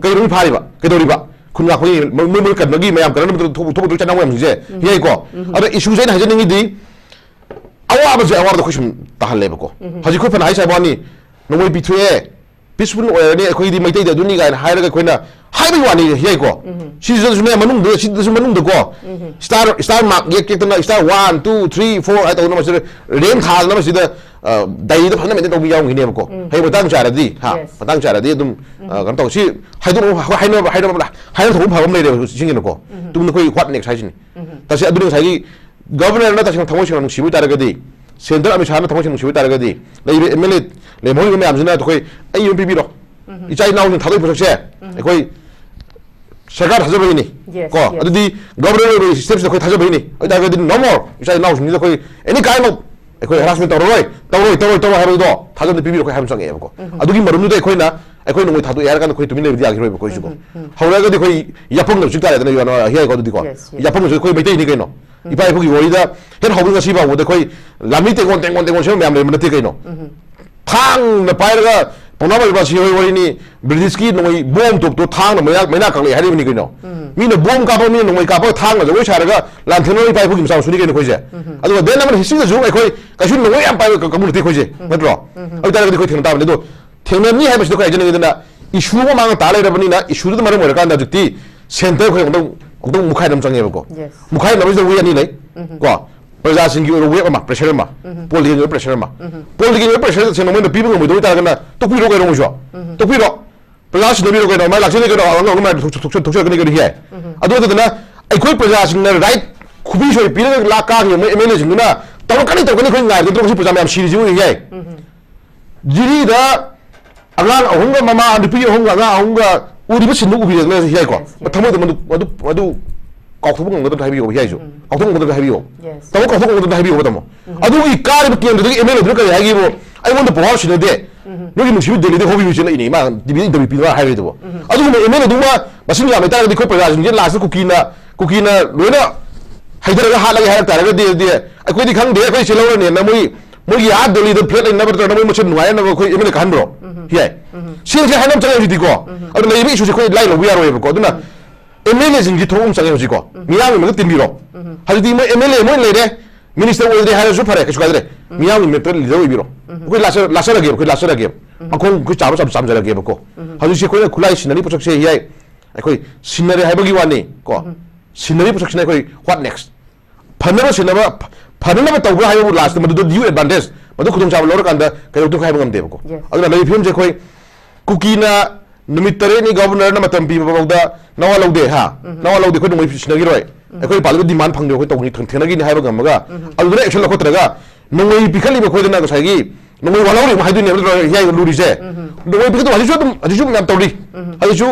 ꯀꯩꯗꯧꯕꯒꯤ ꯐꯥꯔꯤꯕ? ꯀꯩꯗꯧꯔꯤꯕ? ꯈꯨꯟ ꯉꯥꯛꯄꯒꯤ ꯃꯣꯏ, ꯃꯣꯏ, ꯃꯣꯏ ꯀꯟꯕꯒꯤ ꯃꯌꯥꯝ ꯀꯟꯅꯕꯗ ꯊꯣꯛ-, ꯊꯣꯛꯄꯗꯨ ꯏꯆꯥ ꯏꯅꯥꯎ ꯃꯌꯥꯝꯁꯤꯡꯁꯦ, ꯌꯥꯏꯀꯣ? ꯑꯗ ꯏꯁꯨꯁꯦ ꯑꯩꯅ ꯍꯥꯏꯖꯅꯤꯡꯉꯤꯗꯤ, ꯑꯋꯥꯕꯁꯦ ꯑꯋꯥꯕꯗ ꯑꯩꯈꯣꯏ ꯁꯨꯝ ꯇꯥꯍꯜꯂꯦꯕꯀꯣ꯫ ꯍꯧꯖꯤꯛ ꯑꯩꯈꯣꯏ ꯐꯅ ꯍꯥꯏ ꯁꯥꯕ ꯋꯥꯅꯤ, ꯅꯣꯡꯃꯩ ꯄꯤꯊꯣꯛꯑꯦ, ꯄꯤꯁꯐꯨꯜ ꯑꯣꯏꯔꯅꯤ, ꯑꯩꯈꯣꯏꯗꯤ ꯃꯩꯇꯩꯗꯤ ꯑꯗꯨꯅꯤ ꯀꯥꯏꯅ ꯍꯥꯏꯔꯒ ꯑꯩꯈꯣꯏꯅ ꯍꯥꯏꯕꯒꯤ ꯋꯥꯅꯤ, ꯌꯥꯏꯀꯣ? ꯁꯤꯁꯤꯗꯁꯨꯅꯦ, ꯃꯅꯨꯡꯗ, ꯁꯤꯗꯁꯨ ꯃꯅꯨꯡꯗꯀꯣ, ꯁ꯭ꯇꯥꯔ, ꯁ꯭ꯇꯥꯔ ꯃꯥꯔꯛ ꯌꯦꯛ ꯌꯦꯛꯇꯅ, star one, two, three, four ꯍꯥꯏ ꯇꯧꯗꯅ ꯃꯁꯤꯗ ꯔꯦꯡ ꯊꯥꯗꯅ ꯃꯁꯤꯗ, ꯑ, ꯗꯥꯏꯔꯤꯗ ꯐꯖꯅ ꯃꯦꯟꯇꯦꯟ ꯇꯧꯕ ꯌꯥꯎꯔꯝꯈꯤꯅꯦꯕꯀꯣ꯫ ꯍꯌꯦꯡ ꯃꯇꯥꯡ ꯆꯥꯔꯗꯤ, ꯍꯥ, Yes. ꯃꯇꯥꯡ ꯆꯥꯔꯗꯤ ꯑꯗꯨꯝ, ꯑ, ꯀꯩꯅꯣ ꯇꯧ꯫ ꯁꯤ ꯍꯥꯏꯗꯣꯛꯅꯕ, ꯍꯥꯏꯅꯕ, ꯍꯥꯏꯅꯕ, ꯍꯥꯏꯅꯕ ꯊꯣꯛꯄ ꯐꯕ ꯑꯃ ꯂꯩꯔꯦꯕ ꯁꯤꯒꯤꯅꯀꯣ꯫ ꯇꯨꯡꯗ ꯑꯩꯈꯣꯏ what next ꯍꯥꯏꯁꯤꯅꯤ꯫ ꯇꯁꯦꯡ ꯑꯗꯨꯅ ꯉꯁꯥꯏꯒꯤ ꯒꯕꯔꯅꯔꯅ ꯇꯁꯦꯡꯅ ꯊꯃꯣꯏ ꯁꯦꯡꯅ ꯅꯨꯡꯁꯤꯕ ꯑꯣꯏꯇꯥꯔꯒꯗꯤ, ꯁꯦꯟꯇꯔ ꯑꯃꯤꯠ ꯁꯥꯍꯅ ꯊꯃꯣꯏ ꯁꯦꯡꯅ ꯅꯨꯡꯁꯤꯕ ꯑꯣꯏꯇꯥꯔꯒꯗꯤ, ꯂꯩꯔꯤꯕ ꯑꯦꯝ ꯑꯦꯜ ꯑꯦ ꯂꯦꯝꯍꯧꯔꯤꯕ ꯃꯌꯥꯝꯁꯤꯅ ꯑꯩꯈꯣꯏ ꯑꯩ ꯑꯃ ꯄꯤꯕꯤꯔꯣ, ꯏꯆꯥ ꯏꯅꯥꯎꯁꯤꯡ ꯊꯥꯗꯣꯛꯏ ꯄꯣꯠꯁꯛꯁꯦ ꯑꯩꯈꯣꯏ ꯁꯔꯀꯥꯔ ꯊꯥꯖꯕꯒꯤꯅꯤ꯫ Yes, ꯀꯣ, yes. ꯑꯗꯨꯗꯤ ꯒꯕꯔꯅꯔ ꯑꯣꯏꯕ ꯁ꯭ꯇꯦꯞꯁꯤꯗ ꯑꯩꯈꯣꯏ ꯊꯥꯖꯕꯒꯤꯅꯤ꯫ ꯑꯗꯨ ꯑꯣꯏꯇꯥꯔꯒꯗꯤ no more, ꯏꯆꯥ ꯏꯅꯥꯎꯁꯤꯡꯁꯤꯗ ꯑꯩꯈꯣꯏ any kind of ꯑꯩꯈꯣꯏ ꯍꯔꯥꯁꯃꯦꯟ ꯇꯧꯔꯔꯣꯏ, ꯇꯧꯔꯣꯏ, ꯇꯧꯔꯣꯏ, ꯇꯧꯔꯣꯏ ꯍꯥꯏꯕꯗꯣ ꯊꯥꯖꯕꯗ ꯄꯤꯕꯤꯔꯣ ꯑꯩꯈꯣꯏ ꯍꯥꯏꯕ ꯆꯪꯉꯛꯑꯦꯕꯀꯣ꯫ ꯑꯗꯨꯒꯤ ꯃꯔꯨꯝꯗꯨꯗ ꯑꯩꯈꯣꯏꯅ, ꯑꯩꯈꯣꯏ ꯅꯣꯡꯃꯩ ꯊꯥꯗꯣꯛꯑꯦ ꯍꯥꯏꯔ ꯀꯥꯟꯗ ꯑꯩꯈꯣꯏ ꯇꯨꯃꯤꯟ ꯂꯩꯕꯗꯤ ꯌꯥꯈꯤꯔꯣꯏꯕꯀꯣ ꯑꯩꯁꯨꯀꯣ꯫ ꯍꯧꯔꯛꯑꯒꯗꯤ ꯑꯩꯈꯣꯏ ꯌꯥꯄꯪ ꯂꯧꯖꯤꯛ ꯇꯥꯔꯦꯗꯅ, ꯌꯥꯅꯣ ꯍꯤꯌꯥꯏꯀꯣ ꯑꯗꯨꯗꯤꯀꯣ꯫ Yes, yes. ꯌꯥꯄꯪ ꯂꯧꯖꯤꯛ ꯑꯩꯈꯣꯏ ꯃꯩꯇꯩꯅꯤ ꯀꯩꯅꯣ꯫ ꯏꯄꯥ ꯏꯄꯨꯒꯤ ꯋꯥꯔꯤꯗ ꯍꯦꯛ ꯍꯧꯕ ꯉꯁꯤ ꯐꯥꯎꯕꯗ ꯑꯩꯈꯣꯏ ꯂꯥꯟꯃꯤ ꯇꯦꯡꯒꯣꯟ, ꯇꯦꯡꯒꯣꯟ, ꯇꯦꯡꯒꯣꯟ ꯁꯦꯝꯕ ꯃꯌꯥꯝ ꯂꯩꯕ ꯅꯠꯇꯦ ꯀꯩꯅꯣ꯫ ꯊꯥꯡꯅ ꯄꯥꯏꯔꯒ ꯄꯥꯎꯅꯥ ꯕꯥꯏꯕꯥ ꯁꯤꯍꯣꯏ ꯋꯥꯔꯤꯅꯤ, ꯕ꯭ꯔꯤꯇꯤꯁꯀꯤ ꯅꯣꯡꯃꯩ ꯕꯣꯝ ꯇꯣꯞꯇꯣ ꯊꯥꯡꯅ ꯃꯩꯅꯥ, ꯃꯩꯅꯥ ꯀꯥꯛꯂꯛꯑꯦ ꯍꯥꯏꯔꯤꯕꯅꯤ ꯀꯩꯅꯣ꯫ ꯃꯤꯅ ꯕꯣꯝ ꯀꯥꯞꯄ, ꯃꯤꯅ ꯅꯣꯡꯃꯩ ꯀꯥꯞꯄꯒ ꯊꯥꯡꯅ ꯖꯒꯣꯏ ꯁꯥꯔꯒ ꯂꯥꯟꯊꯦꯡꯅꯔꯤꯕ ꯏꯄꯥ ꯏꯄꯨꯒꯤ ꯃꯆꯥ ꯃꯁꯨꯅꯤ ꯀꯩꯅꯣ ꯑꯩꯈꯣꯏꯁꯦ꯫ ꯑꯗꯨꯒ then ꯑꯃꯅ historyꯗꯁꯨ ꯑꯩꯈꯣꯏ ꯀꯩꯁꯨ ꯅꯣꯡꯃꯩ ꯌꯥꯝ ꯄꯥꯏꯕ ꯀꯥꯡꯕꯨ ꯅꯠꯇꯦ ꯑꯩꯈꯣꯏꯁꯦ, ꯅꯠꯇ꯭ꯔꯣ? ꯑꯗꯨ ꯑꯣꯏꯇꯥꯔꯒꯗꯤ ꯑꯩꯈꯣꯏ ꯊꯦꯡꯅ ꯇꯥꯕꯅꯤ꯫ ꯑꯗꯣ ꯊꯦꯡꯅꯅꯤ ꯍꯥꯏꯕꯁꯤꯗ ꯑꯩꯈꯣꯏ ꯍꯥꯏꯖꯅꯤꯡꯉꯤꯗꯅ, issue ꯑꯃ ꯃꯥꯡꯉ ꯇꯥ ꯂꯩꯔꯕꯅꯤꯅ, issueꯗꯨꯗ ꯃꯔꯝ ꯑꯣꯏꯔꯀꯥꯟꯗ ꯍꯧꯖꯤꯛꯇꯤ centre ꯑꯩꯈꯣꯏ ꯑꯃꯨꯛꯇꯪ, ꯑꯃꯨꯛꯇꯪ ꯃꯨꯛꯈꯥꯏꯅꯕ ꯑꯃ ꯆꯪꯉꯦꯕꯀꯣ꯫ Yes. ꯃꯨꯛꯈꯥꯏꯅꯕꯁꯤꯗ way ꯑꯅꯤ ꯂꯩ꯫ ꯀꯣ, ꯄ꯭ꯔꯖꯥꯁꯤꯡꯒꯤ ꯑꯣꯏꯕ wave ꯑꯃ, pressure ꯑꯃ, political ꯑꯣꯏꯕ pressure ꯑꯃ꯫ Political ꯑꯣꯏꯕ pressure ꯁꯦ ꯅꯣꯡꯃꯩꯅ ꯄꯤꯕ ꯉꯝꯃꯣꯏꯗꯕ ꯑꯣꯏꯇꯥꯔꯒꯅ ꯇꯣꯛꯄꯤꯔꯣ ꯀꯩꯅꯣ ꯃꯣꯏꯁꯨ꯫ ꯇꯣꯛꯄꯤꯔꯣ꯫ ꯄ꯭ꯔꯖꯥ ꯁꯤꯟꯅꯕꯤꯔꯣ ꯀꯩꯅꯣ, ꯃꯥꯏ ꯂꯥꯛꯆꯅꯤ ꯀꯩꯅꯣ, ꯑꯉꯥꯡ ꯑꯃ ꯊꯣꯛ-, ꯊꯣꯛ-, ꯊꯣꯛꯆꯔꯛꯀꯅꯤ ꯀꯩꯅꯣ ꯍꯤꯌꯥꯏ꯫ ꯑꯗꯨ ꯅꯠꯇꯗꯅ ꯑꯩꯈꯣꯏ ꯄ꯭ꯔꯖꯥꯁꯤꯡꯅ right ꯈꯨꯕꯤ ꯁꯣꯏ ꯄꯤꯔꯒ ꯂꯥꯛ ꯀꯥꯈꯤꯕ ꯃꯣꯏ ꯑꯦꯝ ꯑꯦꯜ ꯑꯦꯁꯤꯡꯗꯨꯅ ꯇꯧꯔꯛꯀꯅꯤ, ꯇꯧꯔꯛꯀꯅꯤ, ꯑꯩꯈꯣꯏ ꯉꯥꯏꯔꯒ ꯉꯁꯤ ꯄ꯭ꯔꯖꯥ ꯃꯌꯥꯝ ꯁꯤꯔꯤꯁꯤꯕꯨ ꯍꯤꯌꯥꯏ꯫ ꯖꯤꯔꯤꯗ ꯑꯉꯥꯡ ꯑꯍꯨꯝꯒ ꯃꯃꯥ, ꯅꯨꯄꯤ ꯑꯍꯨꯝꯒ ꯑꯉꯥꯡ ꯑꯍꯨꯝꯒ ꯎꯔꯤꯕ ꯁꯤꯟꯗꯨ ꯎꯕꯤꯔꯒꯅ ꯍꯤꯌꯥꯏꯀꯣ꯫ Yes, yes. ꯊꯃꯣꯏꯗ ꯃꯗꯨ, ꯃꯗꯨ, ꯃꯗꯨ ꯀꯥꯎꯊꯣꯛꯄ ꯉꯝꯒꯗ꯭ꯔꯥ ꯍꯥꯏꯕꯤꯌꯣ ꯍꯤꯌꯥꯏꯁꯨ꯫ ꯀꯥꯎꯊꯣꯛꯄ ꯉꯝꯒꯗ꯭ꯔꯥ ꯍꯥꯏꯕꯤꯌꯣ꯫ Yes. ꯇꯥꯃꯣ, ꯀꯥꯎꯊꯣꯛꯄ ꯉꯝꯒꯗ꯭ꯔꯥ ꯍꯥꯏꯕꯤꯌꯣꯕ ꯇꯥꯃꯣ꯫ ꯑꯗꯨꯒꯤ ꯀꯥꯔꯤꯕ ꯀꯦꯟꯗ꯭ꯔꯗꯨꯒꯤ ꯑꯦꯝ ꯑꯦꯜ ꯑꯦꯗꯨꯅ ꯀꯔꯤ ꯍꯥꯏꯒꯦꯕꯨ, "ꯑꯩꯉꯣꯟꯗ ꯄꯥꯎ ꯁꯤꯟꯅꯗꯦ꯫ ꯅꯣꯏꯒꯤ ꯅꯨꯡꯁꯤꯕ ꯗꯦꯜꯂꯤꯗ ꯍꯧꯕꯤꯕꯁꯤ ꯂꯩꯅꯦ ꯏꯃꯥ ꯇꯤꯚꯤ ꯏꯟꯇꯔꯚ꯭ꯌꯨ ꯄꯤꯗꯅ ꯍꯥꯏꯔꯤꯗꯨꯕꯨ"꯫ ꯑꯗꯨꯒꯨꯝꯕ ꯑꯦꯝ ꯑꯦꯜ ꯑꯦꯗꯨꯃ ꯃꯁꯤꯡ ꯌꯥꯝ ꯂꯩꯇꯥꯔꯒꯗꯤ ꯑꯩꯈꯣꯏ ꯄ꯭ꯔꯖꯥꯁꯤꯡꯁꯦ ꯂꯥꯁꯇ ꯀꯨꯀꯤꯅ, ꯀꯨꯀꯤꯅ ꯂꯣꯏꯅ ꯍꯩꯊꯔꯒ ꯍꯥꯠꯂꯒꯦ ꯍꯥꯏꯔꯛ ꯇꯥꯔꯒꯗꯤ, ꯑꯗꯨꯗꯤ "ꯑꯩꯈꯣꯏꯗꯤ ꯈꯪꯗꯦ, ꯑꯩꯈꯣꯏ ꯁꯤ ꯂꯧꯔꯅꯤꯅ" ꯃꯣꯏ, ꯃꯣꯏꯒꯤ ꯑꯥ ꯗꯦꯜꯂꯤꯗ ꯐ꯭ꯂꯦꯠ ꯂꯩꯅꯕ ꯅꯠꯇ꯭ꯔꯒ ꯃꯣꯏ ꯃꯁꯦꯟ ꯅꯨꯡꯉꯥꯏꯅꯕ ꯑꯩꯈꯣꯏ ꯑꯦꯝ ꯑꯦꯜ ꯑꯦ ꯀꯥꯍꯟꯕ꯭ꯔꯣ? ꯌꯥꯏ꯫ ꯁꯦꯟꯁꯦ ꯍꯥꯏꯅꯕ ꯆꯪꯉꯦ ꯍꯧꯖꯤꯛꯇꯤꯀꯣ꯫ ꯑꯗꯨ ꯂꯩꯔꯤꯕ ꯏꯁꯨꯁꯦ ꯑꯩꯈꯣꯏ ꯂꯥꯏ ꯂꯧꯕ ꯌꯥꯔꯣꯏꯕꯀꯣ꯫ ꯑꯗꯨꯅ ꯑꯦꯝ ꯑꯦꯜ ꯑꯦꯁꯤꯡꯁꯤ ꯊꯕꯛ ꯑꯃ ꯆꯪꯉꯦ ꯍꯧꯖꯤꯛꯀꯣ꯫ ꯃꯤꯌꯥꯝꯒꯤ ꯃꯊꯛ ꯇꯤꯟꯕꯤꯔꯣ꯫ ꯍꯧꯖꯤꯛꯇꯤ ꯃꯣꯏ ꯑꯦꯝ ꯑꯦꯜ ꯑꯦ ꯃꯣꯏ ꯂꯩꯔꯦ, ꯃꯤꯅꯤꯁꯇꯔ ꯑꯣꯏꯗ꯭ꯔꯦ ꯍꯥꯏꯔꯁꯨ ꯐꯔꯦ, ꯀꯩꯁꯨ ꯀꯥꯏꯗ꯭ꯔꯦ꯫ ꯃꯤꯌꯥꯝꯒꯤ ꯃꯊꯛꯇ ꯂꯤꯗꯔ ꯑꯣꯏꯕꯤꯔꯣ꯫ ꯑꯩꯈꯣꯏ ꯂꯥꯁ-, ꯂꯥꯁꯔꯒꯦꯕ, ꯑꯩꯈꯣꯏ ꯂꯥꯁꯔꯒꯦꯕ꯫ ꯃꯈꯣꯡ ꯑꯩꯈꯣꯏ ꯆꯥꯕ ꯆꯥꯕ ꯆꯥꯝꯖꯔꯒꯦꯕꯀꯣ꯫ ꯍꯧꯖꯤꯛꯁꯦ ꯑꯩꯈꯣꯏꯅ ꯈꯨꯠꯂꯥꯏ ꯁꯤꯟꯅꯔꯤ ꯄꯣꯠꯁꯛꯁꯦ ꯌꯥꯏ, ꯑꯩꯈꯣꯏ ꯁꯤꯟꯅꯔꯦ ꯍꯥꯏꯕꯒꯤ ꯋꯥꯅꯤ ꯀꯣ꯫ ꯁꯤꯟꯅꯔꯤ ꯄꯣꯠꯁꯛꯁꯤꯅ ꯑꯩꯈꯣꯏ what next? ꯐꯅꯕ ꯁꯤꯟꯅꯕ, ꯐ-, ꯐꯅꯅꯕ ꯇꯧꯕ꯭ꯔꯥ ꯍꯥꯏꯕꯕꯨ ꯂꯥꯁꯇ ꯃꯗꯨꯗ ꯗ꯭ꯌꯨ ꯑꯦꯗꯚꯥꯟꯇꯦꯖ, ꯃꯗꯨ ꯈꯨꯗꯣꯡꯆꯥꯕ ꯂꯧꯔꯀꯥꯟꯗ ꯀꯩꯗꯧꯗꯣꯏꯅꯣ ꯍꯥꯏꯕ ꯉꯝꯗꯦꯕꯀꯣ꯫ Yes. ꯑꯗꯨꯅ ꯂꯩꯔꯤꯕ ꯐꯤꯕꯝꯁꯦ ꯑꯩꯈꯣꯏ ꯀꯨꯀꯤꯅ ꯅꯨꯃꯤꯠ ꯇꯔꯦꯠꯅꯤ ꯒꯚꯔꯅꯔꯅ ꯃꯇꯝ ꯄꯤꯕ ꯐꯥꯎꯗ ꯅꯋꯥ ꯂꯧꯗꯦ ꯍꯥ? ꯅꯋꯥ ꯂꯧꯗꯦ, ꯑꯩꯈꯣꯏ ꯅꯣꯡꯃꯩ ꯁꯤꯟꯅꯈꯤꯔꯣꯏ꯫ ꯑꯩꯈꯣꯏ ꯄꯥꯜꯂꯤꯕ ꯗꯤꯃꯥꯟ ꯐꯪꯗ꯭ꯔꯦ, ꯑꯩꯈꯣꯏ ꯇꯧꯅꯤ, ꯊꯦꯡ-, ꯊꯦꯡꯅꯈꯤꯅꯤ ꯍꯥꯏꯕ ꯉꯝꯃꯒ ꯑꯗꯨꯗ ꯑꯦꯛꯁꯟ ꯂꯧꯈꯠꯇ꯭ꯔꯒ ꯅꯣꯡꯃꯩ ꯄꯤꯈꯠꯂꯤꯕ ꯑꯩꯈꯣꯏꯗꯅ ꯉꯁꯥꯏꯒꯤ ꯅꯣꯡꯃꯩ ꯋꯥꯠꯍꯧꯔꯤꯕ ꯍꯥꯏꯗꯣꯏꯅꯦꯕ ꯅꯠꯇ꯭ꯔꯣ ꯍꯤꯌꯥꯏꯒ ꯂꯨꯔꯤꯁꯦ? ꯅꯣꯡꯃꯩ ꯄꯤꯈꯠꯇꯕ ꯍꯧꯖꯤꯛꯁꯨ ꯑꯗꯨꯝ, ꯍꯧꯖꯤꯛꯁꯨ ꯃꯌꯥꯝ ꯇꯧꯔꯤ꯫ ꯍꯧꯖꯤꯛꯁꯨ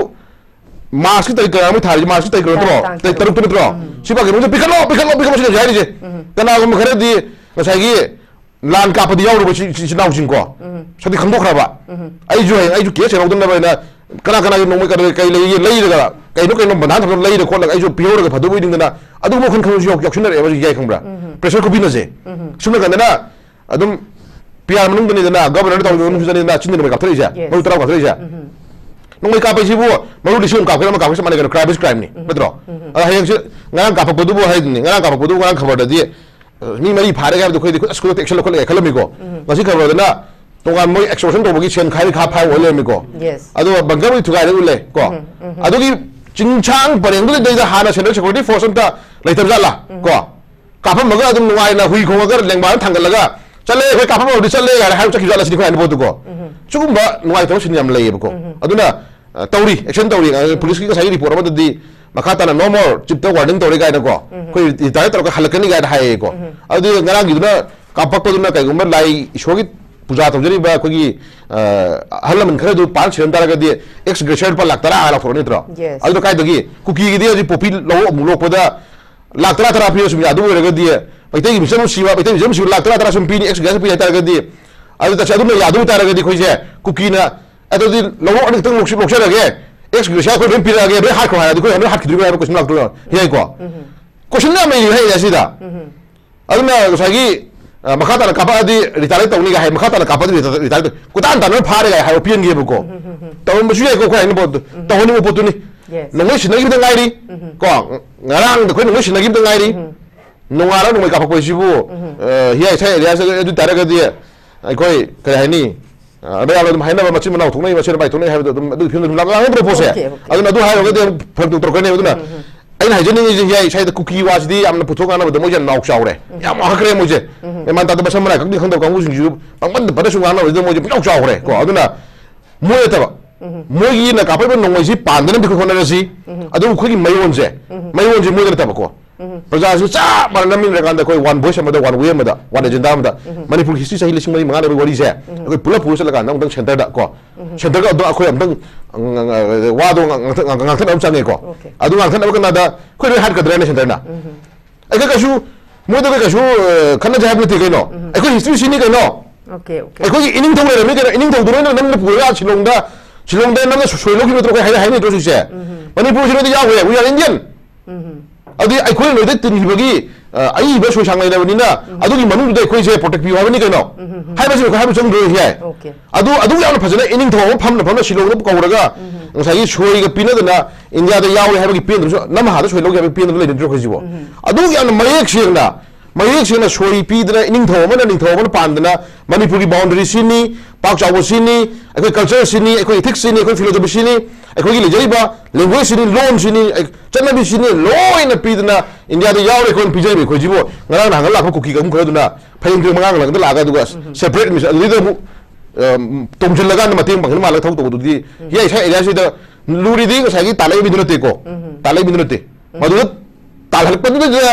ꯃꯥꯔꯁꯀꯤ ꯇꯥꯔꯤꯛ ꯀꯌꯥ ꯑꯃ ꯊꯥꯔꯤꯁꯦ? ꯃꯥꯔꯁꯀꯤ ꯇꯥꯔꯤꯛ ꯀꯌꯥ ꯅꯠꯇ꯭ꯔꯣ? ꯇꯥꯡ ꯇꯥꯔꯤꯛ ꯇꯔꯨꯛ꯫ ꯇꯔꯨꯛꯇ ꯅꯠꯇ꯭ꯔꯣ? ꯁꯤ ꯄꯥꯛꯀꯤ ꯃꯅꯨꯡꯗ ꯄꯤꯈꯠꯂꯣ, ꯄꯤꯈꯠꯂꯣ, ꯄꯤꯈꯠꯂꯣ ꯁꯤꯅ ꯍꯧꯖꯤꯛ ꯍꯥꯏꯔꯤꯁꯦ꯫ ꯀꯅꯥꯒꯨꯝꯕ ꯈꯔꯗꯤ ꯉꯁꯥꯏꯒꯤ ꯂꯥꯟ ꯀꯥꯞꯄꯗꯤ ꯌꯥꯎꯔꯨꯕ ꯁꯤ-, ꯁꯤ-, ꯏꯆꯤꯟ ꯏꯅꯥꯎꯁꯤꯡꯀꯣ꯫ ꯁꯛꯇꯤ ꯈꯪꯗꯣꯛꯈ꯭ꯔꯕ꯫ ꯑꯩꯁꯨ ꯍꯌꯦꯡ ꯑꯩꯁꯨ ꯀꯦꯁ ꯌꯧꯍꯧꯗꯅꯕ ꯍꯥꯏꯅ ꯀꯅꯥ ꯀꯅꯥꯒꯤ ꯅꯣꯡꯃꯩ ꯀꯔꯤ ꯀꯩ ꯂꯩꯒꯦ ꯂꯩꯔꯒ ꯀꯩꯅꯣ ꯀꯩꯅꯣ ꯕꯟꯙꯥꯟ ꯊꯝꯗꯅ ꯂꯩꯔ ꯈꯣꯠꯂꯒ ꯑꯩꯁꯨ ꯄꯤꯍꯧꯔꯒ ꯐꯗꯧꯕ ꯅꯤꯡꯗꯅ ꯑꯗꯨꯒꯨꯝꯕ ꯋꯥꯈꯜ ꯈꯟꯕꯁꯨ ꯌꯥꯎ-, ꯌꯥꯎꯁꯤꯟꯅꯔꯛꯑꯦꯕ ꯍꯧꯖꯤꯛ ꯌꯥꯏ ꯈꯪꯕ꯭ꯔꯥ? ꯄ꯭ꯔꯦꯁꯔ ꯈꯨꯄꯤꯅꯁꯦ꯫ ꯁꯨꯝ ꯅꯥꯀꯟꯗꯅ ꯑꯗꯨꯝ ꯄꯤ ꯑꯥꯔ ꯃꯅꯨꯡꯗꯅꯤꯗꯅ, ꯒꯚꯔꯅꯔ ꯇꯧꯔꯤꯕ ꯃꯅꯨꯡꯁꯤꯗꯅꯤꯗꯅ ꯆꯤꯟꯗ ꯅꯣꯡꯃꯩ ꯀꯥꯞꯊꯔꯛꯏꯁꯦ꯫ Yes. ꯃꯔꯨ ꯇꯔꯥ ꯀꯥꯞꯊꯔꯛꯏꯁꯦ꯫ ꯅꯣꯡꯃꯩ ꯀꯥꯞꯄ ꯍꯥꯏꯁꯤꯕꯨ ꯃꯔꯨ ꯂꯤꯁꯤꯡ ꯑꯃ ꯀꯥꯞꯈ꯭ꯔꯦ, ꯑꯃ ꯀꯥꯞꯈ꯭ꯔꯦ ꯆꯞ ꯃꯥꯟꯅꯩ ꯀꯩꯅꯣ, ꯀ꯭ꯔꯥꯏꯝ ꯏꯁ ꯀ꯭ꯔꯥꯏꯝꯅꯤ, ꯅꯠꯇ꯭ꯔꯣ? ꯑꯗ ꯍꯌꯦꯡꯁꯦ ꯉꯔꯥꯡ ꯀꯥꯞꯄꯛꯄꯗꯨꯕꯨ ꯍꯥꯏꯗꯨꯅꯤ, ꯉꯔꯥꯡ ꯀꯥꯞꯄꯛꯄꯗꯨꯕꯨ ꯉꯔꯥꯡ ꯈꯕꯔꯗꯗꯤ, ꯑ, ꯃꯤ ꯃꯔꯤ ꯐꯥꯔꯦ ꯍꯥꯏꯕꯗꯣ ꯑꯩꯈꯣꯏꯗꯤ ꯈꯨꯗꯛ-, ꯈꯨꯗꯛꯇ ꯑꯦꯛꯁꯟ ꯂꯧꯈꯠꯂꯒꯦ ꯈꯜꯂꯝꯃꯤꯀꯣ꯫ ꯉꯁꯤ ꯈꯕꯔꯗꯅ ꯇꯣꯉꯥꯟ ꯃꯣꯏ ꯑꯦꯛꯁꯇꯣꯔꯁꯟ ꯇꯧꯕꯒꯤ ꯁꯦꯟ ꯈꯥꯏꯔꯤ ꯈꯥ ꯐꯥꯏ ꯑꯣꯏ ꯂꯩꯔꯝꯃꯤꯀꯣ꯫ Yes. ꯑꯗꯨꯒ ꯕꯪꯀꯔꯕꯨꯗꯤ ꯊꯨꯒꯥꯏꯔꯦ ꯎꯠꯂꯦ ꯀꯣ꯫ ꯑꯗꯨꯒꯤ ꯆꯤꯡꯁꯥꯡ ꯄꯔꯦꯡꯗꯨꯗꯩꯗ ꯍꯥꯟꯅ ꯁꯦꯟꯇ꯭ꯔꯦꯜ ꯁꯦꯀ꯭ꯌꯨꯔꯤꯇꯤ ꯐꯣꯔꯁ ꯑꯝꯇ ꯂꯩꯇꯕ ꯖꯥꯠꯂꯥ ꯀꯣ? ꯀꯥꯞꯄꯝꯃꯒ ꯑꯗꯨꯝ ꯅꯨꯡꯉꯥꯏꯅ ꯍꯨꯏ ꯈꯣꯡꯉꯒ ꯂꯦꯡꯕꯥꯅ ꯊꯥꯡꯒꯠꯂꯒ "ꯆꯠꯂꯦ, ꯑꯩꯈꯣꯏ ꯀꯥꯞꯄꯝꯃꯕꯗꯤ ꯆꯠꯂꯦ" ꯍꯥꯏꯅ ꯍꯥꯏꯕ ꯆꯠꯈꯤꯕ ꯖꯥꯠꯂ ꯁꯤꯅꯤ ꯑꯩꯈꯣꯏ ꯍꯥꯏꯅ ꯄꯣꯠꯇꯨꯀꯣ꯫ ꯁꯤꯒꯨꯝꯕ ꯅꯨꯡꯉꯥꯏꯇꯕ ꯁꯤꯟ ꯌꯥꯝ ꯂꯩꯌꯦꯕꯀꯣ꯫ ꯑꯗꯨꯅ, ꯑ, ꯇꯧꯔꯤ, ꯑꯦꯛꯁꯟ ꯇꯧꯔꯤ꯫ ꯑ, ꯄꯨꯂꯤꯁꯀꯤ ꯉꯁꯥꯏꯒꯤ ꯔꯤꯄꯣꯔꯠ ꯑꯃꯗꯗꯤ ꯃꯈꯥ ꯇꯥꯅ "No more", ꯆꯤꯞꯇ ꯋꯥꯔꯅꯤꯡ ꯇꯧꯔꯦ ꯀꯥꯏꯅꯀꯣ꯫ ꯑꯩꯈꯣꯏ ꯔꯤꯇꯥꯌꯔ ꯇꯧꯔꯒ ꯍꯜꯂꯛꯀꯅꯤ ꯀꯥꯏꯅ ꯍꯥꯏꯌꯦꯀꯣ꯫ ꯑꯗꯨꯗꯤ ꯉꯔꯥꯡꯒꯤꯗꯨꯅ ꯀꯥꯞꯄꯛꯄꯗꯨꯅ ꯀꯩꯒꯨꯝꯕ ꯂꯥꯏ ꯏꯁꯣꯔꯒꯤ ꯄꯨꯖꯥ ꯇꯧꯖꯔꯤꯕ ꯑꯩꯈꯣꯏꯒꯤ, ꯑ, ꯑꯍꯜ ꯂꯃꯟ ꯈꯔꯗꯨ ꯄꯥꯟ ꯁꯤꯔꯝ ꯇꯥꯔꯒꯗꯤ, ex gratia ꯂꯨꯄꯥ ꯂꯥꯛ ꯇꯔꯥ ꯂꯥꯎꯊꯣꯔꯛꯑꯅꯤ ꯅꯠꯇ꯭ꯔꯣ? Yes. ꯑꯗꯨꯅ ꯀꯥꯏꯗꯒꯤ? ꯀꯨꯀꯤꯒꯤꯗꯤ ꯍꯧꯖꯤꯛ ꯄꯣꯄꯤ ꯂꯧ ꯑꯃꯨꯛ ꯂꯣꯛꯄꯗ ꯂꯥꯛ ꯇꯔꯥ ꯇꯔꯥ ꯄꯤꯔꯁꯨ ꯌꯥꯗꯕ ꯑꯣꯏꯔꯒꯗꯤ, ꯃꯩꯇꯩꯒꯤ ꯃꯤꯆꯝ ꯅꯨꯡꯁꯤꯕ, ꯃꯩꯇꯩ ꯃꯤꯆꯝ ꯅꯨꯡꯁꯤꯕ ꯂꯥꯛ ꯇꯔꯥ ꯇꯔꯥ ꯁꯨꯝ ꯄꯤꯅꯤ, ex gratia ꯄꯤ ꯍꯥꯏꯇꯥꯔꯒꯗꯤ, ꯑꯗꯨ ꯇꯁꯦ-, ꯑꯗꯨꯝꯅ ꯌꯥꯗꯕ ꯑꯣꯏꯇꯥꯔꯒꯗꯤ ꯑꯩꯈꯣꯏꯁꯦ ꯀꯨꯀꯤꯅ, "ꯑꯗꯨꯗꯤ ꯂꯧꯔꯣꯛ ꯑꯅꯤ ꯈꯛꯇꯪ ꯂꯧꯁꯤ-, ꯂꯧꯖꯔꯒꯦ, ex gratia ꯑꯩꯈꯣꯏ ꯂꯣꯏ ꯄꯤꯔꯛꯑꯒꯦ, ꯂꯣꯏ ꯍꯥꯠꯈ꯭ꯔꯣ" ꯍꯥꯏꯔꯗꯤ ꯑꯩꯈꯣꯏ ꯂꯣꯏ ꯍꯥꯠꯈꯤꯗꯣꯏꯅꯣ ꯍꯥꯏꯕ question ꯂꯥꯛꯇꯣꯏꯅꯣ? ꯌꯥꯏꯀꯣ? Question ꯌꯥꯝ ꯂꯩꯔꯤ ꯍꯥꯏ ꯑꯁꯤꯗ꯫ ꯑꯗꯨꯅ ꯉꯁꯥꯏꯒꯤ, ꯑ, ꯃꯈꯥ ꯇꯥꯅ ꯀꯥꯞꯄꯛꯑꯗꯤ retaliate ꯇꯧꯅꯤꯒ ꯍꯥꯏ, ꯃꯈꯥ ꯇꯥꯅ ꯀꯥꯞꯄꯗꯤ retaliate, retaliate ꯇꯧ-, ꯀꯣꯏꯇꯥꯟ ꯇꯥꯟꯅꯅ ꯐꯥꯔꯦꯒ ꯍꯥꯏ ꯍꯥꯏꯕ ꯄꯦꯟꯒꯦꯕꯀꯣ꯫ ꯇꯧꯔꯝꯕꯁꯨ ꯌꯥꯏꯀꯣ, ꯑꯩꯈꯣꯏ ꯍꯥꯏꯅꯤꯡꯕ ꯄꯣꯠꯇꯣ꯫ ꯇꯧꯍꯟꯅꯤꯡꯕ ꯄꯣꯠꯇꯨꯅꯤ꯫ Yes. ꯅꯣꯡꯃꯩ ꯁꯤꯟꯅꯈꯤꯕꯗ ꯉꯥꯏꯔꯤ꯫ ꯀꯣ, ꯉ-, ꯉꯔꯥꯡꯗ ꯑꯩꯈꯣꯏ ꯅꯣꯡꯃꯩ ꯁꯤꯟꯅꯈꯤꯕꯗ ꯉꯥꯏꯔꯤ꯫ ꯅꯣꯡꯉꯥꯜꯂꯒ ꯅꯣꯡꯃꯩ ꯀꯥꯞꯄꯛꯄ ꯍꯥꯏꯁꯤꯕꯨ, ꯑ, ꯍꯤꯌꯥꯏ ꯁꯥꯏ area ꯁꯤꯗ ꯑꯗꯨ ꯇꯥꯔꯒꯗꯤ ꯑꯩꯈꯣꯏ ꯀꯔꯤ ꯍꯥꯏꯅꯤ? ꯑ, ꯑꯗ ꯌꯥꯝꯅ ꯑꯗꯨꯝ ꯍꯥꯏꯅꯕ, ꯃꯆꯤꯟ ꯃꯅꯥꯎ ꯊꯣꯛꯅꯩ, ꯃꯆꯤꯟ ꯃꯅꯥꯎ ꯊꯣꯛꯅꯩ ꯍꯥꯏꯕꯗꯣ ꯑꯗꯨꯝ ꯑꯗꯨꯒꯤ ꯐꯤꯕꯝꯗ ꯑꯗꯨꯝ ꯂꯥꯛ-, ꯂꯥꯛꯅꯗ꯭ꯔꯣ ꯄꯣꯠꯁꯦ? Okay, okay. ꯑꯗꯨꯅ ꯑꯗꯨ ꯍꯥꯏꯔꯨꯔꯒꯗꯤ ꯑꯃꯨꯛ ꯐꯔꯛ ꯇꯧꯔꯛꯀꯅꯦꯕ꯫ ꯑꯗꯨꯅ ꯑꯩꯅ ꯍꯥꯏꯖꯅꯤꯡꯉꯤꯁꯦ, ꯍꯤꯌꯥꯏ ꯁꯥꯏꯗ ꯀꯨꯀꯤ ꯋꯥꯁꯤꯗꯤ ꯌꯥꯝꯅ ꯄꯨꯊꯣꯛ ꯉꯥꯡꯅꯕꯗ ꯃꯣꯏꯁꯦ ꯌꯥꯝ ꯅꯥꯎ ꯆꯥꯎꯔꯦ꯫ ꯌꯥꯝ ꯋꯥꯈꯠꯈ꯭ꯔꯦ ꯃꯣꯏꯁꯦ꯫ ꯃꯦꯟ ꯇꯥꯗꯕ ꯃꯁꯝ ꯃꯅꯥꯏ ꯈꯪꯗꯦ ꯈꯪꯗꯕ ꯀꯥꯡꯕꯨꯁꯤꯡꯁꯤꯁꯨ ꯄꯪꯄꯟꯗ ꯄꯟꯗ ꯁꯨꯝ ꯉꯥꯡꯅꯕꯁꯤꯗ ꯃꯣꯏꯁꯦ ꯄꯨꯡꯆꯥꯎ ꯆꯥꯎꯈ꯭ꯔꯦ ꯀꯣ꯫ ꯑꯗꯨꯅ ꯃꯣꯏ ꯅꯠꯇꯕ, ꯃꯣꯏꯒꯤꯅ ꯀꯥꯞꯄꯛꯏꯕ ꯅꯣꯡꯃꯩꯁꯤ ꯄꯥꯟꯗꯅꯕꯗꯤ ꯑꯩꯈꯣꯏ ꯍꯣꯠꯅꯔꯁꯤ꯫ ꯑꯗꯨꯕꯨ ꯑꯩꯈꯣꯏꯒꯤ ꯃꯌꯣꯟꯁꯦ, ꯃꯌꯣꯟꯁꯦ ꯃꯣꯏꯗ ꯅꯠꯇꯕꯀꯣ꯫ ꯄ꯭ꯔꯖꯥꯁꯨ ꯆꯞ ꯃꯥꯟꯅꯅ ꯃꯤꯟꯅꯔꯀꯥꯟꯗ ꯑꯩꯈꯣꯏ one voice ꯑꯃꯗ, one way ꯑꯃꯗ, one agenda ꯑꯃꯗ, ꯃꯅꯤꯄꯨꯔꯒꯤ history ꯆꯍꯤ ꯂꯤꯁꯤꯡ ꯃꯔꯤ ꯃꯉꯥ ꯂꯩꯕ ꯋꯥꯔꯤꯁꯦ ꯑꯩꯈꯣꯏ ꯄꯨꯂꯞ ꯄꯨꯔ ꯆꯠꯂꯀꯥꯟꯗ ꯑꯃꯨꯛꯇꯪ centre ꯗ ꯀꯣ, centre ꯒ ꯑꯗꯣ ꯑꯩꯈꯣꯏ ꯑꯃꯨꯛꯇꯪ, ꯎꯝ, ꯋꯥꯗꯣ ꯉꯥꯛ-, ꯉꯥꯛ-, ꯉꯥꯛꯊꯠꯅꯕ ꯑꯃ ꯆꯪꯉꯦꯀꯣ꯫ Okay. ꯑꯗꯨ ꯉꯥꯛꯊꯠꯅꯕ ꯀꯥꯟꯗ ꯑꯩꯈꯣꯏ ꯂꯣꯏ ꯍꯥꯠꯀꯗ꯭ꯔꯥꯅꯦ centre ꯅ? ꯑꯩꯈꯣꯏ ꯀꯩꯁꯨ, ꯃꯣꯏꯗ ꯑꯩꯈꯣꯏ ꯀꯩꯁꯨ, ꯑ, ꯈꯠꯅꯁꯦ ꯍꯥꯏꯕ ꯅꯠꯇꯦ ꯀꯩꯅꯣ꯫ ꯑꯩꯈꯣꯏ history ꯁꯤꯅꯤ ꯀꯩꯅꯣ꯫ Okay, okay. ꯑꯩꯈꯣꯏꯒꯤ ꯏꯅꯤꯡꯊꯧ ꯂꯩꯔꯝꯃꯤ ꯀꯩꯅꯣ, ꯏꯅꯤꯡꯊꯧꯗꯨ ꯅꯣꯏꯅ ꯅꯝꯅ ꯄꯨꯔꯒ ꯁꯤꯂꯣꯡꯗ, ꯁꯤꯂꯣꯡꯗ ꯅꯝꯅ ꯁꯣꯏ ꯂꯧꯈꯤꯕ ꯅꯠꯇ꯭ꯔꯣ? ꯑꯩꯈꯣꯏ ꯍꯥꯏ-, ꯍꯥꯏꯅꯗ꯭ꯔꯣ ꯍꯧꯖꯤꯛꯁꯦ? ꯃꯅꯤꯄꯨꯔꯁꯤ ꯅꯣꯏꯗ ꯌꯥꯎꯈ꯭ꯔꯦ, we are Indian꯫ ꯑꯗꯨꯗꯤ ꯑꯩꯈꯣꯏꯅ ꯅꯣꯏꯗ ꯇꯤꯟꯈꯤꯕꯒꯤ, ꯑ, ꯑꯏꯕ ꯁꯣꯏꯁꯥꯡ ꯂꯩꯔꯕꯅꯤꯅ, ꯑꯗꯨꯒꯤ ꯃꯅꯨꯡꯗꯨꯗ ꯑꯩꯈꯣꯏꯁꯦ protect ꯄꯤꯌꯨ ꯍꯥꯏꯕꯅꯤ ꯀꯩꯅꯣ꯫ ꯍꯥꯏꯕꯁꯤ ꯑꯩꯈꯣꯏ ꯍꯥꯏꯕ ꯆꯪꯗ꯭ꯔꯣ ꯍꯤꯌꯥꯏ? Okay. ꯑꯗꯨ, ꯑꯗꯨ ꯌꯥꯝꯅ ꯐꯖꯅ ꯏꯅꯤꯡꯊꯧ ꯑꯃ ꯐꯝꯅ ꯐꯝꯅ ꯁꯤꯂꯣꯡꯗ ꯀꯧꯔꯒ, ꯉꯁꯥꯏꯒꯤ ꯁꯣꯏꯒ ꯄꯤꯅꯗꯅ ꯏꯟꯗꯤꯌꯥꯗ ꯌꯥꯎꯔꯦ ꯍꯥꯏꯕꯒꯤ ꯄꯦꯟꯗ꯭ꯔꯁꯨ, ꯅꯝꯍꯥꯗ ꯁꯣꯏ ꯂꯧꯒꯦ ꯍꯥꯏꯕꯒꯤ ꯄꯦꯟꯗꯕ ꯂꯩꯅꯗ꯭ꯔꯣ ꯑꯩꯈꯣꯏꯁꯤꯕꯣ? ꯑꯗꯨ ꯌꯥꯝꯅ ꯃꯌꯦꯛ ꯁꯦꯡꯅ, ꯃꯌꯦꯛ ꯁꯦꯡꯅ ꯁꯣꯏ ꯄꯤꯗꯅ ꯏꯅꯤꯡꯊꯧ ꯑꯃꯅ ꯅꯤꯡꯊꯧ ꯑꯃꯅ ꯄꯥꯟꯗꯅ ꯃꯅꯤꯄꯨꯔꯒꯤ boundary ꯁꯤꯅꯤ, ꯄꯥꯛ ꯆꯥꯎꯕ ꯁꯤꯅꯤ, ꯑꯩꯈꯣꯏ culture ꯁꯤꯅꯤ, ꯑꯩꯈꯣꯏ ethics ꯁꯤꯅꯤ, ꯑꯩꯈꯣꯏ philosophy ꯁꯤꯅꯤ, ꯑꯩꯈꯣꯏꯒꯤ ꯂꯩꯖꯔꯤꯕ language ꯁꯤꯅꯤ, ꯂꯣꯟ ꯁꯤꯅꯤ, ꯑꯩ-, ꯆꯠꯅꯕꯤ ꯁꯤꯅꯤ, ꯂꯣꯏꯅ ꯄꯤꯗꯅ ꯏꯟꯗꯤꯌꯥꯗ ꯌꯥꯎꯔꯦ ꯑꯩꯈꯣꯏꯅ ꯄꯤꯖꯔꯤꯕ ꯑꯩꯈꯣꯏꯁꯤꯕꯨ ꯉꯔꯥꯡ ꯅꯍꯥꯟ ꯂꯥꯛꯄ ꯀꯨꯀꯤ ꯀꯥꯡꯕꯨ ꯈꯔꯗꯨꯅ ꯐꯌꯦꯡ ꯇꯨꯌꯦꯡ ꯃꯉꯥꯡ ꯂꯪꯗ ꯂꯥꯛꯑꯒ ꯑꯗꯨꯒ separate mission ꯑꯗꯨꯗꯩꯗ ꯑꯃꯨꯛ, ꯑ, ꯇꯣꯡꯁꯤꯜꯂꯀꯥꯟꯗ ꯃꯇꯦꯡ ꯄꯥꯡꯁꯤꯟ ꯃꯥꯜꯂꯒ ꯊꯕꯛ ꯇꯧꯕꯗꯨꯗꯤ ꯍꯤꯌꯥꯏ ꯁꯥꯏ area ꯁꯤꯗ ꯂꯨꯔꯤꯗꯤ ꯉꯁꯥꯏꯒꯤ ꯇꯥꯜꯂꯛꯏ ꯃꯤꯗꯨ ꯅꯠꯇꯦꯀꯣ꯫ ꯇꯥꯜꯂꯛꯏ ꯃꯤꯗꯨ ꯅꯠꯇꯦ꯫ ꯃꯗꯨꯗ ꯇꯥꯜꯍꯜꯂꯛꯄꯗꯨꯗ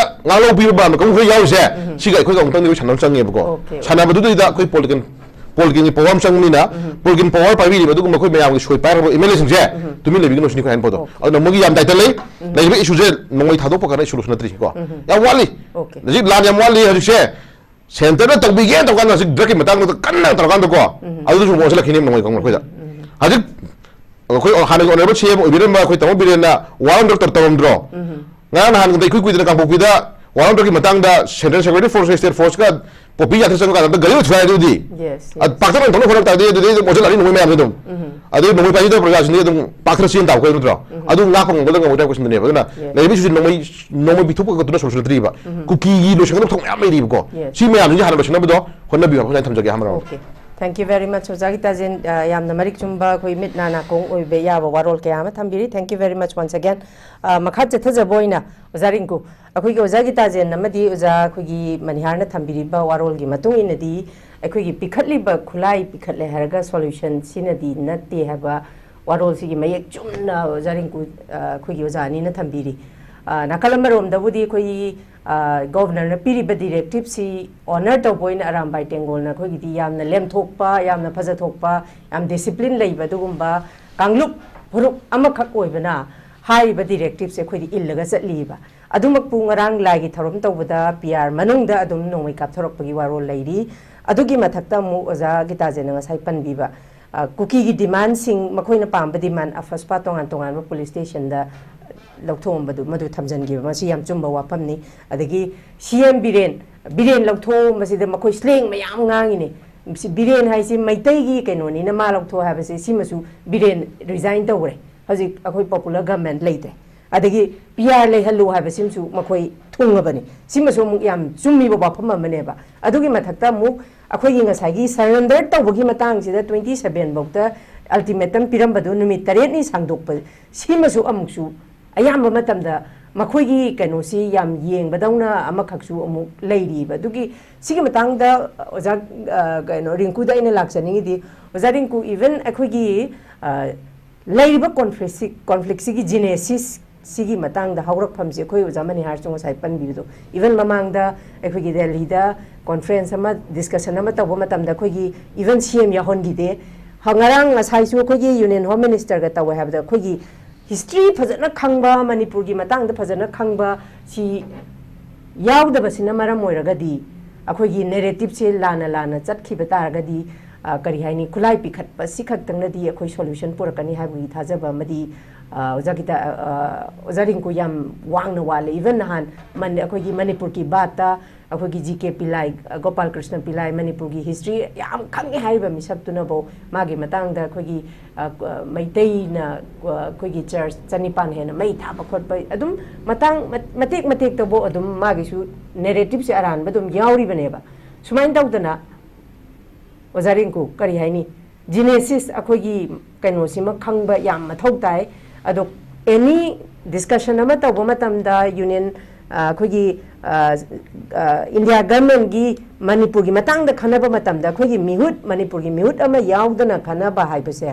ꯉꯥꯡꯂꯧ ꯄꯤꯕ ꯄꯥꯝꯕ ꯀꯥꯡꯕꯨ ꯈꯔ ꯌꯥꯎꯔꯤꯁꯦ, ꯁꯤꯒ ꯑꯩꯈꯣꯏꯒ ꯑꯃꯨꯛꯇꯪꯗꯤ ꯑꯩꯈꯣꯏ ꯁꯥꯟꯅꯕ ꯆꯪꯉꯦꯕꯀꯣ꯫ Okay, okay. ꯁꯥꯟꯅꯕꯗꯨꯗꯩꯗ ꯑꯩꯈꯣꯏ political, ꯄꯣꯂꯤꯇꯤꯀꯦꯜꯒꯤ ꯄꯋꯥꯔ ꯑꯃ ꯆꯪꯕꯅꯤꯅ, ꯄꯣꯂꯤꯇꯤꯀꯦꯜ ꯄꯋꯥꯔ ꯄꯥꯏꯕꯤꯔꯤꯕ ꯑꯗꯨꯒꯨꯝꯕ ꯑꯩꯈꯣꯏ ꯃꯌꯥꯝꯒꯤ ꯁꯣꯏ ꯄꯥꯏꯔꯕ ꯑꯦꯝ ꯑꯦꯜ ꯑꯦꯁꯤꯡꯁꯦ ꯇꯨꯃꯤꯟ ꯂꯩꯕꯤꯒꯅꯨ ꯁꯤꯅꯤ ꯑꯩꯈꯣꯏ ꯍꯥꯏꯅꯤꯡꯕꯗꯣ꯫ ꯑꯗꯨꯅ ꯃꯣꯏꯒꯤ ꯌꯥꯝ ꯇꯥꯏꯇꯜ ꯂꯩ꯫ ꯂꯩꯔꯤꯕ ꯏꯁꯨꯁꯦ ꯅꯣꯡꯃꯩ ꯊꯥꯗꯣꯛꯄ ꯀꯥꯟꯗ ꯏꯁꯨ ꯂꯣꯏꯁꯤꯟꯅꯗ꯭ꯔꯤꯁꯤꯀꯣ꯫ ꯌꯥꯝ ꯋꯥꯠꯂꯤ꯫ Okay. ꯍꯧꯖꯤꯛ ꯂꯥꯟ ꯌꯥꯝ ꯋꯥꯠꯂꯤ ꯍꯧꯖꯤꯛꯁꯦ꯫ ꯁꯦꯟꯇꯔꯗ ꯇꯧꯕꯤꯒꯦ ꯇꯧꯀꯥꯟꯗ ꯍꯧꯖꯤꯛ ꯗ꯭ꯔꯒꯀꯤ ꯃꯇꯥꯡꯗ ꯀꯟꯅ ꯇꯧꯔꯀꯥꯟꯗꯀꯣ, ꯑꯗꯨꯁꯨ ꯑꯃꯨꯛ ꯑꯣꯟꯁꯤꯜꯂꯛꯈꯤꯅꯦꯕ ꯅꯣꯡꯃꯩ ꯀꯥꯡꯕꯨ ꯑꯩꯈꯣꯏꯗ꯫ ꯍꯧꯖꯤꯛ ꯑꯩꯈꯣꯏ ꯍꯥꯟꯅꯒꯤ ꯑꯣꯅꯔꯦꯕꯜ ꯁꯤ ꯑꯦꯝ ꯑꯣꯏꯕꯤꯔꯝꯕ ꯑꯩꯈꯣꯏ ꯇꯥꯃꯣ ꯕꯤꯔꯦꯟꯅ ꯋꯥꯔ ꯑꯣꯟ ꯗ꯭ꯔꯒ ꯇꯧꯔꯝꯗ꯭ꯔꯣ? ꯉꯔꯥꯡ ꯅꯍꯥꯟꯗ ꯏꯀꯨꯏ ꯀꯨꯏꯗꯅ ꯀꯥꯡꯄꯣꯛꯄꯤꯗ ꯋꯥꯔ ꯑꯣꯟ ꯗ꯭ꯔꯒꯀꯤ ꯃꯇꯥꯡꯗ ꯁꯦꯟꯇ꯭ꯔꯦꯜ ꯁꯦꯀ꯭ꯌꯨꯔꯤꯇꯤ ꯐꯣꯔꯁ, ꯁ꯭ꯇꯦꯠ ꯐꯣꯔꯁꯀ ꯄꯣꯄꯤ ꯌꯥꯊ꯭ꯔꯥ ꯆꯠꯄ ꯀꯥꯟꯗ ꯒꯥꯔꯤ ꯊꯨꯒꯥꯏ ꯑꯗꯨꯗꯤ꯫ Yes, ꯑ, yes. ꯄꯥꯛꯇꯛꯅ ꯇꯧꯅ ꯍꯣꯠꯅꯕ ꯇꯥꯔꯗꯤ ꯑꯗꯨꯗꯤ ꯑꯗꯨꯝ ꯑꯣꯟꯁꯤꯜꯂꯛꯑꯅꯤ ꯅꯣꯡꯃꯩ ꯃꯌꯥꯝꯁꯦ ꯑꯗꯨꯝ꯫ ꯑꯗꯨ ꯅꯣꯡꯃꯩ ꯄꯥꯏꯕꯤꯗꯕ ꯄ꯭ꯔꯖꯥꯁꯤꯡꯗꯤ ꯑꯗꯨꯝ ꯄꯥꯛꯊꯔ ꯆꯦꯟ ꯇꯥꯕ ꯑꯩꯈꯣꯏ ꯅꯠꯇ꯭ꯔꯣ? ꯑꯗꯨ ꯉꯥꯛꯄ ꯉꯝꯒꯗ꯭ꯔꯥ ꯉꯝꯃꯣꯏꯗ꯭ꯔꯥ ꯍꯥꯏꯕ ꯀꯣꯏꯁꯟꯗꯨꯅꯦꯕ꯫ ꯑꯗꯨꯅ Yes. ꯂꯩꯔꯤꯕ ꯏꯁꯨꯁꯤ ꯅꯣꯡꯃꯩ, ꯅꯣꯡꯃꯩ ꯄꯤꯊꯣꯛꯄ ꯈꯛꯇꯅ ꯁꯣꯂꯨꯁꯟ ꯅꯠꯇ꯭ꯔꯤꯕ꯫ ꯀꯨꯀꯤꯒꯤ ꯂꯣꯏꯁꯟꯒꯗꯕ ꯊꯕꯛ ꯃꯌꯥꯝ ꯂꯩꯔꯤꯕꯀꯣ꯫ Yes. ꯁꯤ ꯃꯌꯥꯝꯁꯤꯡꯁꯤ ꯍꯥꯟꯅ ꯂꯣꯏꯁꯟꯅꯕꯗꯣ ꯍꯣꯠꯅꯕꯤꯌꯨ ꯍꯥꯏꯕ ꯑꯩꯅ ꯊꯝꯖꯒꯦ ꯑꯍꯥꯟꯕꯗ꯫ Okay. Thank you very much, ꯑꯣꯖꯥ ꯒꯤꯇꯥꯖꯦꯟ꯫ ꯑ, ꯌꯥꯝꯅ ꯃꯔꯤꯛ ꯆꯨꯝꯕ, ꯑꯩꯈꯣꯏ ꯃꯤꯠ ꯅꯥ ꯅꯥꯀꯣꯡ ꯑꯣꯏꯕ ꯌꯥꯕ ꯋꯥꯔꯣꯜ ꯀꯌꯥ ꯑꯃ ꯊꯝꯕꯤꯔꯤ꯫ Thank you very much once again. ꯑ, ꯃꯈꯥ ꯆꯠꯊꯖꯕ ꯑꯣꯏꯅ ꯑꯣꯖꯥ ꯔꯤꯡꯀꯨ, ꯑꯩꯈꯣꯏꯒꯤ ꯑꯣꯖꯥ ꯒꯤꯇꯥꯖꯦꯟ ꯑꯃꯗꯤ ꯑꯣꯖꯥ ꯑꯩꯈꯣꯏꯒꯤ ꯃꯅꯤꯍꯥꯔꯅ ꯊꯝꯕꯤꯔꯤꯕ ꯋꯥꯔꯣꯜꯒꯤ ꯃꯇꯨꯡ ꯏꯟꯅꯗꯤ, ꯑꯩꯈꯣꯏꯒꯤ ꯄꯤꯈꯠꯂꯤꯕ ꯈꯨꯠꯂꯥꯏ ꯄꯤꯈꯠꯂꯦ ꯍꯥꯏꯔꯒ ꯁꯣꯂꯨꯁꯟ ꯁꯤꯅꯗꯤ ꯅꯠꯇꯦ ꯍꯥꯏꯕ ꯋꯥꯔꯣꯜꯁꯤꯒꯤ ꯃꯌꯦꯛ ꯆꯨꯝꯅ ꯑꯣꯖꯥ ꯔꯤꯡꯀꯨ, ꯑ, ꯑꯩꯈꯣꯏꯒꯤ ꯑꯣꯖꯥ ꯑꯅꯤꯅ ꯊꯝꯕꯤꯔꯤ꯫ ꯑ, ꯅꯥꯀꯜ ꯑꯃꯔꯣꯝꯗꯕꯨꯗꯤ ꯑꯩꯈꯣꯏꯒꯤ, ꯑ, ꯒꯣꯚꯔꯅꯔꯅ ꯄꯤꯔꯤꯕ ꯗꯤꯔꯦꯛꯇꯤꯞꯁꯤ ꯑꯣꯅꯔ ꯇꯧꯕ ꯑꯣꯏꯅ ꯑꯔꯥꯝꯕꯥꯏ ꯇꯦꯡꯒꯣꯜꯅ ꯑꯩꯈꯣꯏꯒꯤꯗꯤ ꯌꯥꯝꯅ ꯂꯦꯝꯊꯣꯛꯄ, ꯌꯥꯝꯅ ꯐꯖꯊꯣꯛꯄ, ꯌꯥꯝ ꯗꯤꯁꯤꯄ꯭ꯂꯤꯟ ꯂꯩꯕ ꯑꯗꯨꯒꯨꯝꯕ ꯀꯥꯡꯂꯨꯞ ꯐꯨꯔꯨꯞ ꯑꯃꯈꯛ ꯑꯣꯏꯕꯅ ꯍꯥꯏꯔꯤꯕ ꯗꯤꯔꯦꯛꯇꯤꯞꯁꯦ ꯑꯩꯈꯣꯏꯗꯤ ꯏꯜꯂꯒ ꯆꯠꯂꯤꯕ꯫ ꯑꯗꯨꯃꯛꯄꯨ ꯉꯔꯥꯡ ꯂꯥꯏꯒꯤ ꯊꯧꯔꯝ ꯇꯧꯕꯗ ꯄꯤ ꯑꯥꯔ ꯃꯅꯨꯡꯗ ꯑꯗꯨꯝ ꯅꯣꯡꯃꯩ ꯀꯥꯞꯊꯣꯔꯛꯄꯒꯤ ꯋꯥꯔꯣꯜ ꯂꯩꯔꯤ꯫ ꯑꯗꯨꯒꯤ ꯃꯊꯛꯇ ꯑꯃꯨꯛ ꯑꯣꯖꯥ ꯒꯤꯇꯥꯖꯦꯟꯅ ꯉꯁꯥꯏ ꯄꯟꯕꯤꯕ, ꯑ, ꯀꯨꯀꯤꯒꯤ ꯗꯤꯃꯥꯟꯁꯤꯡ, ꯃꯈꯣꯏꯅ ꯄꯥꯝꯕ ꯗꯤꯃꯥꯟ ꯑꯐꯁꯄꯥ ꯇꯣꯉꯥꯟ ꯇꯣꯉꯥꯟꯕ ꯄꯨꯂꯤꯁ ꯁ꯭ꯇꯦꯁꯟꯗ ꯂꯧꯊꯣꯛꯑꯝꯕꯗꯨ, ꯃꯗꯨ ꯊꯝꯖꯤꯟꯈꯤꯕ, ꯃꯁꯤ ꯌꯥꯝ ꯆꯨꯝꯕ ꯋꯥꯐꯝꯅꯤ꯫ ꯑꯗꯒꯤ ꯁꯤ ꯑꯦꯝ ꯕꯤꯔꯦꯟ, ꯕꯤꯔꯦꯟ ꯂꯧꯊꯣꯛꯑꯝꯕꯁꯤꯗ ꯃꯈꯣꯏ ꯁ꯭ꯂꯦꯡ ꯃꯌꯥꯝ ꯉꯥꯡꯉꯤꯅꯦ꯫ ꯁꯤ ꯕꯤꯔꯦꯟ ꯍꯥꯏꯁꯤ ꯃꯩꯇꯩꯒꯤ ꯀꯩꯅꯣꯅꯤꯅ ꯃꯥ ꯂꯧꯊꯣꯛꯑꯣ ꯍꯥꯏꯕꯁꯦ, ꯁꯤꯃꯁꯨ ꯕꯤꯔꯦꯟ ꯔꯤꯖꯥꯏꯟ ꯇꯧꯈ꯭ꯔꯦ꯫ ꯍꯧꯖꯤꯛ ꯑꯩꯈꯣꯏ ꯄꯣꯄꯨꯂꯔ ꯒꯚꯔꯟꯃꯦꯟ ꯂꯩꯇ꯭ꯔꯦ꯫ ꯑꯗꯒꯤ ꯄꯤ ꯑꯥꯔ ꯂꯩꯍꯜꯂꯨ ꯍꯥꯏꯕꯁꯤꯃꯁꯨ ꯃꯈꯣꯏ ꯊꯨꯡꯉꯕꯅꯤ꯫ ꯁꯤꯃꯁꯨ ꯑꯃꯨꯛ ꯌꯥꯝ ꯆꯨꯝꯃꯤꯕ ꯋꯥꯐꯝ ꯑꯃꯅꯦꯕ꯫ ꯑꯗꯨꯒꯤ ꯃꯊꯛꯇ ꯑꯃꯨꯛ ꯑꯩꯈꯣꯏꯒꯤ ꯉꯁꯥꯏꯒꯤ ꯁꯔꯦꯟꯗꯔ ꯇꯧꯕꯒꯤ ꯃꯇꯥꯡꯁꯤꯗ twenty seven ꯐꯥꯎꯗ ꯑꯜꯇꯤꯃꯦꯇꯝ ꯄꯤꯔꯝꯕꯗꯨ ꯅꯨꯃꯤꯠ ꯇꯔꯦꯠꯅꯤ ꯁꯥꯡꯗꯣꯛꯄ, ꯁꯤꯃꯁꯨ ꯑꯃꯨꯛꯁꯨ ꯑꯌꯥꯝꯕ ꯃꯇꯝꯗ ꯃꯈꯣꯏꯒꯤ ꯀꯩꯅꯣꯁꯤ ꯌꯥꯝ ꯌꯦꯡꯕꯗꯧꯅ ꯑꯃꯈꯛꯁꯨ ꯑꯃꯨꯛ ꯂꯩꯔꯤꯕ꯫ ꯑꯗꯨꯒꯤ ꯁꯤꯒꯤ ꯃꯇꯥꯡꯗ ꯑꯣꯖꯥ, ꯑ, ꯀꯩꯅꯣ, ꯔꯤꯡꯀꯨꯗ ꯑꯩꯅ ꯂꯥꯛꯆꯅꯤꯡꯉꯤꯗꯤ, ꯑꯣꯖꯥ ꯔꯤꯡꯀꯨ, even ꯑꯩꯈꯣꯏꯒꯤ, ꯑ, ꯂꯩꯔꯤꯕ ꯀꯣꯟꯐ꯭ꯂꯤꯛꯁꯤ, ꯀꯣꯟꯐ꯭ꯂꯤꯛꯁꯤꯒꯤ ꯖꯤꯅꯦꯁꯤꯁ ꯁꯤꯒꯤ ꯃꯇꯥꯡꯗ ꯍꯧꯔꯛꯐꯝꯁꯦ ꯑꯩꯈꯣꯏ ꯑꯣꯖꯥ ꯃꯅꯤꯍꯥꯔ ꯆꯨ ꯉꯁꯥꯏ ꯄꯟꯕꯤꯕꯗꯣ, even ꯃꯃꯥꯡꯗ ꯑꯩꯈꯣꯏꯒꯤ ꯗꯦꯜꯂꯤꯗ conference ꯑꯃ, discussion ꯑꯃ ꯇꯧꯕ ꯃꯇꯝꯗ ꯑꯩꯈꯣꯏꯒꯤ even C M ꯌꯥꯎꯍꯟꯈꯤꯗꯦ꯫ ꯍ-, ꯉꯔꯥꯡ ꯉꯁꯥꯏꯁꯨ ꯑꯩꯈꯣꯏꯒꯤ Union Home Minister ꯒ ꯇꯧꯋꯦ ꯍꯥꯏꯕꯗ, ꯑꯩꯈꯣꯏꯒꯤ history ꯐꯖꯅ ꯈꯪꯕ, ꯃꯅꯤꯄꯨꯔꯒꯤ ꯃꯇꯥꯡꯗ ꯐꯖꯅ ꯈꯪꯕ ꯁꯤ ꯌꯥꯎꯗꯕꯁꯤꯅ ꯃꯔꯝ ꯑꯣꯏꯔꯒꯗꯤ, ꯑꯩꯈꯣꯏꯒꯤ narrative ꯁꯦ ꯂꯥꯟꯅ ꯂꯥꯟꯅ ꯆꯠꯈꯤꯕ ꯇꯥꯔꯒꯗꯤ, ꯑ, ꯀꯔꯤ ꯍꯥꯏꯅꯤ, ꯈꯨꯠꯂꯥꯏ ꯄꯤꯈꯠꯄ ꯁꯤ ꯈꯛꯇꯪꯅꯗꯤ ꯑꯩꯈꯣꯏ solution ꯄꯨꯔꯛꯀꯅꯤ ꯍꯥꯏꯕꯒꯤ ꯊꯥꯖꯕ ꯑꯃꯗꯤ, ꯑ, ꯑꯣꯖꯥ ꯒꯤꯇꯥ-, ꯑ, ꯑ, ꯑꯣꯖꯥ ꯔꯤꯡꯀꯨ ꯌꯥꯝ ꯋꯥꯡꯅ ꯋꯥꯠꯂꯦ꯫ Even ꯅꯍꯥꯟ ꯃꯟ-, ꯑꯩꯈꯣꯏꯒꯤ ꯃꯅꯤꯄꯨꯔ ꯀꯤ ꯕꯥꯠꯇ ꯑꯩꯈꯣꯏꯒꯤ G K ꯄꯤꯂꯥꯏ, ꯑ, ꯒꯣꯄꯥꯜ ꯀ꯭ꯔꯤꯁꯅ ꯄꯤꯂꯥꯏ, ꯃꯅꯤꯄꯨꯔꯒꯤ history ꯌꯥꯝ ꯈꯪꯉꯦ ꯍꯥꯏꯔꯤꯕ ꯃꯤꯁꯛꯇꯨꯅꯐꯧ ꯃꯥꯒꯤ ꯃꯇꯥꯡꯗ ꯑꯩꯈꯣꯏꯒꯤ, ꯑ, ꯀ-, ꯃꯩꯇꯩꯅ, ꯑ, ꯑꯩꯈꯣꯏꯒꯤ church ꯆꯅꯤꯄꯥꯟ ꯍꯦꯟꯅ ꯃꯩ ꯊꯥꯕ ꯈꯣꯠꯄ, ꯑꯗꯨꯝ ꯃꯇꯥꯡ ꯃꯠ-, ꯃꯇꯦꯛ ꯃꯇꯦꯛꯇꯕꯨ ꯑꯗꯨꯝ ꯃꯥꯒꯤꯁꯨ narrative ꯁꯦ ꯑꯔꯥꯟꯕ ꯑꯗꯨꯝ ꯌꯥꯎꯔꯤꯕꯅꯦꯕ꯫ ꯁꯨꯃꯥꯏꯅ ꯇꯧꯗꯅ, ꯑꯣꯖꯥ ꯔꯤꯡꯀꯨ, ꯀꯔꯤ ꯍꯥꯏꯅꯤ, genesis ꯑꯩꯈꯣꯏꯒꯤ ꯀꯩꯅꯣꯁꯤꯃ ꯈꯪꯕ ꯌꯥꯝ ꯃꯊꯧ ꯇꯥꯏ꯫ ꯑꯗꯣ any discussion ꯑꯃ ꯇꯧꯕ ꯃꯇꯝꯗ, Union, ꯑ, ꯑꯩꯈꯣꯏꯒꯤ, ꯑ, ꯑ, India government ꯀꯤ ꯃꯅꯤꯄꯨꯔꯒꯤ ꯃꯇꯥꯡꯗ ꯈꯟꯅꯕ ꯃꯇꯝꯗ, ꯑꯩꯈꯣꯏꯒꯤ ꯃꯤꯍꯨꯠ, ꯃꯅꯤꯄꯨꯔꯒꯤ ꯃꯤꯍꯨꯠ ꯑꯃ ꯌꯥꯎꯗꯅ ꯈꯟꯅꯕ ꯍꯥꯏꯕꯁꯦ,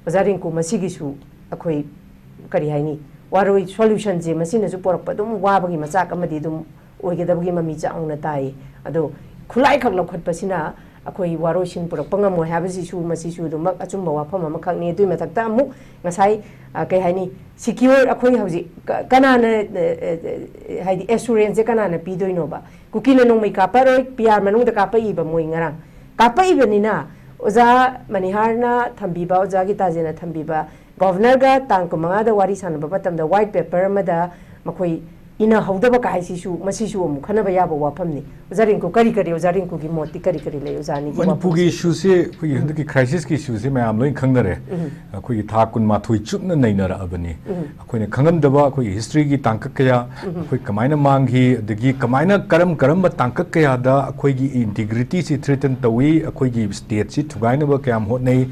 ꯑꯣꯖꯥ ꯔꯤꯡꯀꯨ, ꯃꯁꯤꯒꯤꯁꯨ ꯑꯩꯈꯣꯏ ꯀꯔꯤ ꯍꯥꯏꯅꯤ, ꯋꯥꯔꯣꯏ, solution ꯁꯦ ꯃꯁꯤꯅꯁꯨ ꯄꯣꯔꯛꯄ ꯑꯗꯨꯝ ꯋꯥꯕꯒꯤ ꯃꯆꯥꯛ ꯑꯃꯗꯤ ꯑꯗꯨꯝ ꯑꯣꯏꯒꯗꯕꯒꯤ ꯃꯃꯤ ꯆꯥꯎꯅ ꯇꯥꯏ꯫ ꯑꯗꯣ ꯈꯨꯠꯂꯥꯏꯈꯛ ꯂꯧꯈꯠꯄꯁꯤꯅ ꯑꯩꯈꯣꯏ ꯋꯥꯔꯣꯏꯁꯤꯟ ꯄꯨꯔꯛꯄ ꯉꯝꯃꯣꯏ ꯍꯥꯏꯕꯁꯤꯁꯨ, ꯃꯁꯤꯁꯨ ꯑꯗꯨꯃꯛ ꯑꯆꯨꯝꯕ ꯋꯥꯐꯝ ꯑꯃꯈꯛꯅꯤ꯫ ꯑꯗꯨꯒꯤ ꯃꯊꯛꯇ ꯑꯃꯨꯛ ꯉꯁꯥꯏ, ꯑ, ꯀꯩ ꯍꯥꯏꯅꯤ, secure, ꯑꯩꯈꯣꯏ ꯍꯧꯖꯤꯛ ꯀ-, ꯀꯅꯥꯅ, ꯑ, ꯑ, ꯑ, ꯍꯥꯏꯗꯤ assurance ꯁꯦ ꯀꯅꯥꯅ ꯄꯤꯗꯣꯏꯅꯣꯕ? ꯀꯨꯀꯤꯅ ꯅꯣꯡꯃꯩ ꯀꯥꯞꯄꯔꯣꯏ, P R ꯃꯅꯨꯡꯗ ꯀꯥꯞꯄꯛꯏꯕ ꯃꯣꯏ ꯉꯔꯥꯡ꯫ ꯀꯥꯞꯄꯛꯏꯕꯅꯤꯅ ꯑꯣꯖꯥ ꯃꯅꯤꯍꯥꯔꯅ ꯊꯝꯕꯤꯕ, ꯑꯣꯖꯥ ꯒꯤꯇꯥꯖꯦꯅ ꯊꯝꯕꯤꯕ, Governor ꯒ ꯇꯥꯡ ꯀꯨꯟꯃꯉꯥꯗ ꯋꯥꯔꯤ ꯁꯥꯟꯅꯕ ꯃꯇꯝꯗ white paper ꯑꯃꯗ ꯃꯈꯣꯏ ꯏꯅꯍꯧꯗꯕ ꯀꯥꯏꯁꯤꯁꯨ, ꯃꯁꯤꯁꯨ ꯑꯃꯨꯛ ꯈꯟꯅꯕ ꯌꯥꯕ ꯋꯥꯐꯝꯅꯤ꯫ ꯑꯣꯖꯥ ꯔꯤꯡꯀꯨ, ꯀꯔꯤ ꯀꯔꯤ, ꯑꯣꯖꯥ ꯔꯤꯡꯀꯨꯒꯤ ꯃꯣꯠꯇꯤ ꯀꯔꯤ ꯀꯔꯤ ꯂꯩ, ꯑꯣꯖꯥ ꯑꯅꯤꯒꯤ ꯃꯅꯤꯄꯨꯔꯒꯤ ꯋꯥꯐꯝꯁꯦ? Issue ꯁꯦ, ꯑꯩꯈꯣꯏꯒꯤ ꯎꯝ꯫ ꯍꯟꯗꯛꯀꯤ crisis ꯀꯤ issue ꯁꯦ ꯃꯌꯥꯝ ꯂꯣꯏ ꯈꯪꯅꯔꯦ꯫ ꯎꯝ꯫ ꯑꯩꯈꯣꯏꯒꯤ ꯊꯥ ꯀꯨꯟꯃꯥꯊꯣꯏ ꯆꯨꯞꯅ ꯅꯩꯅꯔꯛꯑꯕꯅꯤ꯫ ꯎꯝ꯫ ꯑꯩꯈꯣꯏꯅ ꯈꯪꯉꯝꯗꯕ ꯑꯩꯈꯣꯏꯒꯤ history ꯒꯤ ꯇꯥꯡꯀꯛ ꯀꯌꯥ, ꯎꯝ꯫ ꯑꯩꯈꯣꯏ ꯀꯃꯥꯏꯅ ꯃꯥꯡꯈꯤ, ꯑꯗꯒꯤ ꯀꯃꯥꯏꯅ, ꯀꯔꯝ ꯀꯔꯝꯕ ꯇꯥꯡꯀꯛ ꯀꯌꯥꯗ ꯑꯩꯈꯣꯏꯒꯤ integrity ꯁꯤ threaten ꯇꯧꯏ, ꯑꯩꯈꯣꯏꯒꯤ state ꯁꯤ ꯊꯨꯒꯥꯏꯅꯕ ꯀꯌꯥꯝ ꯍꯣꯠꯅꯩ,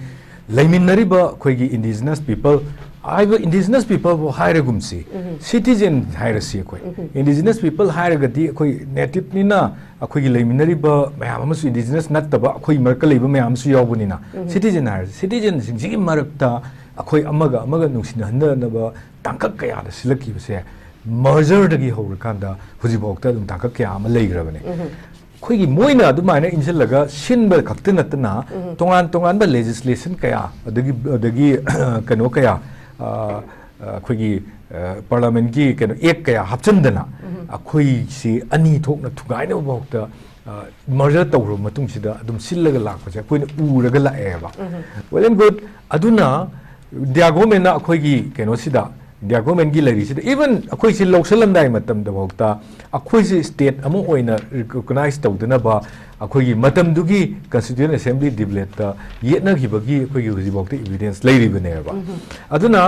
ꯂꯩꯃꯤꯟꯅꯔꯤꯕ ꯑꯩꯈꯣꯏꯒꯤ indigenous people, ꯍꯥꯏꯕ indigenous people ꯕꯨ ꯍꯥꯏꯔꯒꯨꯝꯁꯤ, ꯎꯝ꯫ Citizen ꯍꯥꯏꯔꯁꯤ ꯑꯩꯈꯣꯏ꯫ ꯎꯝ꯫ Indigenous people ꯍꯥꯏꯔꯒꯗꯤ ꯑꯩꯈꯣꯏ native ꯅꯤꯅ ꯑꯩꯈꯣꯏꯒꯤ ꯂꯩꯃꯤꯟꯅꯔꯤꯕ ꯃꯌꯥꯝ ꯑꯃꯁꯨ indigenous ꯅꯠꯇꯕ ꯑꯩꯈꯣꯏ ꯃꯔꯛꯇ ꯂꯩꯕ ꯃꯌꯥꯝ ꯑꯃꯁꯨ ꯌꯥꯎꯕꯅꯤꯅ, ꯎꯝ꯫ Citizen ꯍꯥꯏꯔꯁꯤ, citizen ꯁꯤꯡꯁꯤꯒꯤ ꯃꯔꯛꯇ ꯑꯩꯈꯣꯏ ꯑꯃꯒ ꯑꯃꯒ ꯅꯨꯡꯁꯤꯅꯍꯟꯗꯅꯕ ꯇꯥꯡꯀꯛ ꯀꯌꯥꯗ ꯁꯤꯜꯂꯛꯈꯤꯕꯁꯦ, ꯃꯔꯖꯔꯗꯒꯤ ꯍꯧꯔꯀꯥꯟꯗ ꯍꯧꯖꯤꯛꯐꯥꯎꯗ ꯑꯗꯨꯝ ꯇꯥꯡꯀꯛ ꯀꯌꯥ ꯑꯃ ꯂꯩꯈ꯭ꯔꯕꯅꯦ꯫ ꯑꯩꯈꯣꯏꯒꯤ ꯃꯣꯏꯅ ꯑꯗꯨꯃꯥꯏꯅ ꯏꯟꯁꯤꯜꯂꯒ ꯁꯤꯟꯕ ꯈꯛꯇ ꯅꯠꯇꯅ, ꯇꯣꯉꯥꯟ ꯇꯣꯉꯥꯟꯕ ꯂꯦꯖꯤꯁꯂꯦꯁꯟ ꯀꯌꯥ, ꯑꯗꯒꯤ, ꯑꯗꯒꯤ ꯀꯩꯅꯣ ꯀꯌꯥ, ꯑ, ꯑ, ꯑꯩꯈꯣꯏꯒꯤ ꯄꯥꯔꯂꯥꯃꯦꯟꯒꯤ ꯀꯩꯅꯣ ꯑꯦꯛ ꯀꯌꯥ ꯍꯥꯞꯆꯤꯟꯗꯅ, ꯑꯩꯈꯣꯏꯁꯤ ꯑꯅꯤ ꯊꯣꯛꯅ ꯊꯨꯒꯥꯏꯅꯕ ꯐꯥꯎꯗ ꯃꯔꯖꯔ ꯇꯧꯈ꯭ꯔꯕ ꯃꯇꯨꯡꯁꯤꯗ ꯑꯗꯨꯝ ꯁꯤꯜꯂꯒ ꯂꯥꯛꯄꯁꯦ ꯑꯩꯈꯣꯏꯅ ꯎꯔꯒ ꯂꯥꯛꯑꯦꯕ꯫ Well and good. ꯑꯗꯨꯅ ꯏꯟꯗꯤꯌꯥ ꯒꯣꯔꯃꯦꯟꯅ ꯑꯩꯈꯣꯏꯒꯤ ꯀꯩꯅꯣꯁꯤꯗ, ꯏꯟꯗꯤꯌꯥ ꯒꯣꯔꯃꯦꯟꯒꯤ ꯂꯩꯔꯤꯁꯤꯗ, ꯏꯚꯟ ꯑꯩꯈꯣꯏꯁꯤ ꯂꯧꯁꯤꯜꯂꯝꯗꯥꯏ ꯃꯇꯝꯗꯐꯥꯎꯗ ꯑꯩꯈꯣꯏꯁꯤ ꯁ꯭ꯇꯦꯠ ꯑꯃ ꯑꯣꯏꯅ ꯔꯤꯀꯣꯒꯅꯥꯏꯖ ꯇꯧꯗꯅꯕ ꯑꯩꯈꯣꯏꯒꯤ ꯃꯇꯝꯗꯨꯒꯤ ꯀꯟꯁꯇꯤꯇ꯭ꯌꯨꯌꯦꯟ ꯑꯦꯁꯦꯝꯕ꯭ꯂꯤ ꯗꯤꯕꯦꯠꯇ ꯌꯦꯠꯅꯈꯤꯕꯒꯤ ꯑꯩꯈꯣꯏꯒꯤ ꯍꯧꯖꯤꯛꯐꯥꯎꯗ ꯏꯚꯤꯗꯦꯟꯁ ꯂꯩꯔꯤꯕꯅꯦꯕ꯫ ꯑꯗꯨꯅ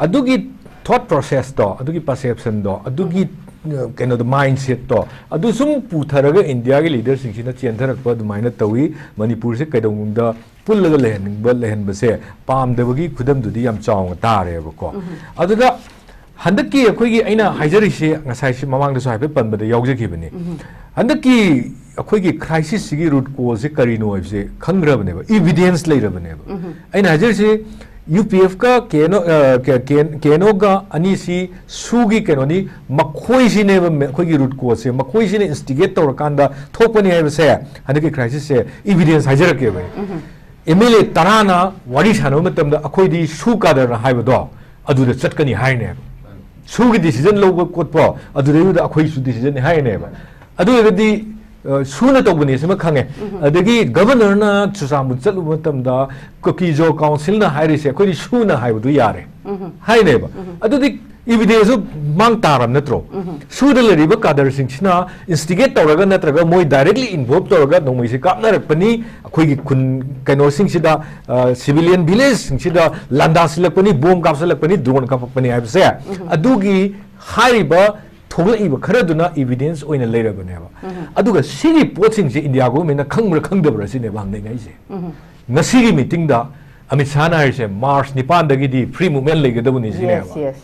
ꯑꯗꯨꯒꯤ ꯊꯣꯠ ꯄ꯭ꯔꯣꯁꯦꯁꯇꯣ, ꯑꯗꯨꯒꯤ ꯄꯔꯁꯦꯞꯁꯟꯗꯣ, ꯑꯗꯨꯒꯤ ꯑ, ꯀꯩꯅꯣꯗꯣ, ꯃꯥꯏꯟꯁꯦꯠꯇꯣ, ꯑꯗꯨ ꯁꯨꯝ ꯄꯨꯊꯔꯒ ꯏꯟꯗꯤꯌꯥꯒꯤ ꯂꯤꯗꯔꯁꯤꯡꯁꯤꯅ ꯆꯦꯟꯊꯔꯛꯄ ꯑꯗꯨꯃꯥꯏꯅ ꯇꯧꯏ꯫ ꯃꯅꯤꯄꯨꯔꯁꯦ ꯀꯩꯗꯧꯅꯨꯡꯗ ꯄꯨꯜꯂꯒ ꯂꯩꯍꯟꯅꯤꯡꯕ, ꯂꯩꯍꯟꯕꯁꯦ ꯄꯥꯝꯗꯕꯒꯤ ꯈꯨꯗꯝꯗꯨꯗꯤ ꯌꯥꯝ ꯆꯥꯎꯅ ꯇꯥꯔꯦꯕꯀꯣ꯫ ꯑꯗꯨꯗ ꯍꯟꯗꯛꯀꯤ ꯑꯩꯈꯣꯏꯒꯤ, ꯑꯩꯅ ꯍꯥꯏꯖꯔꯤꯁꯦ, ꯉꯁꯥꯏꯁꯤ ꯃꯃꯥꯡꯗꯁꯨ ꯍꯥꯏꯐꯦꯠ ꯄꯟꯕꯗ ꯌꯥꯎꯖꯈꯤꯕꯅꯤ꯫ ꯍꯟꯗꯛꯀꯤ ꯑꯩꯈꯣꯏꯒꯤ ꯀ꯭ꯔꯥꯏꯁꯤꯁꯁꯤꯒꯤ ꯔꯨꯠ ꯀꯣꯖꯁꯦ ꯀꯔꯤꯅꯣ ꯍꯥꯏꯕꯁꯦ ꯈꯪꯈ꯭ꯔꯕꯅꯦꯕ, ꯏꯚꯤꯗꯦꯟꯁ ꯂꯩꯔꯕꯅꯦꯕ꯫ ꯑꯩꯅ ꯍꯥꯏꯖꯔꯤꯁꯤ, ꯌꯨ ꯄꯤ ꯑꯦꯐꯀ ꯀꯦ ꯑꯦꯟ ꯑꯣ, ꯑ, ꯀꯦ-, ꯀꯦ-, ꯀꯦ ꯑꯦꯟ ꯑꯣꯒ ꯑꯅꯤꯁꯤ ꯁꯨꯒꯤ ꯀꯩꯅꯣꯅꯤ, ꯃꯈꯣꯏꯁꯤꯅꯦꯕ ꯃꯦ-, ꯑꯩꯈꯣꯏꯒꯤ ꯔꯨꯠ ꯀꯣꯖꯁꯦ, ꯃꯈꯣꯏꯁꯤꯅ ꯏꯟꯁꯇꯤꯒꯦꯠ ꯇꯧꯔꯀꯥꯟꯗ ꯊꯣꯛꯄꯅꯤ ꯍꯥꯏꯕꯁꯦ ꯍꯟꯗꯛꯀꯤ ꯀ꯭ꯔꯥꯏꯁꯤꯁꯁꯦ ꯏꯚꯤꯗꯦꯟꯁ ꯍꯥꯏꯖꯔꯛꯀꯦꯕ ꯑꯩ꯫ ꯑꯦꯝ ꯑꯦꯜ ꯑꯦ ꯇꯔꯥꯅ ꯋꯥꯔꯤ ꯁꯥꯟꯅꯕ ꯃꯇꯝꯗ ꯑꯩꯈꯣꯏꯗꯤ ꯁꯨ ꯀꯥꯗꯔꯅ ꯍꯥꯏꯕꯗꯣ ꯑꯗꯨꯗ ꯆꯠꯀꯅꯤ ꯍꯥꯏꯅꯦꯕ꯫ ꯁꯨꯒꯤ ꯗꯤꯁꯤꯖꯟ ꯂꯧꯕ ꯈꯣꯠꯄ ꯑꯗꯨꯗꯩꯗꯨꯗ ꯑꯩꯈꯣꯏꯁꯨ ꯗꯤꯁꯤꯖꯟꯅꯤ ꯍꯥꯏꯅꯦꯕ꯫ ꯑꯗꯨ ꯑꯣꯏꯔꯒꯗꯤ, ꯑ, ꯁꯨꯅ ꯇꯧꯕꯅꯤ ꯁꯤꯃ ꯈꯪꯉꯦ꯫ ꯑꯗꯒꯤ ꯒꯚꯔꯅꯔꯅ ꯆꯨꯔꯆꯥꯟꯄꯨꯔ ꯆꯠꯂꯨꯕ ꯃꯇꯝꯗ ꯀꯨꯀꯤꯖꯣ ꯀꯥꯎꯟꯁꯤꯜꯅ ꯍꯥꯏꯔꯤꯁꯦ ꯑꯩꯈꯣꯏꯗꯤ ꯁꯨꯅ ꯍꯥꯏꯕꯗꯨ ꯌꯥꯔꯦ ꯍꯥꯏꯅꯦꯕ꯫ ꯑꯗꯨꯗꯤ ꯏꯚꯤꯗꯦꯟꯁꯁꯨ ꯃꯥꯡ ꯇꯥꯔꯕ ꯅꯠꯇ꯭ꯔꯣ? ꯁꯨꯗ ꯂꯩꯔꯤꯕ ꯀꯥꯗꯔꯁꯤꯡꯁꯤꯅ ꯏꯟꯁꯇꯤꯒꯦꯠ ꯇꯧꯔꯒ ꯅꯠꯇ꯭ꯔꯒ ꯃꯣꯏ ꯗꯥꯏꯔꯦꯛꯂꯤ ꯏꯟꯚꯣꯜꯕ ꯇꯧꯔꯒ ꯅꯣꯡꯃꯩꯁꯦ ꯀꯥꯞꯅꯔꯛꯄꯅꯤ, ꯑꯩꯈꯣꯏꯒꯤ ꯈꯨꯟ ꯀꯩꯅꯣꯁꯤꯡꯁꯤꯗ, ꯑ, ꯁꯤꯚꯤꯂꯤꯌꯟ ꯚꯤꯂꯦꯖꯁꯤꯡꯁꯤꯗ ꯂꯥꯟꯗꯥꯁꯤꯜꯂꯛꯄꯅꯤ, ꯕꯣꯝ ꯀꯥꯞꯁꯤꯜꯂꯛꯄꯅꯤ, ꯗ꯭ꯔꯣꯟ ꯀꯥꯞꯄꯛꯄꯅꯤ ꯍꯥꯏꯕꯁꯦ, ꯑꯗꯨꯒꯤ ꯍꯥꯏꯔꯤꯕ ꯊꯣꯛꯂꯛꯏꯕ ꯈꯔꯗꯨꯅ ꯏꯚꯤꯗꯦꯟꯁ ꯑꯣꯏꯅ ꯂꯩꯔꯕꯅꯦꯕ꯫ ꯑꯗꯨꯒ ꯁꯤꯒꯤ ꯄꯣꯠꯁꯤꯡꯁꯦ ꯏꯟꯗꯤꯌꯥ ꯒꯣꯚꯔꯟꯃꯦꯟꯠꯅ ꯈꯪꯕ꯭ꯔꯥ ꯈꯪꯗꯕ꯭ꯔꯥ ꯁꯤꯅꯦꯕ ꯍꯪꯅꯤꯡꯉꯛꯏꯁꯦ꯫ ꯉꯁꯤꯒꯤ ꯃꯤꯇꯤꯡꯗ ꯑꯃꯤꯠ ꯁꯥꯍꯅ ꯍꯥꯏꯔꯤꯁꯦ ꯃꯥꯔꯆ ꯅꯤꯄꯥꯟꯗꯒꯤꯗꯤ ꯐ꯭ꯔꯤ ꯃꯨꯚꯃꯦꯟꯠ ꯂꯩꯒꯗꯕꯅꯤ ꯁꯤꯅꯦꯕ꯫ Yes, yes.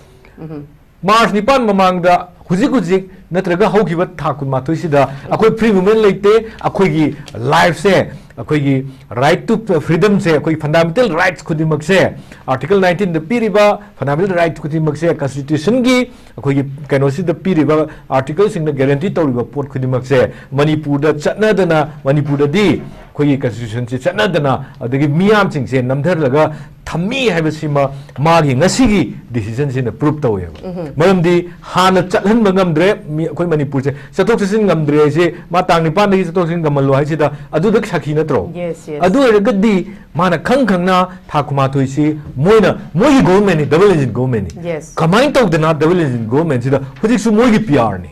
ꯃꯥꯔꯆ ꯅꯤꯄꯥꯟ ꯃꯃꯥꯡꯗ ꯍꯧꯖꯤꯛ ꯍꯧꯖꯤꯛ ꯅꯠꯇ꯭ꯔꯒ ꯍꯧꯈꯤꯕ ꯊꯥ ꯀꯨꯟꯃꯥꯊꯣꯏꯁꯤꯗ ꯑꯩꯈꯣꯏ ꯐ꯭ꯔꯤ ꯃꯨꯚꯃꯦꯟꯠ ꯂꯩꯇꯦ, ꯑꯩꯈꯣꯏꯒꯤ ꯂꯥꯏꯐꯁꯦ ꯑꯩꯈꯣꯏꯒꯤ right to freedomꯁꯦ, ꯑꯩꯈꯣꯏꯒꯤ fundamental rights ꯈꯨꯗꯤꯡꯃꯛꯁꯦ, Article nineteenꯗ ꯄꯤꯔꯤꯕ fundamental right ꯈꯨꯗꯤꯡꯃꯛꯁꯦ, Constitutionꯒꯤ ꯑꯩꯈꯣꯏꯒꯤ ꯀꯩꯅꯣꯁꯤꯗ ꯄꯤꯔꯤꯕ articleꯁꯤꯡꯅ guarantee ꯇꯧꯔꯤꯕ ꯄꯣꯠ ꯈꯨꯗꯤꯡꯃꯛꯁꯦ ꯃꯅꯤꯄꯨꯔꯗ ꯆꯠꯅꯗꯅ, ꯃꯅꯤꯄꯨꯔꯗꯗꯤ ꯑꯩꯈꯣꯏꯒꯤ Constitutionꯁꯦ ꯆꯠꯅꯗꯅ, ꯑꯗꯒꯤ ꯃꯤꯌꯥꯝꯁꯤꯡꯁꯦ ꯅꯝꯊꯔꯒ ꯊꯝꯃꯤ ꯍꯥꯏꯕꯁꯤꯃ ꯃꯥꯒꯤ ꯉꯁꯤꯒꯤ decisionꯁꯤꯅ prove ꯇꯧꯋꯦꯕ꯫ ꯃꯔꯝꯗꯤ ꯍꯥꯟꯅ ꯆꯠꯍꯟꯕ ꯉꯝꯗ꯭ꯔꯦ, ꯃꯤ, ꯑꯩꯈꯣꯏ ꯃꯅꯤꯄꯨꯔꯁꯦ ꯆꯠꯊꯣꯛ ꯆꯠꯁꯤꯟ ꯉꯝꯗ꯭ꯔꯦ ꯍꯥꯏꯁꯦ, ꯃꯥ ꯇꯥꯡ ꯅꯤꯄꯥꯟꯗꯒꯤ ꯆꯠꯊꯣꯛ ꯆꯠꯁꯤꯟ ꯉꯝꯍꯜꯂꯣ ꯍꯥꯏꯁꯤꯗ ꯑꯗꯨꯗ ꯁꯥꯈꯤ ꯅꯠꯇ꯭ꯔꯣ? Yes, yes. ꯑꯗꯨ ꯑꯣꯏꯔꯒꯗꯤ ꯃꯥꯅ ꯈꯪ ꯈꯪꯅ ꯊꯥ ꯀꯨꯟꯃꯥꯊꯣꯏꯁꯤ ꯃꯣꯏꯅ, ꯃꯣꯏꯒꯤ governmentꯅꯤ, double engine governmentꯅꯤ꯫ Yes. ꯀꯃꯥꯏꯅ ꯇꯧꯗꯅ double engine governmentꯁꯤꯗ ꯍꯧꯖꯤꯛꯁꯨ ꯃꯣꯏꯒꯤ PRꯅꯤ꯫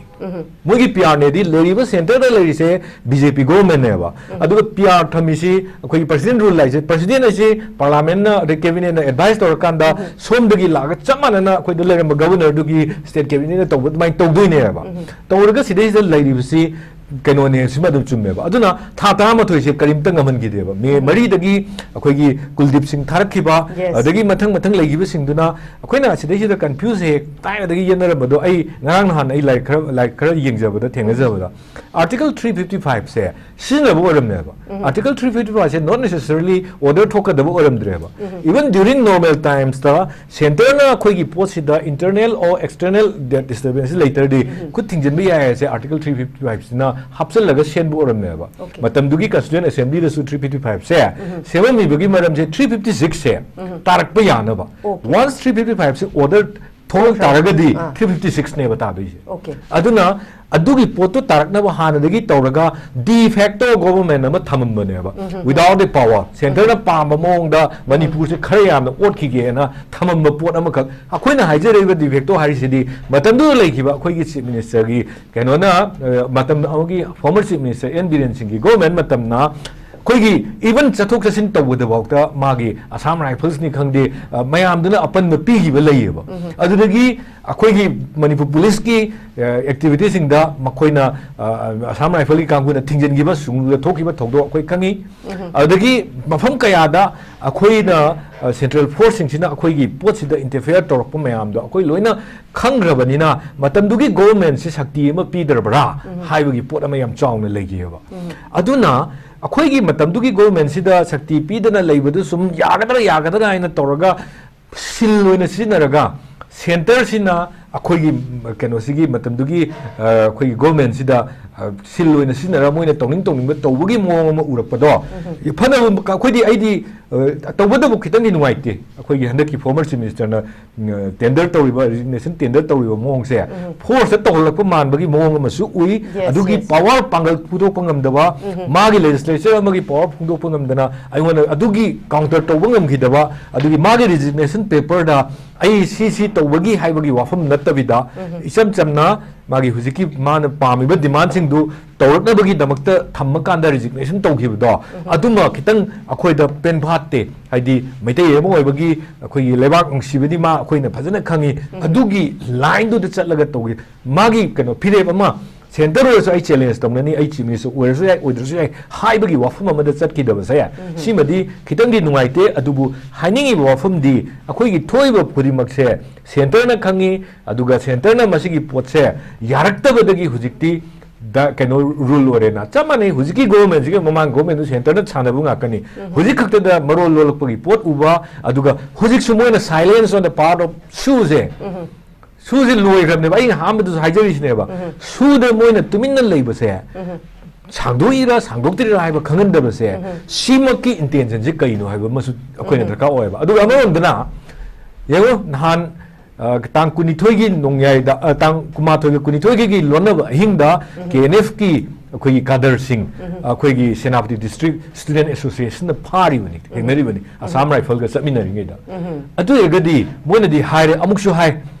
ꯃꯣꯏꯒꯤ PRꯅꯦꯗꯤ ꯂꯩꯔꯤꯕ centreꯗ ꯂꯩꯔꯤꯁꯦ BJP governmentꯅꯦꯕ꯫ ꯑꯗꯨꯒ PR ꯊꯝꯃꯤꯁꯤ ꯑꯩꯈꯣꯏꯒꯤ president rule ꯍꯥꯏꯁꯦ, president ꯍꯥꯏꯁꯤ parliamentꯅ ꯑꯗꯩ cabinetꯅ advice ꯇꯧꯔꯀꯥꯟꯗ ꯁꯣꯝꯗꯒꯤ ꯂꯥꯛꯑꯒ ꯆꯞ ꯃꯥꯟꯅꯅ ꯑꯩꯈꯣꯏꯗ ꯂꯩꯔꯝꯕ governorꯗꯨꯒꯤ state cabinetꯅ ꯇꯧꯕ ꯑꯗꯨꯃꯥꯏꯅ ꯇꯧꯗꯣꯏꯅꯦꯕ꯫ ꯇꯧꯔꯒ ꯁꯤꯗꯩꯁꯤꯗ ꯂꯩꯔꯤꯕꯁꯤ ꯀꯩꯅꯣꯅꯦ, ꯁꯤꯃ ꯑꯗꯨꯝ ꯆꯨꯝꯃꯦꯕ꯫ ꯑꯗꯨꯅ ꯊꯥ ꯇꯔꯥꯃꯥꯊꯣꯏꯁꯦ ꯀꯔꯤꯝꯇ ꯉꯝꯍꯟꯈꯤꯗꯦꯕ꯫ ꯃꯦ ꯃꯔꯤꯗꯒꯤ ꯑꯩꯈꯣꯏꯒꯤ ꯀꯨꯜꯗꯤꯞ ꯁꯤꯡ ꯊꯥꯔꯛꯈꯤꯕ, Yes. ꯑꯗꯒꯤ ꯃꯊꯪ ꯃꯊꯪ ꯂꯩꯈꯤꯕꯁꯤꯡꯗꯨꯅ ꯑꯩꯈꯣꯏꯅ ꯁꯤꯗꯩꯁꯤꯗ confuse ꯍꯦꯛ ꯊꯥꯏꯅꯗꯒꯤ ꯌꯦꯠꯅꯔꯝꯕꯗꯣ, ꯑꯩ ꯉꯔꯥꯡ ꯅꯍꯥꯟ ꯑꯩ ꯂꯥꯏꯔꯤꯛ ꯈꯔ, ꯂꯥꯏꯔꯤꯛ ꯈꯔ ꯌꯦꯡꯖꯕꯗ, ꯊꯦꯡꯅꯖꯕꯗ, Article three fifty fiveꯁꯦ ꯁꯤꯖꯤꯟꯅꯕ ꯑꯣꯏꯔꯝꯃꯦꯕ꯫ Article three fifty fiveꯁꯦ not necessarily order ꯊꯣꯛꯀꯗꯕ ꯑꯣꯏꯔꯝꯗ꯭ꯔꯦꯕ꯫ Even during normal timesꯇ centreꯅ ꯑꯩꯈꯣꯏꯒꯤ ꯄꯣꯠꯁꯤꯗ internal or external disturbance ꯂꯩꯇ꯭ꯔꯗꯤ ꯈꯨꯠ ꯊꯤꯡꯖꯤꯟꯕ ꯌꯥꯏ ꯍꯥꯏꯁꯦ Article three fifty fiveꯁꯤꯅ ꯍꯥꯞꯆꯤꯜꯂꯒ ꯁꯦꯝꯕ ꯑꯣꯏꯔꯝꯃꯦꯕ꯫ Okay. ꯃꯇꯝꯗꯨꯒꯤ Constituent Assemblyꯗꯁꯨ three fifty fiveꯁꯦ ꯁꯦꯝꯃꯝꯃꯤꯕꯒꯤ ꯃꯔꯝꯁꯦ three fifty sixꯁꯦ ꯇꯥꯔꯛꯄ ꯌꯥꯅꯕ꯫ Okay. Once three fifty fiveꯁꯦ order ꯊꯣꯛꯂꯛ ꯇꯥꯔꯒꯗꯤ ꯑꯥ. three fifty sixꯅꯦꯕ ꯇꯥꯗꯣꯏꯁꯦ꯫ Okay. ꯑꯗꯨꯅ ꯑꯗꯨꯒꯤ ꯄꯣꯠꯇꯨ ꯇꯥꯔꯛꯅꯕ ꯍꯥꯟꯅꯗꯒꯤ ꯇꯧꯔꯒ de facto government ꯑꯃ ꯊꯝꯃꯝꯕꯅꯦꯕ, without the power, centreꯅ ꯄꯥꯝꯕ ꯃꯑꯣꯡꯗ ꯃꯅꯤꯄꯨꯔꯁꯦ ꯈꯔ ꯌꯥꯝꯅ ꯑꯣꯠꯈꯤꯒꯦꯅ ꯊꯝꯃꯝꯕ ꯄꯣꯠ ꯑꯃꯈꯛ꯫ ꯑꯩꯈꯣꯏꯅ ꯍꯥꯏꯖꯔꯤꯕ de facto ꯍꯥꯏꯔꯤꯁꯤꯗꯤ ꯃꯇꯝꯗꯨꯗ ꯂꯩꯈꯤꯕ ꯑꯩꯈꯣꯏꯒꯤ Chief Ministerꯒꯤ ꯀꯩꯅꯣꯅ, ꯑ, ꯃꯇꯝ ꯑꯃꯒꯤ former Chief Minister N Biren Singhꯒꯤ government ꯃꯇꯝꯅ ꯑꯩꯈꯣꯏꯒꯤ even ꯆꯠꯊꯣꯛ ꯆꯠꯁꯤꯟ ꯇꯧꯕꯗꯐꯥꯎꯗ ꯃꯥꯒꯤ Assam Riflesꯅꯤ ꯈꯪꯗꯦ, ꯑ, ꯃꯌꯥꯝꯗꯨꯅ ꯑꯄꯟꯕ ꯄꯤꯈꯤꯕ ꯂꯩꯌꯦꯕ꯫ ꯑꯗꯨꯗꯒꯤ ꯑꯩꯈꯣꯏꯒꯤ ꯃꯅꯤꯄꯨꯔ ꯄꯨꯂꯤꯁꯀꯤ ꯑꯦꯛꯇꯤꯚꯤꯇꯤꯁꯤꯡꯗ ꯃꯈꯣꯏꯅ ꯑ, ꯑꯁꯥꯝ ꯔꯥꯏꯐꯜꯒꯤ ꯀꯥꯡꯕꯨꯅ ꯊꯤꯡꯖꯤꯟꯈꯤꯕ, ꯁꯨꯡꯖꯨꯗ ꯊꯣꯛꯈꯤꯕ ꯊꯧꯗꯣꯛ ꯑꯩꯈꯣꯏ ꯈꯪꯉꯤ꯫ ꯑꯗꯨꯗꯒꯤ ꯃꯐꯝ ꯀꯌꯥꯗ ꯑꯩꯈꯣꯏꯅ ꯁꯦꯟꯇ꯭ꯔꯦꯜ ꯐꯣꯔꯁꯁꯤꯡꯁꯤꯅ ꯑꯩꯈꯣꯏꯒꯤ ꯄꯣꯠꯁꯤꯗ ꯏꯟꯇꯔꯐꯤꯌꯔ ꯇꯧꯔꯛꯄ ꯃꯌꯥꯝꯗꯣ ꯑꯩꯈꯣꯏ ꯂꯣꯏꯅ ꯈꯪꯈ꯭ꯔꯕꯅꯤꯅ, ꯃꯇꯝꯗꯨꯒꯤ ꯒꯣꯚꯔꯟꯃꯦꯟꯁꯤ ꯁꯛꯇꯤ ꯑꯃ ꯄꯤꯗ꯭ꯔꯕ꯭ꯔꯥ ꯍꯥꯏꯕꯒꯤ ꯄꯣꯠ ꯑꯃ ꯌꯥꯝ ꯆꯥꯎꯅ ꯂꯩꯈꯤꯑꯕ꯫ ꯑꯗꯨꯅ ꯑꯩꯈꯣꯏꯒꯤ ꯃꯇꯝꯗꯨꯒꯤ ꯒꯣꯚꯔꯟꯃꯦꯟꯁꯤꯗ ꯁꯛꯇꯤ ꯄꯤꯗꯅ ꯂꯩꯕꯗꯨ ꯁꯨꯝ ꯌꯥꯒꯗ꯭ꯔꯥ ꯌꯥꯒꯗ꯭ꯔꯥ ꯍꯥꯏꯅ ꯇꯧꯔꯒ ꯁꯤꯜ ꯑꯣꯏꯅ ꯁꯤꯖꯤꯟꯅꯔꯒ, ꯁꯦꯟꯇꯔꯁꯤꯅ ꯑꯩꯈꯣꯏꯒꯤ ꯀꯩꯅꯣꯁꯤꯒꯤ ꯃꯇꯝꯗꯨꯒꯤ ꯑ, ꯑꯩꯈꯣꯏꯒꯤ ꯒꯣꯚꯔꯟꯃꯦꯟꯁꯤꯗ ꯑ, ꯁꯤꯜ ꯑꯣꯏꯅ ꯁꯤꯖꯤꯟꯅꯔꯒ ꯃꯣꯏꯅ ꯇꯧꯅꯤꯡ ꯇꯧꯅꯤꯡꯕ ꯇꯧꯕꯒꯤ ꯃꯑꯣꯡ ꯑꯃ ꯎꯔꯛꯄꯗꯣ, ꯐꯅ ꯑꯩꯈꯣꯏꯗꯤ, ꯑꯩꯗꯤ ꯑ, ꯇꯧꯕꯗꯕꯨ ꯈꯤꯇꯪꯗꯤ ꯅꯨꯡꯉꯥꯏꯇꯦ꯫ ꯑꯩꯈꯣꯏꯒꯤ ꯍꯟꯗꯛꯀꯤ ꯐꯣꯔꯃꯔ ꯆꯤꯐ ꯃꯤꯅꯤꯁꯇꯔꯅ ꯇꯦꯟꯗꯔ ꯇꯧꯔꯤꯕ, ꯔꯤꯖꯤꯒꯅꯦꯁꯟ ꯇꯦꯟꯗꯔ ꯇꯧꯔꯤꯕ ꯃꯑꯣꯡꯁꯦ ꯐꯣꯔꯁꯇ ꯇꯧꯍꯜꯂꯛꯄ ꯃꯥꯟꯕꯒꯤ ꯃꯑꯣꯡ ꯑꯃꯁꯨ ꯎꯏ꯫ Yes, ꯑꯗꯨꯒꯤ yes. ꯄꯥꯋꯔ ꯄꯥꯡꯒꯜ ꯐꯨꯗꯣꯛꯄ ꯉꯝꯗꯕ, ꯃꯥꯒꯤ ꯂꯦꯖꯤꯁꯂꯦꯆꯔ ꯑꯃꯒꯤ ꯄꯥꯋꯔ ꯐꯣꯡꯗꯣꯛꯄ ꯉꯝꯗꯅ ꯑꯩꯉꯣꯟꯗ ꯑꯗꯨꯒꯤ ꯀꯥꯎꯟꯇꯔ ꯇꯧꯕ ꯉꯝꯈꯤꯗꯕ, ꯑꯗꯨꯒꯤ ꯃꯥꯒꯤ ꯔꯤꯖꯤꯒꯅꯦꯁꯟ ꯄꯦꯄꯔꯗ ꯑꯩ ꯁꯤ ꯁꯤ ꯇꯧꯕꯒꯤ ꯍꯥꯏꯕꯒꯤ ꯋꯥꯐꯝ ꯅꯠꯇꯕꯤꯗ, ꯏꯆꯝ ꯆꯝꯅ ꯃꯥꯒꯤ ꯍꯧꯖꯤꯛꯀꯤ ꯃꯥꯅ ꯄꯥꯝꯃꯤꯕ ꯗꯤꯃꯥꯟꯁꯤꯡꯗꯨ ꯇꯧꯔꯛꯅꯕꯒꯤꯗꯃꯛꯇ ꯊꯝꯃꯀꯥꯟꯗ ꯔꯤꯖꯤꯒꯅꯦꯁꯟ ꯇꯧꯈꯤꯕꯗꯣ, ꯑꯗꯨꯃ ꯈꯤꯇꯪ ꯑꯩꯈꯣꯏꯗ ꯄꯦꯟꯐꯥꯠꯇꯦ꯫ ꯍꯥꯏꯗꯤ ꯃꯩꯇꯩ ꯑꯃ ꯑꯣꯏꯕꯒꯤ ꯑꯩꯈꯣꯏꯒꯤ ꯂꯩꯕꯥꯛ ꯅꯨꯡꯁꯤꯕꯗꯤ ꯃꯥ ꯑꯩꯈꯣꯏꯅ ꯐꯖꯅ ꯈꯪꯉꯤ꯫ ꯑꯗꯨꯒꯤ ꯂꯥꯏꯟꯗꯨꯗ ꯆꯠꯂꯒ ꯇꯧꯈꯤ꯫ ꯃꯥꯒꯤ ꯀꯩꯅꯣ ꯐꯤꯔꯦꯞ ꯑꯃ, ꯁꯦꯟꯇꯔ ꯑꯣꯏꯔꯁꯨ ꯑꯩ ꯆꯦꯂꯦꯟꯖ ꯇꯧꯅꯅꯤ, ꯑꯩ ꯆꯤꯐ ꯃꯤꯅꯤꯁꯇꯔ ꯑꯣꯏꯔꯁꯨ ꯌꯥꯏ, ꯑꯣꯏꯗ꯭ꯔꯁꯨ ꯌꯥꯏ ꯍꯥꯏꯕꯒꯤ ꯋꯥꯐꯝ ꯑꯃꯗ ꯆꯠꯈꯤꯗꯕꯁꯦ, ꯁꯤꯃꯗꯤ ꯈꯤꯇꯪꯗꯤ ꯅꯨꯡꯉꯥꯏꯇꯦ꯫ ꯑꯗꯨꯕꯨ ꯍꯥꯏꯅꯤꯡꯉꯤꯕ ꯋꯥꯐꯝꯗꯤ, ꯑꯩꯈꯣꯏꯒꯤ ꯊꯣꯛꯏꯕ ꯈꯨꯗꯤꯡꯃꯛꯁꯦ ꯁꯦꯟꯇꯔꯅ ꯈꯪꯉꯤ, ꯑꯗꯨꯒ ꯁꯦꯟꯇꯔꯅ ꯃꯁꯤꯒꯤ ꯄꯣꯠꯁꯦ ꯌꯥꯔꯛꯇꯕꯗꯒꯤ ꯍꯧꯖꯤꯛꯇꯤ ꯗ ꯀꯩꯅꯣ ꯔꯨꯜ ꯑꯣꯏꯔꯦꯅ꯫ ꯆꯞ ꯃꯥꯟꯅꯩ, ꯍꯧꯖꯤꯛꯀꯤ ꯒꯣꯚꯔꯟꯃꯦꯟꯁꯤꯒ ꯃꯃꯥꯡ ꯒꯣꯚꯔꯟꯃꯦꯟꯗꯨ ꯁꯦꯟꯇꯔꯅ ꯁꯥꯟꯅꯕ ꯉꯥꯛꯇꯅꯤ꯫ ꯍꯧꯖꯤꯛ ꯈꯛꯇꯗ ꯃꯔꯣꯜ ꯂꯣꯜꯂꯛꯄꯒꯤ ꯄꯣꯠ ꯎꯕ, ꯑꯗꯨꯒ ꯍꯧꯖꯤꯛꯁꯨ ꯃꯣꯏꯅ silence on the part of ꯁꯨꯁꯦ, ꯁꯨꯁꯦ ꯂꯣꯏꯈ꯭ꯔꯕꯅꯦꯕ꯫ ꯑꯩꯅ ꯑꯍꯥꯟꯕꯗꯁꯨ ꯍꯥꯏꯖꯔꯤꯁꯤꯅꯦꯕ, ꯁꯨꯗ ꯃꯣꯏꯅ ꯇꯨꯃꯤꯟꯅ ꯂꯩꯕꯁꯦ ꯁꯥꯡꯗꯣꯛꯏꯔꯥ ꯁꯥꯡꯗꯣꯛꯇ꯭ꯔꯤꯔꯥ ꯍꯥꯏꯕ ꯈꯪꯍꯟꯗꯕꯁꯦ, ꯁꯤꯃꯛꯀꯤ ꯏꯟꯇꯦꯟꯁꯟꯁꯦ ꯀꯩꯅꯣ ꯍꯥꯏꯕ ꯑꯃꯁꯨ ꯑꯩꯈꯣꯏꯅ ꯗꯔꯀꯥꯔ ꯑꯣꯏꯌꯦꯕ꯫ ꯑꯗꯨꯒ ꯑꯃꯔꯣꯝꯗꯅ ꯌꯦꯡꯉꯣ, ꯅꯍꯥꯟ ꯑ, ꯇꯥꯡ ꯀꯨꯟꯅꯤꯊꯣꯏꯒꯤ ꯅꯣꯡꯌꯥꯏꯗ, ꯑ, ꯇꯥꯡ ꯀꯨꯟꯃꯥꯊꯣꯏꯒ ꯀꯨꯟꯅꯤꯊꯣꯏꯒꯤ ꯂꯣꯟꯅꯕ ꯑꯍꯤꯡꯗ ꯀꯦ ꯑꯦꯟ ꯑꯦꯐꯀꯤ ꯑꯩꯈꯣꯏꯒꯤ ꯀꯥꯗꯔꯁꯤꯡ, ꯑꯩꯈꯣꯏꯒꯤ ꯁꯦꯅꯥꯄꯇꯤ ꯗꯤꯁꯇ꯭ꯔꯤꯛ ꯁ꯭ꯇꯨꯗꯦꯟ ꯑꯦꯁꯣꯁꯤꯌꯦꯁꯟꯅ ꯐꯥꯔꯤꯕꯅꯤ, ꯊꯦꯡꯅꯔꯤꯕꯅꯤ, ꯑꯁꯥꯝ ꯔꯥꯏꯐꯜꯒ ꯆꯠꯃꯤꯟꯅꯔꯤꯉꯩꯗ꯫ ꯑꯗꯨ ꯑꯣꯏꯔꯒꯗꯤ ꯃꯣꯏꯅꯗꯤ ꯍꯥꯏꯔꯦ, ꯑꯃꯨꯛꯁꯨ ꯍꯥꯏ,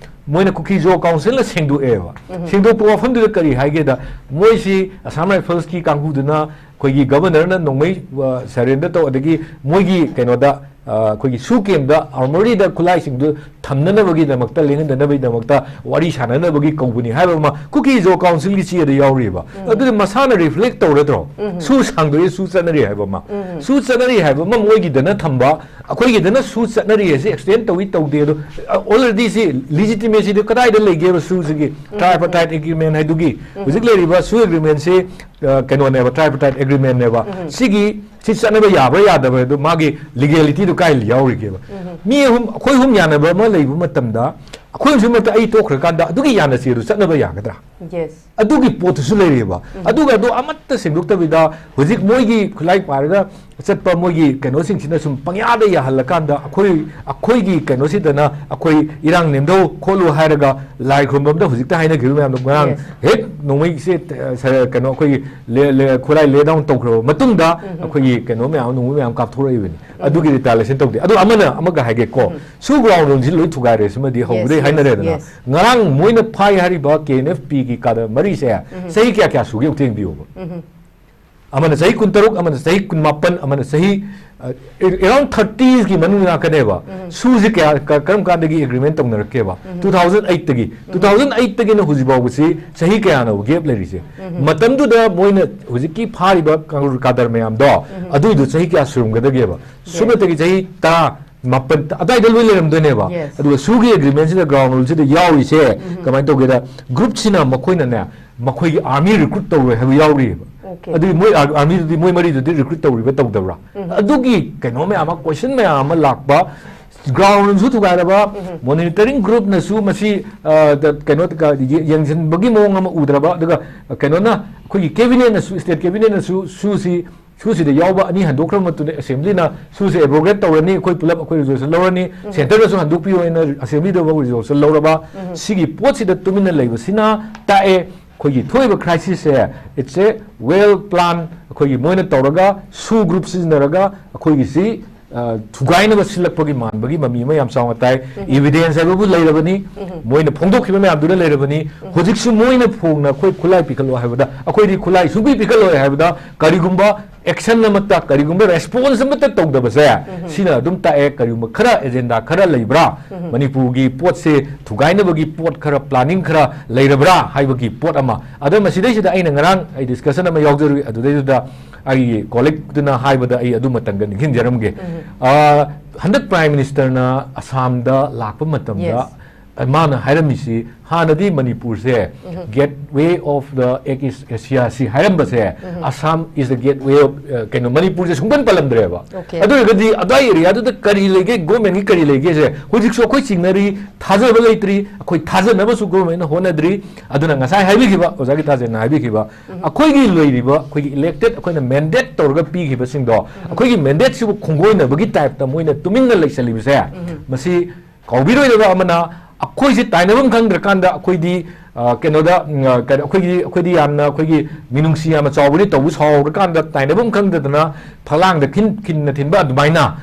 ꯃꯣꯏꯅ ꯀꯨꯀꯤ ꯖꯣ ꯀꯥꯎꯟꯁꯤꯜꯅ ꯁꯦꯡꯗꯣꯛꯑꯦꯕ꯫ ꯁꯦꯡꯗꯣꯛꯄ ꯋꯥꯐꯝꯗꯨꯗ ꯀꯔꯤ ꯍꯥꯏꯒꯦꯗ, ꯃꯣꯏꯁꯤ ꯑꯁꯥꯝ ꯔꯥꯏꯐꯜꯁꯀꯤ ꯀꯥꯡꯕꯨꯗꯨꯅ ꯑꯩꯈꯣꯏꯒꯤ ꯒꯕꯔꯅꯔꯅ ꯅꯣꯡꯃꯩ, ꯑ, ꯁꯔꯦꯟꯗꯔ ꯇꯧ, ꯑꯗꯒꯤ ꯃꯣꯏꯒꯤ ꯀꯩꯅꯣꯗ, ꯑ, ꯑꯩꯈꯣꯏꯒꯤ ꯁꯨ ꯀꯦꯝꯗ ꯑꯥꯔꯃꯣꯔꯤꯗ ꯈꯨꯠꯂꯥꯏꯁꯤꯡꯗꯨ ꯊꯝꯅꯅꯕꯒꯤꯗꯃꯛꯇ, ꯂꯦꯡꯍꯟꯗꯅꯕꯒꯤꯗꯃꯛꯇ ꯋꯥꯔꯤ ꯁꯥꯟꯅꯅꯕꯒꯤ ꯀꯧꯕꯅꯤ ꯍꯥꯏꯕ ꯑꯃ ꯀꯨꯀꯤ ꯖꯣ ꯀꯥꯎꯟꯁꯤꯜꯒꯤ ꯆꯦꯗ ꯌꯥꯎꯔꯤꯕ꯫ ꯑꯗꯨꯗꯤ ꯃꯁꯥꯅ ꯔꯤꯐ꯭ꯂꯦꯛ ꯇꯧꯔꯗ꯭ꯔꯣ? ꯁꯨ ꯁꯥꯡꯗꯣꯛꯑꯦ, ꯁꯨ ꯆꯠꯅꯔꯤ ꯍꯥꯏꯕ ꯑꯃ꯫ ꯁꯨ ꯆꯠꯅꯔꯤ ꯍꯥꯏꯕ ꯑꯃ ꯃꯣꯏꯒꯤꯗꯅ ꯊꯝꯕ, ꯑꯩꯈꯣꯏꯒꯤꯗꯅ ꯁꯨ ꯆꯠꯅꯔꯤ ꯍꯥꯏꯁꯦ ꯑꯦꯛꯁꯇꯦꯟ ꯇꯧꯏ ꯇꯧꯗꯦ ꯑꯗꯣ, ꯑ, ꯑꯣꯜꯔꯦꯗꯤ ꯁꯤ ꯂꯤꯖꯤꯇꯤꯃꯦꯁꯤꯗꯤ ꯀꯗꯥꯏꯗ ꯂꯩꯒꯦꯕ ꯁꯨꯁꯤꯒꯤ? ꯇ꯭ꯔꯥꯏꯄꯥꯔꯇꯥꯏꯠ ꯑꯦꯒ꯭ꯔꯤꯃꯦꯟ ꯍꯥꯏꯗꯨꯒꯤ ꯍꯧꯖꯤꯛ ꯂꯩꯔꯤꯕ ꯁꯨ ꯑꯦꯒ꯭ꯔꯤꯃꯦꯟꯁꯤ, ꯑ, ꯀꯩꯅꯣꯅꯦꯕ, ꯇ꯭ꯔꯥꯏꯄꯥꯔꯇꯥꯏꯠ ꯑꯦꯒ꯭ꯔꯤꯃꯦꯟꯅꯦꯕ꯫ ꯁꯤꯒꯤ, ꯁꯤ ꯆꯠꯅꯕ ꯌꯥꯕ꯭ꯔꯥ ꯌꯥꯗꯕ꯭ꯔꯥ ꯑꯗꯨ ꯃꯥꯒꯤ ꯂꯤꯒꯦꯂꯤꯇꯤꯗꯨ ꯀꯥꯏ ꯌꯥꯎꯔꯤꯒꯦꯕ? ꯃꯤ ꯑꯍꯨꯝ, ꯑꯩꯈꯣꯏ ꯑꯍꯨꯝ ꯌꯥꯅꯕ ꯑꯃ ꯂꯩꯕ ꯃꯇꯝꯗ, ꯑꯩꯈꯣꯏ ꯑꯍꯨꯝꯁꯤ ꯃꯔꯛꯇ ꯑꯩ ꯇꯣꯛꯈ꯭ꯔꯀꯥꯟꯗ ꯑꯗꯨꯒꯤ ꯌꯥꯅꯁꯦ ꯑꯗꯨ ꯆꯠꯅꯕ ꯌꯥꯒꯗ꯭ꯔꯥ? ꯌꯦꯁ꯫ ꯑꯗꯨꯒꯤ ꯄꯣꯠꯇꯨꯁꯨ ꯂꯩꯔꯤꯕ꯫ ꯑꯗꯨꯒ ꯑꯗꯨ ꯑꯃꯠꯇ ꯁꯦꯡꯗꯣꯛꯇꯕꯤꯗ ꯍꯧꯖꯤꯛ ꯃꯣꯏꯒꯤ ꯈꯨꯠꯂꯥꯏ ꯄꯥꯏꯔꯒ ꯆꯠꯄ ꯃꯣꯏꯒꯤ ꯀꯩꯅꯣꯁꯤꯡꯁꯤꯅ ꯁꯨꯝ ꯄꯪꯌꯥꯗ ꯌꯥꯍꯜꯂꯀꯥꯟꯗ ꯑꯩꯈꯣꯏ, ꯑꯩꯈꯣꯏꯒꯤ ꯀꯩꯅꯣꯁꯤꯗꯅ ꯑꯩꯈꯣꯏ ꯏꯔꯥꯡ ꯅꯦꯝꯗꯧ ꯈꯣꯠꯂꯨ ꯍꯥꯏꯔꯒ ꯂꯥꯏ ꯈꯨꯔꯨꯝꯕꯝꯗ ꯍꯧꯖꯤꯛꯇ ꯍꯥꯏꯅꯈꯤꯕ ꯃꯌꯥꯝꯗꯣ ꯉꯔꯥꯡ ꯍꯦꯛ ꯅꯣꯡꯃꯩꯁꯦ, ꯑ, ꯁ-, ꯀꯩꯅꯣ ꯑꯩꯈꯣꯏꯒꯤ ꯂꯦ-, ꯂꯦ-, ꯈꯨꯠꯂꯥꯏ ꯂꯦ ꯗꯥꯎꯟ ꯇꯧꯈ꯭ꯔꯕ ꯃꯇꯨꯡꯗ ꯑꯩꯈꯣꯏꯒꯤ ꯀꯩꯅꯣ ꯃꯌꯥꯝ, ꯅꯣꯡꯃꯩ ꯃꯌꯥꯝ ꯀꯥꯞꯊꯣꯔꯛꯏꯕꯅꯤ꯫ ꯑꯗꯨꯒꯤ ꯔꯤꯇꯥꯂꯦꯁꯟ ꯇꯧꯗꯦ꯫ ꯑꯗꯣ ꯑꯃꯅ ꯑꯃꯒ ꯍꯥꯏꯒꯦꯀꯣ, ꯁꯨ ꯒ꯭ꯔꯥꯎꯟ ꯔꯨꯜꯁꯤ ꯂꯣꯏ ꯊꯨꯒꯥꯏꯔꯦ꯫ ꯁꯤꯃꯗꯤ ꯍꯧꯕꯗꯩ ꯌꯦꯁ, ꯍꯥꯏꯅꯔꯦꯗꯅ꯫ ꯌꯦꯁ꯫ ꯉꯔꯥꯡ ꯃꯣꯏꯅ ꯐꯥꯏ ꯍꯥꯏꯔꯤꯕ ꯀꯦ ꯑꯦꯟ ꯑꯦꯐ ꯄꯤꯒꯤ ꯀꯥꯗ ꯃꯔꯤꯁꯦ ꯆꯍꯤ ꯀꯌꯥ ꯀꯌꯥ ꯁꯨꯒꯦ ꯑꯃꯨꯛꯇ ꯌꯦꯡꯕꯤꯌꯣꯕ꯫ ꯑꯃꯅ ꯆꯍꯤ ꯀꯨꯟꯇꯔꯨꯛ, ꯑꯃꯅ ꯆꯍꯤ ꯀꯨꯟꯃꯥꯄꯟ, ꯑꯃꯅ ꯆꯍꯤ, ꯑ, around thirties ꯀꯤ ꯃꯅꯨꯡ ꯉꯥꯛꯀꯅꯦꯕ꯫ ꯁꯨꯁꯦ ꯀꯌꯥ, ꯀ-, ꯀꯔꯝ ꯀꯥꯟꯗꯒꯤ ꯑꯦꯒ꯭ꯔꯤꯃꯦꯟ ꯇꯧꯅꯔꯛꯀꯦꯕ? Two thousand eight ꯇꯒꯤ꯫ Two thousand eight ꯇꯒꯤꯅ ꯍꯧꯖꯤꯛ ꯐꯥꯎꯕꯁꯤ ꯆꯍꯤ ꯀꯌꯥꯅꯣ ꯒꯦꯞ ꯂꯩꯔꯤꯁꯦ? ꯃꯇꯝꯗꯨꯗ ꯃꯣꯏꯅ ꯍꯧꯖꯤꯛꯀꯤ ꯐꯥꯔꯤꯕ ꯀꯥꯡꯂꯨꯞ ꯀꯥꯗꯔ ꯃꯌꯥꯝꯗꯣ, ꯑꯗꯨꯏꯗꯣ ꯆꯍꯤ ꯀꯌꯥ ꯁꯨꯔꯝꯒꯗꯒꯦꯕ? ꯁꯨꯞꯅꯇꯒꯤ ꯆꯍꯤ ꯇꯔꯥ ꯃꯥꯄꯟ ꯑꯗꯥꯏꯗ ꯂꯣꯏ ꯂꯩꯔꯝꯗꯣꯏꯅꯦꯕ꯫ Yes. ꯑꯗꯨꯒ ꯁꯨꯒꯤ ꯑꯦꯒ꯭ꯔꯤꯃꯦꯟꯁꯤꯗ ꯒ꯭ꯔꯥꯎꯟ ꯔꯨꯜꯁꯤꯗ ꯌꯥꯎꯔꯤꯁꯦ ꯀꯃꯥꯏꯅ ꯇꯧꯒꯦꯗ, ꯒ꯭ꯔꯨꯞꯁꯤꯅ ꯃꯈꯣꯏꯅꯅꯦ, ꯃꯈꯣꯏꯒꯤ ꯑꯥꯔꯃꯤ ꯔꯤꯀ꯭ꯔꯨꯠ ꯇꯧꯔꯣꯏ ꯍꯥꯏꯕ ꯌꯥꯎꯔꯤꯑꯕ꯫ Okay. ꯑꯗꯨꯗꯤ ꯃꯣꯏ ꯑꯥꯔ-, ꯑꯥꯔꯃꯤꯗꯨꯗꯤ ꯃꯣꯏ ꯃꯔꯤꯗꯨꯗꯤ ꯔꯤꯀ꯭ꯔꯨꯠ ꯇꯧꯔꯤꯕ ꯇꯧꯗꯕ꯭ꯔꯥ? ꯑꯗꯨꯒꯤ ꯀꯩꯅꯣ ꯃꯌꯥꯝ ꯑꯃ, ꯀꯣꯏꯁꯟ ꯃꯌꯥꯝ ꯑꯃ ꯂꯥꯛꯄ, ꯒ꯭ꯔꯥꯎꯟ ꯔꯨꯜꯁꯨ ꯊꯨꯒꯥꯏꯔꯕ, ꯃꯣꯅꯤꯇꯔꯤꯡ ꯒ꯭ꯔꯨꯞꯅꯁꯨ ꯃꯁꯤ, ꯑ, ꯗ-, ꯀꯩꯅꯣ, ꯀ-, ꯌꯦ-, ꯌꯦꯡꯁꯤꯟꯕꯒꯤ ꯃꯑꯣꯡ ꯑꯃ ꯎꯗ꯭ꯔꯕ, ꯑꯗꯨꯒ ꯀꯩꯅꯣꯅ, ꯑꯩꯈꯣꯏꯒꯤ ꯀꯦꯕꯤꯅꯦꯠꯅꯁꯨ, ꯁ꯭ꯇꯦꯠ ꯀꯦꯕꯤꯅꯦꯠꯅꯁꯨ ꯁꯨꯁꯤ ꯁꯨꯁꯤꯗ ꯌꯥꯎꯕ ꯑꯅꯤ ꯍꯟꯗꯣꯛꯈ꯭ꯔꯕ ꯃꯇꯨꯡꯗ ꯑꯦꯁꯦꯝꯕ꯭ꯂꯤꯅ ꯁꯨꯁꯦ ꯑꯦꯕ꯭ꯔꯣꯒꯦꯠ ꯇꯧꯔꯅꯤ, ꯑꯩꯈꯣꯏ ꯄꯨꯂꯞ ꯑꯩꯈꯣꯏ ꯔꯤꯖꯣꯂꯨꯁꯟ ꯂꯧꯔꯅꯤ, ꯁꯦꯟꯇꯔꯅꯁꯨ ꯍꯟꯗꯣꯛꯄꯤꯌꯣ ꯍꯥꯏꯅ ꯑꯦꯁꯦꯝꯕ꯭ꯂꯤꯗ ꯐꯥꯎ ꯔꯤꯖꯣꯂꯨꯁꯟ ꯂꯧꯔꯕ꯫ ꯁꯤꯒꯤ ꯄꯣꯠꯁꯤꯗ ꯇꯨꯃꯤꯟꯅ ꯂꯩꯕꯁꯤꯅ ꯇꯥꯛꯑꯦ, ꯑꯩꯈꯣꯏꯒꯤ ꯊꯣꯛꯏꯕ ꯀ꯭ꯔꯥꯏꯁꯤꯁꯁꯦ, it's a well plan, ꯑꯩꯈꯣꯏꯒꯤ ꯃꯣꯏꯅ ꯇꯧꯔꯒ ꯁꯨ ꯒ꯭ꯔꯨꯞ ꯁꯤꯖꯤꯟꯅꯔꯒ ꯑꯩꯈꯣꯏꯒꯤꯁꯤ, ꯑ, ꯊꯨꯒꯥꯏꯅꯕ ꯁꯤꯜꯂꯛꯄꯒꯤ ꯃꯥꯟꯕꯒꯤ ꯃꯃꯤ ꯑꯃ ꯌꯥꯝ ꯆꯥꯎꯅ ꯇꯥꯏ꯫ ꯏꯕꯤꯗꯦꯟꯁ ꯍꯥꯏꯕꯕꯨ ꯂꯩꯔꯕꯅꯤ꯫ ꯃꯣꯏꯅ ꯐꯣꯡꯗꯣꯛꯈꯤꯕ ꯃꯌꯥꯝꯗꯨꯅ ꯂꯩꯔꯕꯅꯤ꯫ ꯍꯧꯖꯤꯛꯁꯨ ꯃꯣꯏꯅ ꯐꯣꯡꯅ ꯑꯩꯈꯣꯏ ꯈꯨꯠꯂꯥꯏ ꯄꯤꯈꯠꯂꯣ ꯍꯥꯏꯕꯗ ꯑꯩꯈꯣꯏꯗꯤ ꯈꯨꯠꯂꯥꯏ ꯁꯨꯡꯄꯤ ꯄꯤꯈꯠꯂꯣꯏ ꯍꯥꯏꯕꯗ ꯀꯔꯤꯒꯨꯝꯕ action ꯑꯃꯠꯇ, ꯀꯔꯤꯒꯨꯝꯕ response ꯑꯃꯠꯇ ꯇꯧꯗꯕꯁꯦ ꯁꯤꯅ ꯑꯗꯨꯝ ꯇꯥꯛꯑꯦ ꯀꯔꯤꯒꯨꯝꯕ ꯈꯔ agenda ꯈꯔ ꯂꯩꯕ꯭ꯔꯥ, ꯃꯅꯤꯄꯨꯔꯒꯤ ꯄꯣꯠꯁꯦ ꯊꯨꯒꯥꯏꯅꯕꯒꯤ ꯄꯣꯠ ꯈꯔ planning ꯈꯔ ꯂꯩꯔꯕ꯭ꯔꯥ ꯍꯥꯏꯕꯒꯤ ꯄꯣꯠ ꯑꯃ꯫ ꯑꯗꯣ ꯃꯁꯤꯗꯩꯁꯤꯗ ꯑꯩꯅ ꯉꯔꯥꯡ ꯑꯩ discussion ꯑꯃ ꯌꯥꯎꯖꯔꯨꯏ, ꯑꯗꯨꯗꯩꯗꯨꯗ ꯑꯩꯒꯤ colleagueꯗꯨꯅ ꯍꯥꯏꯕꯗ ꯑꯩ ꯑꯗꯨ ꯃꯇꯪꯒ ꯅꯤꯡꯁꯤꯡꯖꯔꯝꯒꯦ꯫ ꯑ, ꯍꯟꯗꯛ Prime Ministerꯅ ꯑꯁꯥꯝꯗ ꯂꯥꯛꯄ ꯃꯇꯝꯗ Yes. ꯃꯥꯅ ꯍꯥꯏꯔꯝꯃꯤꯁꯤ ꯍꯥꯟꯅꯗꯤ ꯃꯅꯤꯄꯨꯔꯁꯦ gateway of the East Asia ꯁꯤ ꯍꯥꯏꯔꯝꯕꯁꯦ, Assam is the gateway of, ꯑ, ꯀꯩꯅꯣ, ꯃꯅꯤꯄꯨꯔꯁꯦ ꯁꯨꯡꯄꯟ ꯄꯜꯂꯝꯗ꯭ꯔꯦꯕ꯫ Okay. ꯑꯗꯨ ꯑꯣꯏꯔꯒꯗꯤ ꯑꯗꯥꯏ areaꯗꯨꯗ ꯀꯔꯤ ꯂꯩꯒꯦ, governmentꯀꯤ ꯀꯔꯤ ꯂꯩꯒꯦꯁꯦ ꯍꯧꯖꯤꯛꯁꯨ ꯑꯩꯈꯣꯏ ꯆꯤꯡꯅꯔꯤ, ꯊꯥꯖꯕ ꯂꯩꯇ꯭ꯔꯤ, ꯑꯩꯈꯣꯏ ꯊꯥꯖꯅꯕꯁꯨ governmentꯅ ꯍꯣꯠꯅꯗ꯭ꯔꯤ꯫ ꯑꯗꯨꯅ ꯉꯁꯥꯏ ꯍꯥꯏꯕꯤꯈꯤꯕ, ꯑꯣꯖꯥ ꯒꯤꯇꯥꯖꯦꯟꯅ ꯍꯥꯏꯕꯤꯈꯤꯕ, ꯑꯩꯈꯣꯏꯒꯤ ꯂꯩꯔꯤꯕ, ꯑꯩꯈꯣꯏꯒꯤ elected, ꯑꯩꯈꯣꯏꯅ mandate ꯇꯧꯔꯒ ꯄꯤꯈꯤꯕꯁꯤꯡꯗꯣ, ꯑꯩꯈꯣꯏꯒꯤ mandateꯁꯤꯕꯨ ꯈꯣꯡꯒꯣꯏꯅꯕꯒꯤ typeꯇ ꯃꯣꯏꯅ ꯇꯨꯃꯤꯟꯅ ꯂꯩꯁꯜꯂꯤꯕꯁꯦ, ꯃꯁꯤ ꯀꯥꯎꯕꯤꯔꯣꯏꯗꯕ ꯑꯃꯅ, ꯑꯩꯈꯣꯏꯁꯦ ꯇꯥꯏꯅꯐꯝ ꯈꯪꯗ꯭ꯔꯀꯥꯟꯗ ꯑꯩꯈꯣꯏꯗꯤ, ꯑ, ꯀꯩꯅꯣꯗ, ꯎꯝ, ꯑ, ꯀꯩꯅꯣ, ꯑꯩꯈꯣꯏꯒꯤ, ꯑꯩꯈꯣꯏꯗꯤ ꯌꯥꯝꯅ ꯑꯩꯈꯣꯏꯒꯤ ꯃꯤꯅꯨꯡꯁꯤ ꯌꯥꯝꯅ ꯆꯥꯎꯕꯅꯤ, ꯇꯧꯕ ꯁꯥꯎꯔꯀꯥꯟꯗ ꯇꯥꯏꯅꯐꯝ ꯈꯪꯗꯗꯅ ꯐꯂꯥꯡꯗ ꯈꯤꯟ-, ꯈꯤꯟꯅ ꯊꯤꯟꯕ ꯑꯗꯨꯃꯥꯏꯅ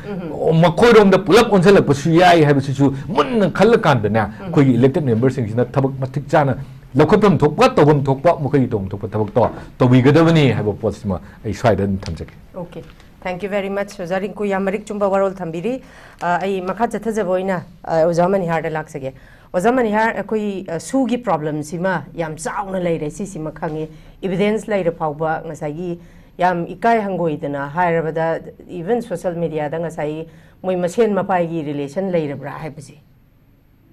ꯃꯈꯣꯏꯔꯣꯝꯗ ꯄꯨꯂꯞ ꯑꯣꯟꯁꯤꯜꯂꯛꯄꯁꯨ ꯌꯥꯏ ꯍꯥꯏꯕꯁꯤꯁꯨ ꯃꯨꯟꯅ ꯈꯜꯂꯀꯥꯟꯗꯅꯦ, ꯑꯩꯈꯣꯏꯒꯤ elected memberꯁꯤꯡꯁꯤꯅ ꯊꯕꯛ ꯃꯇꯤꯛ ꯆꯥꯅ ꯂꯧꯈꯠꯐꯝ ꯊꯣꯛꯄ, ꯇꯧꯐꯝ ꯊꯣꯛꯄ, ꯃꯈꯣꯏꯒꯤ ꯇꯧꯐꯝ ꯊꯣꯛꯄ ꯊꯕꯛꯇꯣ ꯇꯧꯕꯤꯒꯗꯕꯅꯤ ꯍꯥꯏꯕ ꯄꯣꯠꯁꯤꯃ ꯑꯩ ꯁ꯭ꯋꯥꯏꯗ ꯑꯗꯨꯝ ꯊꯝꯖꯒꯦ꯫ Okay. Thank you very much, ꯑꯣꯖꯥ ꯔꯤꯡꯀꯨ꯫ ꯌꯥꯝ ꯃꯔꯤꯛ ꯆꯨꯝꯕ ꯋꯥꯔꯣꯜ ꯊꯝꯕꯤꯔꯤ꯫ ꯑ, ꯑꯩ ꯃꯈꯥ ꯆꯠꯊꯖꯕ ꯑꯣꯏꯅ, ꯑ, ꯑꯣꯖꯥ ꯃꯅꯤꯍꯥꯔꯗ ꯂꯥꯛꯆꯒꯦ꯫ ꯑꯣꯖꯥ ꯃꯅꯤꯍꯥꯔ, ꯑꯩꯈꯣꯏ, ꯑ, ꯁꯨꯒꯤ problemꯁꯤꯃ ꯌꯥꯝ ꯆꯥꯎꯅ ꯂꯩꯔꯦ, ꯁꯤꯁꯤꯃ ꯈꯪꯉꯤ꯫ Evidence ꯂꯩꯔ ꯐꯥꯎꯕ ꯉꯁꯥꯏꯒꯤ ꯌꯥꯝ ꯏꯀꯥꯏ ꯍꯪꯒꯣꯏꯗꯅ ꯍꯥꯏꯔꯕꯗ, even social mediaꯗ ꯉꯁꯥꯏ ꯃꯣꯏ ꯃꯁꯦꯟ ꯃꯄꯥꯏꯒꯤ relation ꯂꯩꯔꯕ꯭ꯔꯥ ꯍꯥꯏꯕꯁꯦ,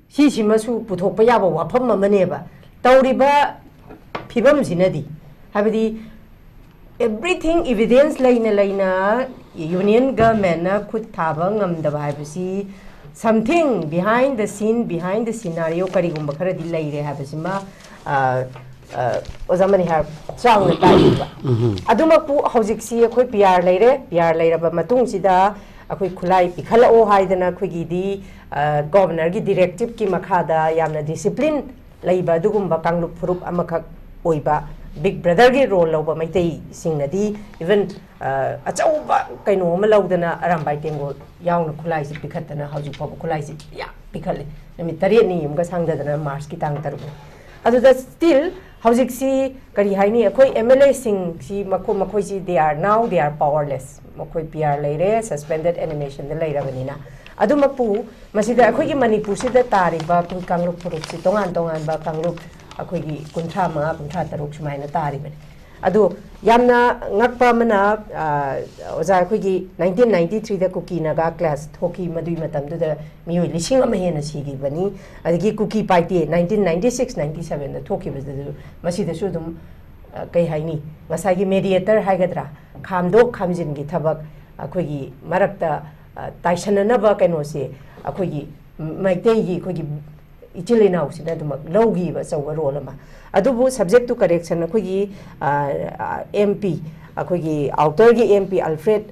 ꯁꯤꯁꯤꯃꯁꯨ ꯄꯨꯊꯣꯛꯄ ꯌꯥꯕ ꯋꯥꯐꯝ ꯑꯃꯅꯦꯕ꯫ ꯇꯧꯔꯤꯕ ꯐꯤꯕꯝꯁꯤꯅꯗꯤ, ꯍꯥꯏꯕꯗꯤ, everything evidence ꯂꯩꯅ ꯂꯩꯅ union governmentꯅ ꯈꯨꯠ ꯊꯥꯕ ꯉꯝꯗꯕ ꯍꯥꯏꯕꯁꯤ, something behind the scene, behind the scenario ꯀꯔꯤꯒꯨꯝꯕ ꯈꯔꯗꯤ ꯂꯩꯔꯦ ꯍꯥꯏꯕꯁꯤꯃ, ꯑ, ꯑ, ꯑꯣꯖꯥ ꯃꯅꯤꯍꯥꯔ ꯆꯥꯎꯅ ꯇꯥꯛꯏꯕ꯫ ꯑꯗꯨꯃꯛꯄꯨ ꯍꯧꯖꯤꯛꯁꯤ ꯑꯩꯈꯣꯏ PR ꯂꯩꯔꯦ, PR ꯂꯩꯔꯕ ꯃꯇꯨꯡꯁꯤꯗ ꯑꯩꯈꯣꯏ ꯈꯨꯠꯂꯥꯏ ꯄꯤꯈꯠꯂꯛꯑꯣ ꯍꯥꯏꯗꯅ ꯑꯩꯈꯣꯏꯒꯤꯗꯤ, ꯑ, governorꯒꯤ directiveꯀꯤ ꯃꯈꯥꯗ ꯌꯥꯝꯅ discipline ꯂꯩꯕ ꯑꯗꯨꯒꯨꯝꯕ ꯀꯥꯡꯂꯨꯞ ꯐꯨꯔꯨꯞ ꯑꯃꯈꯛ ꯑꯣꯏꯕ, big brotherꯒꯤ role ꯂꯧꯕ ꯃꯩꯇꯩꯁꯤꯡꯅꯗꯤ even, ꯑ, ꯑꯆꯧꯕ ꯀꯩꯅꯣ ꯑꯃ ꯂꯧꯗꯅ ꯑꯔꯥꯝꯕꯥꯏ ꯇꯦꯡꯒꯣꯜ ꯌꯥꯎꯅ ꯈꯨꯠꯂꯥꯏꯁꯤ ꯄꯤꯈꯠꯇꯅ ꯍꯧꯖꯤꯛ ꯐꯥꯎꯕ ꯈꯨꯠꯂꯥꯏꯁꯤ ꯌꯥꯝ ꯄꯤꯈꯠꯂꯦ꯫ ꯅꯨꯃꯤꯠ ꯇꯔꯦꯠꯅꯤ ꯑꯃꯒ ꯁꯪꯗꯗꯅ ꯃꯥꯔꯆꯀꯤ ꯇꯥꯡ ꯇꯔꯨꯛꯅꯤ꯫ ꯑꯗꯨꯗ still ꯍꯧꯖꯤꯛꯁꯤ ꯀꯔꯤ ꯍꯥꯏꯅꯤ, ꯑꯩꯈꯣꯏ MLAꯁꯤꯡꯁꯤ ꯃꯈꯣꯏ ꯃꯈꯣꯏꯁꯤ they are now they are powerless꯫ ꯃꯈꯣꯏ PR ꯂꯩꯔꯦ, suspended animationꯗ ꯂꯩꯔꯕꯅꯤꯅ꯫ ꯑꯗꯨꯃꯛꯄꯨ ꯃꯁꯤꯗ ꯑꯩꯈꯣꯏꯒꯤ ꯃꯅꯤꯄꯨꯔꯁꯤꯗ ꯇꯥꯔꯤꯕ ꯑꯩꯈꯣꯏ ꯀꯥꯡꯂꯨꯞ ꯐꯨꯔꯨꯞꯁꯤ ꯇꯣꯉꯥꯟ ꯇꯣꯉꯥꯟꯕ ꯀꯥꯡꯂꯨꯞ ꯑꯩꯈꯣꯏꯒꯤ ꯀꯨꯟꯊ꯭ꯔꯥ ꯃꯉꯥ, ꯀꯨꯟꯊ꯭ꯔꯥ ꯇꯔꯨꯛ ꯁꯨꯃꯥꯏꯅ ꯇꯥꯔꯤꯕꯅꯤ꯫ ꯑꯗꯨ ꯌꯥꯝꯅ ꯉꯛꯄ ꯑꯃꯅ, ꯑ, ꯑꯣꯖꯥ, ꯑꯩꯈꯣꯏꯒꯤ nineteen ninety threeꯗ ꯀꯨꯀꯤ ꯅꯥꯒꯥ clash ꯊꯣꯛꯈꯤ꯫ ꯃꯗꯨꯒꯤ ꯃꯇꯝꯗꯨꯗ ꯃꯤꯑꯣꯏ ꯂꯤꯁꯤꯡ ꯑꯃ ꯍꯦꯟꯅ ꯁꯤꯈꯤꯕꯅꯤ꯫ ꯑꯗꯒꯤ ꯀꯨꯀꯤ ꯄꯥꯏꯇꯦ nineteen ninety six ninety sevenꯗ ꯊꯣꯛꯈꯤꯕꯗꯨ, ꯃꯁꯤꯗꯁꯨ ꯑꯗꯨꯝ, ꯑ, ꯀꯩ ꯍꯥꯏꯅꯤ, ꯉꯁꯥꯏꯒꯤ mediator ꯍꯥꯏꯒꯗ꯭ꯔꯥ, ꯈꯥꯝꯗꯣꯛ ꯈꯥꯝꯖꯤꯟꯒꯤ ꯊꯕꯛ, ꯑꯩꯈꯣꯏꯒꯤ ꯃꯔꯛꯇ, ꯑ, ꯇꯥꯏꯁꯟꯅꯅꯕ ꯀꯩꯅꯣꯁꯦ ꯑꯩꯈꯣꯏꯒꯤ ꯃꯩꯇꯩꯒꯤ ꯑꯩꯈꯣꯏꯒꯤ ꯏꯆꯤꯜ ꯏꯅꯥꯎꯁꯤꯅ ꯑꯗꯨꯃꯛ ꯂꯧꯈꯤꯕ ꯑꯆꯧꯕ role ꯑꯃ꯫ ꯑꯗꯨꯕꯨ subject to correction, ꯑꯩꯈꯣꯏꯒꯤ, ꯑ, MP, ꯑꯩꯈꯣꯏꯒꯤ outerꯒꯤ MP Alfred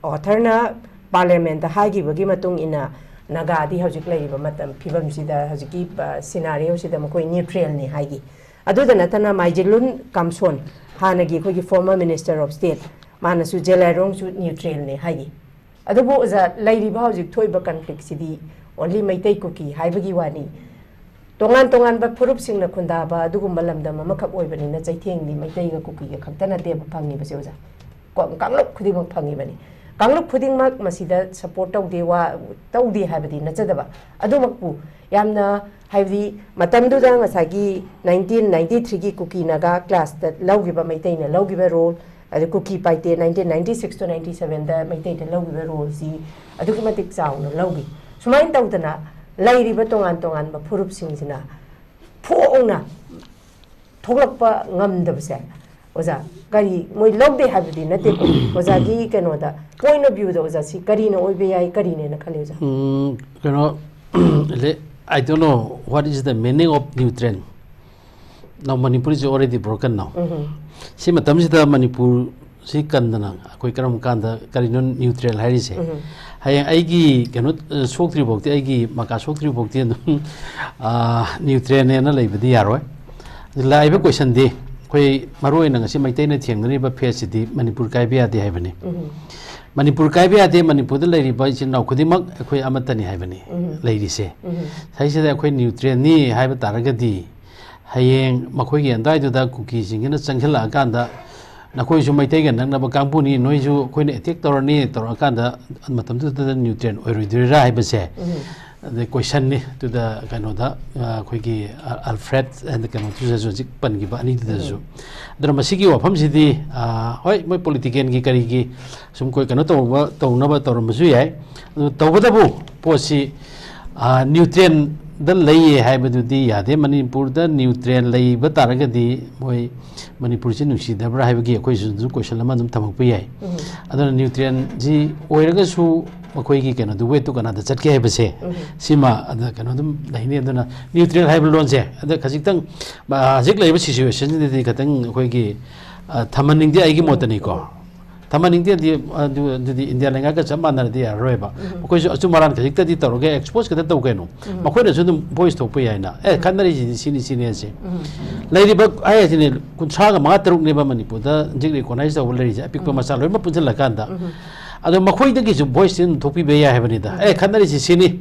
Arthurꯅ Parliamentꯇ ꯍꯥꯏꯈꯤꯕꯒꯤ ꯃꯇꯨꯡ ꯏꯟꯅ ꯅꯥꯒꯥꯗꯤ ꯍꯧꯖꯤꯛ ꯂꯩꯔꯤꯕ ꯃꯇꯝ ꯐꯤꯕꯝꯁꯤꯗ, ꯍꯧꯖꯤꯛꯀꯤ, ꯑ, scenarioꯁꯤꯗ ꯃꯈꯣꯏ neutralꯅꯤ ꯍꯥꯏꯈꯤ꯫ ꯑꯗꯨꯗ ꯅꯠꯇꯅ ꯃꯥꯏꯖꯤꯂꯨꯟ ꯀꯥꯝꯁꯣꯟ, ꯍꯥꯟꯅꯒꯤ ꯑꯩꯈꯣꯏꯒꯤ former Minister of State, ꯃꯥꯅꯁꯨ ꯖꯦꯂꯥꯏꯔꯣꯡꯁꯨ neutralꯅꯤ ꯍꯥꯏꯈꯤ꯫ ꯑꯗꯨꯕꯨ ꯑꯣꯖꯥ, ꯂꯩꯔꯤꯕ ꯍꯧꯖꯤꯛ ꯊꯣꯛꯏꯕ conflictꯁꯤꯗꯤ only ꯃꯩꯇꯩ ꯀꯨꯀꯤ ꯍꯥꯏꯕꯒꯤ ꯋꯥꯅꯤ꯫ ꯇꯣꯉꯥꯟ ꯇꯣꯉꯥꯟꯕ ꯐꯨꯔꯨꯞꯁꯤꯡꯅ ꯈꯨꯟꯗꯥꯕ ꯑꯗꯨꯒꯨꯝꯕ ꯂꯝꯗꯝ ꯑꯃꯈꯛ ꯑꯣꯏꯕꯅꯤꯅ ꯆꯩꯊꯦꯡꯗꯤ ꯃꯩꯇꯩꯒ ꯀꯨꯀꯤꯒ ꯈꯛꯇ ꯅꯠꯇꯦꯕ ꯐꯪꯉꯤꯕꯁꯦ ꯑꯣꯖꯥ꯫ ꯀꯣ-, ꯀꯥꯡꯂꯨꯞ ꯈꯨꯗꯤꯡꯃꯛ ꯐꯪꯉꯤꯕꯅꯤ꯫ ꯀꯥꯡꯂꯨꯞ ꯈꯨꯗꯤꯡꯃꯛ ꯃꯁꯤꯗ support ꯇꯧꯗꯦ, ꯋꯥ ꯇꯧꯗꯦ ꯍꯥꯏꯕꯗꯤ ꯅꯠꯆꯗꯕ꯫ ꯑꯗꯨꯃꯛꯄꯨ ꯌꯥꯝꯅ, ꯍꯥꯏꯕꯗꯤ ꯃꯇꯝꯗꯨꯗ ꯉꯁꯥꯏꯒꯤ nineteen ninety threeꯒꯤ ꯀꯨꯀꯤ ꯅꯥꯒꯥ clashꯇ ꯂꯧꯈꯤꯕ, ꯃꯩꯇꯩꯅ ꯂꯧꯈꯤꯕ role, ꯑꯗꯩ ꯀꯨꯀꯤ ꯄꯥꯏꯇꯦ nineteen ninety six to ninety sevenꯗ ꯃꯩꯇꯩꯗ ꯂꯧꯈꯤꯕ roleꯁꯤ ꯑꯗꯨꯛꯀꯤ ꯃꯇꯤꯛ ꯆꯥꯎꯅ ꯂꯧꯈꯤ꯫ ꯁꯨꯃꯥꯏꯅ ꯇꯧꯗꯅ ꯂꯩꯔꯤꯕ ꯇꯣꯉꯥꯟ ꯇꯣꯉꯥꯟꯕ ꯐꯨꯔꯨꯞꯁꯤꯡꯁꯤꯅ ꯐꯣꯡꯅ ꯊꯣꯛꯂꯛꯄ ꯉꯝꯗꯕꯁꯦ, ꯑꯣꯖꯥ, ꯀꯔꯤ ꯃꯣꯏ ꯂꯧꯗꯦ ꯍꯥꯏꯕꯗꯤ ꯅꯠꯇꯦꯀꯣ, ꯑꯣꯖꯥꯒꯤ ꯀꯩꯅꯣꯗ, point of viewꯗ ꯑꯣꯖꯥ, ꯁꯤ ꯀꯔꯤꯅ ꯑꯣꯏꯕ ꯌꯥꯏ, ꯀꯔꯤꯅꯦꯅ ꯈꯜꯂꯤ ꯑꯣꯖꯥ? ꯎꯝ, ꯀꯩꯅꯣ, le-, I don't know what is the meaning of neutral. Now Manipur is already broken now. ꯎꯝ꯫ ꯁꯤ ꯃꯇꯝꯁꯤꯗ ꯃꯅꯤꯄꯨꯔꯁꯤ ꯀꯟꯗꯅ ꯑꯩꯈꯣꯏ ꯀꯔꯝ ꯀꯥꯟꯗ ꯀꯔꯤꯅꯣ neutral ꯍꯥꯏꯔꯤꯁꯦ? ꯎꯝ꯫ ꯍꯌꯦꯡ ꯑꯩꯒꯤ ꯀꯩꯅꯣ, ꯑ, ꯁꯣꯛꯇ꯭ꯔꯤ ꯐꯥꯎꯗꯤ, ꯑꯩꯒꯤ ꯃꯀꯥ ꯁꯣꯛꯇ꯭ꯔꯤ ꯐꯥꯎꯗꯤ ꯑꯗꯨꯝ, ꯑ, neutralꯅꯦꯅ ꯂꯩꯕꯗꯤ ꯌꯥꯔꯣꯏ꯫ ꯑꯗꯨ ꯂꯥꯛꯏꯕ questionꯗꯤ ꯑꯩꯈꯣꯏ ꯃꯔꯨ ꯑꯣꯏꯅ ꯉꯁꯤ ꯃꯩꯇꯩꯅ ꯊꯦꯡꯅꯔꯤꯕ fateꯁꯤꯗꯤ ꯃꯅꯤꯄꯨꯔ ꯀꯥꯏꯕ ꯌꯥꯗꯦ ꯍꯥꯏꯕꯅꯤ꯫ ꯎꯝ꯫ ꯃꯅꯤꯄꯨꯔ ꯀꯥꯏꯕ ꯌꯥꯗꯦ, ꯃꯅꯤꯄꯨꯔꯗ ꯂꯩꯔꯤꯕ ꯏꯆꯤꯟ ꯏꯅꯥꯎ ꯈꯨꯗꯤꯡꯃꯛ ꯑꯩꯈꯣꯏ ꯑꯃꯠꯇꯅꯤ ꯍꯥꯏꯕꯅꯤ ꯂꯩꯔꯤꯁꯦ꯫ ꯁꯤꯗꯩꯁꯤꯗ ꯑꯩꯈꯣꯏ ꯅ꯭ꯌꯨꯇ꯭ꯔꯦꯟꯅꯤ ꯍꯥꯏꯕ ꯇꯥꯔꯒꯗꯤ, ꯍꯌꯦꯡ ꯃꯈꯣꯏꯒꯤ ꯑꯗꯨꯋꯥꯏꯗꯨꯗ ꯀꯨꯀꯤꯁꯤꯡꯁꯤꯅ ꯆꯪꯁꯤꯜꯂꯛꯑꯀꯥꯟꯗ, "ꯅꯈꯣꯏꯁꯨ ꯃꯩꯇꯩꯒ ꯅꯛꯅꯕ ꯀꯥꯡꯕꯨꯅꯤ, ꯅꯣꯏꯁꯨ ꯑꯩꯈꯣꯏꯅ ꯑꯦꯇꯦꯛ ꯇꯧꯔꯅꯤ" ꯇꯧꯔꯛꯑꯀꯥꯟꯗ, ꯃꯇꯝꯗꯨꯗ ꯅ꯭ꯌꯨꯇ꯭ꯔꯦꯟ ꯑꯣꯏꯔꯣꯏꯗꯣꯏꯔꯥ ꯍꯥꯏꯕꯁꯦ, ꯑꯗꯩ ꯀꯣꯏꯁꯟꯅꯤ꯫ ꯑꯗꯨꯗ ꯀꯩꯅꯣꯗ, ꯑ, ꯑꯩꯈꯣꯏꯒꯤ, ꯑ, ꯑꯜꯐ꯭ꯔꯦꯗ and ꯀꯩꯅꯣꯗꯨꯗꯁꯨ ꯍꯧꯖꯤꯛ ꯄꯟꯈꯤꯕ ꯑꯅꯤꯗꯨꯗꯁꯨ꯫ ꯑꯗꯨꯅ ꯃꯁꯤꯒꯤ ꯋꯥꯐꯝꯁꯤꯗꯤ, ꯑ, ꯍꯣꯏ, ꯃꯣꯏ ꯄꯣꯂꯤꯇꯤꯀꯦꯜꯒꯤ ꯀꯔꯤꯒꯤ ꯁꯨꯝ ꯑꯩꯈꯣꯏ ꯀꯩꯅꯣ ꯇꯧꯕ, ꯇꯧꯅꯕ ꯇꯧꯔꯝꯕꯁꯨ ꯌꯥꯏ꯫ ꯑꯗꯨ ꯇꯧꯕꯇꯕꯨ ꯄꯣꯠꯁꯤ, ꯑ, ꯅ꯭ꯌꯨꯇ꯭ꯔꯦꯟꯗ ꯂꯩꯌꯦ ꯍꯥꯏꯕꯗꯨꯗꯤ ꯌꯥꯗꯦ꯫ ꯃꯅꯤꯄꯨꯔꯗ ꯅ꯭ꯌꯨꯇ꯭ꯔꯦꯟ ꯂꯩꯕ ꯇꯥꯔꯒꯗꯤ ꯃꯣꯏ ꯃꯅꯤꯄꯨꯔꯁꯤ ꯅꯨꯡꯁꯤꯗꯕ꯭ꯔꯥ ꯍꯥꯏꯕꯒꯤ ꯑꯩꯈꯣꯏꯁꯨ ꯑꯗꯨꯝ ꯀꯣꯏꯁꯟ ꯑꯃ ꯑꯗꯨꯝ ꯊꯝꯃꯛꯄ ꯌꯥꯏ꯫ ꯑꯗꯨꯅ ꯅ꯭ꯌꯨꯇ꯭ꯔꯦꯟꯁꯤ ꯑꯣꯏꯔꯒꯁꯨ ꯃꯈꯣꯏꯒꯤ ꯀꯩꯅꯣꯗꯨ, ꯋꯦꯠꯇꯨ ꯀꯅꯥꯗ ꯆꯠꯀꯦ ꯍꯥꯏꯕꯁꯦ, ꯁꯤꯃ ꯑꯗ ꯀꯩꯅꯣ ꯑꯗꯨꯝ ꯂꯩꯅꯤ꯫ ꯑꯗꯨꯅ ꯅ꯭ꯌꯨꯇ꯭ꯔꯦꯟ ꯍꯥꯏꯕ ꯂꯣꯟꯁꯦ ꯑꯗ ꯈꯖꯤꯛꯇꯪ, ꯑ, ꯍꯧꯖꯤꯛ ꯂꯩꯔꯤꯕ ꯁꯤꯆꯨꯋꯦꯁꯟꯁꯤꯗꯗꯤ ꯈꯤꯇꯪ ꯑꯩꯈꯣꯏꯒꯤ, ꯑ, ꯊꯝꯍꯟꯅꯤꯡꯗꯦ, ꯑꯩꯒꯤ ꯃꯣꯠꯇꯅꯤꯀꯣ꯫ ꯊꯝꯍꯟꯅꯤꯡꯗꯦꯗꯤ, ꯑꯗꯨ, ꯑꯗꯨꯗꯤ ꯏꯟꯗꯤꯌꯥ ꯂꯩꯉꯥꯛꯀ ꯆꯞ ꯃꯥꯟꯅꯔꯗꯤ ꯌꯥꯔꯔꯣꯏꯕ꯫ ꯃꯈꯣꯏꯁꯨ ꯑꯆꯨꯝ ꯑꯔꯥꯟ ꯈꯖꯤꯛꯇꯗꯤ ꯇꯧꯔꯒ ꯑꯦꯛꯁꯄꯣꯖ ꯈꯤꯇ ꯇꯧ ꯀꯩꯅꯣ꯫ ꯃꯈꯣꯏꯅꯁꯨ ꯑꯗꯨꯝ ꯚꯣꯏꯁ ꯊꯣꯛꯄ ꯌꯥꯏꯅ, "ꯑꯦ, ꯈꯠꯅꯔꯤꯁꯤꯗꯤ ꯁꯤꯅꯤ, ꯁꯤꯅꯤ" ꯍꯥꯏꯁꯦ꯫ ꯂꯩꯔꯤꯕ ꯍꯥꯏꯁꯤꯅꯦ, ꯀꯨꯟꯊ꯭ꯔꯥꯒ ꯃꯉꯥ ꯇꯔꯨꯛꯅꯦꯕ ꯃꯅꯤꯄꯨꯔꯗ ꯍꯧꯖꯤꯛ ꯔꯤꯀꯣꯛꯅꯥꯏꯖ ꯇꯧꯕ ꯂꯩꯔꯤꯁꯦ, ꯑꯄꯤꯛꯄ ꯃꯆꯥ ꯂꯣꯏꯅꯃꯛ ꯄꯨꯟꯁꯤꯜꯂꯀꯥꯟꯗ꯫ ꯑꯗꯣ ꯃꯈꯣꯏꯗꯒꯤꯁꯨ ꯚꯣꯏꯁꯁꯤ ꯑꯗꯨꯝ ꯊꯣꯛꯄꯤꯕ ꯌꯥꯏ ꯍꯥꯏꯕꯅꯤꯗ꯫ "ꯑꯦ, ꯈꯠꯅꯔꯤꯁꯤ ꯁꯤꯅꯤ,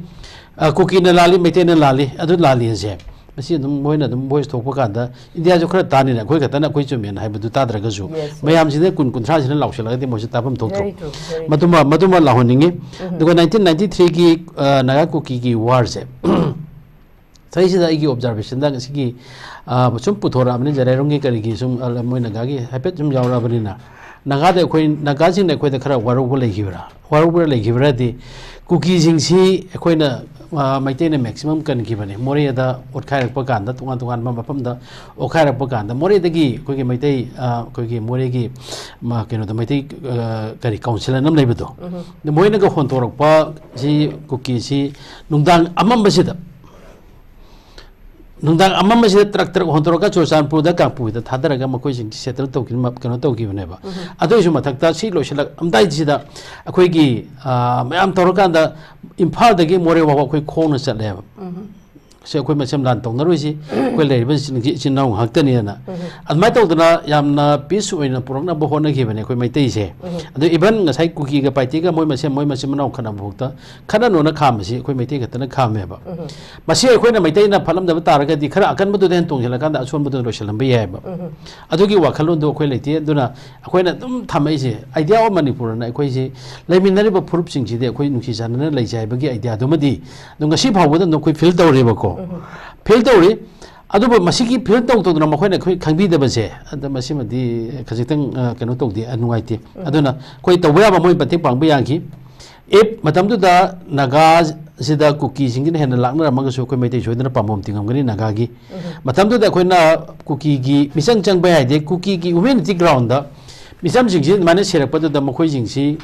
ꯑ, ꯀꯨꯀꯤꯅ ꯂꯥꯜꯂꯤ, ꯃꯩꯇꯩꯅ ꯂꯥꯜꯂꯤ, ꯑꯗꯨ ꯂꯥꯜꯂꯤ" ꯍꯥꯏꯁꯦ꯫ ꯃꯁꯤ ꯑꯗꯨꯝ ꯃꯣꯏꯅ ꯑꯗꯨꯝ ꯚꯣꯏꯁ ꯊꯣꯛꯄ ꯀꯥꯟꯗ, ꯏꯟꯗꯤꯌꯥꯁꯨ ꯈꯔ ꯇꯥꯅꯤꯅ, ꯑꯩꯈꯣꯏ ꯈꯛꯇꯅ ꯑꯩꯈꯣꯏ ꯆꯨꯝꯃꯦꯅ ꯍꯥꯏꯕꯗꯨ ꯇꯥꯗ꯭ꯔꯒꯁꯨ, Yes, yes. ꯃꯌꯥꯝꯁꯤꯅ ꯀꯨꯟ ꯀꯨꯟꯊ꯭ꯔꯥꯁꯤꯅ ꯂꯥꯎꯁꯤꯜꯂꯒꯗꯤ ꯃꯣꯏꯁꯨ ꯇꯥꯐꯝ ꯊꯣꯛꯇ꯭ꯔꯣ? Very true, very true. ꯃꯗꯨꯃ, ꯃꯗꯨꯃ ꯂꯥꯎꯍꯟꯅꯤꯡꯉꯤ꯫ ꯑꯗꯨꯒ ꯅꯥꯏꯟꯇꯤꯟ ꯅꯥꯏꯟꯇꯤ ꯊ꯭ꯔꯤꯒꯤ, ꯑ, ꯅꯥꯒꯥ ꯀꯨꯀꯤꯒꯤ ꯋꯥꯔꯁꯦ, ꯁꯤꯗꯩꯁꯤꯗ ꯑꯩꯒꯤ ꯑꯣꯕꯖꯥꯔꯕꯦꯁꯟꯗ ꯉꯁꯤꯒꯤ, ꯑ, ꯁꯨꯝ ꯄꯨꯊꯣꯔꯛꯑꯕꯅꯤ, ꯖꯦꯔꯥꯏꯔꯣꯝꯒꯤ ꯀꯔꯤꯒꯤ ꯁꯨꯝ, ꯑ, ꯃꯣꯏ ꯅꯥꯒꯥꯒꯤ ꯍꯥꯏꯐꯦꯠ ꯁꯨꯝ ꯌꯥꯎꯔꯛꯑꯕꯅꯤꯅ, ꯅꯥꯒꯥꯗ ꯑꯩꯈꯣꯏ, ꯅꯥꯒꯥꯁꯤꯡꯅ ꯑꯩꯈꯣꯏꯗ ꯈꯔ ꯋꯥꯔꯧꯕ ꯂꯩꯈꯤꯕ꯭ꯔꯥ? ꯋꯥꯔꯧꯕ ꯂꯩꯈꯤꯕ꯭ꯔꯥꯗꯤ, ꯀꯨꯀꯤꯁꯤꯡꯁꯤ ꯑꯩꯈꯣꯏꯅ, ꯑ, ꯃꯩꯇꯩꯅ ꯃꯦꯛꯁꯤꯃꯝ ꯀꯟꯈꯤꯕꯅꯦ꯫ ꯃꯣꯔꯦꯗ ꯑꯣꯠꯈꯥꯏꯔꯛꯄ ꯀꯥꯟꯗ, ꯇꯣꯉꯥꯟ ꯇꯣꯉꯥꯟꯕ ꯃꯐꯝꯗ ꯑꯣꯠꯈꯥꯏꯔꯛꯄ ꯀꯥꯟꯗ, ꯃꯣꯔꯦꯗꯒꯤ ꯑꯩꯈꯣꯏꯒꯤ ꯃꯩꯇꯩ, ꯑ, ꯑꯩꯈꯣꯏꯒꯤ ꯃꯣꯔꯦꯒꯤ, ꯃ-, ꯀꯩꯅꯣꯗ ꯃꯩꯇꯩ, ꯑ, ꯀꯔꯤ, ꯀꯥꯎꯟꯁꯤꯜ ꯑꯅ ꯑꯃ ꯂꯩꯕꯗꯣ, ꯑꯗ ꯃꯣꯏꯅꯒ ꯍꯣꯟꯗꯣꯔꯛꯄ ꯁꯤ ꯀꯨꯀꯤꯁꯤ ꯅꯨꯡꯗꯥꯡ ꯑꯃꯝꯕꯁꯤꯗ, ꯅꯨꯡꯗꯥꯡ ꯑꯃꯝꯕꯁꯤꯗ ꯇꯔꯛ ꯇꯔꯛ ꯍꯣꯟꯗꯣꯔꯛꯑꯒ ꯆꯨꯔꯆꯥꯟꯄꯨꯔꯗ, ꯀꯥꯡꯄꯣꯛꯄꯤꯗ ꯊꯥꯗꯔꯒ ꯃꯈꯣꯏꯁꯤꯡꯁꯤ ꯁꯦꯇꯜ ꯇꯧꯈꯤꯕ, ꯀꯩꯅꯣ ꯇꯧꯈꯤꯕꯅꯦꯕ꯫ ꯑꯗꯨ ꯑꯣꯏꯔꯁꯨ ꯃꯊꯛꯇ ꯁꯤ ꯂꯣꯏꯁꯤꯜꯂꯛꯑꯝꯗꯥꯏꯁꯤꯗ ꯑꯩꯈꯣꯏꯒꯤ, ꯑ, ꯃꯌꯥꯝ ꯇꯧꯔꯀꯥꯟꯗ ꯏꯝꯐꯥꯜꯗꯒꯤ ꯃꯣꯔꯦ ꯐꯥꯎꯕ ꯑꯩꯈꯣꯏ ꯈꯣꯡꯅ ꯆꯠꯂꯦꯕ꯫ ꯁꯦ ꯑꯩꯈꯣꯏ ꯃꯁꯦꯟ ꯂꯥꯟ ꯇꯧꯅꯔꯣꯏꯁꯤ, ꯑꯩꯈꯣꯏ ꯂꯩꯔꯤꯕꯁꯤꯡꯁꯤ ꯏꯆꯤꯟ ꯏꯅꯥꯎ ꯉꯥꯛꯇꯅꯤꯅ꯫ ꯑꯗꯨꯃꯥꯏꯅ ꯇꯧꯗꯅ ꯌꯥꯝꯅ ꯄꯤꯁ ꯑꯣꯏꯅ ꯄꯨꯔꯛꯅꯕ ꯍꯣꯠꯅꯈꯤꯕꯅꯦ ꯑꯩꯈꯣꯏ ꯃꯩꯇꯩꯁꯦ꯫ ꯑꯗꯣ ꯏꯚꯟ ꯉꯁꯥꯏ ꯀꯨꯀꯤꯒ ꯄꯥꯏꯇꯦꯒ ꯃꯣꯏ ꯃꯁꯦꯟ, ꯃꯣꯏ ꯃꯆꯤꯟ ꯃꯅꯥꯎ ꯈꯠꯅꯕ ꯐꯥꯎꯗ ꯈꯠꯅꯅꯣꯅ ꯈꯥꯝꯕꯁꯤ ꯑꯩꯈꯣꯏ ꯃꯩꯇꯩ ꯈꯛꯇꯅ ꯈꯥꯝꯃꯦꯕ꯫ ꯃꯁꯤ ꯑꯩꯈꯣꯏꯅ ꯃꯩꯇꯩꯅ ꯐꯠꯂꯝꯗꯕ ꯇꯥꯔꯒꯗꯤ ꯈꯔ ꯑꯀꯟꯕꯗꯨꯗ ꯍꯦꯟꯅ ꯇꯣꯡꯁꯤꯜꯂꯀꯥꯟꯗ ꯑꯁꯣꯟꯕꯗꯨꯅ ꯂꯣꯏꯁꯤꯜꯍꯟꯕ ꯌꯥꯏꯑꯕ꯫ ꯑꯗꯨꯒꯤ ꯋꯥꯈꯜꯂꯣꯟꯗꯣ ꯑꯩꯈꯣꯏ ꯂꯩꯇꯦ꯫ ꯑꯗꯨꯅ ꯑꯩꯈꯣꯏꯅ ꯑꯗꯨꯝ ꯊꯝꯃꯛꯏꯁꯦ, Idea of Manipur ꯑꯅ ꯑꯩꯈꯣꯏꯁꯤ ꯂꯩꯃꯤꯟꯅꯔꯤꯕ ꯐꯨꯔꯨꯞꯁꯤꯡꯁꯤꯗꯤ ꯑꯩꯈꯣꯏ ꯅꯨꯡꯁꯤ ꯆꯥꯟꯅꯅ ꯂꯩꯖꯩ ꯍꯥꯏꯕꯒꯤ ꯑꯥꯏꯗꯤꯌꯥꯗꯨꯃꯗꯤ ꯑꯗꯨꯝ ꯉꯁꯤ ꯐꯥꯎꯕꯗ ꯑꯗꯨꯝ ꯑꯩꯈꯣꯏ ꯐꯤꯜ ꯇꯧꯔꯤꯕꯀꯣ꯫ ꯐꯤꯜ ꯇꯧꯔꯤ꯫ ꯑꯗꯨꯕꯨ ꯃꯁꯤꯒꯤ ꯐꯤꯜ ꯇꯧ ꯇꯧꯗꯅ ꯃꯈꯣꯏꯅ ꯑꯩꯈꯣꯏ ꯈꯪꯕꯤꯗꯕꯁꯦ, ꯑꯗ ꯃꯁꯤꯃꯗꯤ ꯈꯖꯤꯛꯇꯪ, ꯑ, ꯀꯩꯅꯣ ꯇꯧꯗꯦ, ꯑ, ꯅꯨꯡꯉꯥꯏꯇꯦ꯫ ꯑꯗꯨꯅ ꯑꯩꯈꯣꯏ ꯇꯧꯕ ꯌꯥꯕ ꯃꯣꯏ ꯃꯇꯦꯡ ꯄꯥꯡꯕ ꯌꯥꯈꯤ꯫ If ꯃꯇꯝꯗꯨꯗ ꯅꯥꯒꯥꯁꯤꯗ ꯀꯨꯀꯤꯁꯤꯡꯁꯤꯅ ꯍꯦꯟꯅ ꯂꯥꯛꯅꯔꯝꯃꯒꯁꯨ ꯑꯩꯈꯣꯏ ꯃꯩꯇꯩ ꯁꯣꯏꯗꯅ ꯄꯥꯝꯕꯣꯝ ꯇꯤꯡꯉꯝꯒꯅꯤ ꯅꯥꯒꯥꯒꯤ꯫ ꯃꯇꯝꯗꯨꯗ ꯑꯩꯈꯣꯏꯅ ꯀꯨꯀꯤꯒꯤ ꯃꯤꯆꯪ ꯆꯪꯕ ꯍꯥꯏꯗꯤ ꯀꯨꯀꯤꯒꯤ ꯍ꯭ꯌꯨꯃꯦꯅꯤꯇꯤ ꯒ꯭ꯔꯥꯎꯟꯗ ꯃꯤꯆꯝꯁꯤꯡꯁꯤ ꯑꯗꯨꯃꯥꯏꯅ ꯁꯤꯔꯛꯄꯗꯨꯗ ꯃꯈꯣꯏꯁꯤꯡꯁꯤ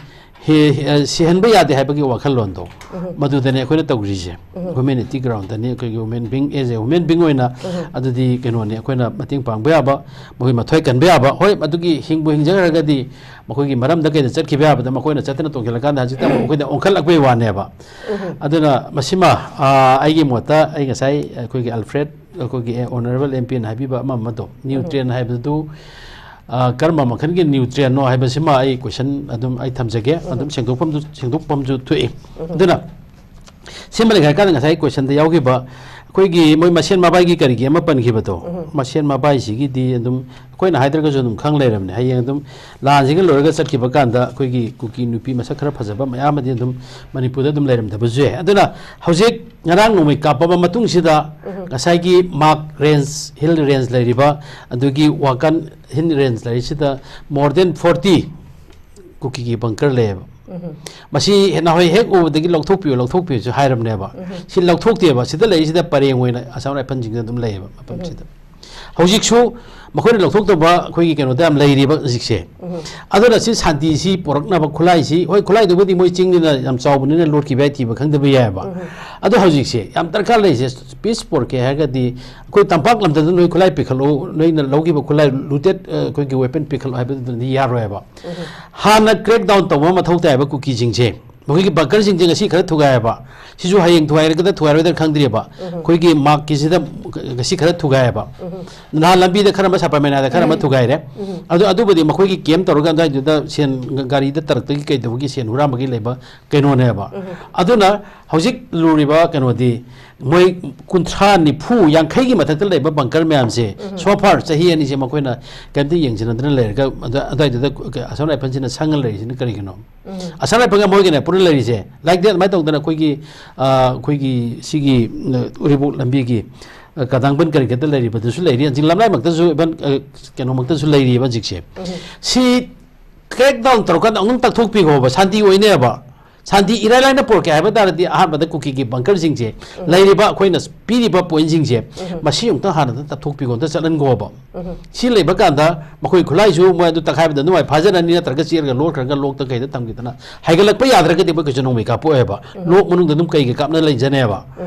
ꯍꯦ-, ꯍꯦ-, ꯁꯤꯍꯟꯕ ꯌꯥꯗꯦ ꯍꯥꯏꯕꯒꯤ ꯋꯥꯈꯜꯂꯣꯟꯗꯣ ꯃꯗꯨꯗꯅꯦ ꯑꯩꯈꯣꯏꯅ ꯇꯧꯔꯤꯁꯦ꯫ ꯍ꯭ꯌꯨꯃꯦꯅꯤꯇꯤ ꯒ꯭ꯔꯥꯎꯟꯗꯅꯤ, ꯑꯩꯈꯣꯏꯒꯤ human being, as a human being ꯑꯣꯏꯅ ꯑꯗꯨꯗꯤ ꯀꯩꯅꯣꯅꯤ, ꯑꯩꯈꯣꯏꯅ ꯃꯇꯦꯡ ꯄꯥꯡꯕ ꯌꯥꯕ, ꯃꯈꯣꯏ ꯃꯊꯣꯏ ꯀꯟꯕ ꯌꯥꯕ꯫ ꯍꯣꯏ, ꯑꯗꯨꯒꯤ ꯍꯤꯡꯕꯨ ꯍꯤꯡꯖꯈ꯭ꯔꯒꯗꯤ ꯃꯈꯣꯏꯒꯤ ꯃꯔꯝꯗ ꯀꯩꯗ ꯆꯠꯈꯤꯕ ꯌꯥꯕꯗ ꯃꯈꯣꯏꯅ ꯆꯠꯇꯅ ꯇꯣꯡꯁꯤꯜꯂꯀꯥꯟꯗ ꯍꯧꯖꯤꯛꯇ ꯑꯃꯨꯛ ꯑꯩꯈꯣꯏꯗ ꯑꯣꯟꯈꯠꯂꯛꯄꯩ ꯋꯥꯅꯦꯕ꯫ ꯑꯗꯨꯅ ꯃꯁꯤꯃ, ꯑ, ꯑꯩꯒꯤ ꯃꯣꯠꯇ ꯑꯩ ꯉꯁꯥꯏ ꯑꯩꯈꯣꯏꯒꯤ ꯑꯜꯐ꯭ꯔꯦꯗ, ꯑꯩꯈꯣꯏꯒꯤ ꯑꯣꯅꯔꯦꯕꯜ ꯑꯦꯝ ꯄꯤꯅ ꯍꯥꯏꯕꯤꯕ ꯑꯃ ꯑꯃꯗꯣ, ꯅ꯭ꯌꯨꯇ꯭ꯔꯦꯟ ꯍꯥꯏꯕꯗꯨ, ꯑ, ꯀꯔꯝꯕ ꯃꯈꯜꯒꯤ ꯅ꯭ꯌꯨꯇ꯭ꯔꯦꯟꯅꯣ ꯍꯥꯏꯕꯁꯤꯃ ꯑꯩ ꯀꯣꯏꯁꯟ ꯑꯗꯨꯝ ꯑꯩ ꯊꯝꯖꯒꯦ꯫ ꯑꯗꯨꯝ ꯁꯦꯡꯗꯣꯛꯐꯝꯁꯨ, ꯁꯦꯡꯗꯣꯛꯐꯝꯁꯨ ꯊꯣꯛꯏ꯫ ꯑꯗꯨꯅ ꯁꯤꯃ ꯂꯩꯈ꯭ꯔꯀꯥꯟꯗ ꯉꯁꯥꯏ ꯀꯣꯏꯁꯟꯗ ꯌꯥꯎꯈꯤꯕ ꯑꯩꯈꯣꯏꯒꯤ ꯃꯣꯏ ꯃꯁꯦꯟ ꯃꯕꯥꯏꯒꯤ ꯀꯔꯤꯒꯤ ꯑꯃ ꯄꯟꯈꯤꯕꯗꯣ, ꯃꯁꯦꯟ ꯃꯕꯥꯏꯁꯤꯒꯤꯗꯤ ꯑꯗꯨꯝ ꯑꯩꯈꯣꯏꯅ ꯍꯥꯏꯗ꯭ꯔꯒꯁꯨ ꯑꯗꯨꯝ ꯈꯪ ꯂꯩꯔꯕꯅꯦ꯫ ꯍꯌꯦꯡ ꯑꯗꯨꯝ ꯂꯥꯟꯁꯤꯒ ꯂꯣꯏꯔꯒ ꯆꯠꯈꯤꯕ ꯀꯥꯟꯗ ꯑꯩꯈꯣꯏꯒꯤ ꯀꯨꯀꯤ ꯅꯨꯄꯤ ꯃꯁꯛ ꯈꯔ ꯐꯖꯕ ꯃꯌꯥꯝ ꯑꯃꯗꯤ ꯑꯗꯨꯝ ꯃꯅꯤꯄꯨꯔꯗ ꯑꯗꯨꯝ ꯂꯩꯔꯝꯗꯕꯁꯨ ꯌꯥꯏ꯫ ꯑꯗꯨꯅ ꯍꯧꯖꯤꯛ ꯉꯔꯥꯡ ꯅꯣꯡꯃꯩ ꯀꯥꯞꯄꯕ ꯃꯇꯨꯡꯁꯤꯗ ꯉꯁꯥꯏꯒꯤ ꯃꯥꯛ ꯔꯦꯟꯖ, ꯍꯤꯜ ꯔꯦꯟꯖ ꯂꯩꯔꯤꯕ, ꯑꯗꯨꯒꯤ ꯋꯥꯀꯟ ꯍꯤꯜ ꯔꯦꯟꯖ ꯂꯩꯔꯤꯁꯤꯗ more than forty ꯀꯨꯀꯤꯒꯤ ꯕꯪꯀꯔ ꯂꯩꯌꯦꯕ꯫ ꯃꯁꯤ ꯅꯍꯣꯏ ꯍꯦꯛ ꯎꯕꯗꯒꯤ "ꯂꯧꯊꯣꯛꯄꯤꯌꯨ, ꯂꯧꯊꯣꯛꯄꯤꯌꯨꯁꯨ" ꯍꯥꯏꯔꯕꯅꯦꯕ꯫ ꯁꯤ ꯂꯧꯊꯣꯛꯇꯦꯕ꯫ ꯁꯤꯗ ꯂꯩꯔꯤꯁꯤꯗ ꯄꯔꯦꯡ ꯑꯣꯏꯅ ꯑꯁꯥꯝ ꯔꯥꯏꯐꯜꯁꯤꯡꯁꯤꯅ ꯑꯗꯨꯝ ꯂꯩꯌꯦꯕ ꯃꯐꯝꯁꯤꯗ꯫ ꯍꯧꯖꯤꯛꯁꯨ ꯃꯈꯣꯏꯅ ꯂꯧꯊꯣꯛꯇꯕ ꯑꯩꯈꯣꯏꯒꯤ ꯀꯩꯅꯣꯗ ꯌꯥꯝ ꯂꯩꯔꯤꯕ ꯍꯧꯖꯤꯛꯁꯦ꯫ ꯑꯗꯨꯅ ꯁꯤ ꯁꯥꯟꯇꯤꯁꯤ ꯄꯨꯔꯛꯅꯕ ꯈꯨꯠꯂꯥꯏꯁꯤ, ꯍꯣꯏ, ꯈꯨꯠꯂꯥꯏꯗꯨꯕꯨꯗꯤ ꯃꯣꯏ ꯆꯤꯡꯅꯤꯅ ꯌꯥꯝ ꯆꯥꯎꯕꯅꯤꯅ ꯂꯣꯠꯈꯤꯕ ꯌꯥꯏ, ꯊꯤꯕ ꯈꯪꯗꯕ ꯌꯥꯏꯑꯕ꯫ ꯑꯗꯣ ꯍꯧꯖꯤꯛꯁꯦ ꯌꯥꯝ ꯗꯔꯀꯥꯔ ꯂꯩꯔꯤꯁꯦ, ꯄꯤꯁ ꯄꯨꯔꯛꯀꯦ ꯍꯥꯏꯔꯒꯗꯤ ꯑꯩꯈꯣꯏ ꯇꯝꯄꯥꯛ ꯂꯝꯗꯝꯗ ꯅꯣꯏ ꯈꯨꯠꯂꯥꯏ ꯄꯤꯈꯠꯂꯛꯎ, ꯅꯣꯏꯅ ꯂꯧꯈꯤꯕ ꯈꯨꯠꯂꯥꯏ, ꯂꯨꯇꯦꯠ, ꯑ, ꯑꯩꯈꯣꯏꯒꯤ ꯋꯦꯄꯟ ꯄꯤꯈꯠꯂꯛꯎ ꯍꯥꯏꯕꯗꯨꯗꯤ ꯌꯥꯔꯣꯏꯕ꯫ ꯍꯥꯟꯅ ꯀ꯭ꯔꯦꯛ ꯗꯥꯎꯟ ꯇꯧꯕ ꯑꯃ ꯃꯊꯧ ꯇꯥꯏꯕ ꯀꯨꯀꯤꯁꯤꯡꯁꯦ꯫ ꯃꯈꯣꯏꯒꯤ ꯕꯪꯀꯔꯁꯤꯡꯁꯦ ꯉꯁꯤ ꯈꯔ ꯊꯨꯒꯥꯏꯔꯕ, ꯁꯤꯁꯨ ꯍꯌꯦꯡ ꯊꯨꯒꯥꯏꯔꯒꯗ꯭ꯔꯥ ꯊꯨꯒꯥꯏꯔꯣꯏꯗ꯭ꯔꯥ ꯈꯪꯗ꯭ꯔꯤꯕ꯫ ꯑꯩꯈꯣꯏꯒꯤ ꯃꯥꯛꯀꯤꯁꯤꯗ ꯉꯁꯤ ꯈꯔ ꯊꯨꯒꯥꯏꯔꯕ꯫ ꯅꯍꯥꯟ ꯂꯝꯕꯤꯗ ꯈꯔ ꯑꯃ, ꯁꯄꯔꯃꯦꯅꯥꯗ ꯈꯔ ꯑꯃ ꯊꯨꯒꯥꯏꯔꯦ꯫ ꯑꯗꯨ, ꯑꯗꯨꯕꯨꯗꯤ ꯃꯈꯣꯏꯒꯤ ꯀꯦꯝ ꯇꯧꯔꯒ ꯑꯗꯨꯋꯥꯏꯗꯨꯗ ꯁꯦꯟ, ꯒꯥꯔꯤꯗ ꯇꯔꯛꯇꯒꯤ ꯀꯩꯗꯧꯕꯒꯤ ꯁꯦꯟ ꯍꯨꯔꯥꯟꯕꯒꯤ ꯂꯩꯕ ꯀꯩꯅꯣꯅꯦꯕ꯫ ꯑꯗꯨꯅ ꯍꯧꯖꯤꯛ ꯂꯨꯔꯤꯕ ꯀꯩꯅꯣꯗꯤ, ꯃꯣꯏ ꯀꯨꯟꯊ꯭ꯔꯥ, ꯅꯤꯐꯨ, ꯌꯥꯡꯈꯩꯒꯤ ꯃꯊꯛꯇ ꯂꯩꯕ ꯕꯪꯀꯔ ꯃꯌꯥꯝꯁꯦ, so far ꯆꯍꯤ ꯑꯅꯤꯁꯦ ꯃꯈꯣꯏꯅ ꯀꯩꯝꯇ ꯌꯦꯡꯁꯤꯟꯅꯗꯅ ꯂꯩꯔꯒ ꯑꯗꯨ-, ꯑꯗꯨꯋꯥꯏꯗꯨꯗ ꯑꯁꯥꯝ ꯔꯥꯏꯐꯜꯁꯤꯅ ꯁꯪꯉ ꯂꯩꯔꯤꯁꯤꯅ ꯀꯔꯤꯒꯤꯅꯣ? ꯑꯁꯥꯝ ꯔꯥꯏꯐꯜꯒ ꯃꯣꯏꯒꯅꯦ ꯄꯨꯟꯅ ꯂꯩꯔꯤꯁꯦ꯫ Like that, ꯑꯗꯨꯃꯥꯏꯅ ꯇꯧꯗꯅ ꯑꯩꯈꯣꯏꯒꯤ, ꯑ, ꯑꯩꯈꯣꯏꯒꯤ ꯁꯤꯒꯤ, ꯑ, ꯎꯔꯤꯄꯣꯛ ꯂꯝꯕꯤꯒꯤ, ꯑ, ꯀꯗꯥꯡꯕꯟ ꯀꯔꯤ ꯀꯔꯤꯗ ꯂꯩꯔꯤꯕꯗꯨꯁꯨ ꯂꯩꯔꯤ, ꯍꯧꯖꯤꯛ ꯂꯝꯂꯥꯏꯃꯛꯇꯁꯨ, even, ꯑ, ꯀꯩꯅꯣꯃꯛꯇꯁꯨ ꯂꯩꯔꯤꯕ ꯍꯧꯖꯤꯛꯁꯦ꯫ ꯁꯤ crack down ꯇꯧꯔꯀꯥꯟꯗ ꯑꯃꯨꯛ ꯇꯛꯊꯣꯛꯄꯤꯈꯣꯕ, ꯁꯥꯟꯇꯤ ꯑꯣꯏꯅꯦꯕ꯫ ꯁꯥꯟꯇꯤ ꯏꯔꯥꯏ ꯂꯥꯏꯅ ꯄꯨꯔꯛꯀꯦ ꯍꯥꯏꯕ ꯇꯥꯔꯗꯤ, ꯑꯍꯥꯟꯕꯗ ꯀꯨꯀꯤꯒꯤ ꯕꯪꯀꯔꯁꯤꯡꯁꯦ, ꯂꯩꯔꯤꯕ ꯑꯩꯈꯣꯏꯅ ꯄꯤꯔꯤꯕ ꯄꯣꯏꯟꯁꯤꯡꯁꯦ, ꯃꯁꯤ ꯑꯃꯨꯛꯇꯪ ꯍꯥꯟꯅ ꯇꯛꯊꯣꯛꯄꯤꯈꯣ, ꯑꯝꯇ ꯆꯠꯍꯟꯈꯣꯕ꯫ ꯁꯤ ꯂꯩꯕ ꯀꯥꯟꯗ ꯃꯈꯣꯏ ꯈꯨꯠꯂꯥꯏꯁꯨ ꯃꯣꯏ ꯑꯗꯨ ꯇꯛꯈꯥꯏꯕꯗ ꯅꯨꯡꯉꯥꯏ ꯐꯥꯖꯔꯅꯤ, ꯅꯠꯇ꯭ꯔꯒ ꯆꯦꯔꯒ ꯂꯣꯠꯈ꯭ꯔꯒ ꯂꯣꯛꯇ ꯀꯩꯗ ꯊꯝꯈꯤꯗꯅ ꯍꯥꯏꯒꯠꯂꯛꯄ ꯌꯥꯗ꯭ꯔꯒꯗꯤ ꯃꯣꯏ ꯀꯩꯁꯨ ꯅꯣꯡꯃꯩ ꯀꯥꯞꯄꯣꯛꯑꯦꯕ꯫ ꯂꯣꯛ ꯃꯅꯨꯡꯗ ꯑꯗꯨꯝ ꯀꯩꯒꯤ ꯀꯥꯞꯅ ꯂꯩꯖꯅꯦꯕ꯫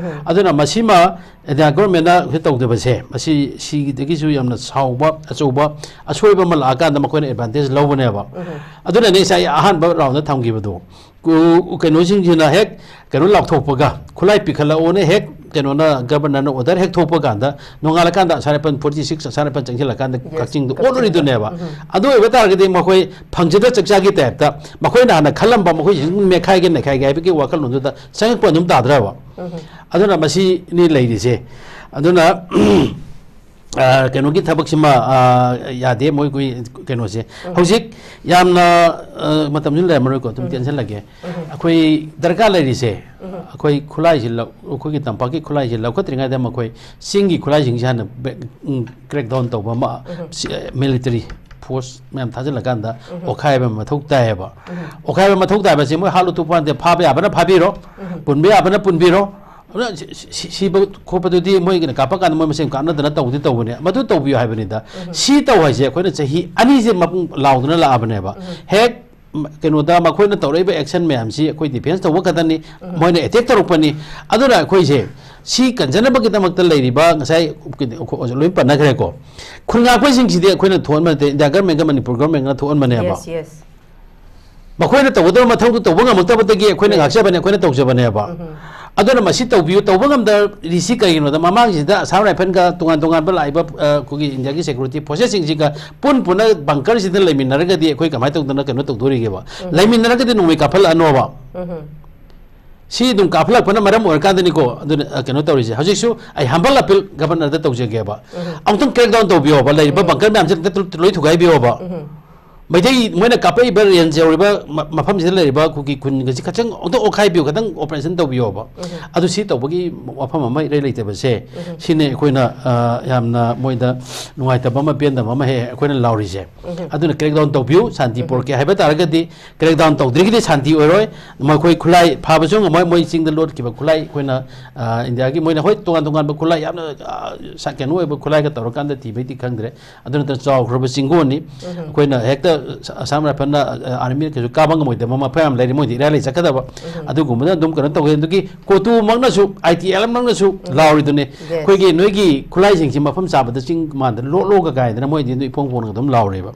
ꯑꯗꯨꯅ ꯃꯁꯤꯃ ꯏꯟꯗꯤꯌꯥ ꯒꯣꯔꯃꯦꯟꯅ ꯍꯧꯖꯤꯛ ꯇꯧꯗꯕꯁꯦ, ꯃꯁꯤ ꯁꯤꯒꯤꯗꯒꯤꯁꯨ ꯌꯥꯝꯅ ꯁꯥꯎꯕ ꯑꯆꯧꯕ ꯑꯁꯣꯏꯕ ꯑꯃ ꯂꯥꯛꯑꯀꯥꯟꯗ ꯃꯈꯣꯏꯅ ꯑꯦꯗꯚꯥꯟꯇꯦꯖ ꯂꯧꯕꯅꯦꯕ꯫ ꯑꯗꯨꯅꯅꯦ ꯉꯁꯥꯏ ꯑꯍꯥꯟꯕ ꯔꯥꯎꯟꯗ ꯊꯝꯈꯤꯕꯗꯣ꯫ ꯀꯨ-, ꯀꯩꯅꯣꯁꯤꯡꯁꯤꯅ ꯍꯦꯛ ꯀꯩꯅꯣ ꯂꯥꯎꯊꯣꯛꯄꯒ, ꯈꯨꯠꯂꯥꯏ ꯄꯤꯈꯠꯂꯛꯑꯣꯅ ꯍꯦꯛ ꯀꯩꯅꯣꯅ, ꯒꯕꯔꯅꯔꯅ ꯑꯣꯔꯗꯔ ꯍꯦꯛ ꯊꯣꯛꯄ ꯀꯥꯟꯗ, ꯅꯣꯡꯉꯥꯜꯂꯀꯥꯟꯗ Assam rifle forty six, Assam rifle ꯆꯪꯁꯤꯜꯂꯀꯥꯟꯗ ꯀꯛꯆꯤꯡꯗ ꯑꯣꯠꯂꯨꯔꯤꯗꯨꯅꯦꯕ꯫ ꯑꯗꯨ ꯑꯣꯏꯕ ꯇꯥꯔꯒꯗꯤ ꯃꯈꯣꯏ ꯐꯪꯖꯗ ꯆꯥꯛꯆꯥꯒꯤ ꯇꯥꯏꯞꯇ ꯃꯈꯣꯏꯅ ꯍꯥꯟꯅ ꯈꯜꯂꯝꯕ, ꯃꯈꯣꯏꯁꯤ ꯅꯦꯈꯥꯏꯒꯦ, ꯅꯦꯈꯥꯏꯒꯦ ꯍꯥꯏꯕꯒꯤ ꯋꯥꯈꯜꯂꯣꯟꯗꯨꯗ ꯆꯪꯉꯛꯄ ꯑꯗꯨꯝ ꯇꯥꯗ꯭ꯔꯕ? ꯑꯗꯨꯅ ꯃꯁꯤꯅꯤ ꯂꯩꯔꯤꯁꯦ꯫ ꯑꯗꯨꯅ ꯑ, ꯀꯩꯅꯣꯒꯤ ꯊꯕꯛꯁꯤꯃ, ꯑ, ꯌꯥꯗꯦ, ꯃꯣꯏ, ꯑꯩꯈꯣꯏ ꯀꯩꯅꯣꯁꯦ꯫ ꯍꯧꯖꯤꯛ ꯌꯥꯝꯅ, ꯑ, ꯃꯇꯝꯁꯨ ꯂꯩꯔꯝꯃꯔꯣꯏꯀꯣ, ꯑꯗꯨꯝ ꯇꯦꯟꯁꯤꯜꯂꯒꯦ꯫ ꯑꯩꯈꯣꯏ ꯗꯔꯀꯥꯔ ꯂꯩꯔꯤꯁꯦ, ꯑꯩꯈꯣꯏ ꯈꯨꯠꯂꯥꯏꯁꯤ ꯂꯧ-, ꯑꯩꯈꯣꯏꯒꯤ ꯇꯝꯄꯥꯛꯀꯤ ꯈꯨꯠꯂꯥꯏꯁꯤ ꯂꯧꯈꯠꯇ꯭ꯔꯤꯉꯩꯗ ꯃꯈꯣꯏ ꯆꯤꯡꯒꯤ ꯈꯨꯠꯂꯥꯏꯁꯤꯡꯁꯤ ꯍꯥꯟꯅ ꯕꯦꯛ-, ꯎꯝ, crack down ꯇꯧꯕ ꯑꯃ, ꯁꯤ, ꯑ, military force ꯃꯌꯥꯝ ꯊꯥꯖꯤꯜꯂꯀꯥꯟꯗ ꯑꯣꯈꯥꯏꯕ ꯑꯃ ꯃꯊꯧ ꯇꯥꯏꯌꯦꯕ꯫ ꯑꯣꯈꯥꯏꯕ ꯃꯊꯧ ꯇꯥꯏꯕꯁꯦ ꯃꯣꯏ ꯍꯥꯠꯂꯨ ꯇꯨꯞꯄ ꯅꯠꯇꯦ, ꯐꯥꯕ ꯌꯥꯕꯅ ꯐꯥꯕꯤꯔꯣ, ꯄꯨꯟꯕ ꯌꯥꯕꯅ ꯄꯨꯟꯕꯤꯔꯣ, ꯑꯗꯨꯅ ꯁꯤ-, ꯁꯤ-, ꯁꯤꯕ ꯈꯣꯠꯄꯗꯨꯗꯤ ꯃꯣꯏꯒꯤꯅ ꯀꯥꯞꯄ ꯀꯥꯟꯗ ꯃꯣꯏ ꯃꯁꯦꯟ ꯀꯥꯞꯅꯗꯅ ꯇꯧꯕꯗꯤ ꯇꯧꯕꯅꯦ꯫ ꯃꯗꯨ ꯇꯧꯕꯤꯌꯨ ꯍꯥꯏꯕꯅꯤꯗ꯫ ꯁꯤ ꯇꯧ ꯍꯥꯏꯁꯦ ꯑꯩꯈꯣꯏꯅ ꯆꯍꯤ ꯑꯅꯤꯁꯦ ꯃꯄꯨꯡ ꯂꯥꯎꯗꯅ ꯂꯥꯛꯑꯕꯅꯦꯕ꯫ ꯍꯦꯛ ꯃ-, ꯀꯩꯅꯣꯗ ꯃꯈꯣꯏꯅ ꯇꯧꯔꯛꯏꯕ action ꯃꯌꯥꯝꯁꯤ ꯑꯩꯈꯣꯏ defence ꯇꯧꯕ ꯈꯛꯇꯅꯤ, ꯃꯣꯏꯅ attack ꯇꯧꯔꯛꯄꯅꯤ꯫ ꯑꯗꯨꯅ ꯑꯩꯈꯣꯏꯁꯦ ꯁꯤ ꯀꯟꯖꯅꯕꯒꯤꯗꯃꯛꯇ ꯂꯩꯔꯤꯕ ꯉꯁꯥꯏ ꯂꯣꯏ ꯄꯟꯅꯈ꯭ꯔꯦꯀꯣ꯫ ꯈꯨꯟ ꯉꯥꯛꯄꯁꯤꯡꯁꯤꯗꯤ ꯑꯩꯈꯣꯏꯅ ꯊꯣꯛꯍꯟꯕ ꯅꯠꯇꯦ, ꯏꯟꯗꯤꯌꯥ ꯒꯔꯃꯦꯟꯒ ꯃꯅꯤꯄꯨꯔ ꯒꯔꯃꯦꯟꯒꯅ ꯊꯣꯛꯍꯟꯕꯅꯦꯕ꯫ Yes, yes. ꯃꯈꯣꯏꯅ ꯇꯧꯒꯗꯕ ꯃꯊꯧꯗꯨ ꯇꯧꯕ ꯉꯝꯃꯛꯇꯕꯗꯒꯤ ꯑꯩꯈꯣꯏꯅ ꯉꯥꯛꯆꯕꯅꯤ, ꯑꯩꯈꯣꯏꯅ ꯇꯧꯖꯕꯅꯦꯕ꯫ ꯑꯗꯨꯅ ꯃꯁꯤ ꯇꯧꯕꯤꯌꯨ, ꯇꯧꯕ ꯉꯝꯗꯔꯤꯁꯤ ꯀꯩꯒꯤꯅꯣꯗ, ꯃꯃꯥꯡꯁꯤꯗ ꯑꯁꯥꯝ ꯔꯥꯏꯐꯜꯒ ꯇꯣꯉꯥꯟ ꯇꯣꯉꯥꯟꯕ ꯂꯥꯛꯏꯕ, ꯑ, ꯑꯩꯈꯣꯏꯒꯤ ꯏꯟꯗꯤꯌꯥꯒꯤ ꯁꯦꯀ꯭ꯌꯨꯔꯤꯇꯤ ꯐꯣꯔꯁꯦꯁꯁꯤꯡꯁꯤꯒ ꯄꯨꯟ ꯄꯨꯟꯅ ꯕꯪꯀꯔꯁꯤꯗ ꯂꯩꯃꯤꯟꯅꯔꯒꯗꯤ ꯑꯩꯈꯣꯏ ꯀꯃꯥꯏꯅ ꯇꯧꯗꯅ ꯀꯩꯅꯣ ꯇꯧꯗꯣꯔꯤꯒꯦꯕ? ꯂꯩꯃꯤꯟꯅꯔꯒꯗꯤ ꯅꯣꯡꯃꯩ ꯀꯥꯞꯍꯜꯂꯛꯑꯅꯣꯕ꯫ ꯁꯤ ꯑꯗꯨꯝ ꯀꯥꯞꯍꯜꯂꯛꯄꯅ ꯃꯔꯝ ꯑꯣꯏꯔꯀꯥꯟꯗꯅꯤꯀꯣ꯫ ꯑꯗꯨꯅ, ꯑ, ꯀꯩꯅꯣ ꯇꯧꯔꯤꯁꯦ꯫ ꯍꯧꯖꯤꯛꯁꯨ ꯑꯩ ꯍꯝꯕꯜ ꯑꯄꯤꯜ ꯒꯕꯔꯅꯔꯗ ꯇꯧꯖꯒꯦꯕ꯫ ꯑꯃꯨꯛꯇꯪ ꯀ꯭ꯔꯦꯛ ꯗꯥꯎꯟ ꯇꯧꯕꯤꯌꯣꯕ, ꯂꯩꯔꯤꯕ ꯕꯪꯀꯔ ꯃꯌꯥꯝꯁꯦ ꯑꯝꯇ ꯂꯣꯏ ꯊꯨꯒꯥꯏꯕꯤꯌꯣꯕ꯫ ꯃꯩꯇꯩ ꯃꯣꯏꯅ ꯀꯥꯞꯄꯛꯏꯕ ꯔꯦꯟꯖ ꯌꯧꯔꯤꯕ ꯃ-, ꯃꯐꯝꯁꯤꯗ ꯂꯩꯔꯤꯕ ꯀꯨꯀꯤ ꯈꯨꯟꯒꯁꯤ ꯈꯤꯇꯪ ꯑꯃꯨꯛꯇ ꯑꯣꯛꯈꯥꯏꯕꯤꯌꯨ, ꯈꯤꯇꯪ ꯑꯣꯄꯔꯦꯁꯟ ꯇꯧꯕꯤꯌꯣꯕ꯫ ꯑꯗꯨ ꯁꯤ ꯇꯧꯕꯒꯤ ꯋꯥꯐꯝ ꯑꯃ ꯏꯔꯩ ꯂꯩꯇꯕꯁꯦ, ꯁꯤꯅꯤ ꯑꯩꯈꯣꯏꯅ, ꯑ, ꯌꯥꯝꯅ ꯃꯣꯏꯗ ꯅꯨꯡꯉꯥꯏꯇꯕ ꯑꯃ, ꯄꯦꯟꯗꯕ ꯑꯃ ꯍꯦꯛ ꯍꯦꯛ ꯑꯩꯈꯣꯏꯅ ꯂꯥꯎꯔꯤꯁꯦ꯫ ꯑꯗꯨꯅ ꯀ꯭ꯔꯦꯛ ꯗꯥꯎꯟ ꯇꯧꯕꯤꯌꯨ, ꯁꯥꯟꯇꯤ ꯄꯨꯔꯛꯀꯦ ꯍꯥꯏꯕ ꯇꯥꯔꯒꯗꯤ꯫ ꯀ꯭ꯔꯦꯛ ꯗꯥꯎꯟ ꯇꯧꯗ꯭ꯔꯤꯒꯗꯤ ꯁꯥꯟꯇꯤ ꯑꯣꯏꯔꯣꯏ꯫ ꯃꯈꯣꯏ ꯈꯨꯠꯂꯥꯏ ꯐꯥꯕꯁꯨ ꯉꯝꯃꯣꯏ꯫ ꯃꯣꯏ ꯆꯤꯡꯗ ꯂꯣꯠꯈꯤꯕ ꯈꯨꯠꯂꯥꯏ ꯑꯩꯈꯣꯏꯅ, ꯑ, ꯏꯟꯗꯤꯌꯥꯒꯤ ꯃꯣꯏꯅ ꯍꯣꯏ ꯇꯣꯉꯥꯟ ꯇꯣꯉꯥꯟꯕ ꯈꯨꯠꯂꯥꯏ ꯌꯥꯝꯅ, ꯑ, ꯁ-, ꯀꯩꯅꯣ ꯑꯣꯏꯕ ꯈꯨꯠꯂꯥꯏꯒ ꯇꯧꯔꯀꯥꯟꯗ ꯊꯤꯕꯩꯗꯤ ꯈꯪꯗ꯭ꯔꯦ꯫ ꯑꯗꯨ ꯅꯠꯇꯅ ꯆꯥꯎꯈ꯭ꯔꯕ ꯆꯤꯡꯒꯣꯟꯅꯤ꯫ ꯑꯩꯈꯣꯏꯅ ꯍꯦꯛꯇ ꯑꯁꯥꯝ ꯔꯥꯏꯐꯜꯅ, ꯑ, ꯑꯥꯔꯃꯤꯅ ꯀꯩꯁꯨ ꯀꯥꯕ ꯉꯝꯃꯣꯏꯗꯕ ꯃꯐꯝ ꯌꯥꯝ ꯂꯩꯔꯤ, ꯃꯣꯏꯗꯤ ꯏꯔꯥꯏ ꯂꯩ ꯆꯠꯀꯗꯕ꯫ ꯑꯗꯨꯒꯨꯝꯕꯗ ꯑꯗꯨꯝ ꯀꯩꯅꯣ ꯇꯧꯋꯦ꯫ ꯑꯗꯨꯒꯤ ꯀꯣꯇꯨꯃꯛꯅꯁꯨ, ꯑꯥꯏ ꯇꯤ ꯑꯦꯜ ꯑꯦꯝꯃꯛꯅꯁꯨ ꯂꯥꯎꯔꯤꯗꯨꯅꯦ, ꯑꯩꯈꯣꯏꯒꯤ ꯅꯣꯏꯒꯤ ꯈꯨꯠꯂꯥꯏꯁꯤꯡꯁꯤ ꯃꯐꯝ ꯆꯥꯕꯗ ꯆꯤꯡ ꯃꯥꯟꯗ ꯂꯣꯠꯂꯣꯒ ꯀꯥꯏꯗꯅ ꯃꯣꯏꯗꯤ ꯑꯗꯨꯝ ꯏꯐꯣꯡ ꯐꯣꯡꯅ ꯑꯗꯨꯝ ꯂꯥꯎꯔꯦꯕ꯫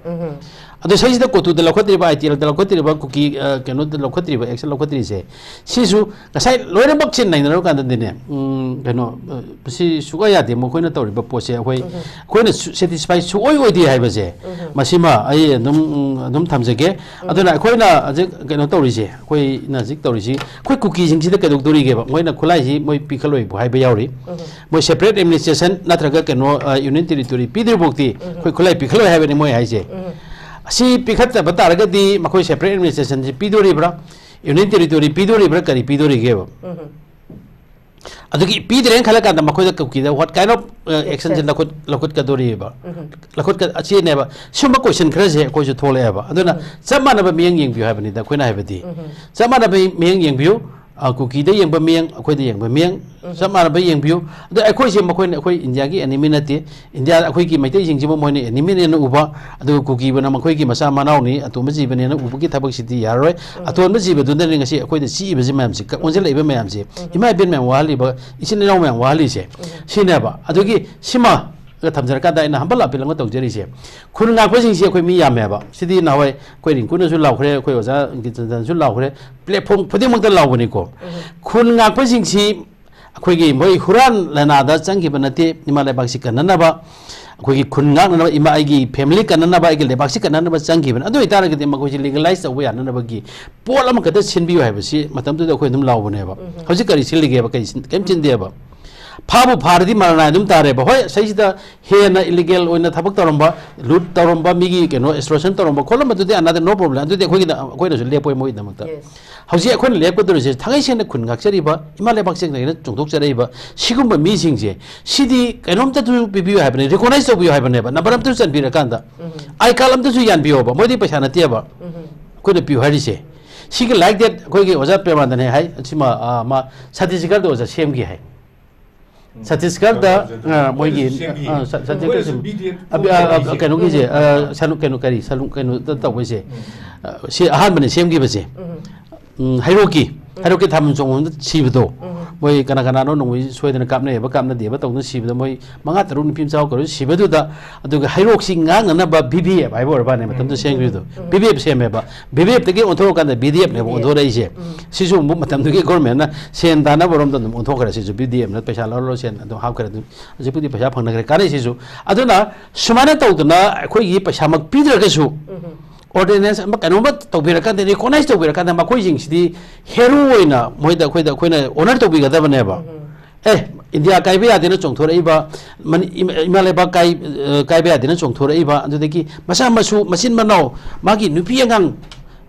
ꯑꯗꯣ ꯁꯤꯁꯤꯗ ꯀꯣꯇꯨꯗ ꯂꯧꯈꯠꯇ꯭ꯔꯤꯕ, ꯑꯥꯏ ꯇꯤ ꯑꯦꯜꯗ ꯂꯧꯈꯠꯇ꯭ꯔꯤꯕ, ꯀꯨꯀꯤ, ꯑ, ꯀꯩꯅꯣꯗ ꯂꯧꯈꯠꯇ꯭ꯔꯤꯕ, ꯑꯦꯛꯁꯟ ꯂꯧꯈꯠꯇ꯭ꯔꯤꯁꯦ, ꯁꯤꯁꯨ ꯉꯁꯥꯏ ꯂꯣꯏꯅꯃꯛꯁꯦ ꯅꯩꯅꯔꯕ ꯀꯥꯟꯗꯗꯤꯅꯦ, ꯎꯝ, ꯀꯩꯅꯣ, ꯑ, ꯃꯁꯤ ꯁꯨꯛꯌꯥ ꯌꯥꯗꯦ꯫ ꯃꯈꯣꯏꯅ ꯇꯧꯔꯤꯕ ꯄꯣꯠꯁꯦ ꯑꯩꯈꯣꯏ, ꯑꯩꯈꯣꯏꯅ ꯁꯦꯇꯤꯁꯐꯥꯏ ꯁꯨꯛꯑꯣꯏ ꯑꯣꯏꯗꯦ ꯍꯥꯏꯕꯁꯦ, ꯃꯁꯤꯃ ꯑꯩ ꯑꯗꯨꯝ, ꯎꯝ, ꯑꯗꯨꯝ ꯊꯝꯖꯒꯦ꯫ ꯑꯗꯨꯅ ꯑꯩꯈꯣꯏꯅ ꯍꯧꯖꯤꯛ ꯀꯩꯅꯣ ꯇꯧꯔꯤꯁꯦ, ꯑꯩꯈꯣꯏꯅ ꯍꯧꯖꯤꯛ ꯇꯧꯔꯤꯁꯤ, ꯑꯩꯈꯣꯏ ꯀꯨꯀꯤꯁꯤꯡꯁꯤꯗ ꯀꯩꯗꯧꯗꯣꯔꯤꯒꯦꯕ? ꯃꯣꯏꯅ ꯈꯨꯠꯂꯥꯏꯁꯤ ꯃꯣꯏ ꯄꯤꯈꯠꯂꯣꯏꯕꯨ ꯍꯥꯏꯕ ꯌꯥꯎꯔꯤ꯫ ꯃꯣꯏ ꯁꯦꯄꯔꯦꯠ ꯑꯦꯗꯃꯤꯅꯤꯁꯇ꯭ꯔꯦꯁꯟ ꯅꯠꯇ꯭ꯔꯒ ꯀꯩꯅꯣ, ꯑ, ꯌꯨꯅꯤꯌꯟ ꯇꯦꯔꯤꯇꯣꯔꯤ ꯄꯤꯗ꯭ꯔꯤꯐꯥꯎꯗꯤ ꯑꯩꯈꯣꯏ ꯈꯨꯠꯂꯥꯏ ꯄꯤꯈꯠꯂꯣꯏ ꯍꯥꯏꯕꯅꯤ ꯃꯣꯏ ꯍꯥꯏꯁꯦ꯫ ꯁꯤ ꯄꯤꯈꯠꯇꯕ ꯇꯥꯔꯒꯗꯤ ꯃꯈꯣꯏ ꯁꯦꯄꯔꯦꯠ ꯑꯦꯗꯃꯤꯅꯤꯁꯇ꯭ꯔꯦꯁꯟꯁꯤ ꯄꯤꯗꯣꯔꯤꯕ꯭ꯔꯥ, ꯌꯨꯅꯤꯌꯟ ꯇꯦꯔꯤꯇꯣꯔꯤ ꯄꯤꯗꯣꯔꯤꯕ꯭ꯔꯥ, ꯀꯔꯤ ꯄꯤꯗꯣꯔꯤꯒꯦꯕ? ꯑꯗꯨꯒꯤ ꯄꯤꯗ꯭ꯔꯦꯅ ꯈꯜꯂ ꯀꯥꯟꯗ ꯃꯈꯣꯏꯗ ꯀꯨꯀꯤꯗ what kind of, ꯑ, actionꯁꯦ ꯂꯧꯈꯠ-, ꯂꯧꯈꯠꯀꯗꯣꯔꯤꯕ? ꯂꯧꯈꯠꯀ-, ꯑꯁꯤꯅꯦꯕ꯫ ꯁꯤꯒꯨꯝꯕ question ꯈꯔꯁꯦ ꯑꯩꯈꯣꯏꯁꯨ ꯊꯣꯛꯂꯛꯑꯦꯕ꯫ ꯑꯗꯨꯅ ꯆꯞ ꯃꯥꯟꯅꯕ ꯃꯤꯠꯌꯦꯡ ꯌꯦꯡꯕꯤꯌꯨ ꯍꯥꯏꯕꯅꯤꯗ ꯑꯩꯈꯣꯏꯅ ꯍꯥꯏꯕꯗꯤ꯫ ꯆꯞ ꯃꯥꯟꯅꯕ ꯃꯤꯠꯌꯦꯡ ꯌꯦꯡꯕꯤꯌꯨ꯫ ꯑ, ꯀꯨꯀꯤꯗ ꯌꯦꯡꯕ ꯃꯤꯠꯌꯦꯡ, ꯑꯩꯈꯣꯏꯗ ꯌꯦꯡꯕ ꯃꯤꯠꯌꯦꯡ ꯆꯞ ꯃꯥꯟꯅꯕ ꯌꯦꯡꯕꯤꯌꯨ꯫ ꯑꯗꯣ ꯑꯩꯈꯣꯏꯁꯦ ꯃꯈꯣꯏꯅ, ꯑꯩꯈꯣꯏ ꯏꯟꯗꯤꯌꯥꯒꯤ enemy ꯅꯠꯇꯦ꯫ ꯏꯟꯗꯤꯌꯥ, ꯑꯩꯈꯣꯏꯒꯤ ꯃꯩꯇꯩꯁꯤꯡꯁꯤꯕꯨ ꯃꯣꯏꯅ enemyꯅꯦꯅ ꯎꯕ, ꯑꯗꯨꯒ ꯀꯨꯀꯤꯕꯨꯅ ꯃꯈꯣꯏꯒꯤ ꯃꯆꯥ ꯃꯅꯥꯎꯅꯤ, ꯑꯇꯣꯟꯕ ꯖꯤꯕꯅꯦꯅ ꯎꯕꯒꯤ ꯊꯕꯛꯁꯤꯗꯤ ꯌꯥꯔꯔꯣꯏ꯫ ꯑꯇꯣꯟꯕ ꯖꯤꯕꯗꯨꯅꯅꯦ ꯉꯁꯤ ꯑꯩꯈꯣꯏꯗ ꯆꯤꯛꯏꯕꯁꯤ ꯃꯌꯥꯝꯁꯦ, ꯀ-, ꯑꯣꯟꯁꯤꯜꯂꯛꯏꯕ ꯃꯌꯥꯝꯁꯦ, ꯏꯃꯥ ꯏꯕꯦꯟ ꯃꯌꯥꯝ ꯋꯥꯍꯜꯂꯤꯕ, ꯏꯆꯤꯟ ꯏꯅꯥꯎ ꯃꯌꯥꯝ ꯋꯥꯍꯜꯂꯤꯁꯦ ꯁꯤꯅꯦꯕ꯫ ꯑꯗꯨꯒꯤ ꯁꯤꯃ ꯊꯝꯖꯔꯀꯥꯟꯗ ꯑꯩꯅ humble appeal ꯑꯃ ꯇꯧꯖꯔꯤꯁꯦ, ꯈꯨꯟ ꯉꯥꯛꯄꯁꯤꯡꯁꯤ ꯑꯩꯈꯣꯏ ꯃꯤ ꯌꯥꯝꯃꯦꯕ꯫ ꯁꯤꯗꯤ ꯅꯍꯥꯟꯋꯥꯏ ꯑꯩꯈꯣꯏ ꯔꯤꯡꯀꯨꯅꯁꯨ ꯂꯥꯎꯈ꯭ꯔꯦ, ꯑꯩꯈꯣꯏ ꯑꯣꯖꯥ ꯒꯤꯇꯦꯟꯗ꯭ꯔꯅꯁꯨ ꯂꯥꯎꯈ꯭ꯔꯦ, platform ꯈꯨꯗꯤꯡꯃꯛꯇ ꯂꯥꯎꯕꯅꯤꯀꯣ꯫ ꯈꯨꯟ ꯉꯥꯛꯄꯁꯤꯡꯁꯤ ꯑꯩꯈꯣꯏꯒꯤ ꯃꯣꯏ ꯍꯨꯔꯥꯟ ꯂꯥꯟꯅꯥꯗ ꯆꯪꯈꯤꯕ ꯅꯠꯇꯦ, ꯏꯃꯥ ꯂꯩꯕꯥꯛꯁꯤ ꯀꯟꯅꯅꯕ, ꯑꯩꯈꯣꯏꯒꯤ ꯈꯨꯟ ꯉꯥꯛꯅꯅꯕ, ꯏꯃꯥ, ꯑꯩꯒꯤ family ꯀꯟꯅꯅꯕ, ꯑꯩꯒꯤ ꯂꯩꯕꯥꯛꯁꯤ ꯀꯟꯅꯅꯕ ꯆꯪꯈꯤꯕꯅꯤ꯫ ꯑꯗꯨ ꯑꯣꯏꯇꯥꯔꯒꯗꯤ ꯃꯈꯣꯏꯁꯤ legalize ꯇꯧꯕ ꯌꯥꯅꯅꯕꯒꯤ ꯄꯣꯠ ꯑꯃꯈꯛꯇ ꯁꯤꯟꯕꯤꯌꯨ ꯍꯥꯏꯕꯁꯤ ꯃꯇꯝꯗꯨꯗ ꯑꯩꯈꯣꯏ ꯑꯗꯨꯝ ꯂꯥꯎꯕꯅꯦꯕ꯫ ꯍꯧꯖꯤꯛ ꯀꯔꯤ ꯁꯤꯜꯂꯤꯒꯦꯕ? ꯀꯔꯤ ꯁꯤꯟ-, ꯀꯔꯤꯝ ꯁꯤꯟꯗꯦꯕ꯫ ꯐꯥꯕꯨ ꯐꯥꯔꯗꯤ ꯃꯔꯥꯅꯥꯏ ꯑꯗꯨꯝ ꯇꯥꯔꯦꯕ꯫ ꯍꯣꯏ, ꯁꯤꯗꯩꯁꯤꯗ ꯍꯦꯟꯅ illegal ꯑꯣꯏꯅ ꯊꯕꯛ ꯇꯧꯔꯝꯕ, loot ꯇꯧꯔꯝꯕ, ꯃꯤꯒꯤ ꯀꯩꯅꯣ extortion ꯇꯧꯔꯝꯕ ꯈꯣꯠꯂꯝꯕꯗꯨꯗꯤ another no problem꯫ ꯑꯗꯨꯗꯤ ꯑꯩꯈꯣꯏꯒꯤꯗ, ꯑꯩꯈꯣꯏꯅꯁꯨ ꯂꯦꯞꯄꯣꯏ ꯃꯣꯏꯒꯤꯗꯃꯛꯇ꯫ Yes. ꯍꯧꯖꯤꯛ ꯑꯩꯈꯣꯏꯅ ꯂꯦꯞꯀꯗꯧꯔꯤꯁꯦ ꯊꯥꯡꯒꯩ ꯁꯦꯡꯅ ꯈꯨꯟ ꯉꯥꯛꯆꯔꯤꯕ, ꯏꯃꯥ ꯂꯩꯕꯥꯛ ꯆꯦꯡꯗꯒꯤꯅ ꯆꯣꯡꯊꯣꯛꯆꯔꯛꯏꯕ ꯁꯤꯒꯨꯝꯕ ꯃꯤꯁꯤꯡꯁꯦ, ꯁꯤꯗꯤ ꯀꯩꯅꯣꯝꯇꯁꯨ ꯄꯤꯕꯤꯌꯨ ꯍꯥꯏꯕꯅꯦ, recognize ꯇꯧꯕꯤꯌꯨ ꯍꯥꯏꯕꯅꯦꯕ, number ꯑꯝꯇꯁꯨ ꯆꯟꯕꯤꯔꯀꯥꯟꯗ꯫ I card ꯑꯝꯇꯁꯨ ꯌꯥꯟꯕꯤꯌꯣꯕ, ꯃꯣꯏꯗꯤ ꯄꯩꯁꯥ ꯅꯠꯇꯦꯕ ꯑꯩꯈꯣꯏꯅ ꯄꯤꯌꯨ ꯍꯥꯏꯔꯤꯁꯦ꯫ ꯁꯤꯒꯤ like that ꯑꯩꯈꯣꯏꯒꯤ ꯑꯣꯖꯥ ꯄ꯭ꯔꯦꯃꯥꯅꯟꯗꯅ ꯍꯦꯛ ꯍꯥꯏ, ꯁꯤꯃ, ꯑꯥ, ꯃꯥ ꯁꯇꯤꯁꯒꯔꯗ ꯑꯣꯖꯥ ꯁꯦꯝꯈꯤ ꯍꯥꯏ꯫ ꯎꯝ꯫ ꯁꯇꯤꯁꯒꯔꯗ, ꯀꯩꯅꯣ, ꯑ, ꯃꯣꯏꯒꯤ, ꯁꯦꯝꯈꯤ꯫ ꯑ, ꯁ-, ꯁꯇꯤꯁꯒꯔꯗ ꯃꯣꯏꯅꯁꯨ ꯁꯦꯝ-, B D F ꯑꯕꯤ-, ꯑ, ꯑ, ꯇꯧꯕꯁꯦ꯫ ꯀꯩꯅꯣꯒꯤꯁꯦ, ꯑ, ꯁꯅꯨ-, ꯀꯩꯅꯣ, ꯀꯔꯤ, ꯁꯅꯨ-, ꯀꯩꯅꯣꯗ ꯇꯧꯕꯩꯁꯦ꯫ ꯎꯝ꯫ ꯑ, ꯁꯤ ꯑꯍꯥꯟꯕꯅꯦ ꯁꯦꯝꯈꯤꯕꯁꯦ꯫ ꯎꯝ꯫ ꯎꯝ, ꯍꯩꯔꯣꯛꯀꯤ, ꯎꯝ꯫ ꯍꯩꯔꯣꯛꯀꯤ ꯊꯥꯕꯜ ꯆꯣꯡꯕꯗ ꯁꯤꯕꯗꯣ꯫ ꯎꯝ꯫ ꯃꯣꯏ ꯀꯅꯥ ꯀꯅꯥꯅꯣ ꯅꯣꯡꯃꯩ ꯁꯣꯏꯗꯅ ꯀꯥꯞꯅꯩꯌꯦꯕ, ꯀꯥꯞꯅꯗꯦꯕ ꯇꯧꯗꯅ ꯁꯤꯕꯗ ꯃꯣꯏ ꯃꯉꯥ ꯇꯔꯨꯛ ꯅꯨꯄꯤ ꯃꯆꯥ ꯀꯔꯨ ꯁꯤꯕꯗꯨꯗ, ꯑꯗꯨꯒ ꯍꯩꯔꯣꯛꯁꯤ ꯉꯥꯛꯅꯅꯕ B D F ꯍꯥꯏꯕ ꯑꯣꯏꯔꯕꯅꯦ ꯃꯇꯝꯗꯨ ꯎꯝ꯫ ꯁꯦꯝꯈꯤꯕꯗꯣ꯫ ꯎꯝ꯫ B D F ꯁꯦꯝꯃꯦꯕ꯫ B D F ꯇꯒꯤ ꯑꯣꯟꯊꯣꯔꯛꯀꯥꯟꯗ B D F ꯅꯦꯕ B D F꯫ ꯑꯣꯟꯊꯣꯔꯛꯏꯁꯦ꯫ ꯎꯝ꯫ ꯁꯤꯁꯨ ꯑꯃꯨꯛ ꯃꯇꯝꯗꯨꯒꯤ government ꯅ ꯁꯦꯟ ꯇꯥꯅꯕ ꯔꯣꯝꯗ ꯑꯗꯨꯝ ꯑꯣꯟꯊꯣꯛꯈ꯭ꯔꯦ꯫ ꯁꯤꯁꯨ B D F ꯅ ꯄꯩꯁꯥ ꯂꯧꯔ ꯂꯧꯔ ꯁꯦꯟ ꯑꯗꯨꯝ ꯍꯥꯞꯈ꯭ꯔꯦ꯫ ꯑꯗꯨꯝ ꯍꯧꯖꯤꯛꯄꯨꯗꯤ ꯄꯩꯁꯥ ꯐꯪꯅꯈ꯭ꯔꯦ꯫ ꯀꯥꯟꯅꯩ ꯁꯤꯁꯨ꯫ ꯑꯗꯨꯅ ꯁꯨꯃꯥꯏꯅ ꯇꯧꯗꯅ ꯑꯩꯈꯣꯏꯒꯤ ꯄꯩꯁꯥꯃꯛ ꯄꯤꯗ꯭ꯔꯒꯁꯨ ꯎꯝ꯫ Ordinance ꯑꯃ ꯀꯩꯅꯣꯝꯃ ꯇꯧꯕꯤꯔꯀꯥꯟꯗ, recognize ꯇꯧꯕꯤꯔꯀꯥꯟꯗ ꯃꯈꯣꯏꯁꯤꯡꯁꯤꯗꯤ hero ꯑꯣꯏꯅ ꯃꯣꯏꯗ, ꯑꯩꯈꯣꯏꯗ, ꯑꯩꯈꯣꯏꯅ honour ꯇꯧꯕꯤꯒꯗꯕꯅꯦꯕ꯫ ꯎꯝ꯫ ꯑꯦ, ꯏꯟꯗꯤꯌꯥ ꯀꯥꯏꯕ ꯌꯥꯗꯦꯅ ꯆꯣꯡꯊꯣꯔꯛꯏꯕ, ꯃꯅꯤ-, ꯏꯃꯥ, ꯏꯃꯥ ꯂꯩꯕꯥꯛ ꯀꯥꯏ-, ꯑ, ꯀꯥꯏꯕ ꯌꯥꯗꯦꯅ ꯆꯣꯡꯊꯣꯔꯛꯏꯕ, ꯑꯗꯨꯗꯒꯤ ꯃꯆꯥ ꯃꯁꯨ, ꯃꯆꯤꯟ ꯃꯅꯥꯎ, ꯃꯥꯒꯤ ꯅꯨꯄꯤ ꯑꯉꯥꯡ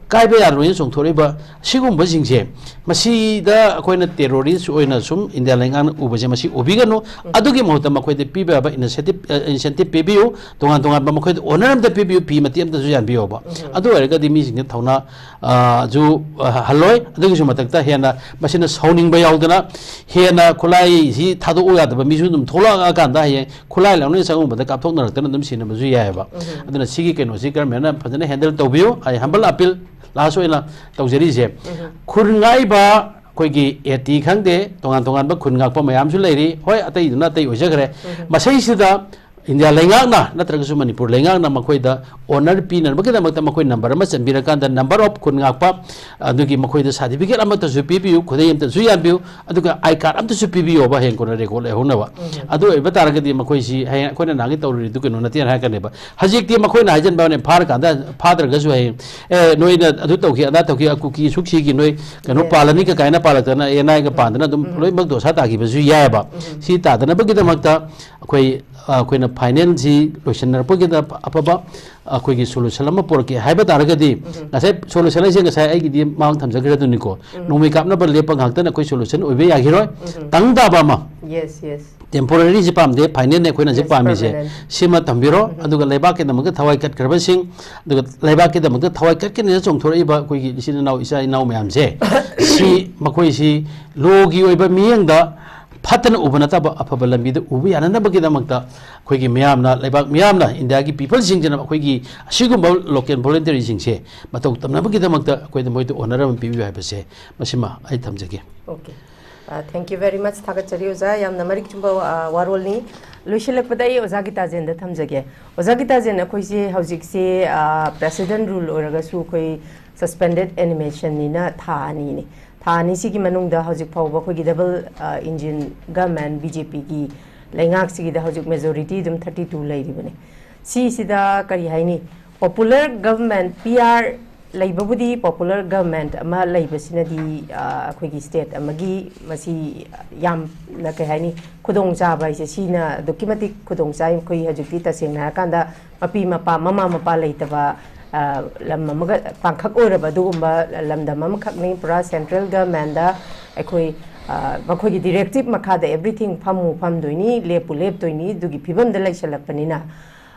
ꯀꯥꯏꯕ ꯌꯥꯔꯣꯏꯅ ꯆꯣꯡꯊꯣꯔꯛꯏꯕ ꯁꯤꯒꯨꯝꯕꯁꯤꯡꯁꯦ, ꯃꯁꯤꯗ ꯑꯩꯈꯣꯏꯅ terrorist ꯑꯣꯏꯅ ꯁꯨꯝ ꯏꯟꯗꯤꯌꯥ ꯂꯩꯉꯥꯛꯅ ꯎꯕꯁꯦ ꯃꯁꯤ ꯎꯕꯤꯒꯅꯨ꯫ ꯎꯝ꯫ ꯑꯗꯨꯒꯤ ꯃꯍꯨꯠꯇ ꯃꯈꯣꯏꯗ ꯄꯤꯕ ꯌꯥꯕ incentive, ꯑ, incentive ꯄꯤꯕꯤꯌꯨ, ꯇꯣꯉꯥꯟ ꯇꯣꯉꯥꯟꯕ ꯃꯈꯣꯏꯗ honour ꯑꯝꯇ ꯄꯤꯕꯤꯌꯨ, ꯐꯤ ꯃꯇꯦꯛ ꯑꯝꯇꯁꯨ ꯌꯥꯟꯕꯤꯌꯣꯕ꯫ ꯎꯝ꯫ ꯑꯗꯨ ꯑꯣꯏꯔꯒꯗꯤ ꯃꯤꯁꯤꯡꯁꯦ ꯊꯧꯅꯥ ꯑ, ꯁꯨ, ꯑ, ꯍꯜꯂꯣꯏ꯫ ꯑꯗꯨꯒꯤꯁꯨ ꯃꯊꯛꯇ ꯍꯦꯟꯅ ꯃꯁꯤꯅ ꯁꯥꯎꯅꯤꯡꯕ ꯌꯥꯎꯗꯅ ꯍꯦꯟꯅ ꯈꯨꯠꯂꯥꯏꯁꯤ ꯊꯥꯗꯣꯛꯎ ꯌꯥꯗꯕ ꯃꯤꯁꯨ ꯑꯗꯨꯝ ꯊꯣꯛꯂꯛꯑꯀꯥꯟꯗ ꯍꯌꯦꯡ ꯈꯨꯠꯂꯥꯏ ꯂꯧꯅ ꯆꯪꯉꯨꯕꯗ ꯀꯥꯞꯊꯣꯛꯅꯔꯛꯇꯅ ꯑꯗꯨꯝ ꯁꯤꯅꯕꯁꯨ ꯌꯥꯏꯑꯕ꯫ ꯎꯝ꯫ ꯑꯗꯨꯅ ꯁꯤꯒꯤ ꯀꯩꯅꯣꯁꯤ government ꯅ ꯐꯖꯅ handle ꯇꯧꯕꯤꯌꯨ꯫ ꯑꯩ humble appeal last ꯑꯣꯏꯅ ꯇꯧꯖꯔꯤꯁꯦ꯫ ꯎꯝ꯫ ꯈꯨꯟ ꯉꯥꯛꯏꯕ ꯑꯩꯈꯣꯏꯒꯤ ꯑꯦ ꯇꯤ ꯈꯪꯗꯦ, ꯇꯣꯉꯥꯟ ꯇꯣꯉꯥꯟꯕ ꯈꯨꯟ ꯉꯥꯛꯄ ꯃꯌꯥꯝꯁꯨ ꯂꯩꯔꯤ꯫ ꯍꯣꯏ, ꯑꯇꯩꯗꯨꯅ ꯑꯇꯩ ꯑꯣꯏꯖꯈ꯭ꯔꯦ꯫ ꯃꯁꯤꯁꯤꯗ ꯏꯟꯗꯤꯌꯥ ꯂꯩꯉꯥꯛꯅ ꯅꯠꯇ꯭ꯔꯒꯁꯨ ꯃꯅꯤꯄꯨꯔ ꯂꯩꯉꯥꯛꯅ ꯃꯈꯣꯏꯗ ꯑꯣꯅꯔ ꯄꯤꯅꯅꯕꯒꯤꯗꯃꯛꯇ ꯃꯈꯣꯏ ꯅꯝꯕꯔ ꯑꯃ ꯆꯟꯕꯤꯔꯀꯥꯟꯗ, ꯅꯝꯕꯔ ꯑꯣꯐ ꯈꯨꯟ ꯉꯥꯛꯄ, ꯑꯗꯨꯒꯤ ꯃꯈꯣꯏꯗ ꯁꯥꯔꯇꯤꯐꯤꯀꯦꯠ ꯑꯃꯠꯇꯁꯨ ꯄꯤꯕꯤꯌꯨ, ꯈꯨꯗꯩ ꯑꯃꯠꯇꯁꯨ ꯌꯥꯟꯕꯤꯌꯨ, ꯑꯗꯨꯒ ꯑꯥꯏ ꯀꯥꯔꯗ ꯑꯃꯠꯇꯁꯨ ꯄꯤꯕꯤꯌꯣꯕ, ꯍꯌꯦꯡ ꯀꯣꯟꯅ ꯔꯦꯀꯣꯔꯗ ꯂꯩꯍꯧꯅꯕ꯫ ꯑꯗꯨ ꯑꯣꯏꯕ ꯇꯥꯔꯒꯗꯤ ꯃꯈꯣꯏꯁꯤ ꯍꯌꯦꯡ ꯑꯩꯈꯣꯏꯅ ꯅꯍꯥꯟꯒꯤ ꯇꯧꯔꯤꯗꯨ ꯀꯩꯅꯣ ꯅꯠꯇꯦꯅ ꯍꯥꯏꯔꯛꯀꯅꯦꯕ꯫ ꯍꯧꯖꯤꯛꯇꯤ ꯃꯈꯣꯏꯅ ꯍꯥꯏꯖꯟꯕ ꯋꯥꯅꯤ, ꯐꯥꯔꯀꯥꯟꯗ, ꯐꯥꯗ꯭ꯔꯒꯁꯨ ꯍꯌꯦꯡ, "ꯑꯦ, ꯅꯣꯏꯅ ꯑꯗꯨ ꯇꯧꯈꯤ, ꯑꯗꯥ ꯇꯧꯈꯤ, ꯑꯀꯨꯀꯤ ꯁꯨꯛ ꯁꯤꯒꯤ, ꯅꯣꯏ ꯀꯩꯅꯣ ꯄꯥꯜꯂꯅꯤ" ꯀꯀꯥꯏꯅ ꯄꯥꯜꯂꯛꯇꯅ, ꯑꯦꯟ ꯑꯥꯏꯒ ꯄꯥꯟꯗꯅ ꯑꯗꯨꯝ ꯂꯣꯏꯅꯃꯛ ꯗꯣꯁꯥ ꯇꯥꯈꯤꯕꯁꯨ ꯌꯥꯏꯑꯕ꯫ ꯁꯤ ꯇꯥꯗꯅꯕꯒꯤꯗꯃꯛꯇ ꯑꯩꯈꯣꯏ, ꯑ, ꯑꯩꯈꯣꯏꯅ ꯐꯥꯏꯅꯦꯜꯁꯤ ꯂꯣꯏꯁꯤꯟꯅꯔꯛꯄꯒꯤꯗ ꯑꯐꯕ ꯑꯩꯈꯣꯏꯒꯤ ꯁꯣꯂꯨꯁꯟ ꯑꯃ ꯄꯨꯔꯛꯀꯦ ꯍꯥꯏꯕ ꯇꯥꯔꯒꯗꯤ, ꯉꯁꯥꯏ ꯁꯣꯂꯨꯁꯟ ꯍꯥꯏꯁꯦ ꯉꯁꯥꯏ ꯑꯩꯒꯤꯗꯤ ꯃꯃꯥꯡ ꯊꯝꯖꯈ꯭ꯔꯦ ꯑꯗꯨꯅꯤꯀꯣ꯫ ꯅꯣꯡꯃꯩ ꯀꯥꯞꯅꯕ ꯂꯦꯞꯄ ꯉꯥꯛꯇꯅ ꯑꯩꯈꯣꯏ ꯁꯣꯂꯨꯁꯟ ꯑꯣꯏꯕ ꯌꯥꯈꯤꯔꯣꯏ꯫ ꯇꯪ ꯇꯥꯕ ꯑꯃ, ꯌꯦꯁ, ꯌꯦꯁ꯫ ꯇꯦꯝꯄꯣꯔꯔꯤꯁꯤ ꯄꯥꯝꯗꯦ, ꯐꯥꯏꯅꯦꯜꯅꯤ ꯑꯩꯈꯣꯏꯅ ꯍꯧꯖꯤꯛ Yes, ꯄꯥꯝꯃꯤꯁꯦ꯫ permanent. ꯁꯤꯃ ꯊꯝꯕꯤꯔꯣ꯫ ꯑꯗꯨꯒ ꯂꯩꯕꯥꯛꯀꯤꯗꯃꯛꯇ ꯊꯋꯥꯏ ꯀꯠꯈ꯭ꯔꯕꯁꯤꯡ, ꯑꯗꯨꯒ ꯂꯩꯕꯥꯛꯀꯤꯗꯃꯛꯇ ꯊꯋꯥꯏ ꯀꯠꯀꯅꯤꯅ ꯆꯣꯡꯊꯣꯔꯛꯏꯕ ꯑꯩꯈꯣꯏꯒꯤ ꯏꯆꯤꯟ ꯏꯅꯥꯎ, ꯏꯆꯥ ꯏꯅꯥꯎ ꯃꯌꯥꯝꯁꯦ, ꯁꯤ ꯃꯈꯣꯏꯁꯤ ꯂꯣꯒꯤ ꯑꯣꯏꯕ ꯃꯤꯠꯌꯦꯡꯗ ꯐꯠꯇꯅ ꯎꯕ ꯅꯠꯇꯕ, ꯑꯐꯕ ꯂꯝꯕꯤꯗ ꯎꯕ ꯌꯥꯅꯅꯕꯒꯤꯗꯃꯛꯇ ꯑꯩꯈꯣꯏꯒꯤ ꯃꯤꯌꯥꯝꯅ, ꯂꯩꯕꯥꯛ ꯃꯤꯌꯥꯝꯅ, ꯏꯟꯗꯤꯌꯥꯒꯤ ꯄꯤꯄꯜꯁꯤꯡꯁꯤꯅ ꯑꯩꯈꯣꯏꯒꯤ ꯑꯁꯤꯒꯨꯝꯕ ꯂꯣꯀꯦꯜ ꯚꯣꯂꯨꯟꯇꯔꯤꯁꯤꯡꯁꯦ ꯃꯇꯧ ꯇꯝꯅꯕꯒꯤꯗꯃꯛꯇ ꯑꯩꯈꯣꯏꯗ ꯃꯣꯏꯗ ꯑꯣꯅꯔ ꯑꯃ ꯄꯤꯕꯤꯌꯨ ꯍꯥꯏꯕꯁꯦ, ꯃꯁꯤꯃ ꯑꯩ ꯊꯝꯖꯒꯦ꯫ Okay. Uh, thank you very much. ꯊꯥꯒꯠꯆꯔꯤ ꯑꯣꯖꯥ, ꯌꯥꯝꯅ ꯃꯔꯤꯛ ꯆꯨꯝꯕ, ꯑ, ꯋꯥꯔꯣꯜꯅꯤ꯫ ꯂꯣꯏꯁꯤꯜꯂꯛꯄꯗ ꯑꯩ ꯑꯣꯖꯥ ꯒꯤꯇꯥꯖꯦꯟꯗ ꯊꯝꯖꯒꯦ꯫ ꯑꯣꯖꯥ ꯒꯤꯇꯥꯖꯦꯟ, ꯑꯩꯈꯣꯏꯁꯦ ꯍꯧꯖꯤꯛꯁꯦ, ꯑ, ꯄ꯭ꯔꯦꯁꯤꯗꯦꯟ ꯔꯨꯜ ꯑꯣꯏꯔꯒꯁꯨ ꯑꯩꯈꯣꯏ ꯁꯁꯄꯦꯟꯗꯦꯠ ꯑꯦꯅꯤꯃꯦꯁꯟꯅꯤꯅ ꯊꯥ ꯑꯅꯤꯅꯤ꯫ ꯊꯥ ꯑꯅꯤꯁꯤꯒꯤ ꯃꯅꯨꯡꯗ ꯍꯧꯖꯤꯛ ꯐꯥꯎꯕ ꯑꯩꯈꯣꯏꯒꯤ ꯗꯕꯜ, ꯑ, ꯏꯟꯖꯤꯟ ꯒꯃꯦꯟ ꯕꯤ ꯖꯦ ꯄꯤꯒꯤ ꯂꯩꯉꯥꯛꯁꯤꯒꯤꯗ ꯍꯧꯖꯤꯛ ꯃꯦꯖꯣꯔꯤꯇꯤ ꯑꯗꯨꯝ ꯊꯥꯔꯇꯤ ꯇꯨ ꯂꯩꯔꯤꯕꯅꯤ꯫ ꯁꯤꯁꯤꯗ ꯀꯔꯤ ꯍꯥꯏꯅꯤ, ꯄꯣꯄꯨꯂꯔ ꯒꯚꯔꯟꯃꯦꯟꯠ, ꯄꯤ ꯑꯥꯔ ꯂꯩꯕꯕꯨꯗꯤ, ꯄꯣꯄꯨꯂꯔ ꯒꯚꯔꯟꯃꯦꯟꯠ ꯑꯃ ꯂꯩꯕꯁꯤꯅꯗꯤ, ꯑ, ꯑꯩꯈꯣꯏꯒꯤ ꯁ꯭ꯇꯦꯠ ꯑꯃꯒꯤ ꯃꯁꯤ ꯌꯥꯝꯅ, ꯀꯩ ꯍꯥꯏꯅꯤ, ꯈꯨꯗꯣꯡꯆꯥꯕ ꯍꯥꯏꯁꯦ ꯁꯤꯅ ꯑꯗꯨꯛꯀꯤ ꯃꯇꯤꯛ ꯈꯨꯗꯣꯡꯆꯥꯏ꯫ ꯑꯩꯈꯣꯏ ꯍꯧꯖꯤꯛꯇꯤ ꯇꯁꯦꯡꯅ ꯍꯥꯏꯔꯀꯥꯟꯗ ꯃꯄꯤ ꯃꯄꯥ, ꯃꯃꯥ ꯃꯄꯥ ꯂꯩꯇꯕ, ꯑ, ꯂꯝ ꯑꯃꯒ ꯇꯥꯡꯀꯛ ꯑꯣꯏꯔꯕ ꯑꯗꯨꯒꯨꯝꯕ ꯂꯝꯗꯝ ꯑꯃꯈꯛꯅꯤ꯫ ꯄꯨꯔꯥ ꯁꯦꯟꯇ꯭ꯔꯦꯜ ꯒꯚꯔꯟꯃꯦꯟꯠꯗ ꯑꯩꯈꯣꯏ, ꯑ, ꯃꯈꯣꯏꯒꯤ ꯗꯤꯔꯦꯛꯇꯤꯞ ꯃꯈꯥꯗ ꯑꯦꯚ꯭ꯔꯤꯊꯤꯡ ꯐꯝꯃꯨ ꯐꯝꯗꯣꯏꯅꯤ, ꯂꯦꯞꯄꯨ ꯂꯦꯞꯇꯣꯏꯅꯤ, ꯑꯗꯨꯒꯤ ꯐꯤꯕꯝꯗ ꯂꯩꯁꯜꯂꯛꯄꯅꯤꯅ,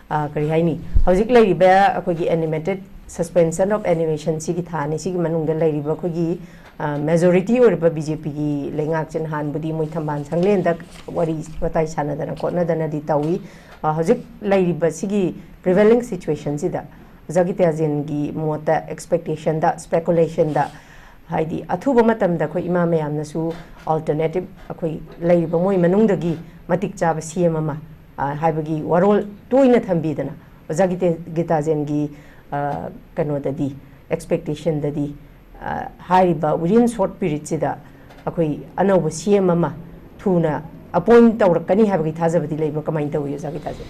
ꯑ, ꯀꯔꯤ ꯍꯥꯏꯅꯤ, ꯍꯧꯖꯤꯛ ꯂꯩꯔꯤꯕ ꯑꯩꯈꯣꯏꯒꯤ ꯑꯦꯅꯤꯃꯦꯇꯦꯠ ꯁꯁꯄꯦꯟꯁꯟ ꯑꯣꯐ ꯑꯦꯅꯤꯃꯦꯁꯟ ꯁꯤꯒꯤ ꯊꯥ ꯑꯅꯤꯁꯤꯒꯤ ꯃꯅꯨꯡꯗ ꯂꯩꯔꯤꯕ ꯑꯩꯈꯣꯏꯒꯤ, ꯑ, ꯃꯦꯖꯣꯔꯤꯇꯤ ꯑꯣꯏꯔꯤꯕ ꯕꯤ ꯖꯦ ꯄꯤꯒꯤ ꯂꯩꯉꯥꯛꯁꯦ ꯅꯍꯥꯟꯕꯨꯗꯤ ꯃꯣꯏ ꯊꯝꯕꯥꯜ ꯁꯪꯂꯦꯟꯗ ꯋꯥꯔꯤ ꯋꯥꯇꯥꯏ ꯁꯥꯟꯅꯗꯅ ꯈꯣꯠꯅꯗꯅꯗꯤ ꯇꯧꯏ꯫ ꯑ, ꯍꯧꯖꯤꯛ ꯂꯩꯔꯤꯕ ꯁꯤꯒꯤ ꯄ꯭ꯔꯤꯚꯦꯂꯤꯡ ꯁꯤꯆꯨꯋꯦꯁꯟꯁꯤꯗ ꯑꯣꯖꯥ ꯒꯤꯇꯥꯖꯦꯟꯒꯤ ꯃꯣꯠꯇ, ꯑꯦꯛꯁꯄꯦꯛꯇꯦꯁꯟꯗ, ꯁ꯭ꯄꯦꯀꯨꯂꯦꯁꯟꯗ ꯍꯥꯏꯗꯤ ꯑꯊꯨꯕ ꯃꯇꯝꯗ ꯑꯩꯈꯣꯏ ꯏꯃꯥ ꯃꯌꯥꯝꯅꯁꯨ alternative ꯑꯩꯈꯣꯏ ꯂꯩꯔꯤꯕ ꯃꯣꯏ ꯃꯅꯨꯡꯗꯒꯤ ꯃꯇꯤꯛ ꯆꯥꯕ ꯁꯤ ꯑꯦꯝ ꯑꯃ, ꯑ, ꯍꯥꯏꯕꯒꯤ ꯋꯥꯔꯣꯜ ꯇꯣꯏꯅ ꯊꯝꯕꯤꯗꯅ ꯑꯣꯖꯥ ꯒꯤꯇꯦ-, ꯒꯤꯇꯥꯖꯦꯟꯒꯤ, ꯑ, ꯀꯩꯅꯣꯗꯗꯤ, expectationꯗꯗꯤ, ꯑ, ꯍꯥꯏꯔꯤꯕ within short periodꯁꯤꯗ ꯑꯩꯈꯣꯏ ꯑꯅꯧꯕ ꯁꯤ ꯑꯦꯝ ꯑꯃ ꯊꯨꯅ appoint ꯇꯧꯔꯛꯀꯅꯤ ꯍꯥꯏꯕꯒꯤ ꯊꯥꯖꯕꯗꯤ ꯂꯩꯕ꯭ꯔꯥ? ꯀꯃꯥꯏꯅ ꯇꯧꯏ, ꯑꯣꯖꯥ ꯒꯤꯇꯥꯖꯦꯟ?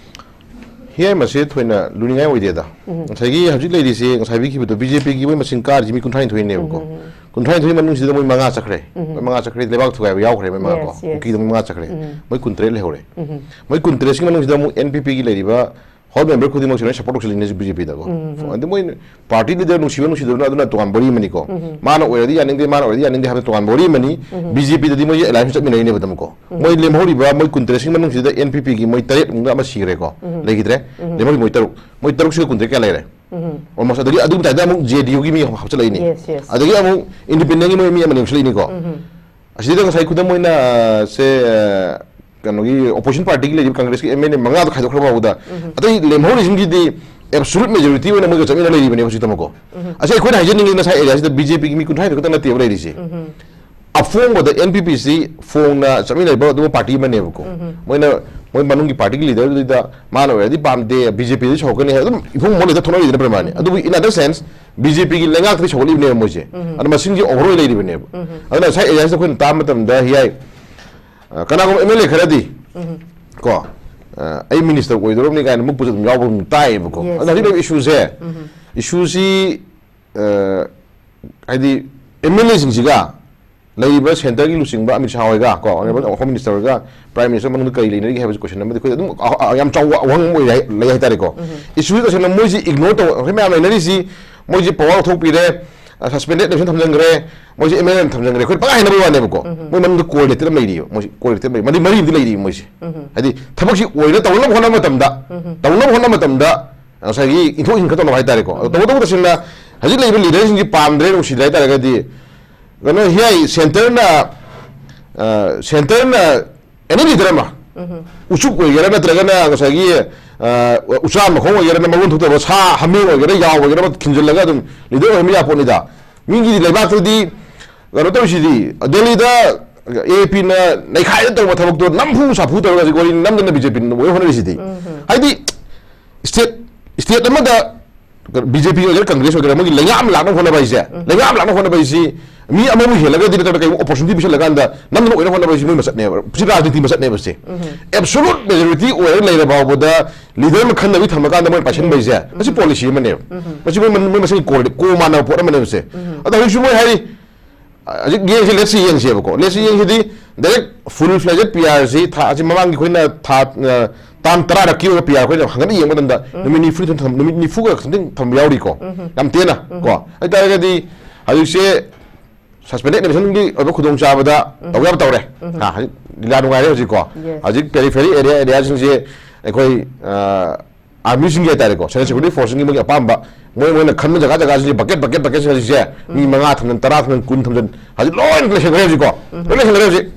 ꯍꯤꯌꯥꯏ, ꯃꯁꯤ ꯊꯣꯏꯅ ꯂꯨꯅꯤꯡꯉꯥꯏ ꯑꯣꯏꯗꯦꯗ꯫ ꯎꯝ꯫ ꯉꯁꯥꯏꯒꯤ ꯍꯧꯖꯤꯛ ꯂꯩꯔꯤꯁꯦ, ꯉꯁꯥꯏ ꯄꯤꯈꯤꯕꯗꯣ, ꯕꯤ ꯖꯦ ꯄꯤꯒꯤ ꯃꯣꯏ ꯃꯁꯤꯡ ꯀꯥꯔꯤꯁꯤ ꯃꯤ ꯀꯨꯟꯊ꯭ꯔꯥ ꯅꯤꯊꯣꯏꯅꯦꯕꯀꯣ꯫ ꯎꯝ, ꯎꯝ, ꯎꯝ꯫ ꯀꯨꯟꯊ꯭ꯔꯥ ꯅꯤꯊꯣꯏ ꯃꯅꯨꯡꯁꯤꯗ ꯃꯣꯏ ꯃꯉꯥ ꯆꯠꯈ꯭ꯔꯦ꯫ ꯎꯝ꯫ ꯃꯣꯏ ꯃꯉꯥ ꯆꯠꯈ꯭ꯔꯦ, ꯂꯩꯕꯥꯛ ꯊꯨꯒꯥꯏꯕ ꯌꯥꯎꯈ꯭ꯔꯦ ꯃꯣꯏ ꯃꯉꯥ ꯀꯣ꯫ Yes, yes. ꯀꯨꯀꯤꯗ ꯃꯣꯏ ꯃꯉꯥ ꯆꯠꯈ꯭ꯔꯦ꯫ ꯎꯝ꯫ ꯃꯣꯏ ꯀꯨꯟꯇꯔꯦꯠ ꯂꯩꯍꯧꯔꯦ꯫ ꯎꯝ꯫ ꯃꯣꯏ ꯀꯨꯟꯇꯔꯦꯠꯁꯤꯒꯤ ꯃꯅꯨꯡꯁꯤꯗ ꯑꯃꯨꯛ ꯑꯦꯟ ꯄꯤ ꯄꯤꯒꯤ ꯂꯩꯔꯤꯕ whole member ꯈꯨꯗꯤꯡꯃꯛꯁꯤ ꯂꯣꯏꯅ support ꯇꯧꯁꯤꯜꯂꯛꯏꯅꯦ ꯕꯤ ꯖꯦ ꯄꯤꯗꯀꯣ꯫ ꯎꯝ, ꯎꯝ꯫ ꯑꯗꯨ ꯃꯣꯏ party leader ꯅꯨꯡꯁꯤꯕ ꯅꯨꯡꯁꯤꯗꯕꯅ ꯑꯗꯨꯅ ꯇꯣꯉꯥꯟꯕ ꯋꯥꯔꯤ ꯑꯃꯅꯤꯀꯣ꯫ ꯎꯝ꯫ ꯃꯥꯅ ꯑꯣꯏꯔꯗꯤ ꯌꯥꯅꯤꯡꯗꯦ, ꯃꯥꯅ ꯑꯣꯏꯔꯗꯤ ꯌꯥꯅꯤꯡꯗꯦ ꯍꯥꯏꯕ ꯇꯣꯉꯥꯟꯕ ꯋꯥꯔꯤ ꯑꯃꯅꯤ꯫ ꯎꯝ꯫ ꯕꯤ ꯖꯦ ꯄꯤꯗꯗꯤ ꯃꯣꯏ alliance ꯆꯠꯃꯤꯟꯅꯔꯤꯅꯦꯕ ꯑꯗꯨꯝꯀꯣ꯫ ꯎꯝ꯫ ꯃꯣꯏ ꯂꯦꯝꯍꯧꯔꯤꯕ ꯃꯣꯏ ꯀꯨꯟꯇꯔꯦꯠꯁꯤꯒꯤ ꯃꯅꯨꯡꯁꯤꯗ ꯑꯦꯟ ꯄꯤ ꯄꯤꯒꯤ ꯃꯣꯏ ꯇꯔꯦꯠ ꯃꯨꯛꯅ ꯑꯃ ꯁꯤꯈ꯭ꯔꯦꯀꯣ꯫ ꯎꯝ꯫ ꯂꯩꯈꯤꯗ꯭ꯔꯦ꯫ ꯎꯝ꯫ ꯂꯦꯝꯍꯧꯔꯤ ꯃꯣꯏ ꯇꯔꯨꯛ꯫ ꯃꯣꯏ ꯇꯔꯨꯛꯁꯤꯒ ꯀꯨꯟꯇꯔꯦꯠ ꯀꯌꯥ ꯂꯩꯔꯦ? ꯎꯝ꯫ Almost꯫ ꯑꯗꯒꯤ ꯑꯗꯨ ꯃꯇꯥꯏꯗ ꯑꯃꯨꯛ ꯖꯦ ꯗꯤ ꯌꯨꯒꯤ ꯃꯤ ꯍꯥꯞꯆꯤꯜꯂꯛꯏꯅꯦ꯫ Yes, yes. ꯑꯗꯒꯤ ꯑꯃꯨꯛ independentꯒꯤ ꯃꯣꯏ ꯃꯤ ꯑꯃꯅꯤ ꯍꯥꯞꯆꯤꯜꯂꯛꯏꯅꯤꯀꯣ꯫ ꯎꯝ꯫ ꯑꯁꯤꯗ ꯉꯁꯥꯏ ꯈꯨꯗꯝ ꯑꯣꯏꯅ, ꯁꯦ, ꯑ, ꯀꯩꯅꯣꯒꯤ opposition partyꯒꯤ ꯂꯩꯔꯤꯕ Congressꯀꯤ ꯑꯦꯝ ꯑꯦꯜ ꯑꯦ ꯃꯉꯥꯗꯣ ꯈꯥꯏꯗꯣꯛꯈ꯭ꯔ ꯐꯥꯎꯕꯗ, ꯎꯝ꯫ ꯑꯇꯩ ꯂꯦꯝꯍꯧꯔꯤꯁꯤꯡꯒꯤꯗꯤ absolute majority ꯑꯣꯏꯅ ꯃꯣꯏꯒ ꯆꯠꯃꯤꯟꯅ ꯂꯩꯔꯤꯕꯅꯦ ꯍꯧꯖꯤꯛꯇꯃꯛꯀꯣ꯫ ꯎꯝ꯫ ꯑꯁꯤ ꯑꯩꯈꯣꯏꯅ ꯍꯥꯏꯖꯅꯤꯡꯉꯤ, ꯉꯁꯥꯏ areaꯁꯤꯗ ꯕꯤ ꯖꯦ ꯄꯤꯒꯤ ꯃꯤ ꯀꯨꯟꯊ꯭ꯔꯥ ꯅꯤꯊꯣꯏ ꯈꯛꯇ ꯅꯠꯇꯦꯕ ꯂꯩꯔꯤꯁꯦ꯫ ꯎꯝ꯫ ꯑꯄꯣꯡꯕꯗ ꯑꯦꯟ ꯄꯤ ꯄꯤꯁꯤ ꯐꯣꯡꯅ ꯆꯠꯃꯤꯟꯅꯔꯤꯕ ꯑꯗꯨꯒꯨꯝꯕ party ꯑꯃꯅꯦꯕꯀꯣ꯫ ꯎꯝ꯫ ꯃꯣꯏꯅ, ꯃꯣꯏ ꯃꯅꯨꯡꯒꯤ partyꯒꯤ leaderꯗꯨꯗ ꯃꯥꯅ ꯑꯣꯏꯔꯗꯤ ꯄꯥꯝꯗꯦ, ꯕꯤ ꯖꯦ ꯄꯤꯗ ꯁꯧꯔꯛꯀꯅꯤ ꯍꯥꯏ ꯑꯗꯨꯝ ꯏꯐꯣꯡ ꯐꯣꯡ ꯂꯩꯇ ꯊꯣꯛꯅꯔꯤꯗꯅ ꯄ꯭ꯔꯃꯥꯅꯤ꯫ ꯎꯝ꯫ ꯑꯗꯨꯕꯨ in other sense, B J ꯄꯤꯒꯤ ꯂꯩꯉꯥꯛꯇꯗꯤ ꯁꯧꯒꯠꯂꯤꯕꯅꯦꯕ ꯃꯣꯏꯁꯦ꯫ ꯎꯝ꯫ ꯑꯗꯣ ꯃꯁꯤꯡꯁꯦ overall ꯂꯩꯔꯤꯕꯅꯦꯕ꯫ ꯎꯝ꯫ ꯑꯗꯨꯅ ꯉꯁꯥꯏ areaꯁꯤꯗ ꯑꯩꯈꯣꯏꯅ ꯇꯥꯕ ꯃꯇꯝꯗ ꯍꯤꯌꯥꯏ, ꯑ, ꯀꯅꯥꯒꯨꯝꯕ ꯑꯦꯝ ꯑꯦꯜ ꯑꯦ ꯈꯔꯗꯤ, ꯎꯝ꯫ ꯀꯣ, ꯑ, "ꯑꯩ minister ꯑꯣꯏꯗꯧꯔꯕꯅꯤ" ꯀꯥꯏꯅ ꯃꯨꯛꯄꯁꯨ ꯑꯗꯨꯝ ꯌꯥꯎꯕ ꯑꯗꯨꯝ ꯇꯥꯏꯌꯦꯕꯀꯣ꯫ Yes, ꯑꯗꯣ ꯍꯧꯖꯤꯛ yes. ꯂꯩꯔꯤꯕ issueꯁꯦ, ꯎꯝ꯫ Issueꯁꯤ, ꯑ, ꯍꯥꯏꯗꯤ ꯑꯦꯝ ꯑꯦꯜ ꯑꯦꯁꯤꯡꯁꯤꯒ ꯂꯩꯔꯤꯕ centreꯒꯤ ꯂꯨꯆꯤꯡꯕ ꯑꯃꯤꯠ ꯁꯥꯍ ꯍꯣꯏꯒ ꯀꯣ, honourable ꯎꯝ꯫ Home Minister ꯍꯣꯏꯒ, Prime Minister ꯃꯅꯨꯡꯗ ꯀꯔꯤ ꯂꯩꯅꯔꯤꯒꯦ ꯍꯥꯏꯕꯁꯤ question ꯑꯃꯗꯤ ꯑꯩꯈꯣꯏ ꯑꯗꯨꯝ ꯑ-, ꯑ-, ꯌꯥꯝ ꯆꯥꯎꯕ ꯑꯋꯥꯍꯪ ꯑꯃ ꯑꯣꯏ ꯍꯥꯏ-, ꯂꯩ ꯍꯥꯏꯇꯥꯔꯦꯀꯣ꯫ ꯎꯝ꯫ Issueꯁꯤ ꯇꯁꯦꯡꯅ ꯃꯣꯏꯁꯤ ignore ꯇꯧ-, ꯑꯩꯈꯣꯏ ꯃꯌꯥꯝ ꯂꯩꯅꯔꯤꯁꯤ, ꯃꯣꯏꯁꯤ power ꯂꯧꯊꯣꯛꯄꯤꯔꯦ, ꯑ, suspended election ꯊꯝꯖꯤꯟꯈ꯭ꯔꯦ, ꯃꯣꯏꯁꯤ ꯑꯦꯝ ꯑꯦꯜ ꯑꯦ ꯊꯝꯖꯤꯟꯈ꯭ꯔꯦ, ꯑꯩꯈꯣꯏ ꯄꯪꯍꯥꯏ ꯍꯥꯏꯅꯕꯒꯤ ꯋꯥꯅꯦꯕꯀꯣ꯫ ꯎꯝ꯫ ꯃꯣꯏ ꯃꯅꯨꯡꯗ core ꯂꯩꯇꯦ ꯑꯃ ꯂꯩꯔꯤꯕ, ꯃꯣꯏꯁꯤ core ꯂꯩꯇꯦ ꯑꯃ ꯂꯩ-, ꯃꯔꯤ, ꯃꯔꯤ ꯑꯃꯗꯤ ꯂꯩꯔꯤꯕ ꯃꯣꯏꯁꯦ꯫ ꯎꯝ꯫ ꯍꯥꯏꯗꯤ ꯊꯕꯛꯁꯤ ꯑꯣꯏꯅ ꯇꯧꯅꯕ ꯍꯣꯠꯅꯕ ꯃꯇꯝꯗ, ꯎꯝ꯫ ꯇꯧꯅꯕ ꯍꯣꯠꯅꯕ ꯃꯇꯝꯗ ꯉꯁꯥꯏꯒꯤ ꯏꯟꯊꯣꯛ ꯏꯟꯁꯤꯟ ꯈꯔ ꯇꯧꯅꯕ ꯍꯥꯏꯇꯥꯔꯦꯀꯣ꯫ ꯑꯗꯣ ꯇꯧꯕꯇꯕꯨ ꯇꯁꯦꯡꯅ ꯍꯧꯖꯤꯛ ꯂꯩꯔꯤꯕ leaderꯁꯤꯡꯁꯤ ꯄꯥꯝꯗ꯭ꯔꯦ, ꯅꯨꯡꯁꯤꯗ꯭ꯔꯦ ꯍꯥꯏꯇꯥꯔꯒꯗꯤ, ꯀꯩꯅꯣ, ꯍꯤꯌꯥꯏ centreꯅ, ꯑ, centreꯅ any leader ꯑꯃ, ꯎꯝ꯫ ꯎꯆꯨꯞ ꯑꯣꯏꯒꯦꯔꯥ ꯅꯠꯇ꯭ꯔꯒꯅ ꯉꯁꯥꯏꯒꯤ, ꯑ, ꯎꯆꯥ ꯃꯈꯣꯡ ꯑꯣꯏꯒꯦꯔꯥ, ꯃꯒꯨꯟ ꯊꯣꯛꯇꯕ ꯁꯥ, ꯍꯥꯃꯦꯡ ꯑꯣꯏꯒꯦꯔꯥ, ꯌꯥꯎ ꯑꯣꯏꯒꯦꯔꯥ, ꯑꯃ ꯈꯤꯟꯖꯤꯜꯂꯒ ꯑꯗꯨꯝ leader ꯑꯣꯏꯍꯟꯕ ꯌꯥꯄꯣꯠꯅꯤꯗ꯫ ꯃꯤꯒꯤ ꯂꯩꯕꯥꯛꯇꯗꯤ ꯀꯩꯅꯣ ꯇꯧꯔꯤꯁꯤꯗꯤ, ꯗꯦꯜꯂꯤꯗ ꯑꯦ ꯄꯤꯅ ꯅꯩꯈꯥꯏꯗ ꯇꯧꯕ ꯊꯕꯛꯇꯣ ꯅꯝꯐꯨ ꯁꯥꯐꯨ ꯇꯧꯔꯒ ꯍꯧꯖꯤꯛ ꯋꯥꯔꯤ ꯅꯝꯗꯅ ꯕꯤ ꯖꯦ ꯄꯤꯅ ꯂꯣꯏ ꯍꯣꯠꯅꯔꯤꯁꯤꯗꯤ꯫ ꯍꯥꯏꯗꯤ ꯁ꯭ꯇꯦꯠ ꯁ꯭ꯇꯦꯠ ꯑꯃꯗ ꯕꯤ ꯖꯦ ꯄꯤ ꯑꯣꯏꯒꯦꯔꯥ ꯀꯪꯒ꯭ꯔꯦꯁ ꯑꯣꯏꯒꯦꯔꯥ ꯃꯣꯏꯒꯤ ꯂꯩꯉꯥꯛ ꯑꯃ ꯂꯥꯛꯅꯕ ꯍꯣꯠꯅꯕ ꯍꯥꯏꯁꯦ, ꯂꯩꯉꯥꯛ ꯑꯃ ꯂꯥꯛꯅꯕ ꯍꯣꯠꯅꯕ ꯍꯥꯏꯁꯤ ꯃꯤ ꯑꯃꯕꯨ ꯍꯦꯜꯂꯒꯗꯤ ꯅꯠꯇ꯭ꯔꯒ ꯀꯩꯒꯨꯝꯕ ꯑꯣꯄꯣꯔꯆꯨꯅꯤꯇꯤ ꯄꯤꯁꯜꯂꯀꯥꯟꯗ ꯅꯝꯗꯅ ꯑꯣꯏꯅꯕ ꯍꯣꯠꯅꯕ ꯍꯥꯏꯁꯤ ꯃꯣꯏ ꯃꯆꯠꯅꯦꯕ, ꯁꯤ ꯔꯥꯖꯅꯤꯇꯤ ꯃꯆꯠꯅꯦꯕ ꯁꯦ꯫ ꯑꯦꯕꯁꯣꯂꯨꯠ ꯃꯦꯖꯣꯔꯤꯇꯤ ꯑꯣꯏꯔꯒ ꯂꯩꯔ ꯐꯥꯎꯕꯗ ꯂꯤꯗꯔ ꯑꯃ ꯈꯟꯅꯕꯒꯤ ꯊꯝꯃꯀꯥꯟꯗ ꯃꯣꯏꯅ ꯄꯥꯏꯁꯟꯕ ꯍꯥꯏꯁꯦ ꯃꯁꯤ ꯄꯣꯂꯤꯁꯤ ꯑꯃꯅꯦꯕ꯫ ꯃꯁꯤ ꯃꯣꯏ ꯃꯣꯏ ꯃꯁꯦꯟꯒꯤ ꯀꯣ ꯀꯣ ꯃꯥꯟꯅꯕ ꯄꯣꯠ ꯑꯃꯅꯦꯕ ꯁꯦ꯫ ꯑꯗꯣ ꯍꯧꯖꯤꯛꯁꯨ ꯃꯣꯏ ꯍꯥꯏꯔꯤ, ꯍꯧꯖꯤꯛ ꯌꯦꯡꯁꯤ, ꯂꯦꯠꯁꯤ ꯌꯦꯡꯁꯦꯕꯀꯣ꯫ ꯂꯦꯠꯁꯤ ꯌꯦꯡꯁꯤꯗꯤ ꯗꯥꯏꯔꯦꯛ ꯐꯨꯜ ꯐ꯭ꯂꯦꯖꯦꯠ ꯄꯤ ꯑꯥꯔꯁꯤ ꯊꯥ ꯑꯁꯤ ꯃꯃꯥꯡꯒꯤ ꯑꯩꯈꯣꯏꯅ ꯊꯥ, ꯑ, ꯇꯥꯡ ꯇꯔꯥꯗ ꯀ꯭ꯌꯨ ꯑꯣꯏꯕ ꯄꯤ ꯑꯥꯔ ꯑꯩꯈꯣꯏꯅ ꯍꯪꯒꯠꯅ ꯌꯦꯡꯕ ꯃꯇꯝꯗ ꯅꯨꯃꯤꯠ ꯅꯤꯐꯨ ꯊꯝ-, ꯅꯨꯃꯤꯠ ꯅꯤꯐꯨꯒ something ꯊꯝꯕ ꯌꯥꯎꯔꯤꯀꯣ꯫ ꯌꯥꯝ ꯇꯦꯟꯅ ꯀꯣ꯫ ꯑꯗꯨ ꯑꯣꯏꯇꯥꯔꯒꯗꯤ ꯍꯧꯖꯤꯛꯁꯦ ꯁꯁꯄꯦꯟꯗꯦꯠ ꯑꯦꯗꯃꯤꯁꯟꯒꯤ ꯑꯣꯏꯕ ꯈꯨꯗꯣꯡꯆꯥꯕꯗ ꯇꯧꯕ ꯌꯥꯕ ꯇꯧꯔꯦ꯫ ꯍꯥ, ꯍꯧꯖꯤꯛ ꯂꯤꯂꯥ ꯅꯨꯡꯉꯥꯏꯔꯦ ꯍꯧꯖꯤꯛꯀꯣ꯫ Yes. ꯍꯧꯖꯤꯛ ꯄꯦꯔꯤꯐꯦꯔꯤ ꯑꯦꯔꯤꯌꯥ ꯑꯦꯔꯤꯌꯥꯁꯤꯡꯁꯦ ꯑꯩꯈꯣꯏ, ꯑ, ꯑꯥꯔꯃꯤꯁꯤꯡꯒꯤ ꯍꯥꯏꯇꯥꯔꯦꯀꯣ, ꯁꯦꯟꯇ꯭ꯔꯦꯜ ꯁꯦꯀ꯭ꯌꯨꯔꯤꯇꯤ ꯐꯣꯔꯁꯁꯤꯡꯒꯤ ꯃꯣꯏꯒꯤ ꯑꯄꯥꯝꯕ, ꯃꯣꯏ, ꯃꯣꯏꯅ ꯈꯟꯕ ꯖꯒꯥ ꯖꯒꯥꯁꯤꯡꯁꯦ ꯕꯀꯦꯠ, ꯕꯀꯦꯠ, ꯕꯀꯦꯠꯁꯤꯡ ꯍꯧꯖꯤꯛꯁꯦ ꯃꯤ ꯃꯉꯥ ꯊꯝꯖꯟ, ꯇꯔꯥ ꯊꯝꯖꯟ, ꯀꯨꯟ ꯊꯝꯖꯟ, ꯍꯧꯖꯤꯛ ꯂꯣꯏꯅ ꯂꯩꯁꯟꯈ꯭ꯔꯦ ꯍꯧꯖꯤꯛꯀꯣ꯫ ꯂꯣꯏ ꯂꯩꯁꯟꯈ꯭ꯔꯦ ꯍꯧꯖꯤꯛ꯫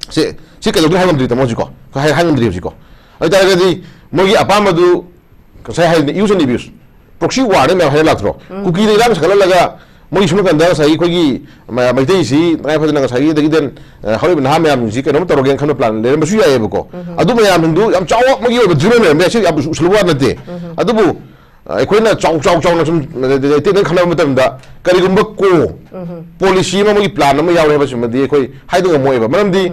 ꯁꯤ, ꯁꯤ ꯀꯩꯗꯧꯗꯣꯏꯅꯣ ꯍꯥꯏ ꯉꯝꯗ꯭ꯔꯤ ꯇꯥꯃꯣ ꯍꯧꯖꯤꯛꯀꯣ꯫ ꯑꯩꯈꯣꯏ ꯍꯥꯏ, ꯍꯥꯏ ꯉꯝꯗ꯭ꯔꯤ ꯍꯧꯖꯤꯛꯀꯣ꯫ ꯑꯗꯨ ꯑꯣꯏꯇꯥꯔꯒꯗꯤ ꯃꯣꯏꯒꯤ ꯑꯄꯥꯝꯕꯗꯨ ꯉꯁꯥꯏ ꯍꯥꯏꯗꯤ use and abuse, proxy warꯅ ꯃꯌꯥꯝ ꯍꯥꯏꯅ ꯂꯥꯛꯇ꯭ꯔꯣ? ꯀꯨꯀꯤꯗ ꯏꯔꯥꯡ ꯁꯥꯒꯠꯍꯜꯂꯒ ꯃꯣꯏꯒꯤ ꯁꯣꯝ ꯅꯥꯀꯟꯗ ꯉꯁꯥꯏꯒꯤ ꯑꯩꯈꯣꯏꯒꯤ ꯃ-, ꯃꯩꯇꯩꯁꯤ ꯇꯉꯥꯏ ꯐꯗꯅ ꯉꯁꯥꯏꯒꯤ ꯑꯗꯒꯤ then, ꯑ, ꯍꯧꯔꯤꯕ ꯅꯍꯥ ꯃꯌꯥꯝꯁꯤ ꯀꯩꯅꯣꯝ ꯇꯧꯔꯒꯦꯅ ꯈꯟꯕ ꯄ꯭ꯂꯥꯟ ꯂꯩꯔꯝꯕꯁꯨ ꯌꯥꯏꯑꯕꯀꯣ꯫ ꯑꯗꯨ ꯃꯌꯥꯝꯗꯨ ꯌꯥꯝ ꯆꯥꯎꯕ ꯑꯃꯒꯤ ꯑꯣꯏꯕ ꯗ꯭ꯔꯤꯝ ꯑꯃ ꯂꯩꯔꯝꯕ ꯌꯥꯏ, ꯁꯤ ꯌꯥꯝ ꯎꯁ-, ꯎꯁꯜꯂꯨꯕ ꯋꯥ ꯅꯠꯇꯦ꯫ ꯑꯗꯨꯕꯨ, ꯑ, ꯑꯩꯈꯣꯏꯅ ꯆꯥꯎ, ꯆꯥꯎ, ꯆꯥꯎꯅ ꯁꯨꯝ, ꯑ, ꯇꯦꯟꯅ ꯈꯟꯅꯕ ꯃꯇꯝꯗ ꯀꯔꯤꯒꯨꯝꯕ ꯀꯣ ꯄꯣꯂꯤꯁꯤ ꯑꯃ, ꯃꯣꯏꯒꯤ ꯄ꯭ꯂꯥꯟ ꯑꯃ ꯌꯥꯎꯔꯦ ꯍꯥꯏꯕꯁꯤꯃꯗꯤ ꯑꯩꯈꯣꯏ ꯍꯥꯏꯗꯣꯛ ꯉꯝꯃꯣꯏꯑꯕ꯫ ꯃꯔꯝꯗꯤ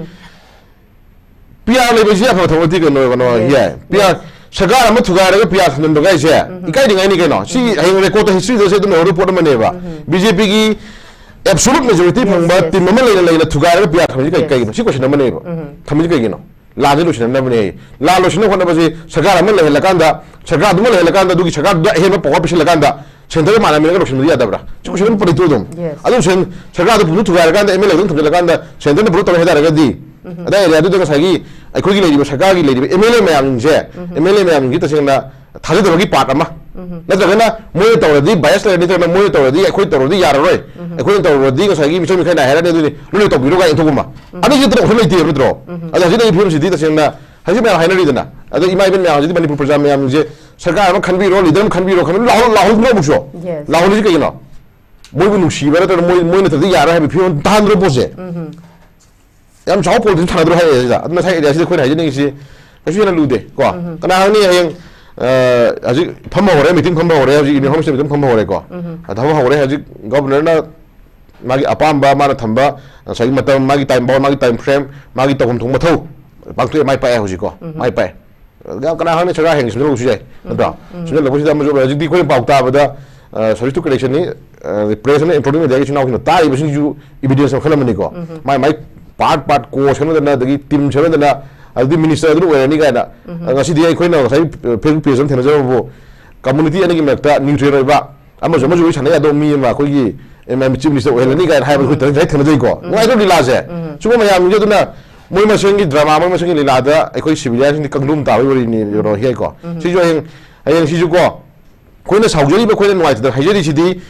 ꯄꯤ ꯑꯥꯔ ꯂꯩꯕꯁꯤ ꯑꯐꯕ ꯊꯕꯛꯇꯤ ꯀꯩꯅꯣ, ꯀꯩꯅꯣ, Yes. ꯌꯥꯏ꯫ P R, Yes. ꯁꯔꯀꯥꯔ ꯑꯃ ꯊꯨꯒꯥꯏꯔꯒ ꯄꯤ ꯑꯥꯔ ꯊꯝꯖꯤꯟꯕ ꯀꯥꯏꯁꯦ ꯏꯀꯥꯏꯅꯤꯡꯉꯥꯏꯅꯤ ꯀꯩꯅꯣ꯫ ꯁꯤ ꯍꯌꯦꯡ ꯔꯦꯀꯣꯔꯠꯇ, ꯍꯤꯁꯇ꯭ꯔꯤꯗꯁꯨ ꯑꯗꯨꯝ ꯂꯩꯍꯧꯗꯣꯏ ꯄꯣꯠ ꯑꯃꯅꯦꯕ꯫ ꯕꯤ ꯖꯦ ꯄꯤꯒꯤ ꯑꯦꯕꯁꯣꯂꯨꯠ ꯃꯦꯖꯣꯔꯤꯇꯤ Yes, ꯐꯪꯕ yes. ꯇꯤꯝ ꯑꯃ ꯂꯩꯅ ꯂꯩꯅ ꯊꯨꯒꯥꯏꯔꯒ ꯄꯤ ꯑꯥꯔ ꯊꯝꯃꯤꯁꯤ ꯀꯩ-, Yes. ꯀꯩꯒꯤꯅꯣ? ꯁꯤ ꯀꯣꯏꯁꯟ ꯑꯃꯅꯦꯕ꯫ ꯊꯝꯃꯤꯁꯤ ꯀꯩꯒꯤꯅꯣ? ꯂꯥꯟꯁꯤ ꯂꯣꯏꯁꯤꯟꯅꯅꯕꯅꯦ꯫ ꯂꯥꯟ ꯂꯣꯏꯁꯤꯟꯅꯕ ꯍꯣꯠꯅꯕꯁꯤ ꯁꯔꯀꯥꯔ ꯑꯃ ꯂꯩꯍꯜꯂꯀꯥꯟꯗ, ꯁꯔꯀꯥꯔꯗꯨꯃ ꯂꯩꯍꯜꯂꯀꯥꯟꯗ, ꯑꯗꯨꯒꯤ ꯁꯔꯀꯥꯔꯗꯨꯗ ꯑꯍꯦꯟꯕ ꯄꯋꯥꯔ ꯄꯤꯁꯤꯜꯂꯀꯥꯟꯗ ꯁꯦꯟꯇꯔꯒ ꯃꯥꯟꯅꯃꯤꯟꯅꯒ ꯂꯣꯏꯁꯤꯟꯕꯗꯤ ꯌꯥꯗꯕ꯭ꯔꯥ? ꯁꯤ ꯀꯣꯏꯁꯟ ꯑꯗꯨꯝ ꯄꯨꯔꯛꯏꯗꯣ ꯑꯗꯨꯝ꯫ Yes. ꯑꯗꯨꯝ ꯁꯦꯟ-, ꯁꯔꯀꯥꯔꯗꯨ ꯄꯨꯊꯣꯛ ꯊꯨꯒꯥꯏꯔꯀꯥꯟꯗ ꯑꯦꯝ ꯑꯦꯜ ꯑꯦ ꯑꯗꯨꯝ ꯊꯝꯖꯤꯜꯂꯀꯥꯟꯗ ꯁꯦꯟꯇꯔꯅ ꯄꯨꯂꯞ ꯇꯧꯔꯦ ꯍꯥꯏꯇꯥꯔꯒꯗꯤ, ꯑꯗꯥꯏ ꯑꯦꯔꯤꯌꯥꯗꯨꯗ ꯉꯁꯥꯏꯒꯤ ꯑꯩꯈꯣꯏꯒꯤ ꯂꯩꯔꯤꯕ ꯁꯔꯀꯥꯔꯒꯤ ꯂꯩꯔꯤꯕ ꯑꯦꯝ ꯑꯦꯜ ꯑꯦ ꯃꯌꯥꯝꯁꯦ, ꯑꯦꯝ ꯑꯦꯜ ꯑꯦ ꯃꯌꯥꯝꯁꯤꯡꯁꯤ ꯇꯁꯦꯡꯅ ꯊꯥꯖꯗꯕꯒꯤ ꯄꯥꯔꯠ ꯑꯃ꯫ ꯅꯠꯇ꯭ꯔꯒꯅ ꯃꯣꯏꯅ ꯇꯧꯔꯗꯤ ꯕꯥꯏꯁ ꯂꯩꯔꯅꯤ, ꯅꯠꯇ꯭ꯔꯒꯅ ꯃꯣꯏꯅ ꯇꯧꯔꯗꯤ ꯑꯩꯈꯣꯏ ꯇꯧꯔꯗꯤ ꯌꯥꯔꯔꯣꯏ, ꯑꯩꯈꯣꯏꯅ ꯇꯧꯔꯗꯤ ꯉꯁꯥꯏꯒꯤ ꯃꯤꯆꯪ ꯃꯤꯈꯥꯏ ꯅꯥꯏ ꯍꯥꯏꯔꯅꯤ, ꯑꯗꯨꯗꯤ ꯅꯣꯏꯅ ꯇꯧꯕꯤꯔꯣ ꯀꯥꯏꯅ ꯏꯟꯊꯣꯛꯄ ꯑꯃ꯫ ꯑꯅꯤꯁꯤ ꯅꯠꯇꯅ ꯑꯣꯞꯁꯟ ꯂꯩꯇꯦꯕ ꯅꯠꯇ꯭ꯔꯣ? ꯑꯗꯣ ꯍꯧꯖꯤꯛ ꯂꯩꯔꯤꯕ ꯐꯤꯕꯝꯁꯤꯗꯤ ꯇꯁꯦꯡꯅ ꯍꯧꯖꯤꯛ ꯃꯌꯥꯝ ꯍꯥꯏꯅꯔꯤꯗꯅ, ꯑꯗꯣ ꯏꯃꯥ ꯏꯕꯦꯟ ꯃꯌꯥꯝ ꯍꯧꯖꯤꯛꯇꯤ ꯃꯅꯤꯄꯨꯔ ꯄ꯭ꯔꯖꯥ ꯃꯌꯥꯝꯁꯦ ꯁꯔꯀꯥꯔ ꯑꯃ ꯈꯟꯕꯤꯔꯣ, ꯂꯤꯗꯔ ꯑꯃ ꯈꯟꯕꯤꯔꯣ, ꯈꯟꯕꯤꯔꯣ, ꯂꯥꯎꯍꯜ-, ꯂꯥꯎꯍꯜꯂꯤꯁꯤ ꯀꯩꯒꯤꯅꯣ? Yes. ꯂꯥꯎꯍꯜꯂꯤꯁꯤ ꯀꯩꯒꯤꯅꯣ? ꯃꯣꯏꯕꯨ ꯅꯨꯡꯁꯤꯕ ꯅꯠꯇ꯭ꯔꯒ ꯃꯣꯏ ꯃꯣꯏ ꯅꯠꯇ꯭ꯔꯗꯤ ꯌꯥꯔꯣꯏ ꯍꯥꯏꯕ ꯐꯤꯕꯝ ꯇꯥꯍꯟꯗ꯭ꯔꯣ ꯄꯣꯠꯁꯦ? ꯌꯥꯝ ꯆꯥꯎꯕ ꯄꯣꯂꯤꯇꯤꯛꯁ ꯊꯥꯅꯗ꯭ꯔꯣ ꯍꯥꯏꯔꯛꯑꯦ ꯁꯤꯗ? ꯑꯗꯨꯅ ꯉꯁꯥꯏ ꯑꯦꯔꯤꯌꯥꯁꯤꯗ ꯑꯩꯈꯣꯏꯅ ꯍꯥꯏꯖꯅꯤꯡꯉꯤꯁꯤ ꯀꯩꯁꯨ ꯍꯦꯟꯅ ꯂꯨꯗꯦ ꯀꯣ꯫ ꯀꯅꯥ ꯈꯪꯅꯤ ꯍꯌꯦꯡ, ꯑ, ꯍꯧꯖꯤꯛ ꯐꯝꯕ ꯍꯧꯔꯦ, ꯃꯤꯇꯤꯡ ꯐꯝꯕ ꯍꯧꯔꯦ, ꯍꯧꯖꯤꯛ ꯌꯨꯅꯤꯌꯟ ꯍꯣꯝ ꯃꯤꯅꯤꯁꯇꯔ ꯃꯤꯇꯤꯡ ꯐꯝꯕ ꯍꯧꯔꯦꯀꯣ꯫ ꯑꯗ ꯐꯝꯕ ꯍꯧꯔꯦ ꯍꯧꯖꯤꯛ ꯒꯣꯕꯔꯅꯔꯅ ꯃꯥꯒꯤ ꯑꯄꯥꯝꯕ, ꯃꯥꯅ ꯊꯝꯕ ꯉꯁꯥꯏꯒꯤ ꯃꯇꯝ, ꯃꯥꯒꯤ ꯇꯥꯏꯝ ꯕꯥꯎꯟ, ꯃꯥꯒꯤ ꯇꯥꯏꯝ ꯐ꯭ꯔꯦꯝ, ꯃꯥꯒꯤ ꯇꯧꯐꯝ ꯊꯣꯛꯄ ꯃꯊꯧ ꯄꯥꯡꯊꯣꯛꯑꯦ, ꯃꯥꯏ ꯄꯥꯛꯑꯦ ꯍꯧꯖꯤꯛꯀꯣ, ꯃꯥꯏ ꯄꯥꯛꯑꯦ꯫ ꯌꯥꯝ ꯀꯅꯥ ꯈꯪꯅꯤ ꯁꯔꯀꯥꯔ ꯍꯌꯦꯡ ꯁꯤꯟꯗꯣꯛꯂꯛꯄꯁꯨ ꯌꯥꯏ, ꯅꯠꯇ꯭ꯔꯣ? ꯁꯤꯟꯗꯣꯛꯂꯛꯄꯁꯤꯗ ꯑꯃꯁꯨ ꯍꯧꯖꯤꯛꯇꯤ ꯑꯩꯈꯣꯏꯅ ꯄꯥꯎ ꯇꯥꯕꯗ, ꯑ, ꯁꯕꯖꯦꯛ ꯇꯨ ꯀꯔꯦꯛꯁꯟꯅꯤ, ꯑ, ꯄ꯭ꯔꯦꯁ ꯑꯃ ꯏꯂꯦꯛꯇ꯭ꯔꯣꯅꯤꯛ ꯃꯦꯗꯤꯌꯥꯒꯤ ꯏꯆꯤꯟ ꯏꯅꯥꯎꯁꯤꯡꯅ ꯇꯥꯔꯤꯕꯁꯤꯡꯁꯨ ꯏꯕꯤꯗꯦꯟꯁ ꯑꯃ ꯈꯜꯂꯝꯃꯅꯤꯀꯣ꯫ ꯃꯥꯏ ꯃꯥꯏ ꯄꯥꯔꯠ ꯄꯥꯔꯠ ꯀꯣ ꯁꯦꯝꯅꯗꯅ, ꯑꯗꯒꯤ ꯇꯤꯝ ꯁꯦꯝꯅꯗꯅ, ꯑꯗꯨꯗꯤ ꯃꯤꯅꯤꯁꯇꯔ ꯑꯗꯨꯅ ꯑꯣꯏꯔꯅꯤ ꯀꯥꯏꯅ꯫ ꯑ, ꯉꯁꯤꯗꯤ ꯑꯩꯈꯣꯏꯅ ꯉꯁꯥꯏ ꯐꯦꯁꯕꯨꯛ ꯄꯦꯖ ꯑꯃ ꯊꯦꯡꯅꯖꯕꯕꯨ ꯀꯝꯃꯨꯅꯤꯇꯤ ꯑꯅꯤꯒꯤ ꯃꯔꯛꯇ ꯅ꯭ꯌꯨꯇ꯭ꯔꯦꯜ ꯑꯣꯏꯕ ꯑꯃꯁꯨ ꯑꯃꯁꯨ ꯋꯥꯔꯤ ꯁꯥꯟꯅꯩ, ꯑꯗꯣ ꯃꯤ ꯑꯃ ꯑꯩꯈꯣꯏꯒꯤ ꯆꯤꯐ ꯃꯤꯅꯤꯁꯇꯔ ꯑꯣꯏꯍꯜꯂꯅꯤ ꯀꯥꯏꯅ ꯍꯥꯏꯕ ꯑꯩꯈꯣꯏ ꯉꯁꯥꯏ ꯊꯦꯡꯅꯖꯩꯀꯣ꯫ ꯅꯨꯡꯉꯥꯏꯇ꯭ꯔꯣ ꯂꯤꯂꯥꯁꯦ? ꯁꯤꯒꯨꯝꯕ ꯃꯌꯥꯝꯁꯦ ꯑꯗꯨꯅ ꯃꯣꯏ ꯃꯁꯦꯟꯒꯤ ꯗ꯭ꯔꯃꯥ, ꯃꯣꯏ ꯃꯁꯦꯟꯒꯤ ꯂꯤꯂꯥꯗ ꯑꯩꯈꯣꯏ ꯁꯤꯚꯤꯂꯤꯌꯟꯁꯤꯡꯗꯤ ꯀꯪꯗ꯭ꯔꯨꯝ ꯇꯥꯕꯒꯤ ꯋꯥꯔꯤꯅꯤ, ꯀꯩꯅꯣ, ꯍꯦꯛꯀꯣ꯫ ꯁꯤꯁꯨ ꯍꯌꯦꯡ, ꯍꯌꯦꯡ ꯁꯤꯁꯨ ꯀꯣ, ꯑꯩꯈꯣꯏꯅ ꯁꯥꯎꯖꯔꯤꯕ, ꯑꯩꯈꯣꯏꯅ ꯅꯨꯡꯉꯥꯏꯇꯗꯅ ꯍꯥꯏꯖꯔꯤꯁꯤꯗꯤ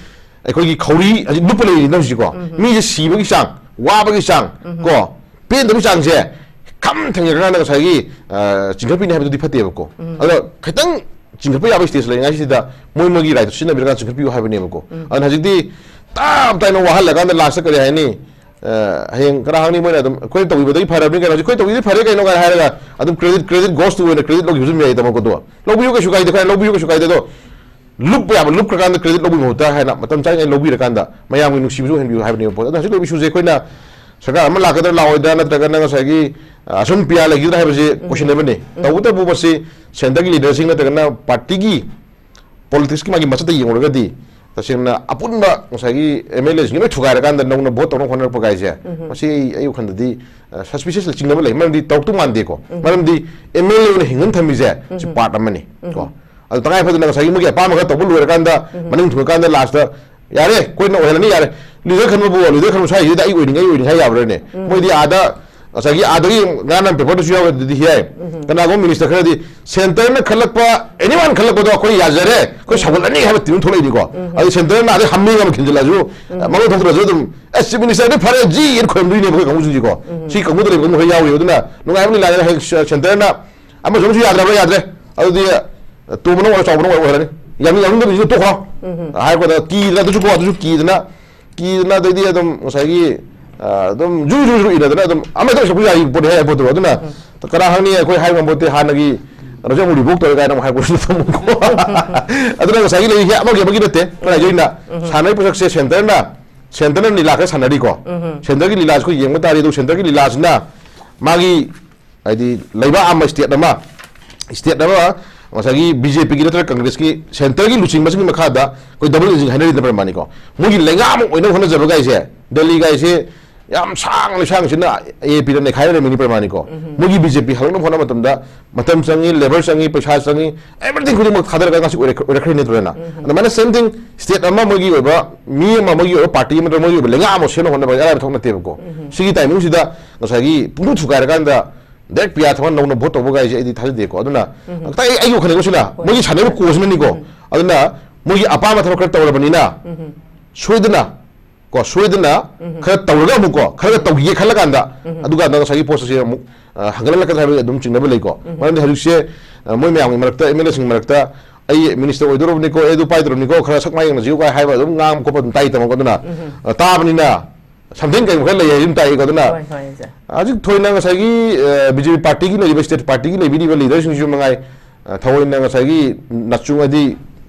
ꯑꯩꯈꯣꯏꯒꯤ ꯈꯧꯔꯤ ꯍꯧꯖꯤꯛ ꯂꯨꯞꯄ ꯂꯩꯔꯤꯅ ꯍꯧꯖꯤꯛꯀꯣ꯫ ꯃꯤꯁꯦ ꯁꯤꯕꯒꯤ ꯆꯥꯡ, ꯋꯥꯕꯒꯤ ꯆꯥꯡ, ꯀꯣ, ꯄꯦꯟꯗꯕꯒꯤ ꯆꯥꯡꯁꯦ ꯈꯝ ꯊꯦꯡꯅꯔꯀꯥꯟꯗ ꯉꯁꯥꯏꯒꯤ, ꯑ, ꯆꯤꯡꯈꯠꯄꯤꯅꯤ ꯍꯥꯏꯕꯗꯨꯗꯤ ꯐꯠꯇꯦꯕꯀꯣ꯫ ꯑꯗꯣ ꯈꯤꯇꯪ ꯆꯤꯡꯈꯠꯄ ꯌꯥꯕ ꯁ꯭ꯇꯦꯖ ꯂꯩꯔꯤꯉꯩꯁꯤꯗ ꯃꯣꯏ ꯃꯣꯏꯒꯤ ꯔꯥꯏꯠꯇꯨ ꯁꯤꯖꯤꯟꯅꯕꯤꯔꯀꯥꯟꯗ ꯆꯤꯡꯈꯠꯄꯤꯌꯨ ꯍꯥꯏꯕꯅꯦꯕꯀꯣ꯫ ꯑꯗꯨꯅ ꯍꯧꯖꯤꯛꯇꯤ ꯇꯞ ꯇꯥꯏꯅ ꯋꯥꯍꯜꯂꯀꯥꯟꯗ ꯂꯥꯁꯇ ꯀꯔꯤ ꯍꯥꯏꯅꯤ? ꯑ, ꯍꯌꯦꯡ ꯀꯅꯥ ꯈꯪꯅꯤ ꯃꯣꯏꯅ ꯑꯗꯨꯝ ꯑꯩꯈꯣꯏꯅ ꯇꯧꯕꯤꯕꯗꯒꯤ ꯐꯔꯕꯅꯤ ꯀꯩꯅꯣ, ꯍꯧꯖꯤꯛ ꯑꯩꯈꯣꯏ ꯇꯧꯕꯤꯕꯗꯤ ꯐꯔꯦ ꯀꯩꯅꯣ ꯀꯥꯏꯅ ꯍꯥꯏꯔꯒ ꯑꯗꯨꯝ credit, credit goes to ꯑꯣꯏꯅ credit ꯂꯧꯈꯤꯕꯁꯨ ꯑꯗꯨꯝ ꯌꯥꯏꯗꯅꯀꯣ꯫ ꯑꯗꯣ ꯂꯧꯕꯤꯌꯨ ꯀꯩꯁꯨ ꯀꯥꯏꯗꯦ, ꯈꯔ ꯂꯧꯕꯤꯌꯨ ꯀꯩꯁꯨ ꯀꯥꯏꯗꯦ꯫ ꯑꯗꯣ ꯂꯨꯞꯄ ꯌꯥꯕ ꯂꯨꯞꯈ꯭ꯔꯀꯥꯟꯗ credit ꯂꯧꯕꯒꯤ ꯃꯍꯨꯠꯇ ꯍꯥꯏꯅ ꯃꯇꯝ ꯆꯥꯔꯤꯉꯩ ꯂꯧꯕꯤꯔꯀꯥꯟꯗ ꯃꯌꯥꯝꯒꯤ ꯅꯨꯡꯁꯤꯕꯁꯨ ꯑꯣꯏꯍꯟꯕꯤꯌꯨ ꯍꯥꯏꯕꯅꯦꯕ ꯄꯣꯠ꯫ ꯑꯗꯣ ꯍꯧꯖꯤꯛ ꯂꯩꯕ ꯏꯁꯨꯁꯦ ꯑꯩꯈꯣꯏꯅ ꯁꯔꯀꯥꯔ ꯑꯃ ꯂꯥꯛꯀꯗ꯭ꯔꯥ ꯂꯥꯛꯑꯣꯏꯗ꯭ꯔꯥ ꯅꯠꯇ꯭ꯔꯒꯅ ꯉꯁꯥꯏꯒꯤ, ꯑ, ꯑꯁꯨꯝ ꯄꯤꯌꯥ ꯂꯩꯈꯤꯗ꯭ꯔꯥ ꯍꯥꯏꯕꯁꯤ questionable ꯅꯤ꯫ ꯇꯧꯕꯇꯕꯨ ꯃꯁꯤ ꯁꯦꯟꯇꯔꯒꯤ ꯂꯤꯗꯔꯁꯤꯡ ꯅꯠꯇ꯭ꯔꯒꯅ ꯄꯥꯔꯇꯤꯒꯤ ꯄꯣꯂꯤꯇꯤꯛꯁꯀꯤ ꯃꯥꯒꯤ ꯃꯆꯠꯇ ꯌꯦꯡꯂꯨꯔꯒꯗꯤ ꯇꯁꯦꯡꯅ ꯑꯄꯨꯟꯕ ꯉꯁꯥꯏꯒꯤ ꯑꯦꯝ ꯑꯦꯜ ꯑꯦꯁꯤꯡꯁꯦ ꯂꯣꯏ ꯊꯨꯒꯥꯏꯔꯀꯥꯟꯗ ꯅꯧꯅ ꯚꯣꯠ ꯇꯧꯅꯕ ꯍꯣꯠꯅꯔꯛꯄ ꯀꯥꯏꯁꯦ, ꯃꯁꯤ ꯑꯩ, ꯑꯩ ꯋꯥꯈꯜꯗꯗꯤ, ꯑ, suspicious ꯆꯤꯡꯅꯕ ꯂꯩ꯫ ꯃꯔꯝꯗꯤ ꯇꯧꯔꯛꯇꯧ ꯃꯥꯟꯗꯦꯀꯣ꯫ ꯃꯔꯝꯗꯤ ꯑꯦꯝ ꯑꯦꯜ ꯑꯦ ꯑꯣꯏꯅ ꯍꯤꯡꯍꯟ ꯊꯝꯃꯤꯁꯦ ꯁꯤ ꯄꯥꯔꯠ ꯑꯃꯅꯤ ꯀꯣ꯫ ꯑꯗꯣ ꯇꯉꯥꯏ ꯐꯗꯅ ꯉꯁꯥꯏꯒꯤ ꯃꯣꯏꯒꯤ ꯑꯄꯥꯝꯕ ꯈꯔ ꯇꯧꯕ ꯂꯣꯏꯔꯀꯥꯟꯗ ꯃꯅꯤꯡ ꯊꯨꯡꯉꯀꯥꯟꯗ ꯂꯥꯁꯇ ꯌꯥꯔꯦ, ꯑꯩꯈꯣꯏꯅ ꯑꯣꯏꯍꯜꯂꯅꯤ, ꯌꯥꯔꯦ꯫ ꯂꯤꯗꯔ ꯈꯟꯕꯕꯨ, ꯂꯤꯗꯔ ꯈꯟꯕ ꯁ꯭ꯋꯥꯏꯁꯤꯗ ꯑꯩ ꯑꯣꯏꯅꯤꯡꯉꯦ, ꯑꯩ ꯑꯣꯏꯅꯤꯡꯉꯦ ꯍꯥꯏ ꯌꯥꯕ꯭ꯔꯥꯅꯦ? ꯃꯣꯏꯗꯤ ꯑꯥꯗ ꯉꯁꯥꯏꯒꯤ ꯑꯥꯗꯒꯤ ꯉꯔꯥꯡ ꯅꯍꯥꯟ ꯄꯦꯄꯔꯗꯁꯨ ꯌꯥꯎꯔꯦ ꯑꯗꯨꯗꯤ ꯍꯤꯌꯥꯏ꯫ ꯀꯅꯥꯒꯨꯝꯕ ꯃꯤꯅꯤꯁꯇꯔ ꯈꯔꯗꯤ ꯁꯦꯟꯇꯔꯅ ꯈꯜꯂꯛꯄ, anyone ꯈꯜꯂꯛꯄꯗꯣ ꯑꯩꯈꯣꯏ ꯌꯥꯖꯔꯦ, ꯑꯩꯈꯣꯏ ꯁꯧꯒꯠꯂꯅꯤ ꯍꯥꯏꯕ ꯇꯤꯝ ꯊꯣꯛꯂꯛꯏꯅꯤꯀꯣ꯫ ꯑꯗꯨ ꯁꯦꯟꯇꯔꯅ ꯑꯥꯗꯩ ꯍꯥꯃꯦꯡ ꯑꯃ ꯈꯤꯟꯖꯤꯜꯂꯛꯑꯁꯨ, ꯃꯔꯨ ꯊꯣꯛꯇ꯭ꯔꯁꯨ ꯑꯗꯨꯝ, "ꯑꯦ, ꯆꯤꯐ ꯃꯤꯅꯤꯁꯇꯔꯗꯤ ꯐꯔꯦ ꯖꯤ" ꯍꯥꯏꯅ ꯈꯣꯏꯔꯝꯗꯣꯏꯅꯦꯕ ꯑꯩꯈꯣꯏ ꯀꯥꯡꯕꯨꯁꯤꯡꯁꯤꯀꯣ꯫ ꯁꯤ ꯀꯥꯡꯕꯨꯗ ꯂꯩꯕ ꯀꯥꯡꯕꯨ ꯈꯔ ꯌꯥꯎꯔꯤꯕ꯫ ꯑꯗꯨꯅ ꯅꯨꯡꯉꯥꯏꯕ ꯂꯤꯂꯥꯅꯦ꯫ ꯍꯌꯦꯡ ꯁꯦꯟꯇꯔꯅ ꯑꯃꯁꯨ ꯑꯃꯁꯨ ꯌꯥꯗ꯭ꯔꯕ꯭ꯔꯥ? ꯌꯥꯗ꯭ꯔꯦ꯫ ꯑꯗꯨꯗꯤ ꯇꯣꯝꯕꯅ ꯑꯣꯏꯔꯣ, ꯆꯥꯎꯕꯅ ꯑꯣꯏꯔꯣ, ꯑꯣꯏꯍꯜꯂꯅꯤ꯫ ꯌꯥꯝ ꯌꯥꯎꯅꯤꯡꯗꯕꯁꯨ ꯇꯣꯛꯈ꯭ꯔꯣ ꯍꯥꯏꯔꯛꯄꯗ, ꯀꯤꯗꯅ, ꯑꯗꯨꯁꯨ ꯀꯣ, ꯑꯗꯨꯁꯨ ꯀꯤꯗꯅ, ꯀꯤꯗꯅ, ꯑꯗꯩꯗꯤ ꯑꯗꯨꯝ ꯉꯁꯥꯏꯒꯤ, ꯑ, ꯑꯗꯨꯝ ꯖꯨꯔꯨ ꯖꯨꯔꯨ ꯖꯨꯔꯨ ꯏꯅꯗꯅ ꯑꯗꯨꯝ ꯑꯃ ꯍꯦꯛꯇ ꯁꯛꯄ ꯌꯥꯔꯤ ꯄꯣꯠꯅꯤ ꯍꯥꯏ ꯄꯣꯠꯇꯣ꯫ ꯑꯗꯨꯅ ꯀꯅꯥ ꯈꯪꯅꯤ, ꯑꯩꯈꯣꯏ ꯍꯥꯏꯕ ꯉꯝꯕ ꯅꯠꯇꯦ, ꯍꯥꯟꯅꯒꯤ ꯀꯩꯅꯣꯁꯦ ꯑꯃꯨꯛ revoke ꯇꯧꯔꯦ ꯀꯥꯏꯅ ꯑꯃꯨꯛ ꯍꯥꯏꯔꯛꯄꯁꯨ ꯊꯝꯃꯨꯀꯣ꯫ ꯑꯗꯨꯅ ꯉꯁꯥꯏꯒꯤ ꯂꯩꯔꯤꯁꯦ ꯑꯃꯒꯤ ꯑꯃꯒꯤ ꯅꯠꯇꯦ, ꯑꯩꯅ ꯍꯥꯏꯖꯔꯤꯅ ꯁꯥꯟꯅꯔꯤ ꯄꯣꯠꯁꯛꯁꯦ ꯁꯦꯟꯇꯔꯅ, ꯁꯦꯟꯇꯔꯅ ꯂꯤꯂꯥ ꯈꯔ ꯁꯥꯟꯅꯔꯤꯀꯣ꯫ ꯁꯦꯟꯇꯔꯒꯤ ꯂꯤꯂꯥꯁꯤ ꯑꯩꯈꯣꯏ ꯌꯦꯡꯕ ꯇꯥꯔꯗꯤ, ꯑꯗꯨ ꯁꯦꯟꯇꯔꯒꯤ ꯂꯤꯂꯥꯁꯤꯅ ꯃꯥꯒꯤ, ꯍꯥꯏꯗꯤ, ꯂꯩꯕꯥꯛ ꯑꯃ, state ꯑꯃ, state ꯑꯃ ꯉꯁꯥꯏꯒꯤ BJPꯒꯤ ꯅꯠꯇ꯭ꯔꯒ Congressꯀꯤ centreꯒꯤ ꯂꯨꯆꯤꯡꯕꯁꯤꯡꯒꯤ ꯃꯈꯥꯗ ꯑꯩꯈꯣꯏ double engine ꯍꯥꯏꯅꯔꯤꯗꯅ ꯄ꯭ꯔꯃꯥꯅꯤꯀꯣ꯫ ꯃꯣꯏꯒꯤ ꯂꯩꯉꯥꯛ ꯑꯃ ꯑꯣꯏꯅꯕ ꯍꯣꯠꯅꯖꯕ ꯀꯥꯏꯁꯦ, ꯗꯦꯜꯂꯤ ꯀꯥꯏꯁꯦ ꯌꯥꯝ ꯁꯥꯡꯅ ꯁꯥꯡꯁꯤꯅ AAPꯅ ꯅꯩꯈꯥꯏꯔ ꯂꯩꯔꯝꯃꯤꯅꯤ ꯄ꯭ꯔꯃꯥꯅꯤꯀꯣ꯫ ꯃꯣꯏꯒꯤ BJP ꯍꯜꯂꯛꯅꯕ ꯍꯣꯠꯅꯕ ꯃꯇꯝꯗ ꯃꯇꯝ ꯆꯪꯉꯤ, labour ꯆꯪꯉꯤ, ꯄꯩꯁꯥ ꯆꯪꯉꯤ, everything ꯈꯨꯗꯤꯡꯃꯛ ꯊꯥꯗꯔꯒ ꯉꯁꯤ ꯑꯣꯏꯔꯛ-, ꯑꯣꯏꯔꯛꯈ꯭ꯔꯤꯅꯤ ꯅꯠꯇ꯭ꯔꯅ? ꯑꯗꯨꯃꯥꯏꯅ same thing, state ꯑꯃ ꯃꯣꯏꯒꯤ ꯑꯣꯏꯕ ꯃꯤ ꯑꯃ, ꯃꯣꯏꯒꯤ ꯑꯣꯏꯕ party ꯑꯃ ꯅꯠꯇ꯭ꯔꯒ ꯃꯣꯏꯒꯤ ꯑꯣꯏꯕ ꯂꯩꯉꯥꯛ ꯑꯃ ꯁꯦꯝꯅꯕ ꯍꯣꯠꯅꯕ ꯑꯔꯥꯏꯕ ꯊꯕꯛ ꯅꯠꯇꯦꯕꯀꯣ꯫ ꯁꯤꯒꯤ timingꯁꯤꯗ ꯉꯁꯥꯏꯒꯤ ꯄꯨꯡꯊꯨ ꯊꯨꯒꯥꯏꯔꯀꯥꯟꯗ direct PR ꯊꯝꯃꯒ ꯅꯧꯅ vote ꯇꯧꯕ ꯀꯥꯏꯁꯦ ꯑꯩꯗꯤ ꯊꯥꯖꯗꯦꯀꯣ꯫ ꯑꯗꯨꯅ ꯉꯥꯛꯇ ꯑꯩ, ꯑꯩꯒꯤ ꯋꯥꯈꯜꯅꯤꯀꯣ ꯁꯤꯅ, ꯃꯣꯏꯒꯤ ꯁꯥꯟꯅꯔꯤꯕ courseꯅꯅꯤꯀꯣ꯫ ꯑꯗꯨꯅ ꯃꯣꯏꯒꯤ ꯑꯄꯥꯝꯕ ꯊꯕꯛ ꯈꯔ ꯇꯧꯔꯕꯅꯤꯅ ꯁꯣꯏꯗꯅ ꯀꯣ, ꯁꯣꯏꯗꯅ ꯈꯔ ꯇꯧꯔꯒ ꯑꯃꯨꯛꯀꯣ, ꯈꯔꯒ ꯇꯧꯈꯤꯒꯦ ꯈꯜꯂꯀꯥꯟꯗ, ꯑꯗꯨꯀꯥꯟꯗ ꯉꯁꯥꯏꯒꯤ postꯁꯦ ꯑꯃꯨꯛ, ꯑ, ꯍꯟꯒꯠꯂꯛꯀꯗ꯭ꯔꯥ ꯍꯥꯏꯕꯒꯤ ꯑꯗꯨꯝ ꯆꯤꯡꯅꯕ ꯂꯩꯀꯣ꯫ ꯃꯔꯝꯗꯤ ꯍꯧꯖꯤꯛꯁꯦ, ꯑ, ꯃꯣꯏ ꯃꯌꯥꯝꯒꯤ ꯃꯔꯛꯇ, MLAꯁꯤꯡꯒꯤ ꯃꯔꯛꯇ, "ꯑꯩ minister ꯑꯣꯏꯗꯧꯔꯕꯅꯤꯀꯣ, ꯑꯩ ꯑꯗꯨ ꯄꯥꯏꯗꯧꯔꯕꯅꯤꯀꯣ, ꯈꯔ ꯁꯛ ꯃꯥꯏ ꯌꯦꯡꯅꯁꯤꯀꯣ" ꯀꯥꯏ ꯍꯥꯏꯕ ꯑꯗꯨꯝ ꯉꯥꯡꯕ ꯈꯣꯠꯄ ꯑꯗꯨꯝ ꯇꯥꯏ ꯇꯝꯃꯒ꯫ ꯑꯗꯨꯅ, ꯑ, ꯇꯥꯕꯅꯤꯅ something ꯀꯩꯒꯨꯝꯕ ꯈꯔ ꯂꯩ ꯍꯥꯏ ꯑꯗꯨꯝ ꯇꯥꯏꯀꯣ꯫ ꯑꯗꯨꯅ ꯍꯣꯏ, ꯍꯣꯏ, ꯁꯦ꯫ ꯍꯧꯖꯤꯛ ꯊꯣꯏꯅ ꯉꯁꯥꯏꯒꯤ, ꯑ, BJP partyꯒꯤ ꯂꯩꯔꯤꯕ, state partyꯒꯤ ꯂꯩꯕꯤꯔꯤꯕ leaderꯁꯤꯡꯁꯨ ꯃꯉꯥꯏ, ꯑ, ꯊꯑꯣꯏꯅ ꯉꯁꯥꯏꯒꯤ ꯅꯥꯆꯨꯡ ꯍꯥꯏꯗꯤ,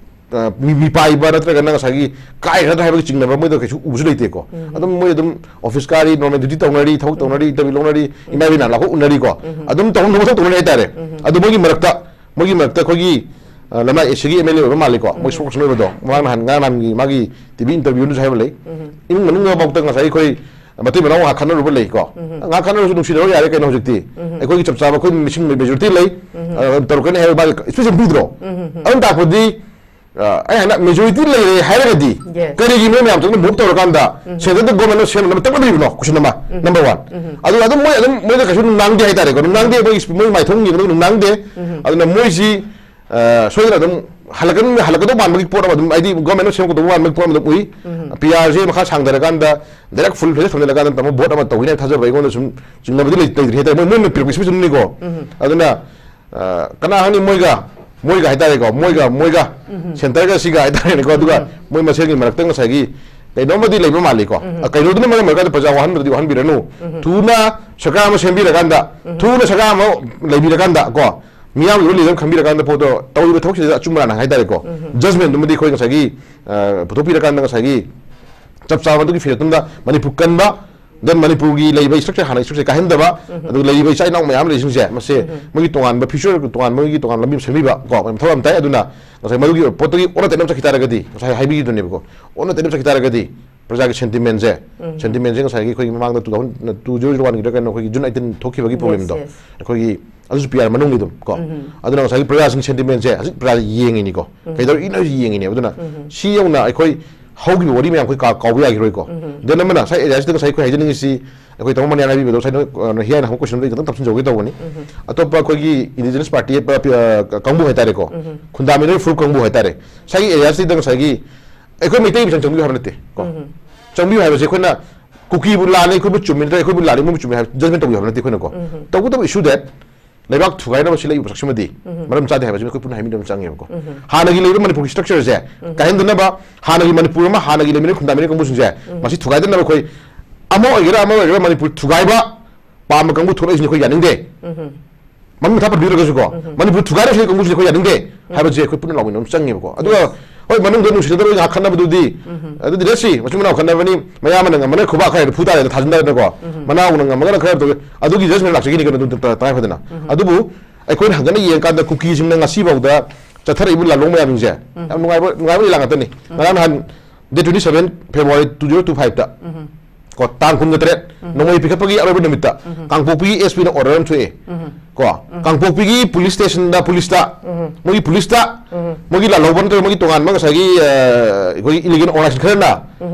ꯑ, ꯃꯤ-, ꯃꯤꯄꯥꯏꯕ ꯅꯠꯇ꯭ꯔꯒꯅ ꯉꯁꯥꯏꯒꯤ ꯀꯥꯏꯈ꯭ꯔꯗ꯭ꯔꯥ ꯍꯥꯏꯕꯒꯤ ꯆꯤꯡꯅꯕ ꯃꯣꯏꯗ ꯀꯩꯁꯨ ꯎꯕꯁꯨ ꯂꯩꯇꯦꯀꯣ꯫ ꯑꯗꯨꯝ ꯃꯣꯏ ꯑꯗꯨꯝ office ꯀꯥꯔꯤ, normal duty ꯇꯧꯅꯔꯤ, ꯊꯕꯛ ꯇꯧꯅꯔꯤ, interview ꯂꯧꯅꯔꯤ, ꯏꯃꯥ ꯏꯕꯦꯟꯅ ꯂꯥꯛꯄ ꯎꯅꯔꯤꯀꯣ꯫ ꯑꯗꯨꯝ ꯇꯧꯅꯕ ꯊꯕꯛ ꯇꯧꯅꯔꯤ ꯍꯥꯏꯇꯥꯔꯦ꯫ ꯑꯗꯨ ꯃꯣꯏꯒꯤ ꯃꯔꯛꯇ, ꯃꯣꯏꯒꯤ ꯃꯔꯛꯇ ꯑꯩꯈꯣꯏꯒꯤ, ꯑ, ꯂꯝꯂꯥꯏ ꯑꯦꯁꯤꯒꯤ MLA ꯑꯣꯏꯕ ꯃꯥꯜꯂꯤꯀꯣ, ꯃꯣꯏ spokesperson ꯑꯣꯏꯕꯗꯣ, ꯃꯃꯥꯡ ꯅꯍꯥꯟ, ꯉꯔꯥꯡ ꯅꯍꯥꯟꯒꯤ ꯃꯥꯒꯤ TV interviewꯗꯁꯨ ꯍꯥꯏꯕ ꯂꯩ꯫ ꯏꯃꯨꯡ ꯃꯅꯨꯡꯗꯐꯥꯎꯗ ꯉꯁꯥꯏ ꯑꯩꯈꯣꯏ ꯃꯇꯩ ꯃꯅꯥꯎ ꯉꯥꯏꯍꯥꯛ ꯈꯠꯅꯔꯨꯕ ꯂꯩꯀꯣ꯫ ꯉꯥꯏꯍꯥꯛ ꯈꯠꯅꯔꯁꯨ ꯅꯨꯡꯁꯤꯅꯔꯨ ꯌꯥꯔꯦ ꯀꯩꯅꯣ ꯍꯧꯖꯤꯛꯇꯤ꯫ ꯑꯩꯈꯣꯏꯒꯤ ꯆꯞ ꯆꯥꯕ ꯑꯩꯈꯣꯏ ꯃꯤꯁꯤꯡ majority ꯂꯩ꯫ ꯑ, ꯇꯧꯔꯛꯀꯅꯤ ꯍꯥꯏꯕ ꯃꯥꯒꯤ expression ꯄꯤꯗ꯭ꯔꯣ? ꯑꯗꯨꯝ ꯇꯥꯛꯄꯗꯤ, ꯑ, ꯑꯩ ꯍꯥꯏꯅ majority ꯂꯩꯔꯦ ꯍꯥꯏꯔꯒꯗꯤ Yes. ꯀꯔꯤꯒꯤ ꯃꯣꯏ ꯃꯌꯥꯝ ꯆꯪꯅ move ꯇꯧꯔꯀꯥꯟꯗ centreꯗ government ꯑꯃ ꯁꯦꯝꯅꯕ ꯇꯧꯅꯗ꯭ꯔꯤꯕꯅꯣ? Question ꯑꯃ, number one꯫ ꯑꯗꯨ ꯑꯗꯨꯝ ꯃꯣꯏ ꯑꯗꯨꯝ ꯃꯣꯏꯗ ꯀꯩꯁꯨ ꯉꯥꯡꯗꯦ ꯍꯥꯏꯇꯥꯔꯦꯀꯣ꯫ ꯑꯗꯨꯝ ꯉꯥꯡꯗꯦ, ꯃꯣꯏ, ꯃꯣꯏ ꯃꯥꯏꯊꯣꯡ ꯌꯦꯡꯕꯗ ꯑꯗꯨꯝ ꯉꯥꯡꯗꯦ꯫ ꯑꯗꯨꯅ ꯃꯣꯏꯁꯤ, ꯑ, ꯁꯣꯏꯗꯅ ꯑꯗꯨꯝ ꯍꯜꯂꯛꯀꯅꯤ, ꯍꯜꯂꯛꯀꯗꯧ ꯃꯥꯟꯕꯒꯤ ꯄꯣꯠ ꯑꯃ ꯑꯗꯨꯝ, ꯍꯥꯏꯗꯤ government ꯑꯃ ꯁꯦꯝꯒꯗꯧꯕ ꯃꯥꯟꯕꯒꯤ ꯄꯣꯠ ꯑꯃ ꯑꯗꯨꯝ ꯎꯏ꯫ PRꯁꯦ ꯃꯈꯥ ꯁꯥꯡꯊꯔꯀꯥꯟꯗ direct full fledged ꯊꯝꯖꯤꯜꯂꯀꯥꯟꯗ ꯇꯥꯃꯣ vote ꯑꯃ ꯇꯧꯒꯅꯤ ꯍꯥꯏꯕ ꯊꯥꯖꯕ ꯑꯩꯉꯣꯟꯗ ꯁꯨꯝ ꯆꯤꯡꯅꯕꯗꯤ ꯂꯩ-, ꯂꯩꯇ꯭ꯔꯤ ꯍꯥꯏꯇꯥꯔꯦ꯫ ꯃꯣꯏ, ꯃꯣꯏꯅ ꯄꯤꯔꯛꯄ expressionꯅꯤꯀꯣ꯫ ꯑꯗꯨꯅ, ꯑ, ꯀꯅꯥ ꯈꯪꯅꯤ ꯃꯣꯏꯒ ꯃꯣꯏꯒ ꯍꯥꯏꯇꯥꯔꯦꯀꯣ, ꯃꯣꯏꯒ ꯃꯣꯏꯒ ꯁꯦꯟꯇꯔꯒ ꯁꯤꯒ ꯍꯥꯏꯇꯥꯔꯦꯅꯦꯀꯣ, ꯑꯗꯨꯒ ꯃꯣꯏ ꯃꯁꯦꯜꯒꯤ ꯃꯔꯛꯇ ꯉꯁꯥꯏꯒꯤ ꯀꯩꯅꯣꯝꯃꯗꯤ ꯂꯩꯕ ꯃꯥꯜꯂꯤꯀꯣ꯫ ꯑ, ꯀꯩꯅꯣꯗꯨꯅ ꯃꯔꯝ ꯑꯣꯏꯔꯀꯥꯟꯗ ꯄ꯭ꯔꯖꯥ ꯋꯥꯍꯟꯕꯗꯨꯗꯤ ꯋꯥꯍꯟꯕꯤꯔꯅꯨ꯫ ꯊꯨꯅ ꯁꯔꯀꯥꯔ ꯑꯃ ꯁꯦꯝꯕꯤꯔꯀꯥꯟꯗ, ꯊꯨꯅ ꯁꯔꯀꯥꯔ ꯑꯃ ꯂꯩꯕꯤꯔꯀꯥꯟꯗ ꯀꯣ, ꯃꯤꯌꯥꯝꯒꯤ ꯑꯣꯏꯕ ꯂꯤꯗꯔ ꯈꯟꯕꯤꯔꯀꯥꯟꯗ ꯄꯣꯠꯇꯣ ꯇꯧꯔꯤꯕ ꯊꯕꯛꯁꯤꯗ ꯑꯆꯨꯝ ꯑꯔꯥꯟ ꯍꯥꯏꯇꯥꯔꯦꯀꯣ, ꯖꯖꯃꯦꯟꯗꯨꯃꯗꯤ ꯑꯩꯈꯣꯏ ꯉꯁꯥꯏꯒꯤ, ꯑ, ꯄꯨꯊꯣꯛꯄꯤꯔꯀꯥꯟꯗ ꯉꯁꯥꯏꯒꯤ ꯆꯞ ꯆꯥꯕ ꯑꯗꯨꯒꯤ ꯐꯤꯔꯦꯞꯇꯨꯝꯗ ꯃꯅꯤꯄꯨꯔ ꯀꯟꯕ, then ꯃꯅꯤꯄꯨꯔꯒꯤ ꯂꯩꯔꯤꯕ structure, ꯍꯥꯟꯅ structure ꯀꯥꯏꯍꯟꯗꯕ, ꯑꯗꯨꯒ ꯂꯩꯔꯤꯕ ꯏꯆꯥ ꯏꯅꯥꯎ ꯃꯌꯥꯝ ꯂꯩꯔꯤꯁꯤꯡꯁꯦ, ꯃꯁꯦ ꯃꯣꯏꯒꯤ ꯇꯣꯉꯥꯟꯕ future, ꯇꯣꯉꯥꯟꯕ ꯃꯣꯏꯒꯤ ꯇꯣꯉꯥꯟꯕ ꯂꯝꯕꯤ ꯑꯃ ꯁꯦꯝꯕꯤꯕ ꯀꯣ, ꯃꯊꯧ ꯌꯥꯝ ꯇꯥꯏ꯫ ꯑꯗꯨꯅ ꯉꯁꯥꯏ ꯃꯗꯨꯒꯤ ꯄꯣꯠꯇꯨꯒꯤ ꯑꯣꯟꯅ ꯇꯩꯅꯕ ꯆꯠꯈꯤ ꯇꯥꯔꯒꯗꯤ, ꯉꯁꯥꯏ ꯍꯥꯏꯕꯤꯈꯤꯗꯨꯅꯦꯕꯀꯣ, ꯑꯣꯟꯅ ꯇꯩꯅꯕ ꯆꯠꯈꯤ ꯇꯥꯔꯒꯗꯤ ꯄ꯭ꯔꯖꯥꯒꯤ sentimentꯁꯦ, sentimentꯁꯦ ꯉꯁꯥꯏꯒꯤ ꯑꯩꯈꯣꯏꯒꯤ ꯃꯃꯥꯡꯗ two thousand, two zero zero oneꯒꯤꯗ ꯀꯩꯅꯣ, ꯑꯩꯈꯣꯏꯒꯤ June eighteen ꯊꯣꯛꯈꯤꯕꯒꯤ problemꯗꯣ, yes, ꯑꯩꯈꯣꯏꯒꯤ ꯑꯗꯨꯁꯨ P R ꯃꯅꯨꯡꯒꯤ ꯑꯗꯨꯝ ꯀꯣ꯫ ꯑꯗꯨꯅ ꯉꯁꯥꯏꯒꯤ ꯄ꯭ꯔꯖꯥꯁꯤꯡ sentimentꯁꯦ ꯍꯧꯖꯤꯛ ꯄ꯭ꯔꯖꯥ ꯌꯦꯡꯉꯤꯅꯤꯀꯣ꯫ ꯀꯩꯗꯧꯔꯤꯅꯣ ꯍꯥꯏꯁꯤ ꯌꯦꯡꯉꯤꯅꯦꯕ꯫ ꯑꯗꯨꯅ ꯁꯤ ꯌꯧꯅ ꯑꯩꯈꯣꯏ ꯍꯧꯈꯤꯕ ꯋꯥꯔꯤ ꯃꯌꯥꯝ ꯑꯩꯈꯣꯏ ꯀꯥ-, ꯀꯥꯎꯕ ꯌꯥꯈꯤꯔꯣꯏꯀꯣ꯫ Then ꯑꯃꯅ ꯉꯁꯥꯏ areaꯁꯤꯗ ꯉꯁꯥꯏ ꯑꯩꯈꯣꯏ ꯍꯥꯏꯖꯅꯤꯡꯉꯤꯁꯤ, ꯑꯩꯈꯣꯏ ꯇꯥꯃꯣ ꯃꯅꯤꯌꯥꯅ ꯍꯥꯏꯕꯤꯕꯗꯣ ꯉꯁꯥꯏ ꯅꯣꯏ, ꯑ, ꯍꯤꯌꯥꯅ ꯍꯪꯕ questionꯗꯣ ꯑꯩ ꯈꯤꯇꯪ ꯇꯞꯁꯤꯟꯖꯍꯧꯒꯦ ꯇꯧꯕꯅꯤ꯫ ꯑꯇꯣꯞꯄ ꯑꯩꯈꯣꯏꯒꯤ indigenous party, ꯑ, ꯄ-, ꯑ, ꯀꯥꯡꯕꯨ ꯍꯥꯏꯇꯥꯔꯦꯀꯣ, ꯈꯨꯟꯗꯥꯃꯤꯟꯅꯔꯤꯕ ꯐꯨꯔꯨꯞ ꯀꯥꯡꯕꯨ ꯍꯥꯏꯇꯥꯔꯦ, ꯉꯁꯥꯏꯒꯤ areaꯁꯤꯗ ꯉꯁꯥꯏꯒꯤ ꯑꯩꯈꯣꯏ ꯃꯩꯇꯩ ꯃꯁꯦꯟ ꯆꯪꯕꯤꯌꯨ ꯍꯥꯏꯕ ꯅꯠꯇꯦ ꯀꯣ꯫ ꯆꯪꯕꯤꯌꯨ ꯍꯥꯏꯕꯁꯦ ꯑꯩꯈꯣꯏꯅ ꯀꯨꯀꯤꯕꯨ ꯂꯥꯜꯂꯤ, ꯑꯩꯈꯣꯏꯕꯨ ꯆꯨꯝꯃꯤ ꯅꯠꯇ꯭ꯔꯒ ꯑꯩꯈꯣꯏꯕꯨ ꯂꯥꯜꯂꯤ, ꯃꯣꯏꯕꯨ ꯆꯨꯝꯃꯤ ꯍꯥꯏꯕ judgment ꯇꯧꯕꯤꯌꯨ ꯍꯥꯏꯕ ꯅꯠꯇꯦ ꯑꯩꯈꯣꯏꯅꯀꯣ꯫ ꯇꯧꯕꯇꯕꯨ issue that ꯂꯩꯕꯥꯛ ꯊꯨꯒꯥꯏꯅꯕ ꯁꯤ ꯂꯩꯔꯤꯕ ꯆꯥꯛꯁꯤꯃꯗꯤ ꯃꯔꯝ ꯆꯥꯗꯦ ꯍꯥꯏꯕꯁꯤ ꯑꯩꯈꯣꯏ ꯄꯨꯟꯅ ꯍꯥꯏꯃꯤꯟꯅꯕ ꯆꯪꯉꯦꯕꯀꯣ꯫ ꯍꯥꯟꯅꯒꯤ ꯂꯩꯔꯤꯕ ꯃꯅꯤꯄꯨꯔꯒꯤ structureꯁꯦ ꯀꯥꯏꯍꯟꯗꯅꯕ, ꯍꯥꯟꯅꯒꯤ ꯃꯅꯤꯄꯨꯔ ꯑꯃ, ꯍꯥꯟꯅꯒꯤ ꯂꯩꯃꯤꯟꯅ ꯈꯨꯟꯗꯥꯃꯤꯟꯅ ꯀꯥꯡꯕꯨꯁꯤꯡꯁꯦ ꯃꯁꯤ ꯊꯨꯒꯥꯏꯗꯅꯕ ꯑꯩꯈꯣꯏ ꯑꯃ ꯑꯣꯏꯒꯦꯔꯥ ꯑꯃ ꯑꯣꯏꯒꯦꯔꯥ ꯃꯅꯤꯄꯨꯔ ꯊꯨꯒꯥꯏꯕ ꯄꯥꯝꯕ ꯀꯥꯡꯕꯨ ꯊꯣꯛꯂꯛꯏꯁꯤꯅ ꯑꯩꯈꯣꯏ ꯌꯥꯅꯤꯡꯗꯦ꯫ ꯃꯃꯤꯡ ꯃꯊꯥ ꯄꯟꯕꯤꯗ꯭ꯔꯒꯁꯨꯀꯣ, ꯃꯅꯤꯄꯨꯔ ꯊꯨꯒꯥꯏꯔꯤꯕ ꯀꯥꯡꯕꯨꯁꯤꯗꯤ ꯑꯩꯈꯣꯏ ꯌꯥꯅꯤꯡꯗꯦ ꯍꯥꯏꯕꯁꯦ ꯑꯩꯈꯣꯏ ꯄꯨꯟꯅ ꯂꯥꯎꯃꯤꯟꯅꯕ ꯑꯃ ꯆꯪꯉꯦꯕꯀꯣ꯫ ꯑꯗꯨꯒ ꯍꯣꯏ, ꯃꯅꯨꯡꯗ ꯅꯨꯡꯁꯤꯅꯗꯕ ꯉꯥꯏꯍꯥꯛ ꯈꯠꯅꯕꯗꯨꯗꯤ, ꯑꯗꯨꯗꯤ let's see, ꯃꯆꯤꯟ ꯃꯅꯥꯎ ꯈꯠꯅꯕꯅꯤ, ꯃꯌꯥꯝꯕꯅ ꯉꯝꯃꯒꯅ ꯈꯨꯕꯥꯛ ꯈꯔ ꯐꯨ ꯇꯥꯔꯦꯅ ꯊꯥꯖꯤꯟꯗꯅꯀꯣ, ꯃꯅꯥꯎꯅ ꯉꯝꯃꯒꯅ ꯈꯔ ꯇꯧꯒꯦ, ꯑꯗꯨꯒꯤ judgment ꯂꯥꯛꯆꯈꯤꯅꯤ ꯀꯩꯅꯣ, ꯑꯗꯨ ꯇ-, ꯇꯉꯥꯏ ꯐꯗꯅ꯫ ꯑꯗꯨꯕꯨ ꯑꯩꯈꯣꯏꯅ ꯍꯟꯒꯠꯅ ꯌꯦꯡꯉꯀꯥꯟꯗ ꯀꯨꯀꯤꯁꯤꯡꯅ ꯉꯁꯤꯐꯥꯎꯗ ꯆꯠꯊꯔꯛꯏꯕ ꯂꯥꯜꯂꯣꯡ ꯃꯌꯥꯝꯁꯤꯡꯁꯦ ꯌꯥꯝ ꯅꯨꯡꯉꯥꯏꯕ, ꯅꯨꯡꯉꯥꯏꯕ ꯂꯤꯂꯥ ꯉꯥꯛꯇꯅꯤ꯫ ꯉꯔꯥꯡ ꯅꯍꯥꯟ date twenty seven February two zero two five ꯇ ꯀꯣ, ꯇꯥꯡ ꯀꯨꯟꯒ ꯇꯔꯦꯠ, ꯅꯣꯡꯃꯩ ꯄꯤꯈꯠꯄꯒꯤ ꯑꯔꯣꯏꯕ ꯅꯨꯃꯤꯠꯇ ꯀꯥꯡꯄꯣꯛꯄꯤꯒꯤ S P ꯅ order ꯑꯃ ꯊꯣꯛꯑꯦ꯫ ꯀꯣ, ꯀꯥꯡꯄꯣꯛꯄꯤꯒꯤ police station ꯗ, police ꯇ, ꯃꯣꯏꯒꯤ police ꯇ, ꯃꯣꯏꯒꯤ ꯂꯥꯜꯍꯧꯕ ꯅꯠꯇ꯭ꯔꯒ ꯃꯣꯏꯒꯤ ꯇꯣꯉꯥꯟꯕ ꯉꯁꯥꯏꯒꯤ, ꯑ, ꯑꯩꯈꯣꯏꯒꯤ illegal organization ꯈꯔꯅ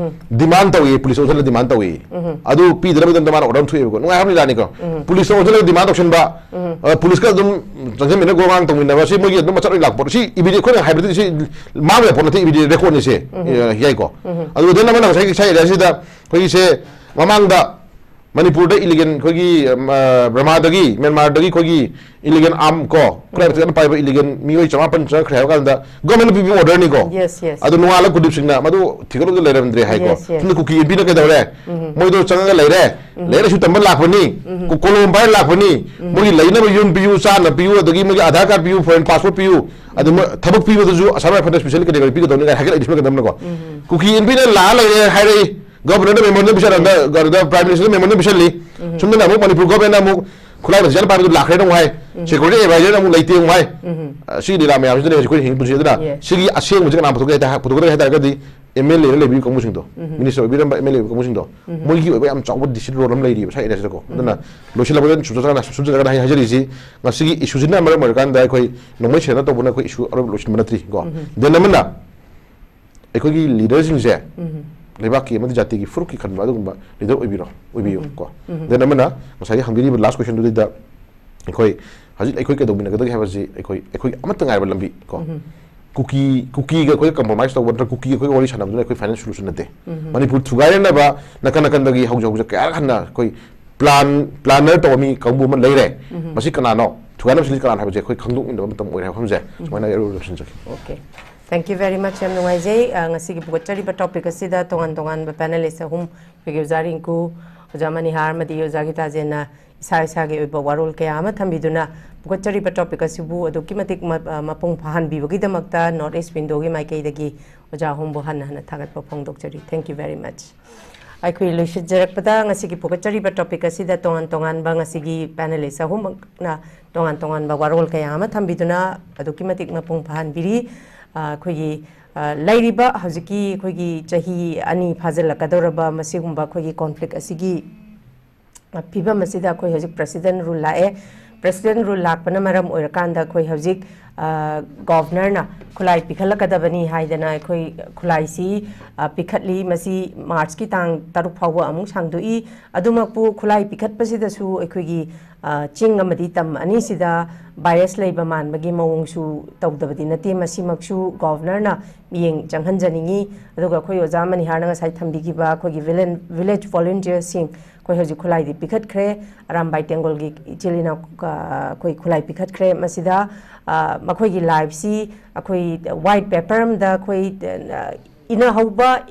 demand ꯇꯧꯏ, police ꯑꯣꯟꯁꯤꯜꯂ demand ꯇꯧꯏ꯫ ꯑꯗꯨ ꯄꯤꯗꯅꯕꯒꯤꯗꯃꯛꯇ ꯃꯥꯅ order ꯑꯃ ꯊꯣꯛꯑꯦꯕꯀꯣ꯫ ꯅꯨꯡꯉꯥꯏ ꯍꯥꯏꯕ ꯂꯤꯂꯥꯅꯤꯀꯣ꯫ Police ꯇ ꯑꯣꯟꯁꯤꯜꯂꯒ demand ꯇꯧꯁꯤꯟꯕ, ꯑ, police ꯀ ꯑꯗꯨꯝ ꯆꯪꯁꯤꯟꯃꯤꯟꯅ ꯒꯣ ꯉꯥꯡ ꯇꯧꯃꯤꯟꯅꯕ, ꯁꯤ ꯃꯣꯏꯒꯤ ꯑꯗꯨꯝ ꯃꯆꯠ ꯂꯣꯏ ꯂꯥꯛꯄ ꯄꯣꯠ꯫ ꯁꯤ evidence ꯑꯩꯈꯣꯏꯅ ꯍꯥꯏꯕꯗꯤ ꯁꯤ ꯃꯥꯡꯕ ꯌꯥꯕ ꯄꯣꯠ ꯅꯠꯇꯦ, evidence record ꯅꯤ ꯁꯦ꯫ ꯑ, ꯌꯥꯏꯀꯣ꯫ ꯑꯗꯨꯒ then ꯑꯃꯅ ꯉꯁꯥꯏꯒꯤ ꯉꯁꯥꯏ area ꯁꯤꯗ ꯑꯩꯈꯣꯏꯒꯤꯁꯦ ꯃꯃꯥꯡꯗ ꯃꯅꯤꯄꯨꯔꯗ ꯏꯂꯤꯒꯦꯜ ꯑꯩꯈꯣꯏꯒꯤ ꯕꯔꯃꯥꯗꯒꯤ, ꯃ꯭ꯌꯥꯟꯃꯥꯔꯗꯒꯤ ꯑꯩꯈꯣꯏꯒꯤ ꯏꯂꯤꯒꯦꯜ ꯑꯥꯔꯝ ꯀꯣ, ꯈꯨꯠꯂꯥꯏ ꯀꯟꯅ ꯄꯥꯏꯕ ꯏꯂꯤꯒꯦꯜ ꯃꯤꯑꯣꯏ ꯆꯃꯥꯄꯟ ꯆꯪꯉꯛꯈ꯭ꯔꯦ ꯍꯥꯏꯕ ꯀꯥꯟꯗ ꯒꯣꯔꯃꯦꯟꯅ ꯄꯤꯕ ꯑꯣꯔꯗꯔꯅꯤꯀꯣ꯫ Yes, yes. ꯑꯗꯣ ꯅꯣꯡꯉꯥꯜꯂ ꯀꯨꯜꯗꯤꯞ ꯁꯤꯡꯅ ꯃꯗꯨ ꯊꯤꯒꯠꯂꯒ ꯂꯩꯔꯝꯗ꯭ꯔꯦ ꯍꯥꯏꯀꯣ꯫ Yes, yes. ꯁꯣꯝꯗ ꯀꯨꯀꯤ ꯑꯦꯝ ꯄꯤꯅ ꯀꯩꯗꯧꯔꯦ? ꯃꯣꯏꯗꯣ ꯆꯪꯉꯒ ꯂꯩꯔꯦ꯫ ꯂꯥꯏꯔꯤꯛ ꯂꯥꯏꯁꯨ ꯇꯝꯕ ꯂꯥꯛꯄꯅꯤ꯫ ꯀꯣ-, ꯀꯣꯂꯣꯝ ꯄꯥꯏꯔ ꯂꯥꯛꯄꯅꯤ꯫ ꯃꯣꯏꯒꯤ ꯂꯩꯅꯕ ꯌꯨꯝ ꯄꯤꯌꯨ, ꯆꯥꯅ ꯄꯤꯌꯨ, ꯑꯗꯒꯤ ꯃꯣꯏꯒꯤ ꯑꯙꯥꯔ ꯀꯥꯔꯗ ꯄꯤꯌꯨ, ꯐꯣꯔꯦꯟ ꯄꯥꯁꯄꯣꯔꯠ ꯄꯤꯌꯨ, ꯑꯗꯨ ꯃꯣꯏ ꯊꯕꯛ ꯄꯤꯕꯗꯁꯨ ꯑꯁꯥꯝ ꯔꯥꯏꯐꯜꯗ ꯁ꯭ꯄꯦꯁꯦꯜ ꯀꯦꯇꯦꯒꯣꯔꯤ ꯄꯤꯒꯗꯧꯅꯤ ꯀꯥꯏꯅ ꯍꯥꯏꯒꯠꯂꯛꯏ ꯁꯨꯝ ꯀꯩꯗꯧꯅꯀꯣ꯫ ꯀꯨꯀꯤ ꯑꯦꯝ ꯄꯤꯅ ꯂꯥꯛꯑ ꯂꯩꯔꯦ ꯍꯥꯏꯔꯛꯏ꯫ ꯒꯣꯕꯔꯅꯔꯗ ꯃꯦꯃꯣꯔꯦꯟꯗꯝ ꯄꯤꯁꯜꯂꯛꯑꯝꯗ, ꯒꯣꯕꯔꯅꯔ, ꯄ꯭ꯔꯥꯏꯝ ꯃꯤꯅꯤꯁꯇꯔꯗ ꯃꯦꯃꯣꯔꯦꯟꯗꯝ ꯄꯤꯁꯜꯂꯤ꯫ ꯁꯣꯝꯗꯅ ꯑꯃꯨꯛ ꯃꯅꯤꯄꯨꯔ ꯒꯣꯕꯔꯃꯦꯟꯅ ꯑꯃꯨꯛ ꯈꯨꯠꯂꯥꯏ ꯃꯁꯤꯟ ꯄꯥꯏꯕꯗꯨ ꯂꯥꯛꯈ꯭ꯔꯦꯅ ꯑꯃꯨꯛ ꯍꯥꯏ꯫ ꯁꯦꯀ꯭ꯌꯨꯔꯤꯇꯤ ꯑꯦꯗꯚꯥꯏꯖꯔꯅ ꯑꯃꯨꯛ ꯂꯩꯇꯦ ꯑꯃꯨꯛ ꯍꯥꯏ꯫ ꯑ, ꯁꯤꯒꯤ ꯂꯤꯂꯥ ꯃꯌꯥꯝꯁꯤꯗꯅꯦ ꯍꯧꯖꯤꯛ ꯑꯩꯈꯣꯏꯅ ꯍꯤꯡꯉꯤ ꯄꯨꯟꯁꯤ ꯑꯗꯨꯅ, Yes. ꯁꯤꯒꯤ ꯑꯁꯦꯡꯕꯁꯦ ꯀꯅꯥ ꯄꯨꯊꯣꯛꯀꯦ ꯍꯥꯏ ꯇꯥ-, ꯄꯨꯊꯣꯛꯀꯗꯒꯦ ꯍꯥꯏ ꯇꯥꯔꯒꯗꯤ ꯑꯦꯝ ꯑꯦꯜ ꯑꯦꯅ ꯂꯩꯕꯤꯕ ꯀꯥꯡꯕꯨꯁꯤꯡꯗꯣ, ꯃꯤꯅꯤꯁꯇꯔ ꯑꯣꯏꯕꯤꯔꯝꯕ ꯑꯦꯝ ꯑꯦꯜ ꯑꯦ ꯑꯣꯏꯕ ꯀꯥꯡꯕꯨꯁꯤꯡꯗꯣ, ꯃꯣꯏꯒꯤ ꯑꯣꯏꯕ ꯌꯥꯝ ꯆꯥꯎꯕ ꯗꯤꯁꯤꯠ ꯔꯣꯜ ꯑꯃ ꯂꯩꯔꯤꯕ ꯁ꯭ꯋꯥꯏ ꯑꯦꯔꯤꯌꯥꯁꯤꯗꯀꯣ꯫ ꯑꯗꯨꯅ ꯂꯣꯏꯁꯤꯜꯂꯛꯄꯗ ꯁꯨꯝ ꯆꯠꯂꯒ, ꯁꯨꯝ ꯆꯠꯂꯒ ꯍꯥꯏ-, ꯍꯥꯏꯖꯔꯤꯁꯤ, ꯉꯁꯤꯒꯤ ꯏꯁꯨꯁꯤꯅ ꯃꯔꯝ ꯑꯣꯏꯔꯀꯥꯟꯗ ꯑꯩꯈꯣꯏ ꯅꯣꯡꯃꯩ ꯁꯦꯔꯦꯟꯗꯔ ꯇꯧꯕꯅ ꯑꯩꯈꯣꯏ ꯏꯁꯨ ꯑꯔꯣꯏꯕ ꯂꯣꯏꯁꯤꯟꯕ ꯅꯠꯇ꯭ꯔꯤ ꯀꯣ꯫ ꯗꯦꯟ ꯑꯃꯅ ꯑꯩꯈꯣꯏꯒꯤ ꯂꯤꯗꯔꯁꯤꯡꯁꯦ ꯂꯩꯕꯥꯛꯀꯤ ꯑꯃꯗꯤ ꯖꯥꯇꯤꯒꯤ ꯐꯨꯔꯨꯞꯀꯤ ꯈꯟꯕ ꯑꯗꯨꯒꯨꯝꯕ ꯂꯤꯗꯔ ꯑꯣꯏꯕꯤꯔꯣ, ꯑꯣꯏꯕꯤꯌꯨ ꯀꯣ꯫ ꯗꯦꯟ ꯑꯃꯅ ꯉꯁꯥꯏꯒꯤ ꯍꯪꯕꯤꯔꯤꯕ ꯂꯥꯁ ꯀꯣꯏꯁꯟꯗꯨꯗ ꯑꯩꯈꯣꯏ ꯍꯧꯖꯤꯛ ꯑꯩꯈꯣꯏ ꯀꯩꯗꯧꯃꯤꯟꯅꯒꯗꯒꯦ ꯍꯥꯏꯕꯁꯤ ꯑꯩꯈꯣꯏ, ꯑꯩꯈꯣꯏꯒꯤ ꯑꯃꯠꯇ ꯉꯥꯏꯔꯕ ꯂꯝꯕꯤ ꯀꯣ꯫ ꯀꯨꯀꯤ, ꯀꯨꯀꯤꯒ ꯑꯩꯈꯣꯏꯒ ꯀꯝꯄ꯭ꯔꯣꯃꯥꯏꯁ ꯇꯧꯕ ꯅꯠꯇ꯭ꯔꯒ ꯀꯨꯀꯤꯒ ꯑꯩꯈꯣꯏ ꯋꯥꯔꯤ ꯁꯥꯟꯅꯕꯗꯨꯅ ꯑꯩꯈꯣꯏ ꯐꯥꯏꯅꯦꯜ ꯁꯣꯂꯨꯁꯟ ꯅꯠꯇꯦ꯫ ꯃꯅꯤꯄꯨꯔ ꯊꯨꯒꯥꯏꯅꯅꯕ ꯅꯥꯀꯟ ꯅꯥꯀꯟꯗꯒꯤ ꯍꯧꯖꯤꯛ ꯍꯧꯖꯤꯛ ꯀꯌꯥꯔꯛ ꯍꯟꯅ ꯑꯩꯈꯣꯏ ꯄ꯭ꯂꯥꯟ, ꯄ꯭ꯂꯥꯅꯔ ꯇꯧꯕ ꯃꯤ ꯀꯥꯡꯕꯨ ꯑꯃ ꯂꯩꯔꯦ꯫ ꯃꯁꯤ ꯀꯅꯥꯅꯣ? ꯊꯨꯒꯥꯏꯅꯕꯁꯤꯡꯁꯤ ꯀꯅꯥꯅꯣ ꯍꯥꯏꯕꯁꯦ ꯑꯩꯈꯣꯏ ꯈꯪꯗꯣꯛꯃꯤꯟꯅꯕ ꯃꯇꯝ ꯑꯣꯏꯔꯦ ꯍꯥꯏꯕ ꯋꯥꯐꯝꯁꯦ ꯁꯨꯃꯥꯏꯅ ꯑꯩ ꯑꯔꯣꯏꯕ ꯂꯣꯏꯁꯤꯟꯖꯒꯦ꯫ Okay. Thank you very much. ꯌꯥꯝ ꯅꯨꯡꯉꯥꯏꯖꯩ꯫ ꯑ, ꯉꯁꯤꯒꯤ ꯄꯨꯈꯠꯆꯔꯤꯕ ꯇꯣꯄꯤꯛ ꯑꯁꯤꯗ ꯇꯣꯉꯥꯟ ꯇꯣꯉꯥꯟꯕ ꯄꯦꯅꯦꯂꯤꯁ ꯑꯍꯨꯝ, ꯑꯩꯈꯣꯏꯒꯤ ꯑꯣꯖꯥ ꯔꯤꯡꯀꯨ, ꯑꯣꯖꯥ ꯃꯅꯤꯍꯥꯔ ꯑꯃꯗꯤ ꯑꯣꯖꯥ ꯒꯤꯇꯥꯖꯦꯟꯅ ꯏꯁꯥ ꯏꯁꯥꯒꯤ ꯑꯣꯏꯕ ꯋꯥꯔꯣꯜ ꯀꯌꯥ ꯑꯃ ꯊꯝꯕꯤꯗꯨꯅ ꯄꯨꯈꯠꯆꯔꯤꯕ ꯇꯣꯄꯤꯛ ꯑꯁꯤꯕꯨ ꯑꯗꯨꯛꯀꯤ ꯃꯇꯤꯛ ꯃ-, ꯑ, ꯃꯄꯨꯡ ꯐꯥꯍꯟꯕꯤꯕꯒꯤꯗꯃꯛꯇ ꯅꯣꯔꯠ ꯏꯁ ꯋꯤꯟꯗꯣꯒꯤ ꯃꯥꯏꯀꯩꯗꯒꯤ ꯑꯣꯖꯥ ꯑꯍꯨꯝꯕꯨ ꯍꯟꯅ ꯍꯟꯅ ꯊꯥꯒꯠꯄ ꯐꯣꯡꯗꯣꯛꯆꯔꯤ꯫ Thank you very much. ꯑꯩꯈꯣꯏ ꯂꯣꯏꯁꯤꯟꯖꯔꯛꯄꯗ ꯉꯁꯤꯒꯤ ꯄꯨꯈꯠꯆꯔꯤꯕ ꯇꯣꯄꯤꯛ ꯑꯁꯤꯗ ꯇꯣꯉꯥꯟ ꯇꯣꯉꯥꯟꯕ ꯉꯁꯤꯒꯤ ꯄꯦꯅꯦꯂꯤꯁ ꯑꯍꯨꯝꯃꯛꯅ ꯇꯣꯉꯥꯟ ꯇꯣꯉꯥꯟꯕ ꯋꯥꯔꯣꯜ ꯀꯌꯥ ꯑꯃ ꯊꯝꯕꯤꯗꯨꯅ ꯑꯗꯨꯛꯀꯤ ꯃꯇꯤꯛ ꯃꯄꯨꯡ ꯐꯥꯍꯟꯕꯤꯔꯤ꯫ ꯑ, ꯑꯩꯈꯣꯏꯒꯤ, ꯑ, ꯂꯩꯔꯤꯕ ꯍꯧꯖꯤꯛꯀꯤ ꯑꯩꯈꯣꯏꯒꯤ ꯆꯍꯤ ꯑꯅꯤ ꯐꯥꯖꯤꯜꯂꯛꯀꯗꯧꯔꯕ ꯃꯁꯤꯒꯨꯝꯕ ꯑꯩꯈꯣꯏꯒꯤ ꯀꯣꯟꯐ꯭ꯂꯤꯛ ꯑꯁꯤꯒꯤ ꯐꯤꯕꯝ ꯑꯁꯤꯗ ꯑꯩꯈꯣꯏ ꯍꯧꯖꯤꯛ ꯄ꯭ꯔꯦꯁꯤꯗꯦꯟ ꯔꯨꯜ ꯂꯥꯛꯑꯦ꯫ ꯄ꯭ꯔꯦꯁꯤꯗꯦꯟ ꯔꯨꯜ ꯂꯥꯛꯄꯅ ꯃꯔꯝ ꯑꯣꯏꯔꯀꯥꯟꯗ ꯑꯩꯈꯣꯏ ꯍꯧꯖꯤꯛ, ꯑ, ꯒꯣꯚꯔꯅꯔꯅ ꯈꯨꯠꯂꯥꯏ ꯄꯤꯈꯠꯂꯛꯀꯗꯕꯅꯤ ꯍꯥꯏꯗꯅ ꯑꯩꯈꯣꯏ ꯈꯨꯠꯂꯥꯏꯁꯤ, ꯑ, ꯄꯤꯈꯠꯂꯤ꯫ ꯃꯁꯤ ꯃꯥꯔꯆꯀꯤ ꯇꯥꯡ ꯇꯔꯨꯛ ꯐꯥꯎꯕ ꯑꯃꯨꯛ ꯁꯥꯡꯗꯣꯛꯏ꯫ ꯑꯗꯨꯃꯛꯄꯨ ꯈꯨꯠꯂꯥꯏ ꯄꯤꯈꯠꯄꯁꯤꯗꯁꯨ ꯑꯩꯈꯣꯏꯒꯤ, ꯑ, ꯆꯤꯡ ꯑꯃꯗꯤ ꯇꯝ ꯑꯅꯤꯁꯤꯗ ꯕꯥꯏꯑꯦꯁ ꯂꯩꯕ ꯃꯥꯟꯕꯒꯤ ꯃꯑꯣꯡꯁꯨ ꯇꯧꯗꯕꯗꯤ ꯅꯠꯇꯦ꯫ ꯃꯁꯤꯃꯛꯁꯨ ꯒꯣꯚꯔꯅꯔꯅ ꯃꯤꯠꯌꯦꯡ ꯆꯪꯍꯟꯖꯅꯤꯡꯉꯤ꯫ ꯑꯗꯨꯒ ꯑꯩꯈꯣꯏ ꯑꯣꯖꯥ ꯃꯅꯤꯍꯥꯔꯅ ꯉꯁꯥꯏ ꯊꯝꯕꯤꯈꯤꯕ ꯑꯩꯈꯣꯏꯒꯤ ꯚꯤꯂꯦꯟ-, ꯚꯤꯂꯦꯖ ꯚꯣꯂꯨꯟꯇꯤꯌꯔꯁꯤꯡ ꯑꯩꯈꯣꯏ ꯍꯧꯖꯤꯛ ꯈꯨꯠꯂꯥꯏꯗꯤ ꯄꯤꯈꯠꯈ꯭ꯔꯦ, ꯑꯔꯥꯝꯕꯥꯏ ꯇꯦꯡꯒꯣꯜꯒꯤ ꯏꯆꯤꯜ ꯏꯅꯥꯎ, ꯑ, ꯑꯩꯈꯣꯏ ꯈꯨꯠꯂꯥꯏ ꯄꯤꯈꯠꯈ꯭ꯔꯦ꯫ ꯃꯁꯤꯗ, ꯑ, ꯃꯈꯣꯏꯒꯤ life ꯁꯤ ꯑꯩꯈꯣꯏ white paper ꯑꯃꯗ ꯑꯩꯈꯣꯏ, ꯑ, ꯏꯅꯍꯧꯕ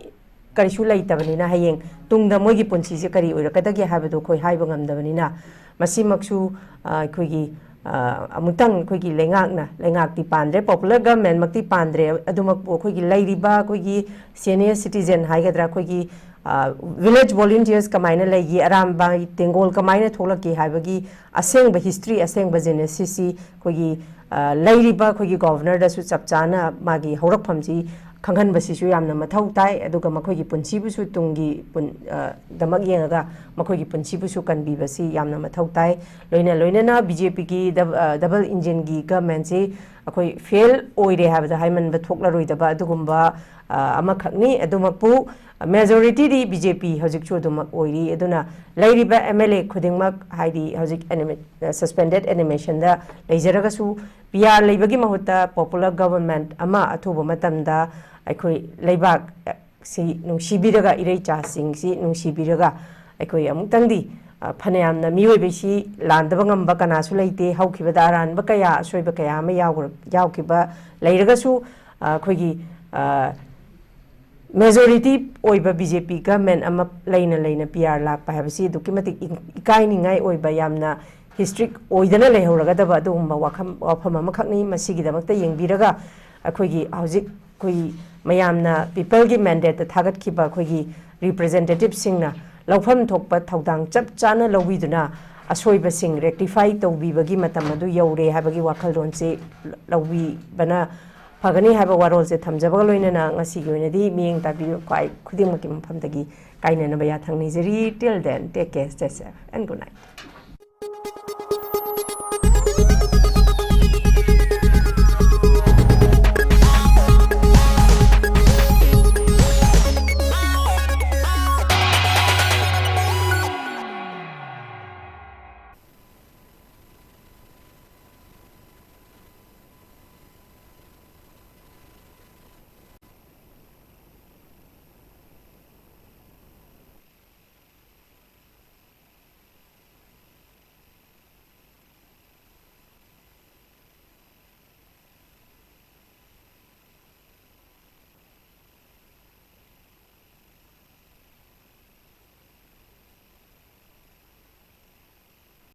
ꯀꯔꯤꯁꯨ ꯂꯩꯇꯕꯅꯤꯅ, ꯍꯌꯦꯡ ꯇꯨꯡꯗ ꯃꯣꯏꯒꯤ ꯄꯨꯟꯁꯤꯁꯦ ꯀꯔꯤ ꯑꯣꯏꯔꯛꯀꯗꯒꯦ ꯍꯥꯏꯕꯗꯣ ꯑꯩꯈꯣꯏ ꯍꯥꯏꯕ ꯉꯝꯗꯕꯅꯤꯅ, ꯃꯁꯤꯃꯛꯁꯨ, ꯑ, ꯑꯩꯈꯣꯏꯒꯤ, ꯑ, ꯑꯃꯨꯛꯇꯪ ꯑꯩꯈꯣꯏꯒꯤ ꯂꯩꯉꯥꯛꯅ, ꯂꯩꯉꯥꯛꯇꯤ ꯄꯥꯟꯗ꯭ꯔꯦ, popular government ꯃꯛꯇꯤ ꯄꯥꯟꯗ꯭ꯔꯦ, ꯑꯗꯨꯃꯛꯄꯨ ꯑꯩꯈꯣꯏꯒꯤ ꯂꯩꯔꯤꯕ ꯑꯩꯈꯣꯏꯒꯤ senior citizen ꯍꯥꯏꯒꯗ꯭ꯔꯥ, ꯑꯩꯈꯣꯏꯒꯤ, ꯑ, village volunteers ꯀꯃꯥꯏꯅ ꯂꯩꯈꯤ, ꯑꯔꯥꯝꯕꯥꯏ ꯇꯦꯡꯒꯣꯜ ꯀꯃꯥꯏꯅ ꯊꯣꯛꯂꯛꯈꯤ ꯍꯥꯏꯕꯒꯤ ꯑꯁꯦꯡꯕ history, ꯑꯁꯦꯡꯕ genesis ꯁꯤ ꯑꯩꯈꯣꯏꯒꯤ, ꯑ, ꯂꯩꯔꯤꯕ ꯑꯩꯈꯣꯏꯒꯤ governorꯗꯁꯨ ꯆꯞ ꯆꯥꯅ ꯃꯥꯒꯤ ꯍꯧꯔꯛꯐꯝꯁꯤ ꯈꯪꯍꯟꯕꯁꯤꯁꯨ ꯌꯥꯝꯅ ꯃꯊꯧ ꯇꯥꯏ꯫ ꯑꯗꯨꯒ ꯃꯈꯣꯏꯒꯤ ꯄꯨꯟꯁꯤꯕꯨꯁꯨ ꯇꯨꯡꯒꯤ ꯄꯨꯟ-, ꯑ, ꯗꯃꯛ ꯌꯦꯡꯉꯒ ꯃꯈꯣꯏꯒꯤ ꯄꯨꯟꯁꯤꯕꯨꯁꯨ ꯀꯟꯕꯤꯕꯁꯤ ꯌꯥꯝꯅ ꯃꯊꯧ ꯇꯥꯏ꯫ ꯂꯣꯏꯅ ꯂꯣꯏꯅꯅ BJPꯒꯤ ꯗꯕ-, ꯑ, double engineꯒꯤ governmentꯁꯤ ꯑꯩꯈꯣꯏ fail ꯑꯣꯏꯔꯦ ꯍꯥꯏꯕꯗ ꯍꯥꯏꯃꯟꯕ ꯊꯣꯛꯂꯔꯣꯏꯗꯕ ꯑꯗꯨꯒꯨꯝꯕ, ꯑ, ꯑꯃꯈꯛꯅꯤ꯫ ꯑꯗꯨꯃꯛꯄꯨ majorityꯗꯤ BJP ꯍꯧꯖꯤꯛꯁꯨ ꯑꯗꯨꯃꯛ ꯑꯣꯏꯔꯤ꯫ ꯑꯗꯨꯅ ꯂꯩꯔꯤꯕ MLA ꯈꯨꯗꯤꯡꯃꯛ, ꯍꯥꯏꯗꯤ ꯍꯧꯖꯤꯛ anima-, suspended animationꯗ ꯂꯩꯖꯔꯒꯁꯨ, PR ꯂꯩꯕꯒꯤ ꯃꯍꯨꯠꯇ popular government ꯑꯃ ꯑꯊꯨꯕ ꯃꯇꯝꯗ ꯑꯩꯈꯣꯏ ꯂꯩꯕꯥꯛ ꯁꯤ ꯅꯨꯡꯁꯤꯕꯤꯔꯒ, ꯏꯔꯩꯆꯥꯁꯤꯡꯁꯤ ꯅꯨꯡꯁꯤꯕꯤꯔꯒ, ꯑꯩꯈꯣꯏ ꯑꯃꯨꯛꯇꯪꯗꯤ, ꯑ, ꯐꯅꯌꯥꯝꯅ ꯃꯤꯑꯣꯏꯕꯁꯤ ꯂꯥꯟꯗꯕ ꯉꯝꯕ ꯀꯅꯥꯁꯨ ꯂꯩꯇꯦ꯫ ꯍꯧꯈꯤꯕꯗ ꯑꯔꯥꯟꯕ ꯀꯌꯥ, ꯑꯁꯣꯏꯕ ꯀꯌꯥ ꯑꯃ ꯌꯥꯎꯈ꯭ꯔ-, ꯌꯥꯎꯈꯤꯕ ꯂꯩꯔꯒꯁꯨ, ꯑ, ꯑꯩꯈꯣꯏꯒꯤ, ꯑ, majority ꯑꯣꯏꯕ BJP government ꯑꯃ ꯂꯩꯅ ꯂꯩꯅ PR ꯂꯥꯛꯄ ꯍꯥꯏꯕꯁꯤ ꯑꯗꯨꯛꯀꯤ ꯃꯇꯤꯛ ꯏ-, ꯏꯀꯥꯏꯅꯤꯡꯉꯥꯏ ꯑꯣꯏꯕ, ꯌꯥꯝꯅ historic ꯑꯣꯏꯗꯅ ꯂꯩꯍꯧꯔꯒꯗꯕ ꯑꯗꯨꯒꯨꯝꯕ ꯋꯥꯐꯝ, ꯋꯥꯐꯝ ꯑꯃꯈꯛꯅꯤ꯫ ꯃꯁꯤꯒꯤꯗꯃꯛꯇ ꯌꯦꯡꯕꯤꯔꯒ ꯑꯩꯈꯣꯏꯒꯤ ꯍꯧꯖꯤꯛ ꯑꯩꯈꯣꯏ ꯃꯌꯥꯝꯅ peopleꯒꯤ mandateꯇ ꯊꯥꯒꯠꯈꯤꯕ ꯑꯩꯈꯣꯏꯒꯤ representativeꯁꯤꯡꯅ ꯂꯧꯐꯝ ꯊꯣꯛꯄ ꯊꯧꯗꯥꯡ ꯆꯞ ꯆꯥꯅ ꯂꯧꯕꯤꯗꯨꯅ ꯑꯁꯣꯏꯕꯁꯤꯡ rectify ꯇꯧꯕꯤꯕꯒꯤ ꯃꯇꯝ ꯑꯗꯨ ꯌꯧꯔꯦ ꯍꯥꯏꯕꯒꯤ ꯋꯥꯈꯜꯂꯣꯟꯁꯤ ꯂꯧꯕꯤꯕꯅ ꯐꯒꯅꯤ ꯍꯥꯏꯕ ꯋꯥꯔꯣꯜꯁꯦ ꯊꯝꯖꯕꯒ ꯂꯣꯏꯅꯅ ꯉꯁꯤꯒꯤ ꯑꯣꯏꯅꯗꯤ ꯃꯤꯠꯌꯦꯡ ꯇꯥꯕꯤꯕ ꯈ꯭ꯋꯥꯏ ꯈꯨꯗꯤꯡꯃꯛꯀꯤ ꯃꯐꯝꯗꯒꯤ ꯀꯥꯏꯅꯅꯕ ꯌꯥꯊꯪ ꯅꯤꯖꯔꯤ꯫ Till then, take care, stay safe and good night.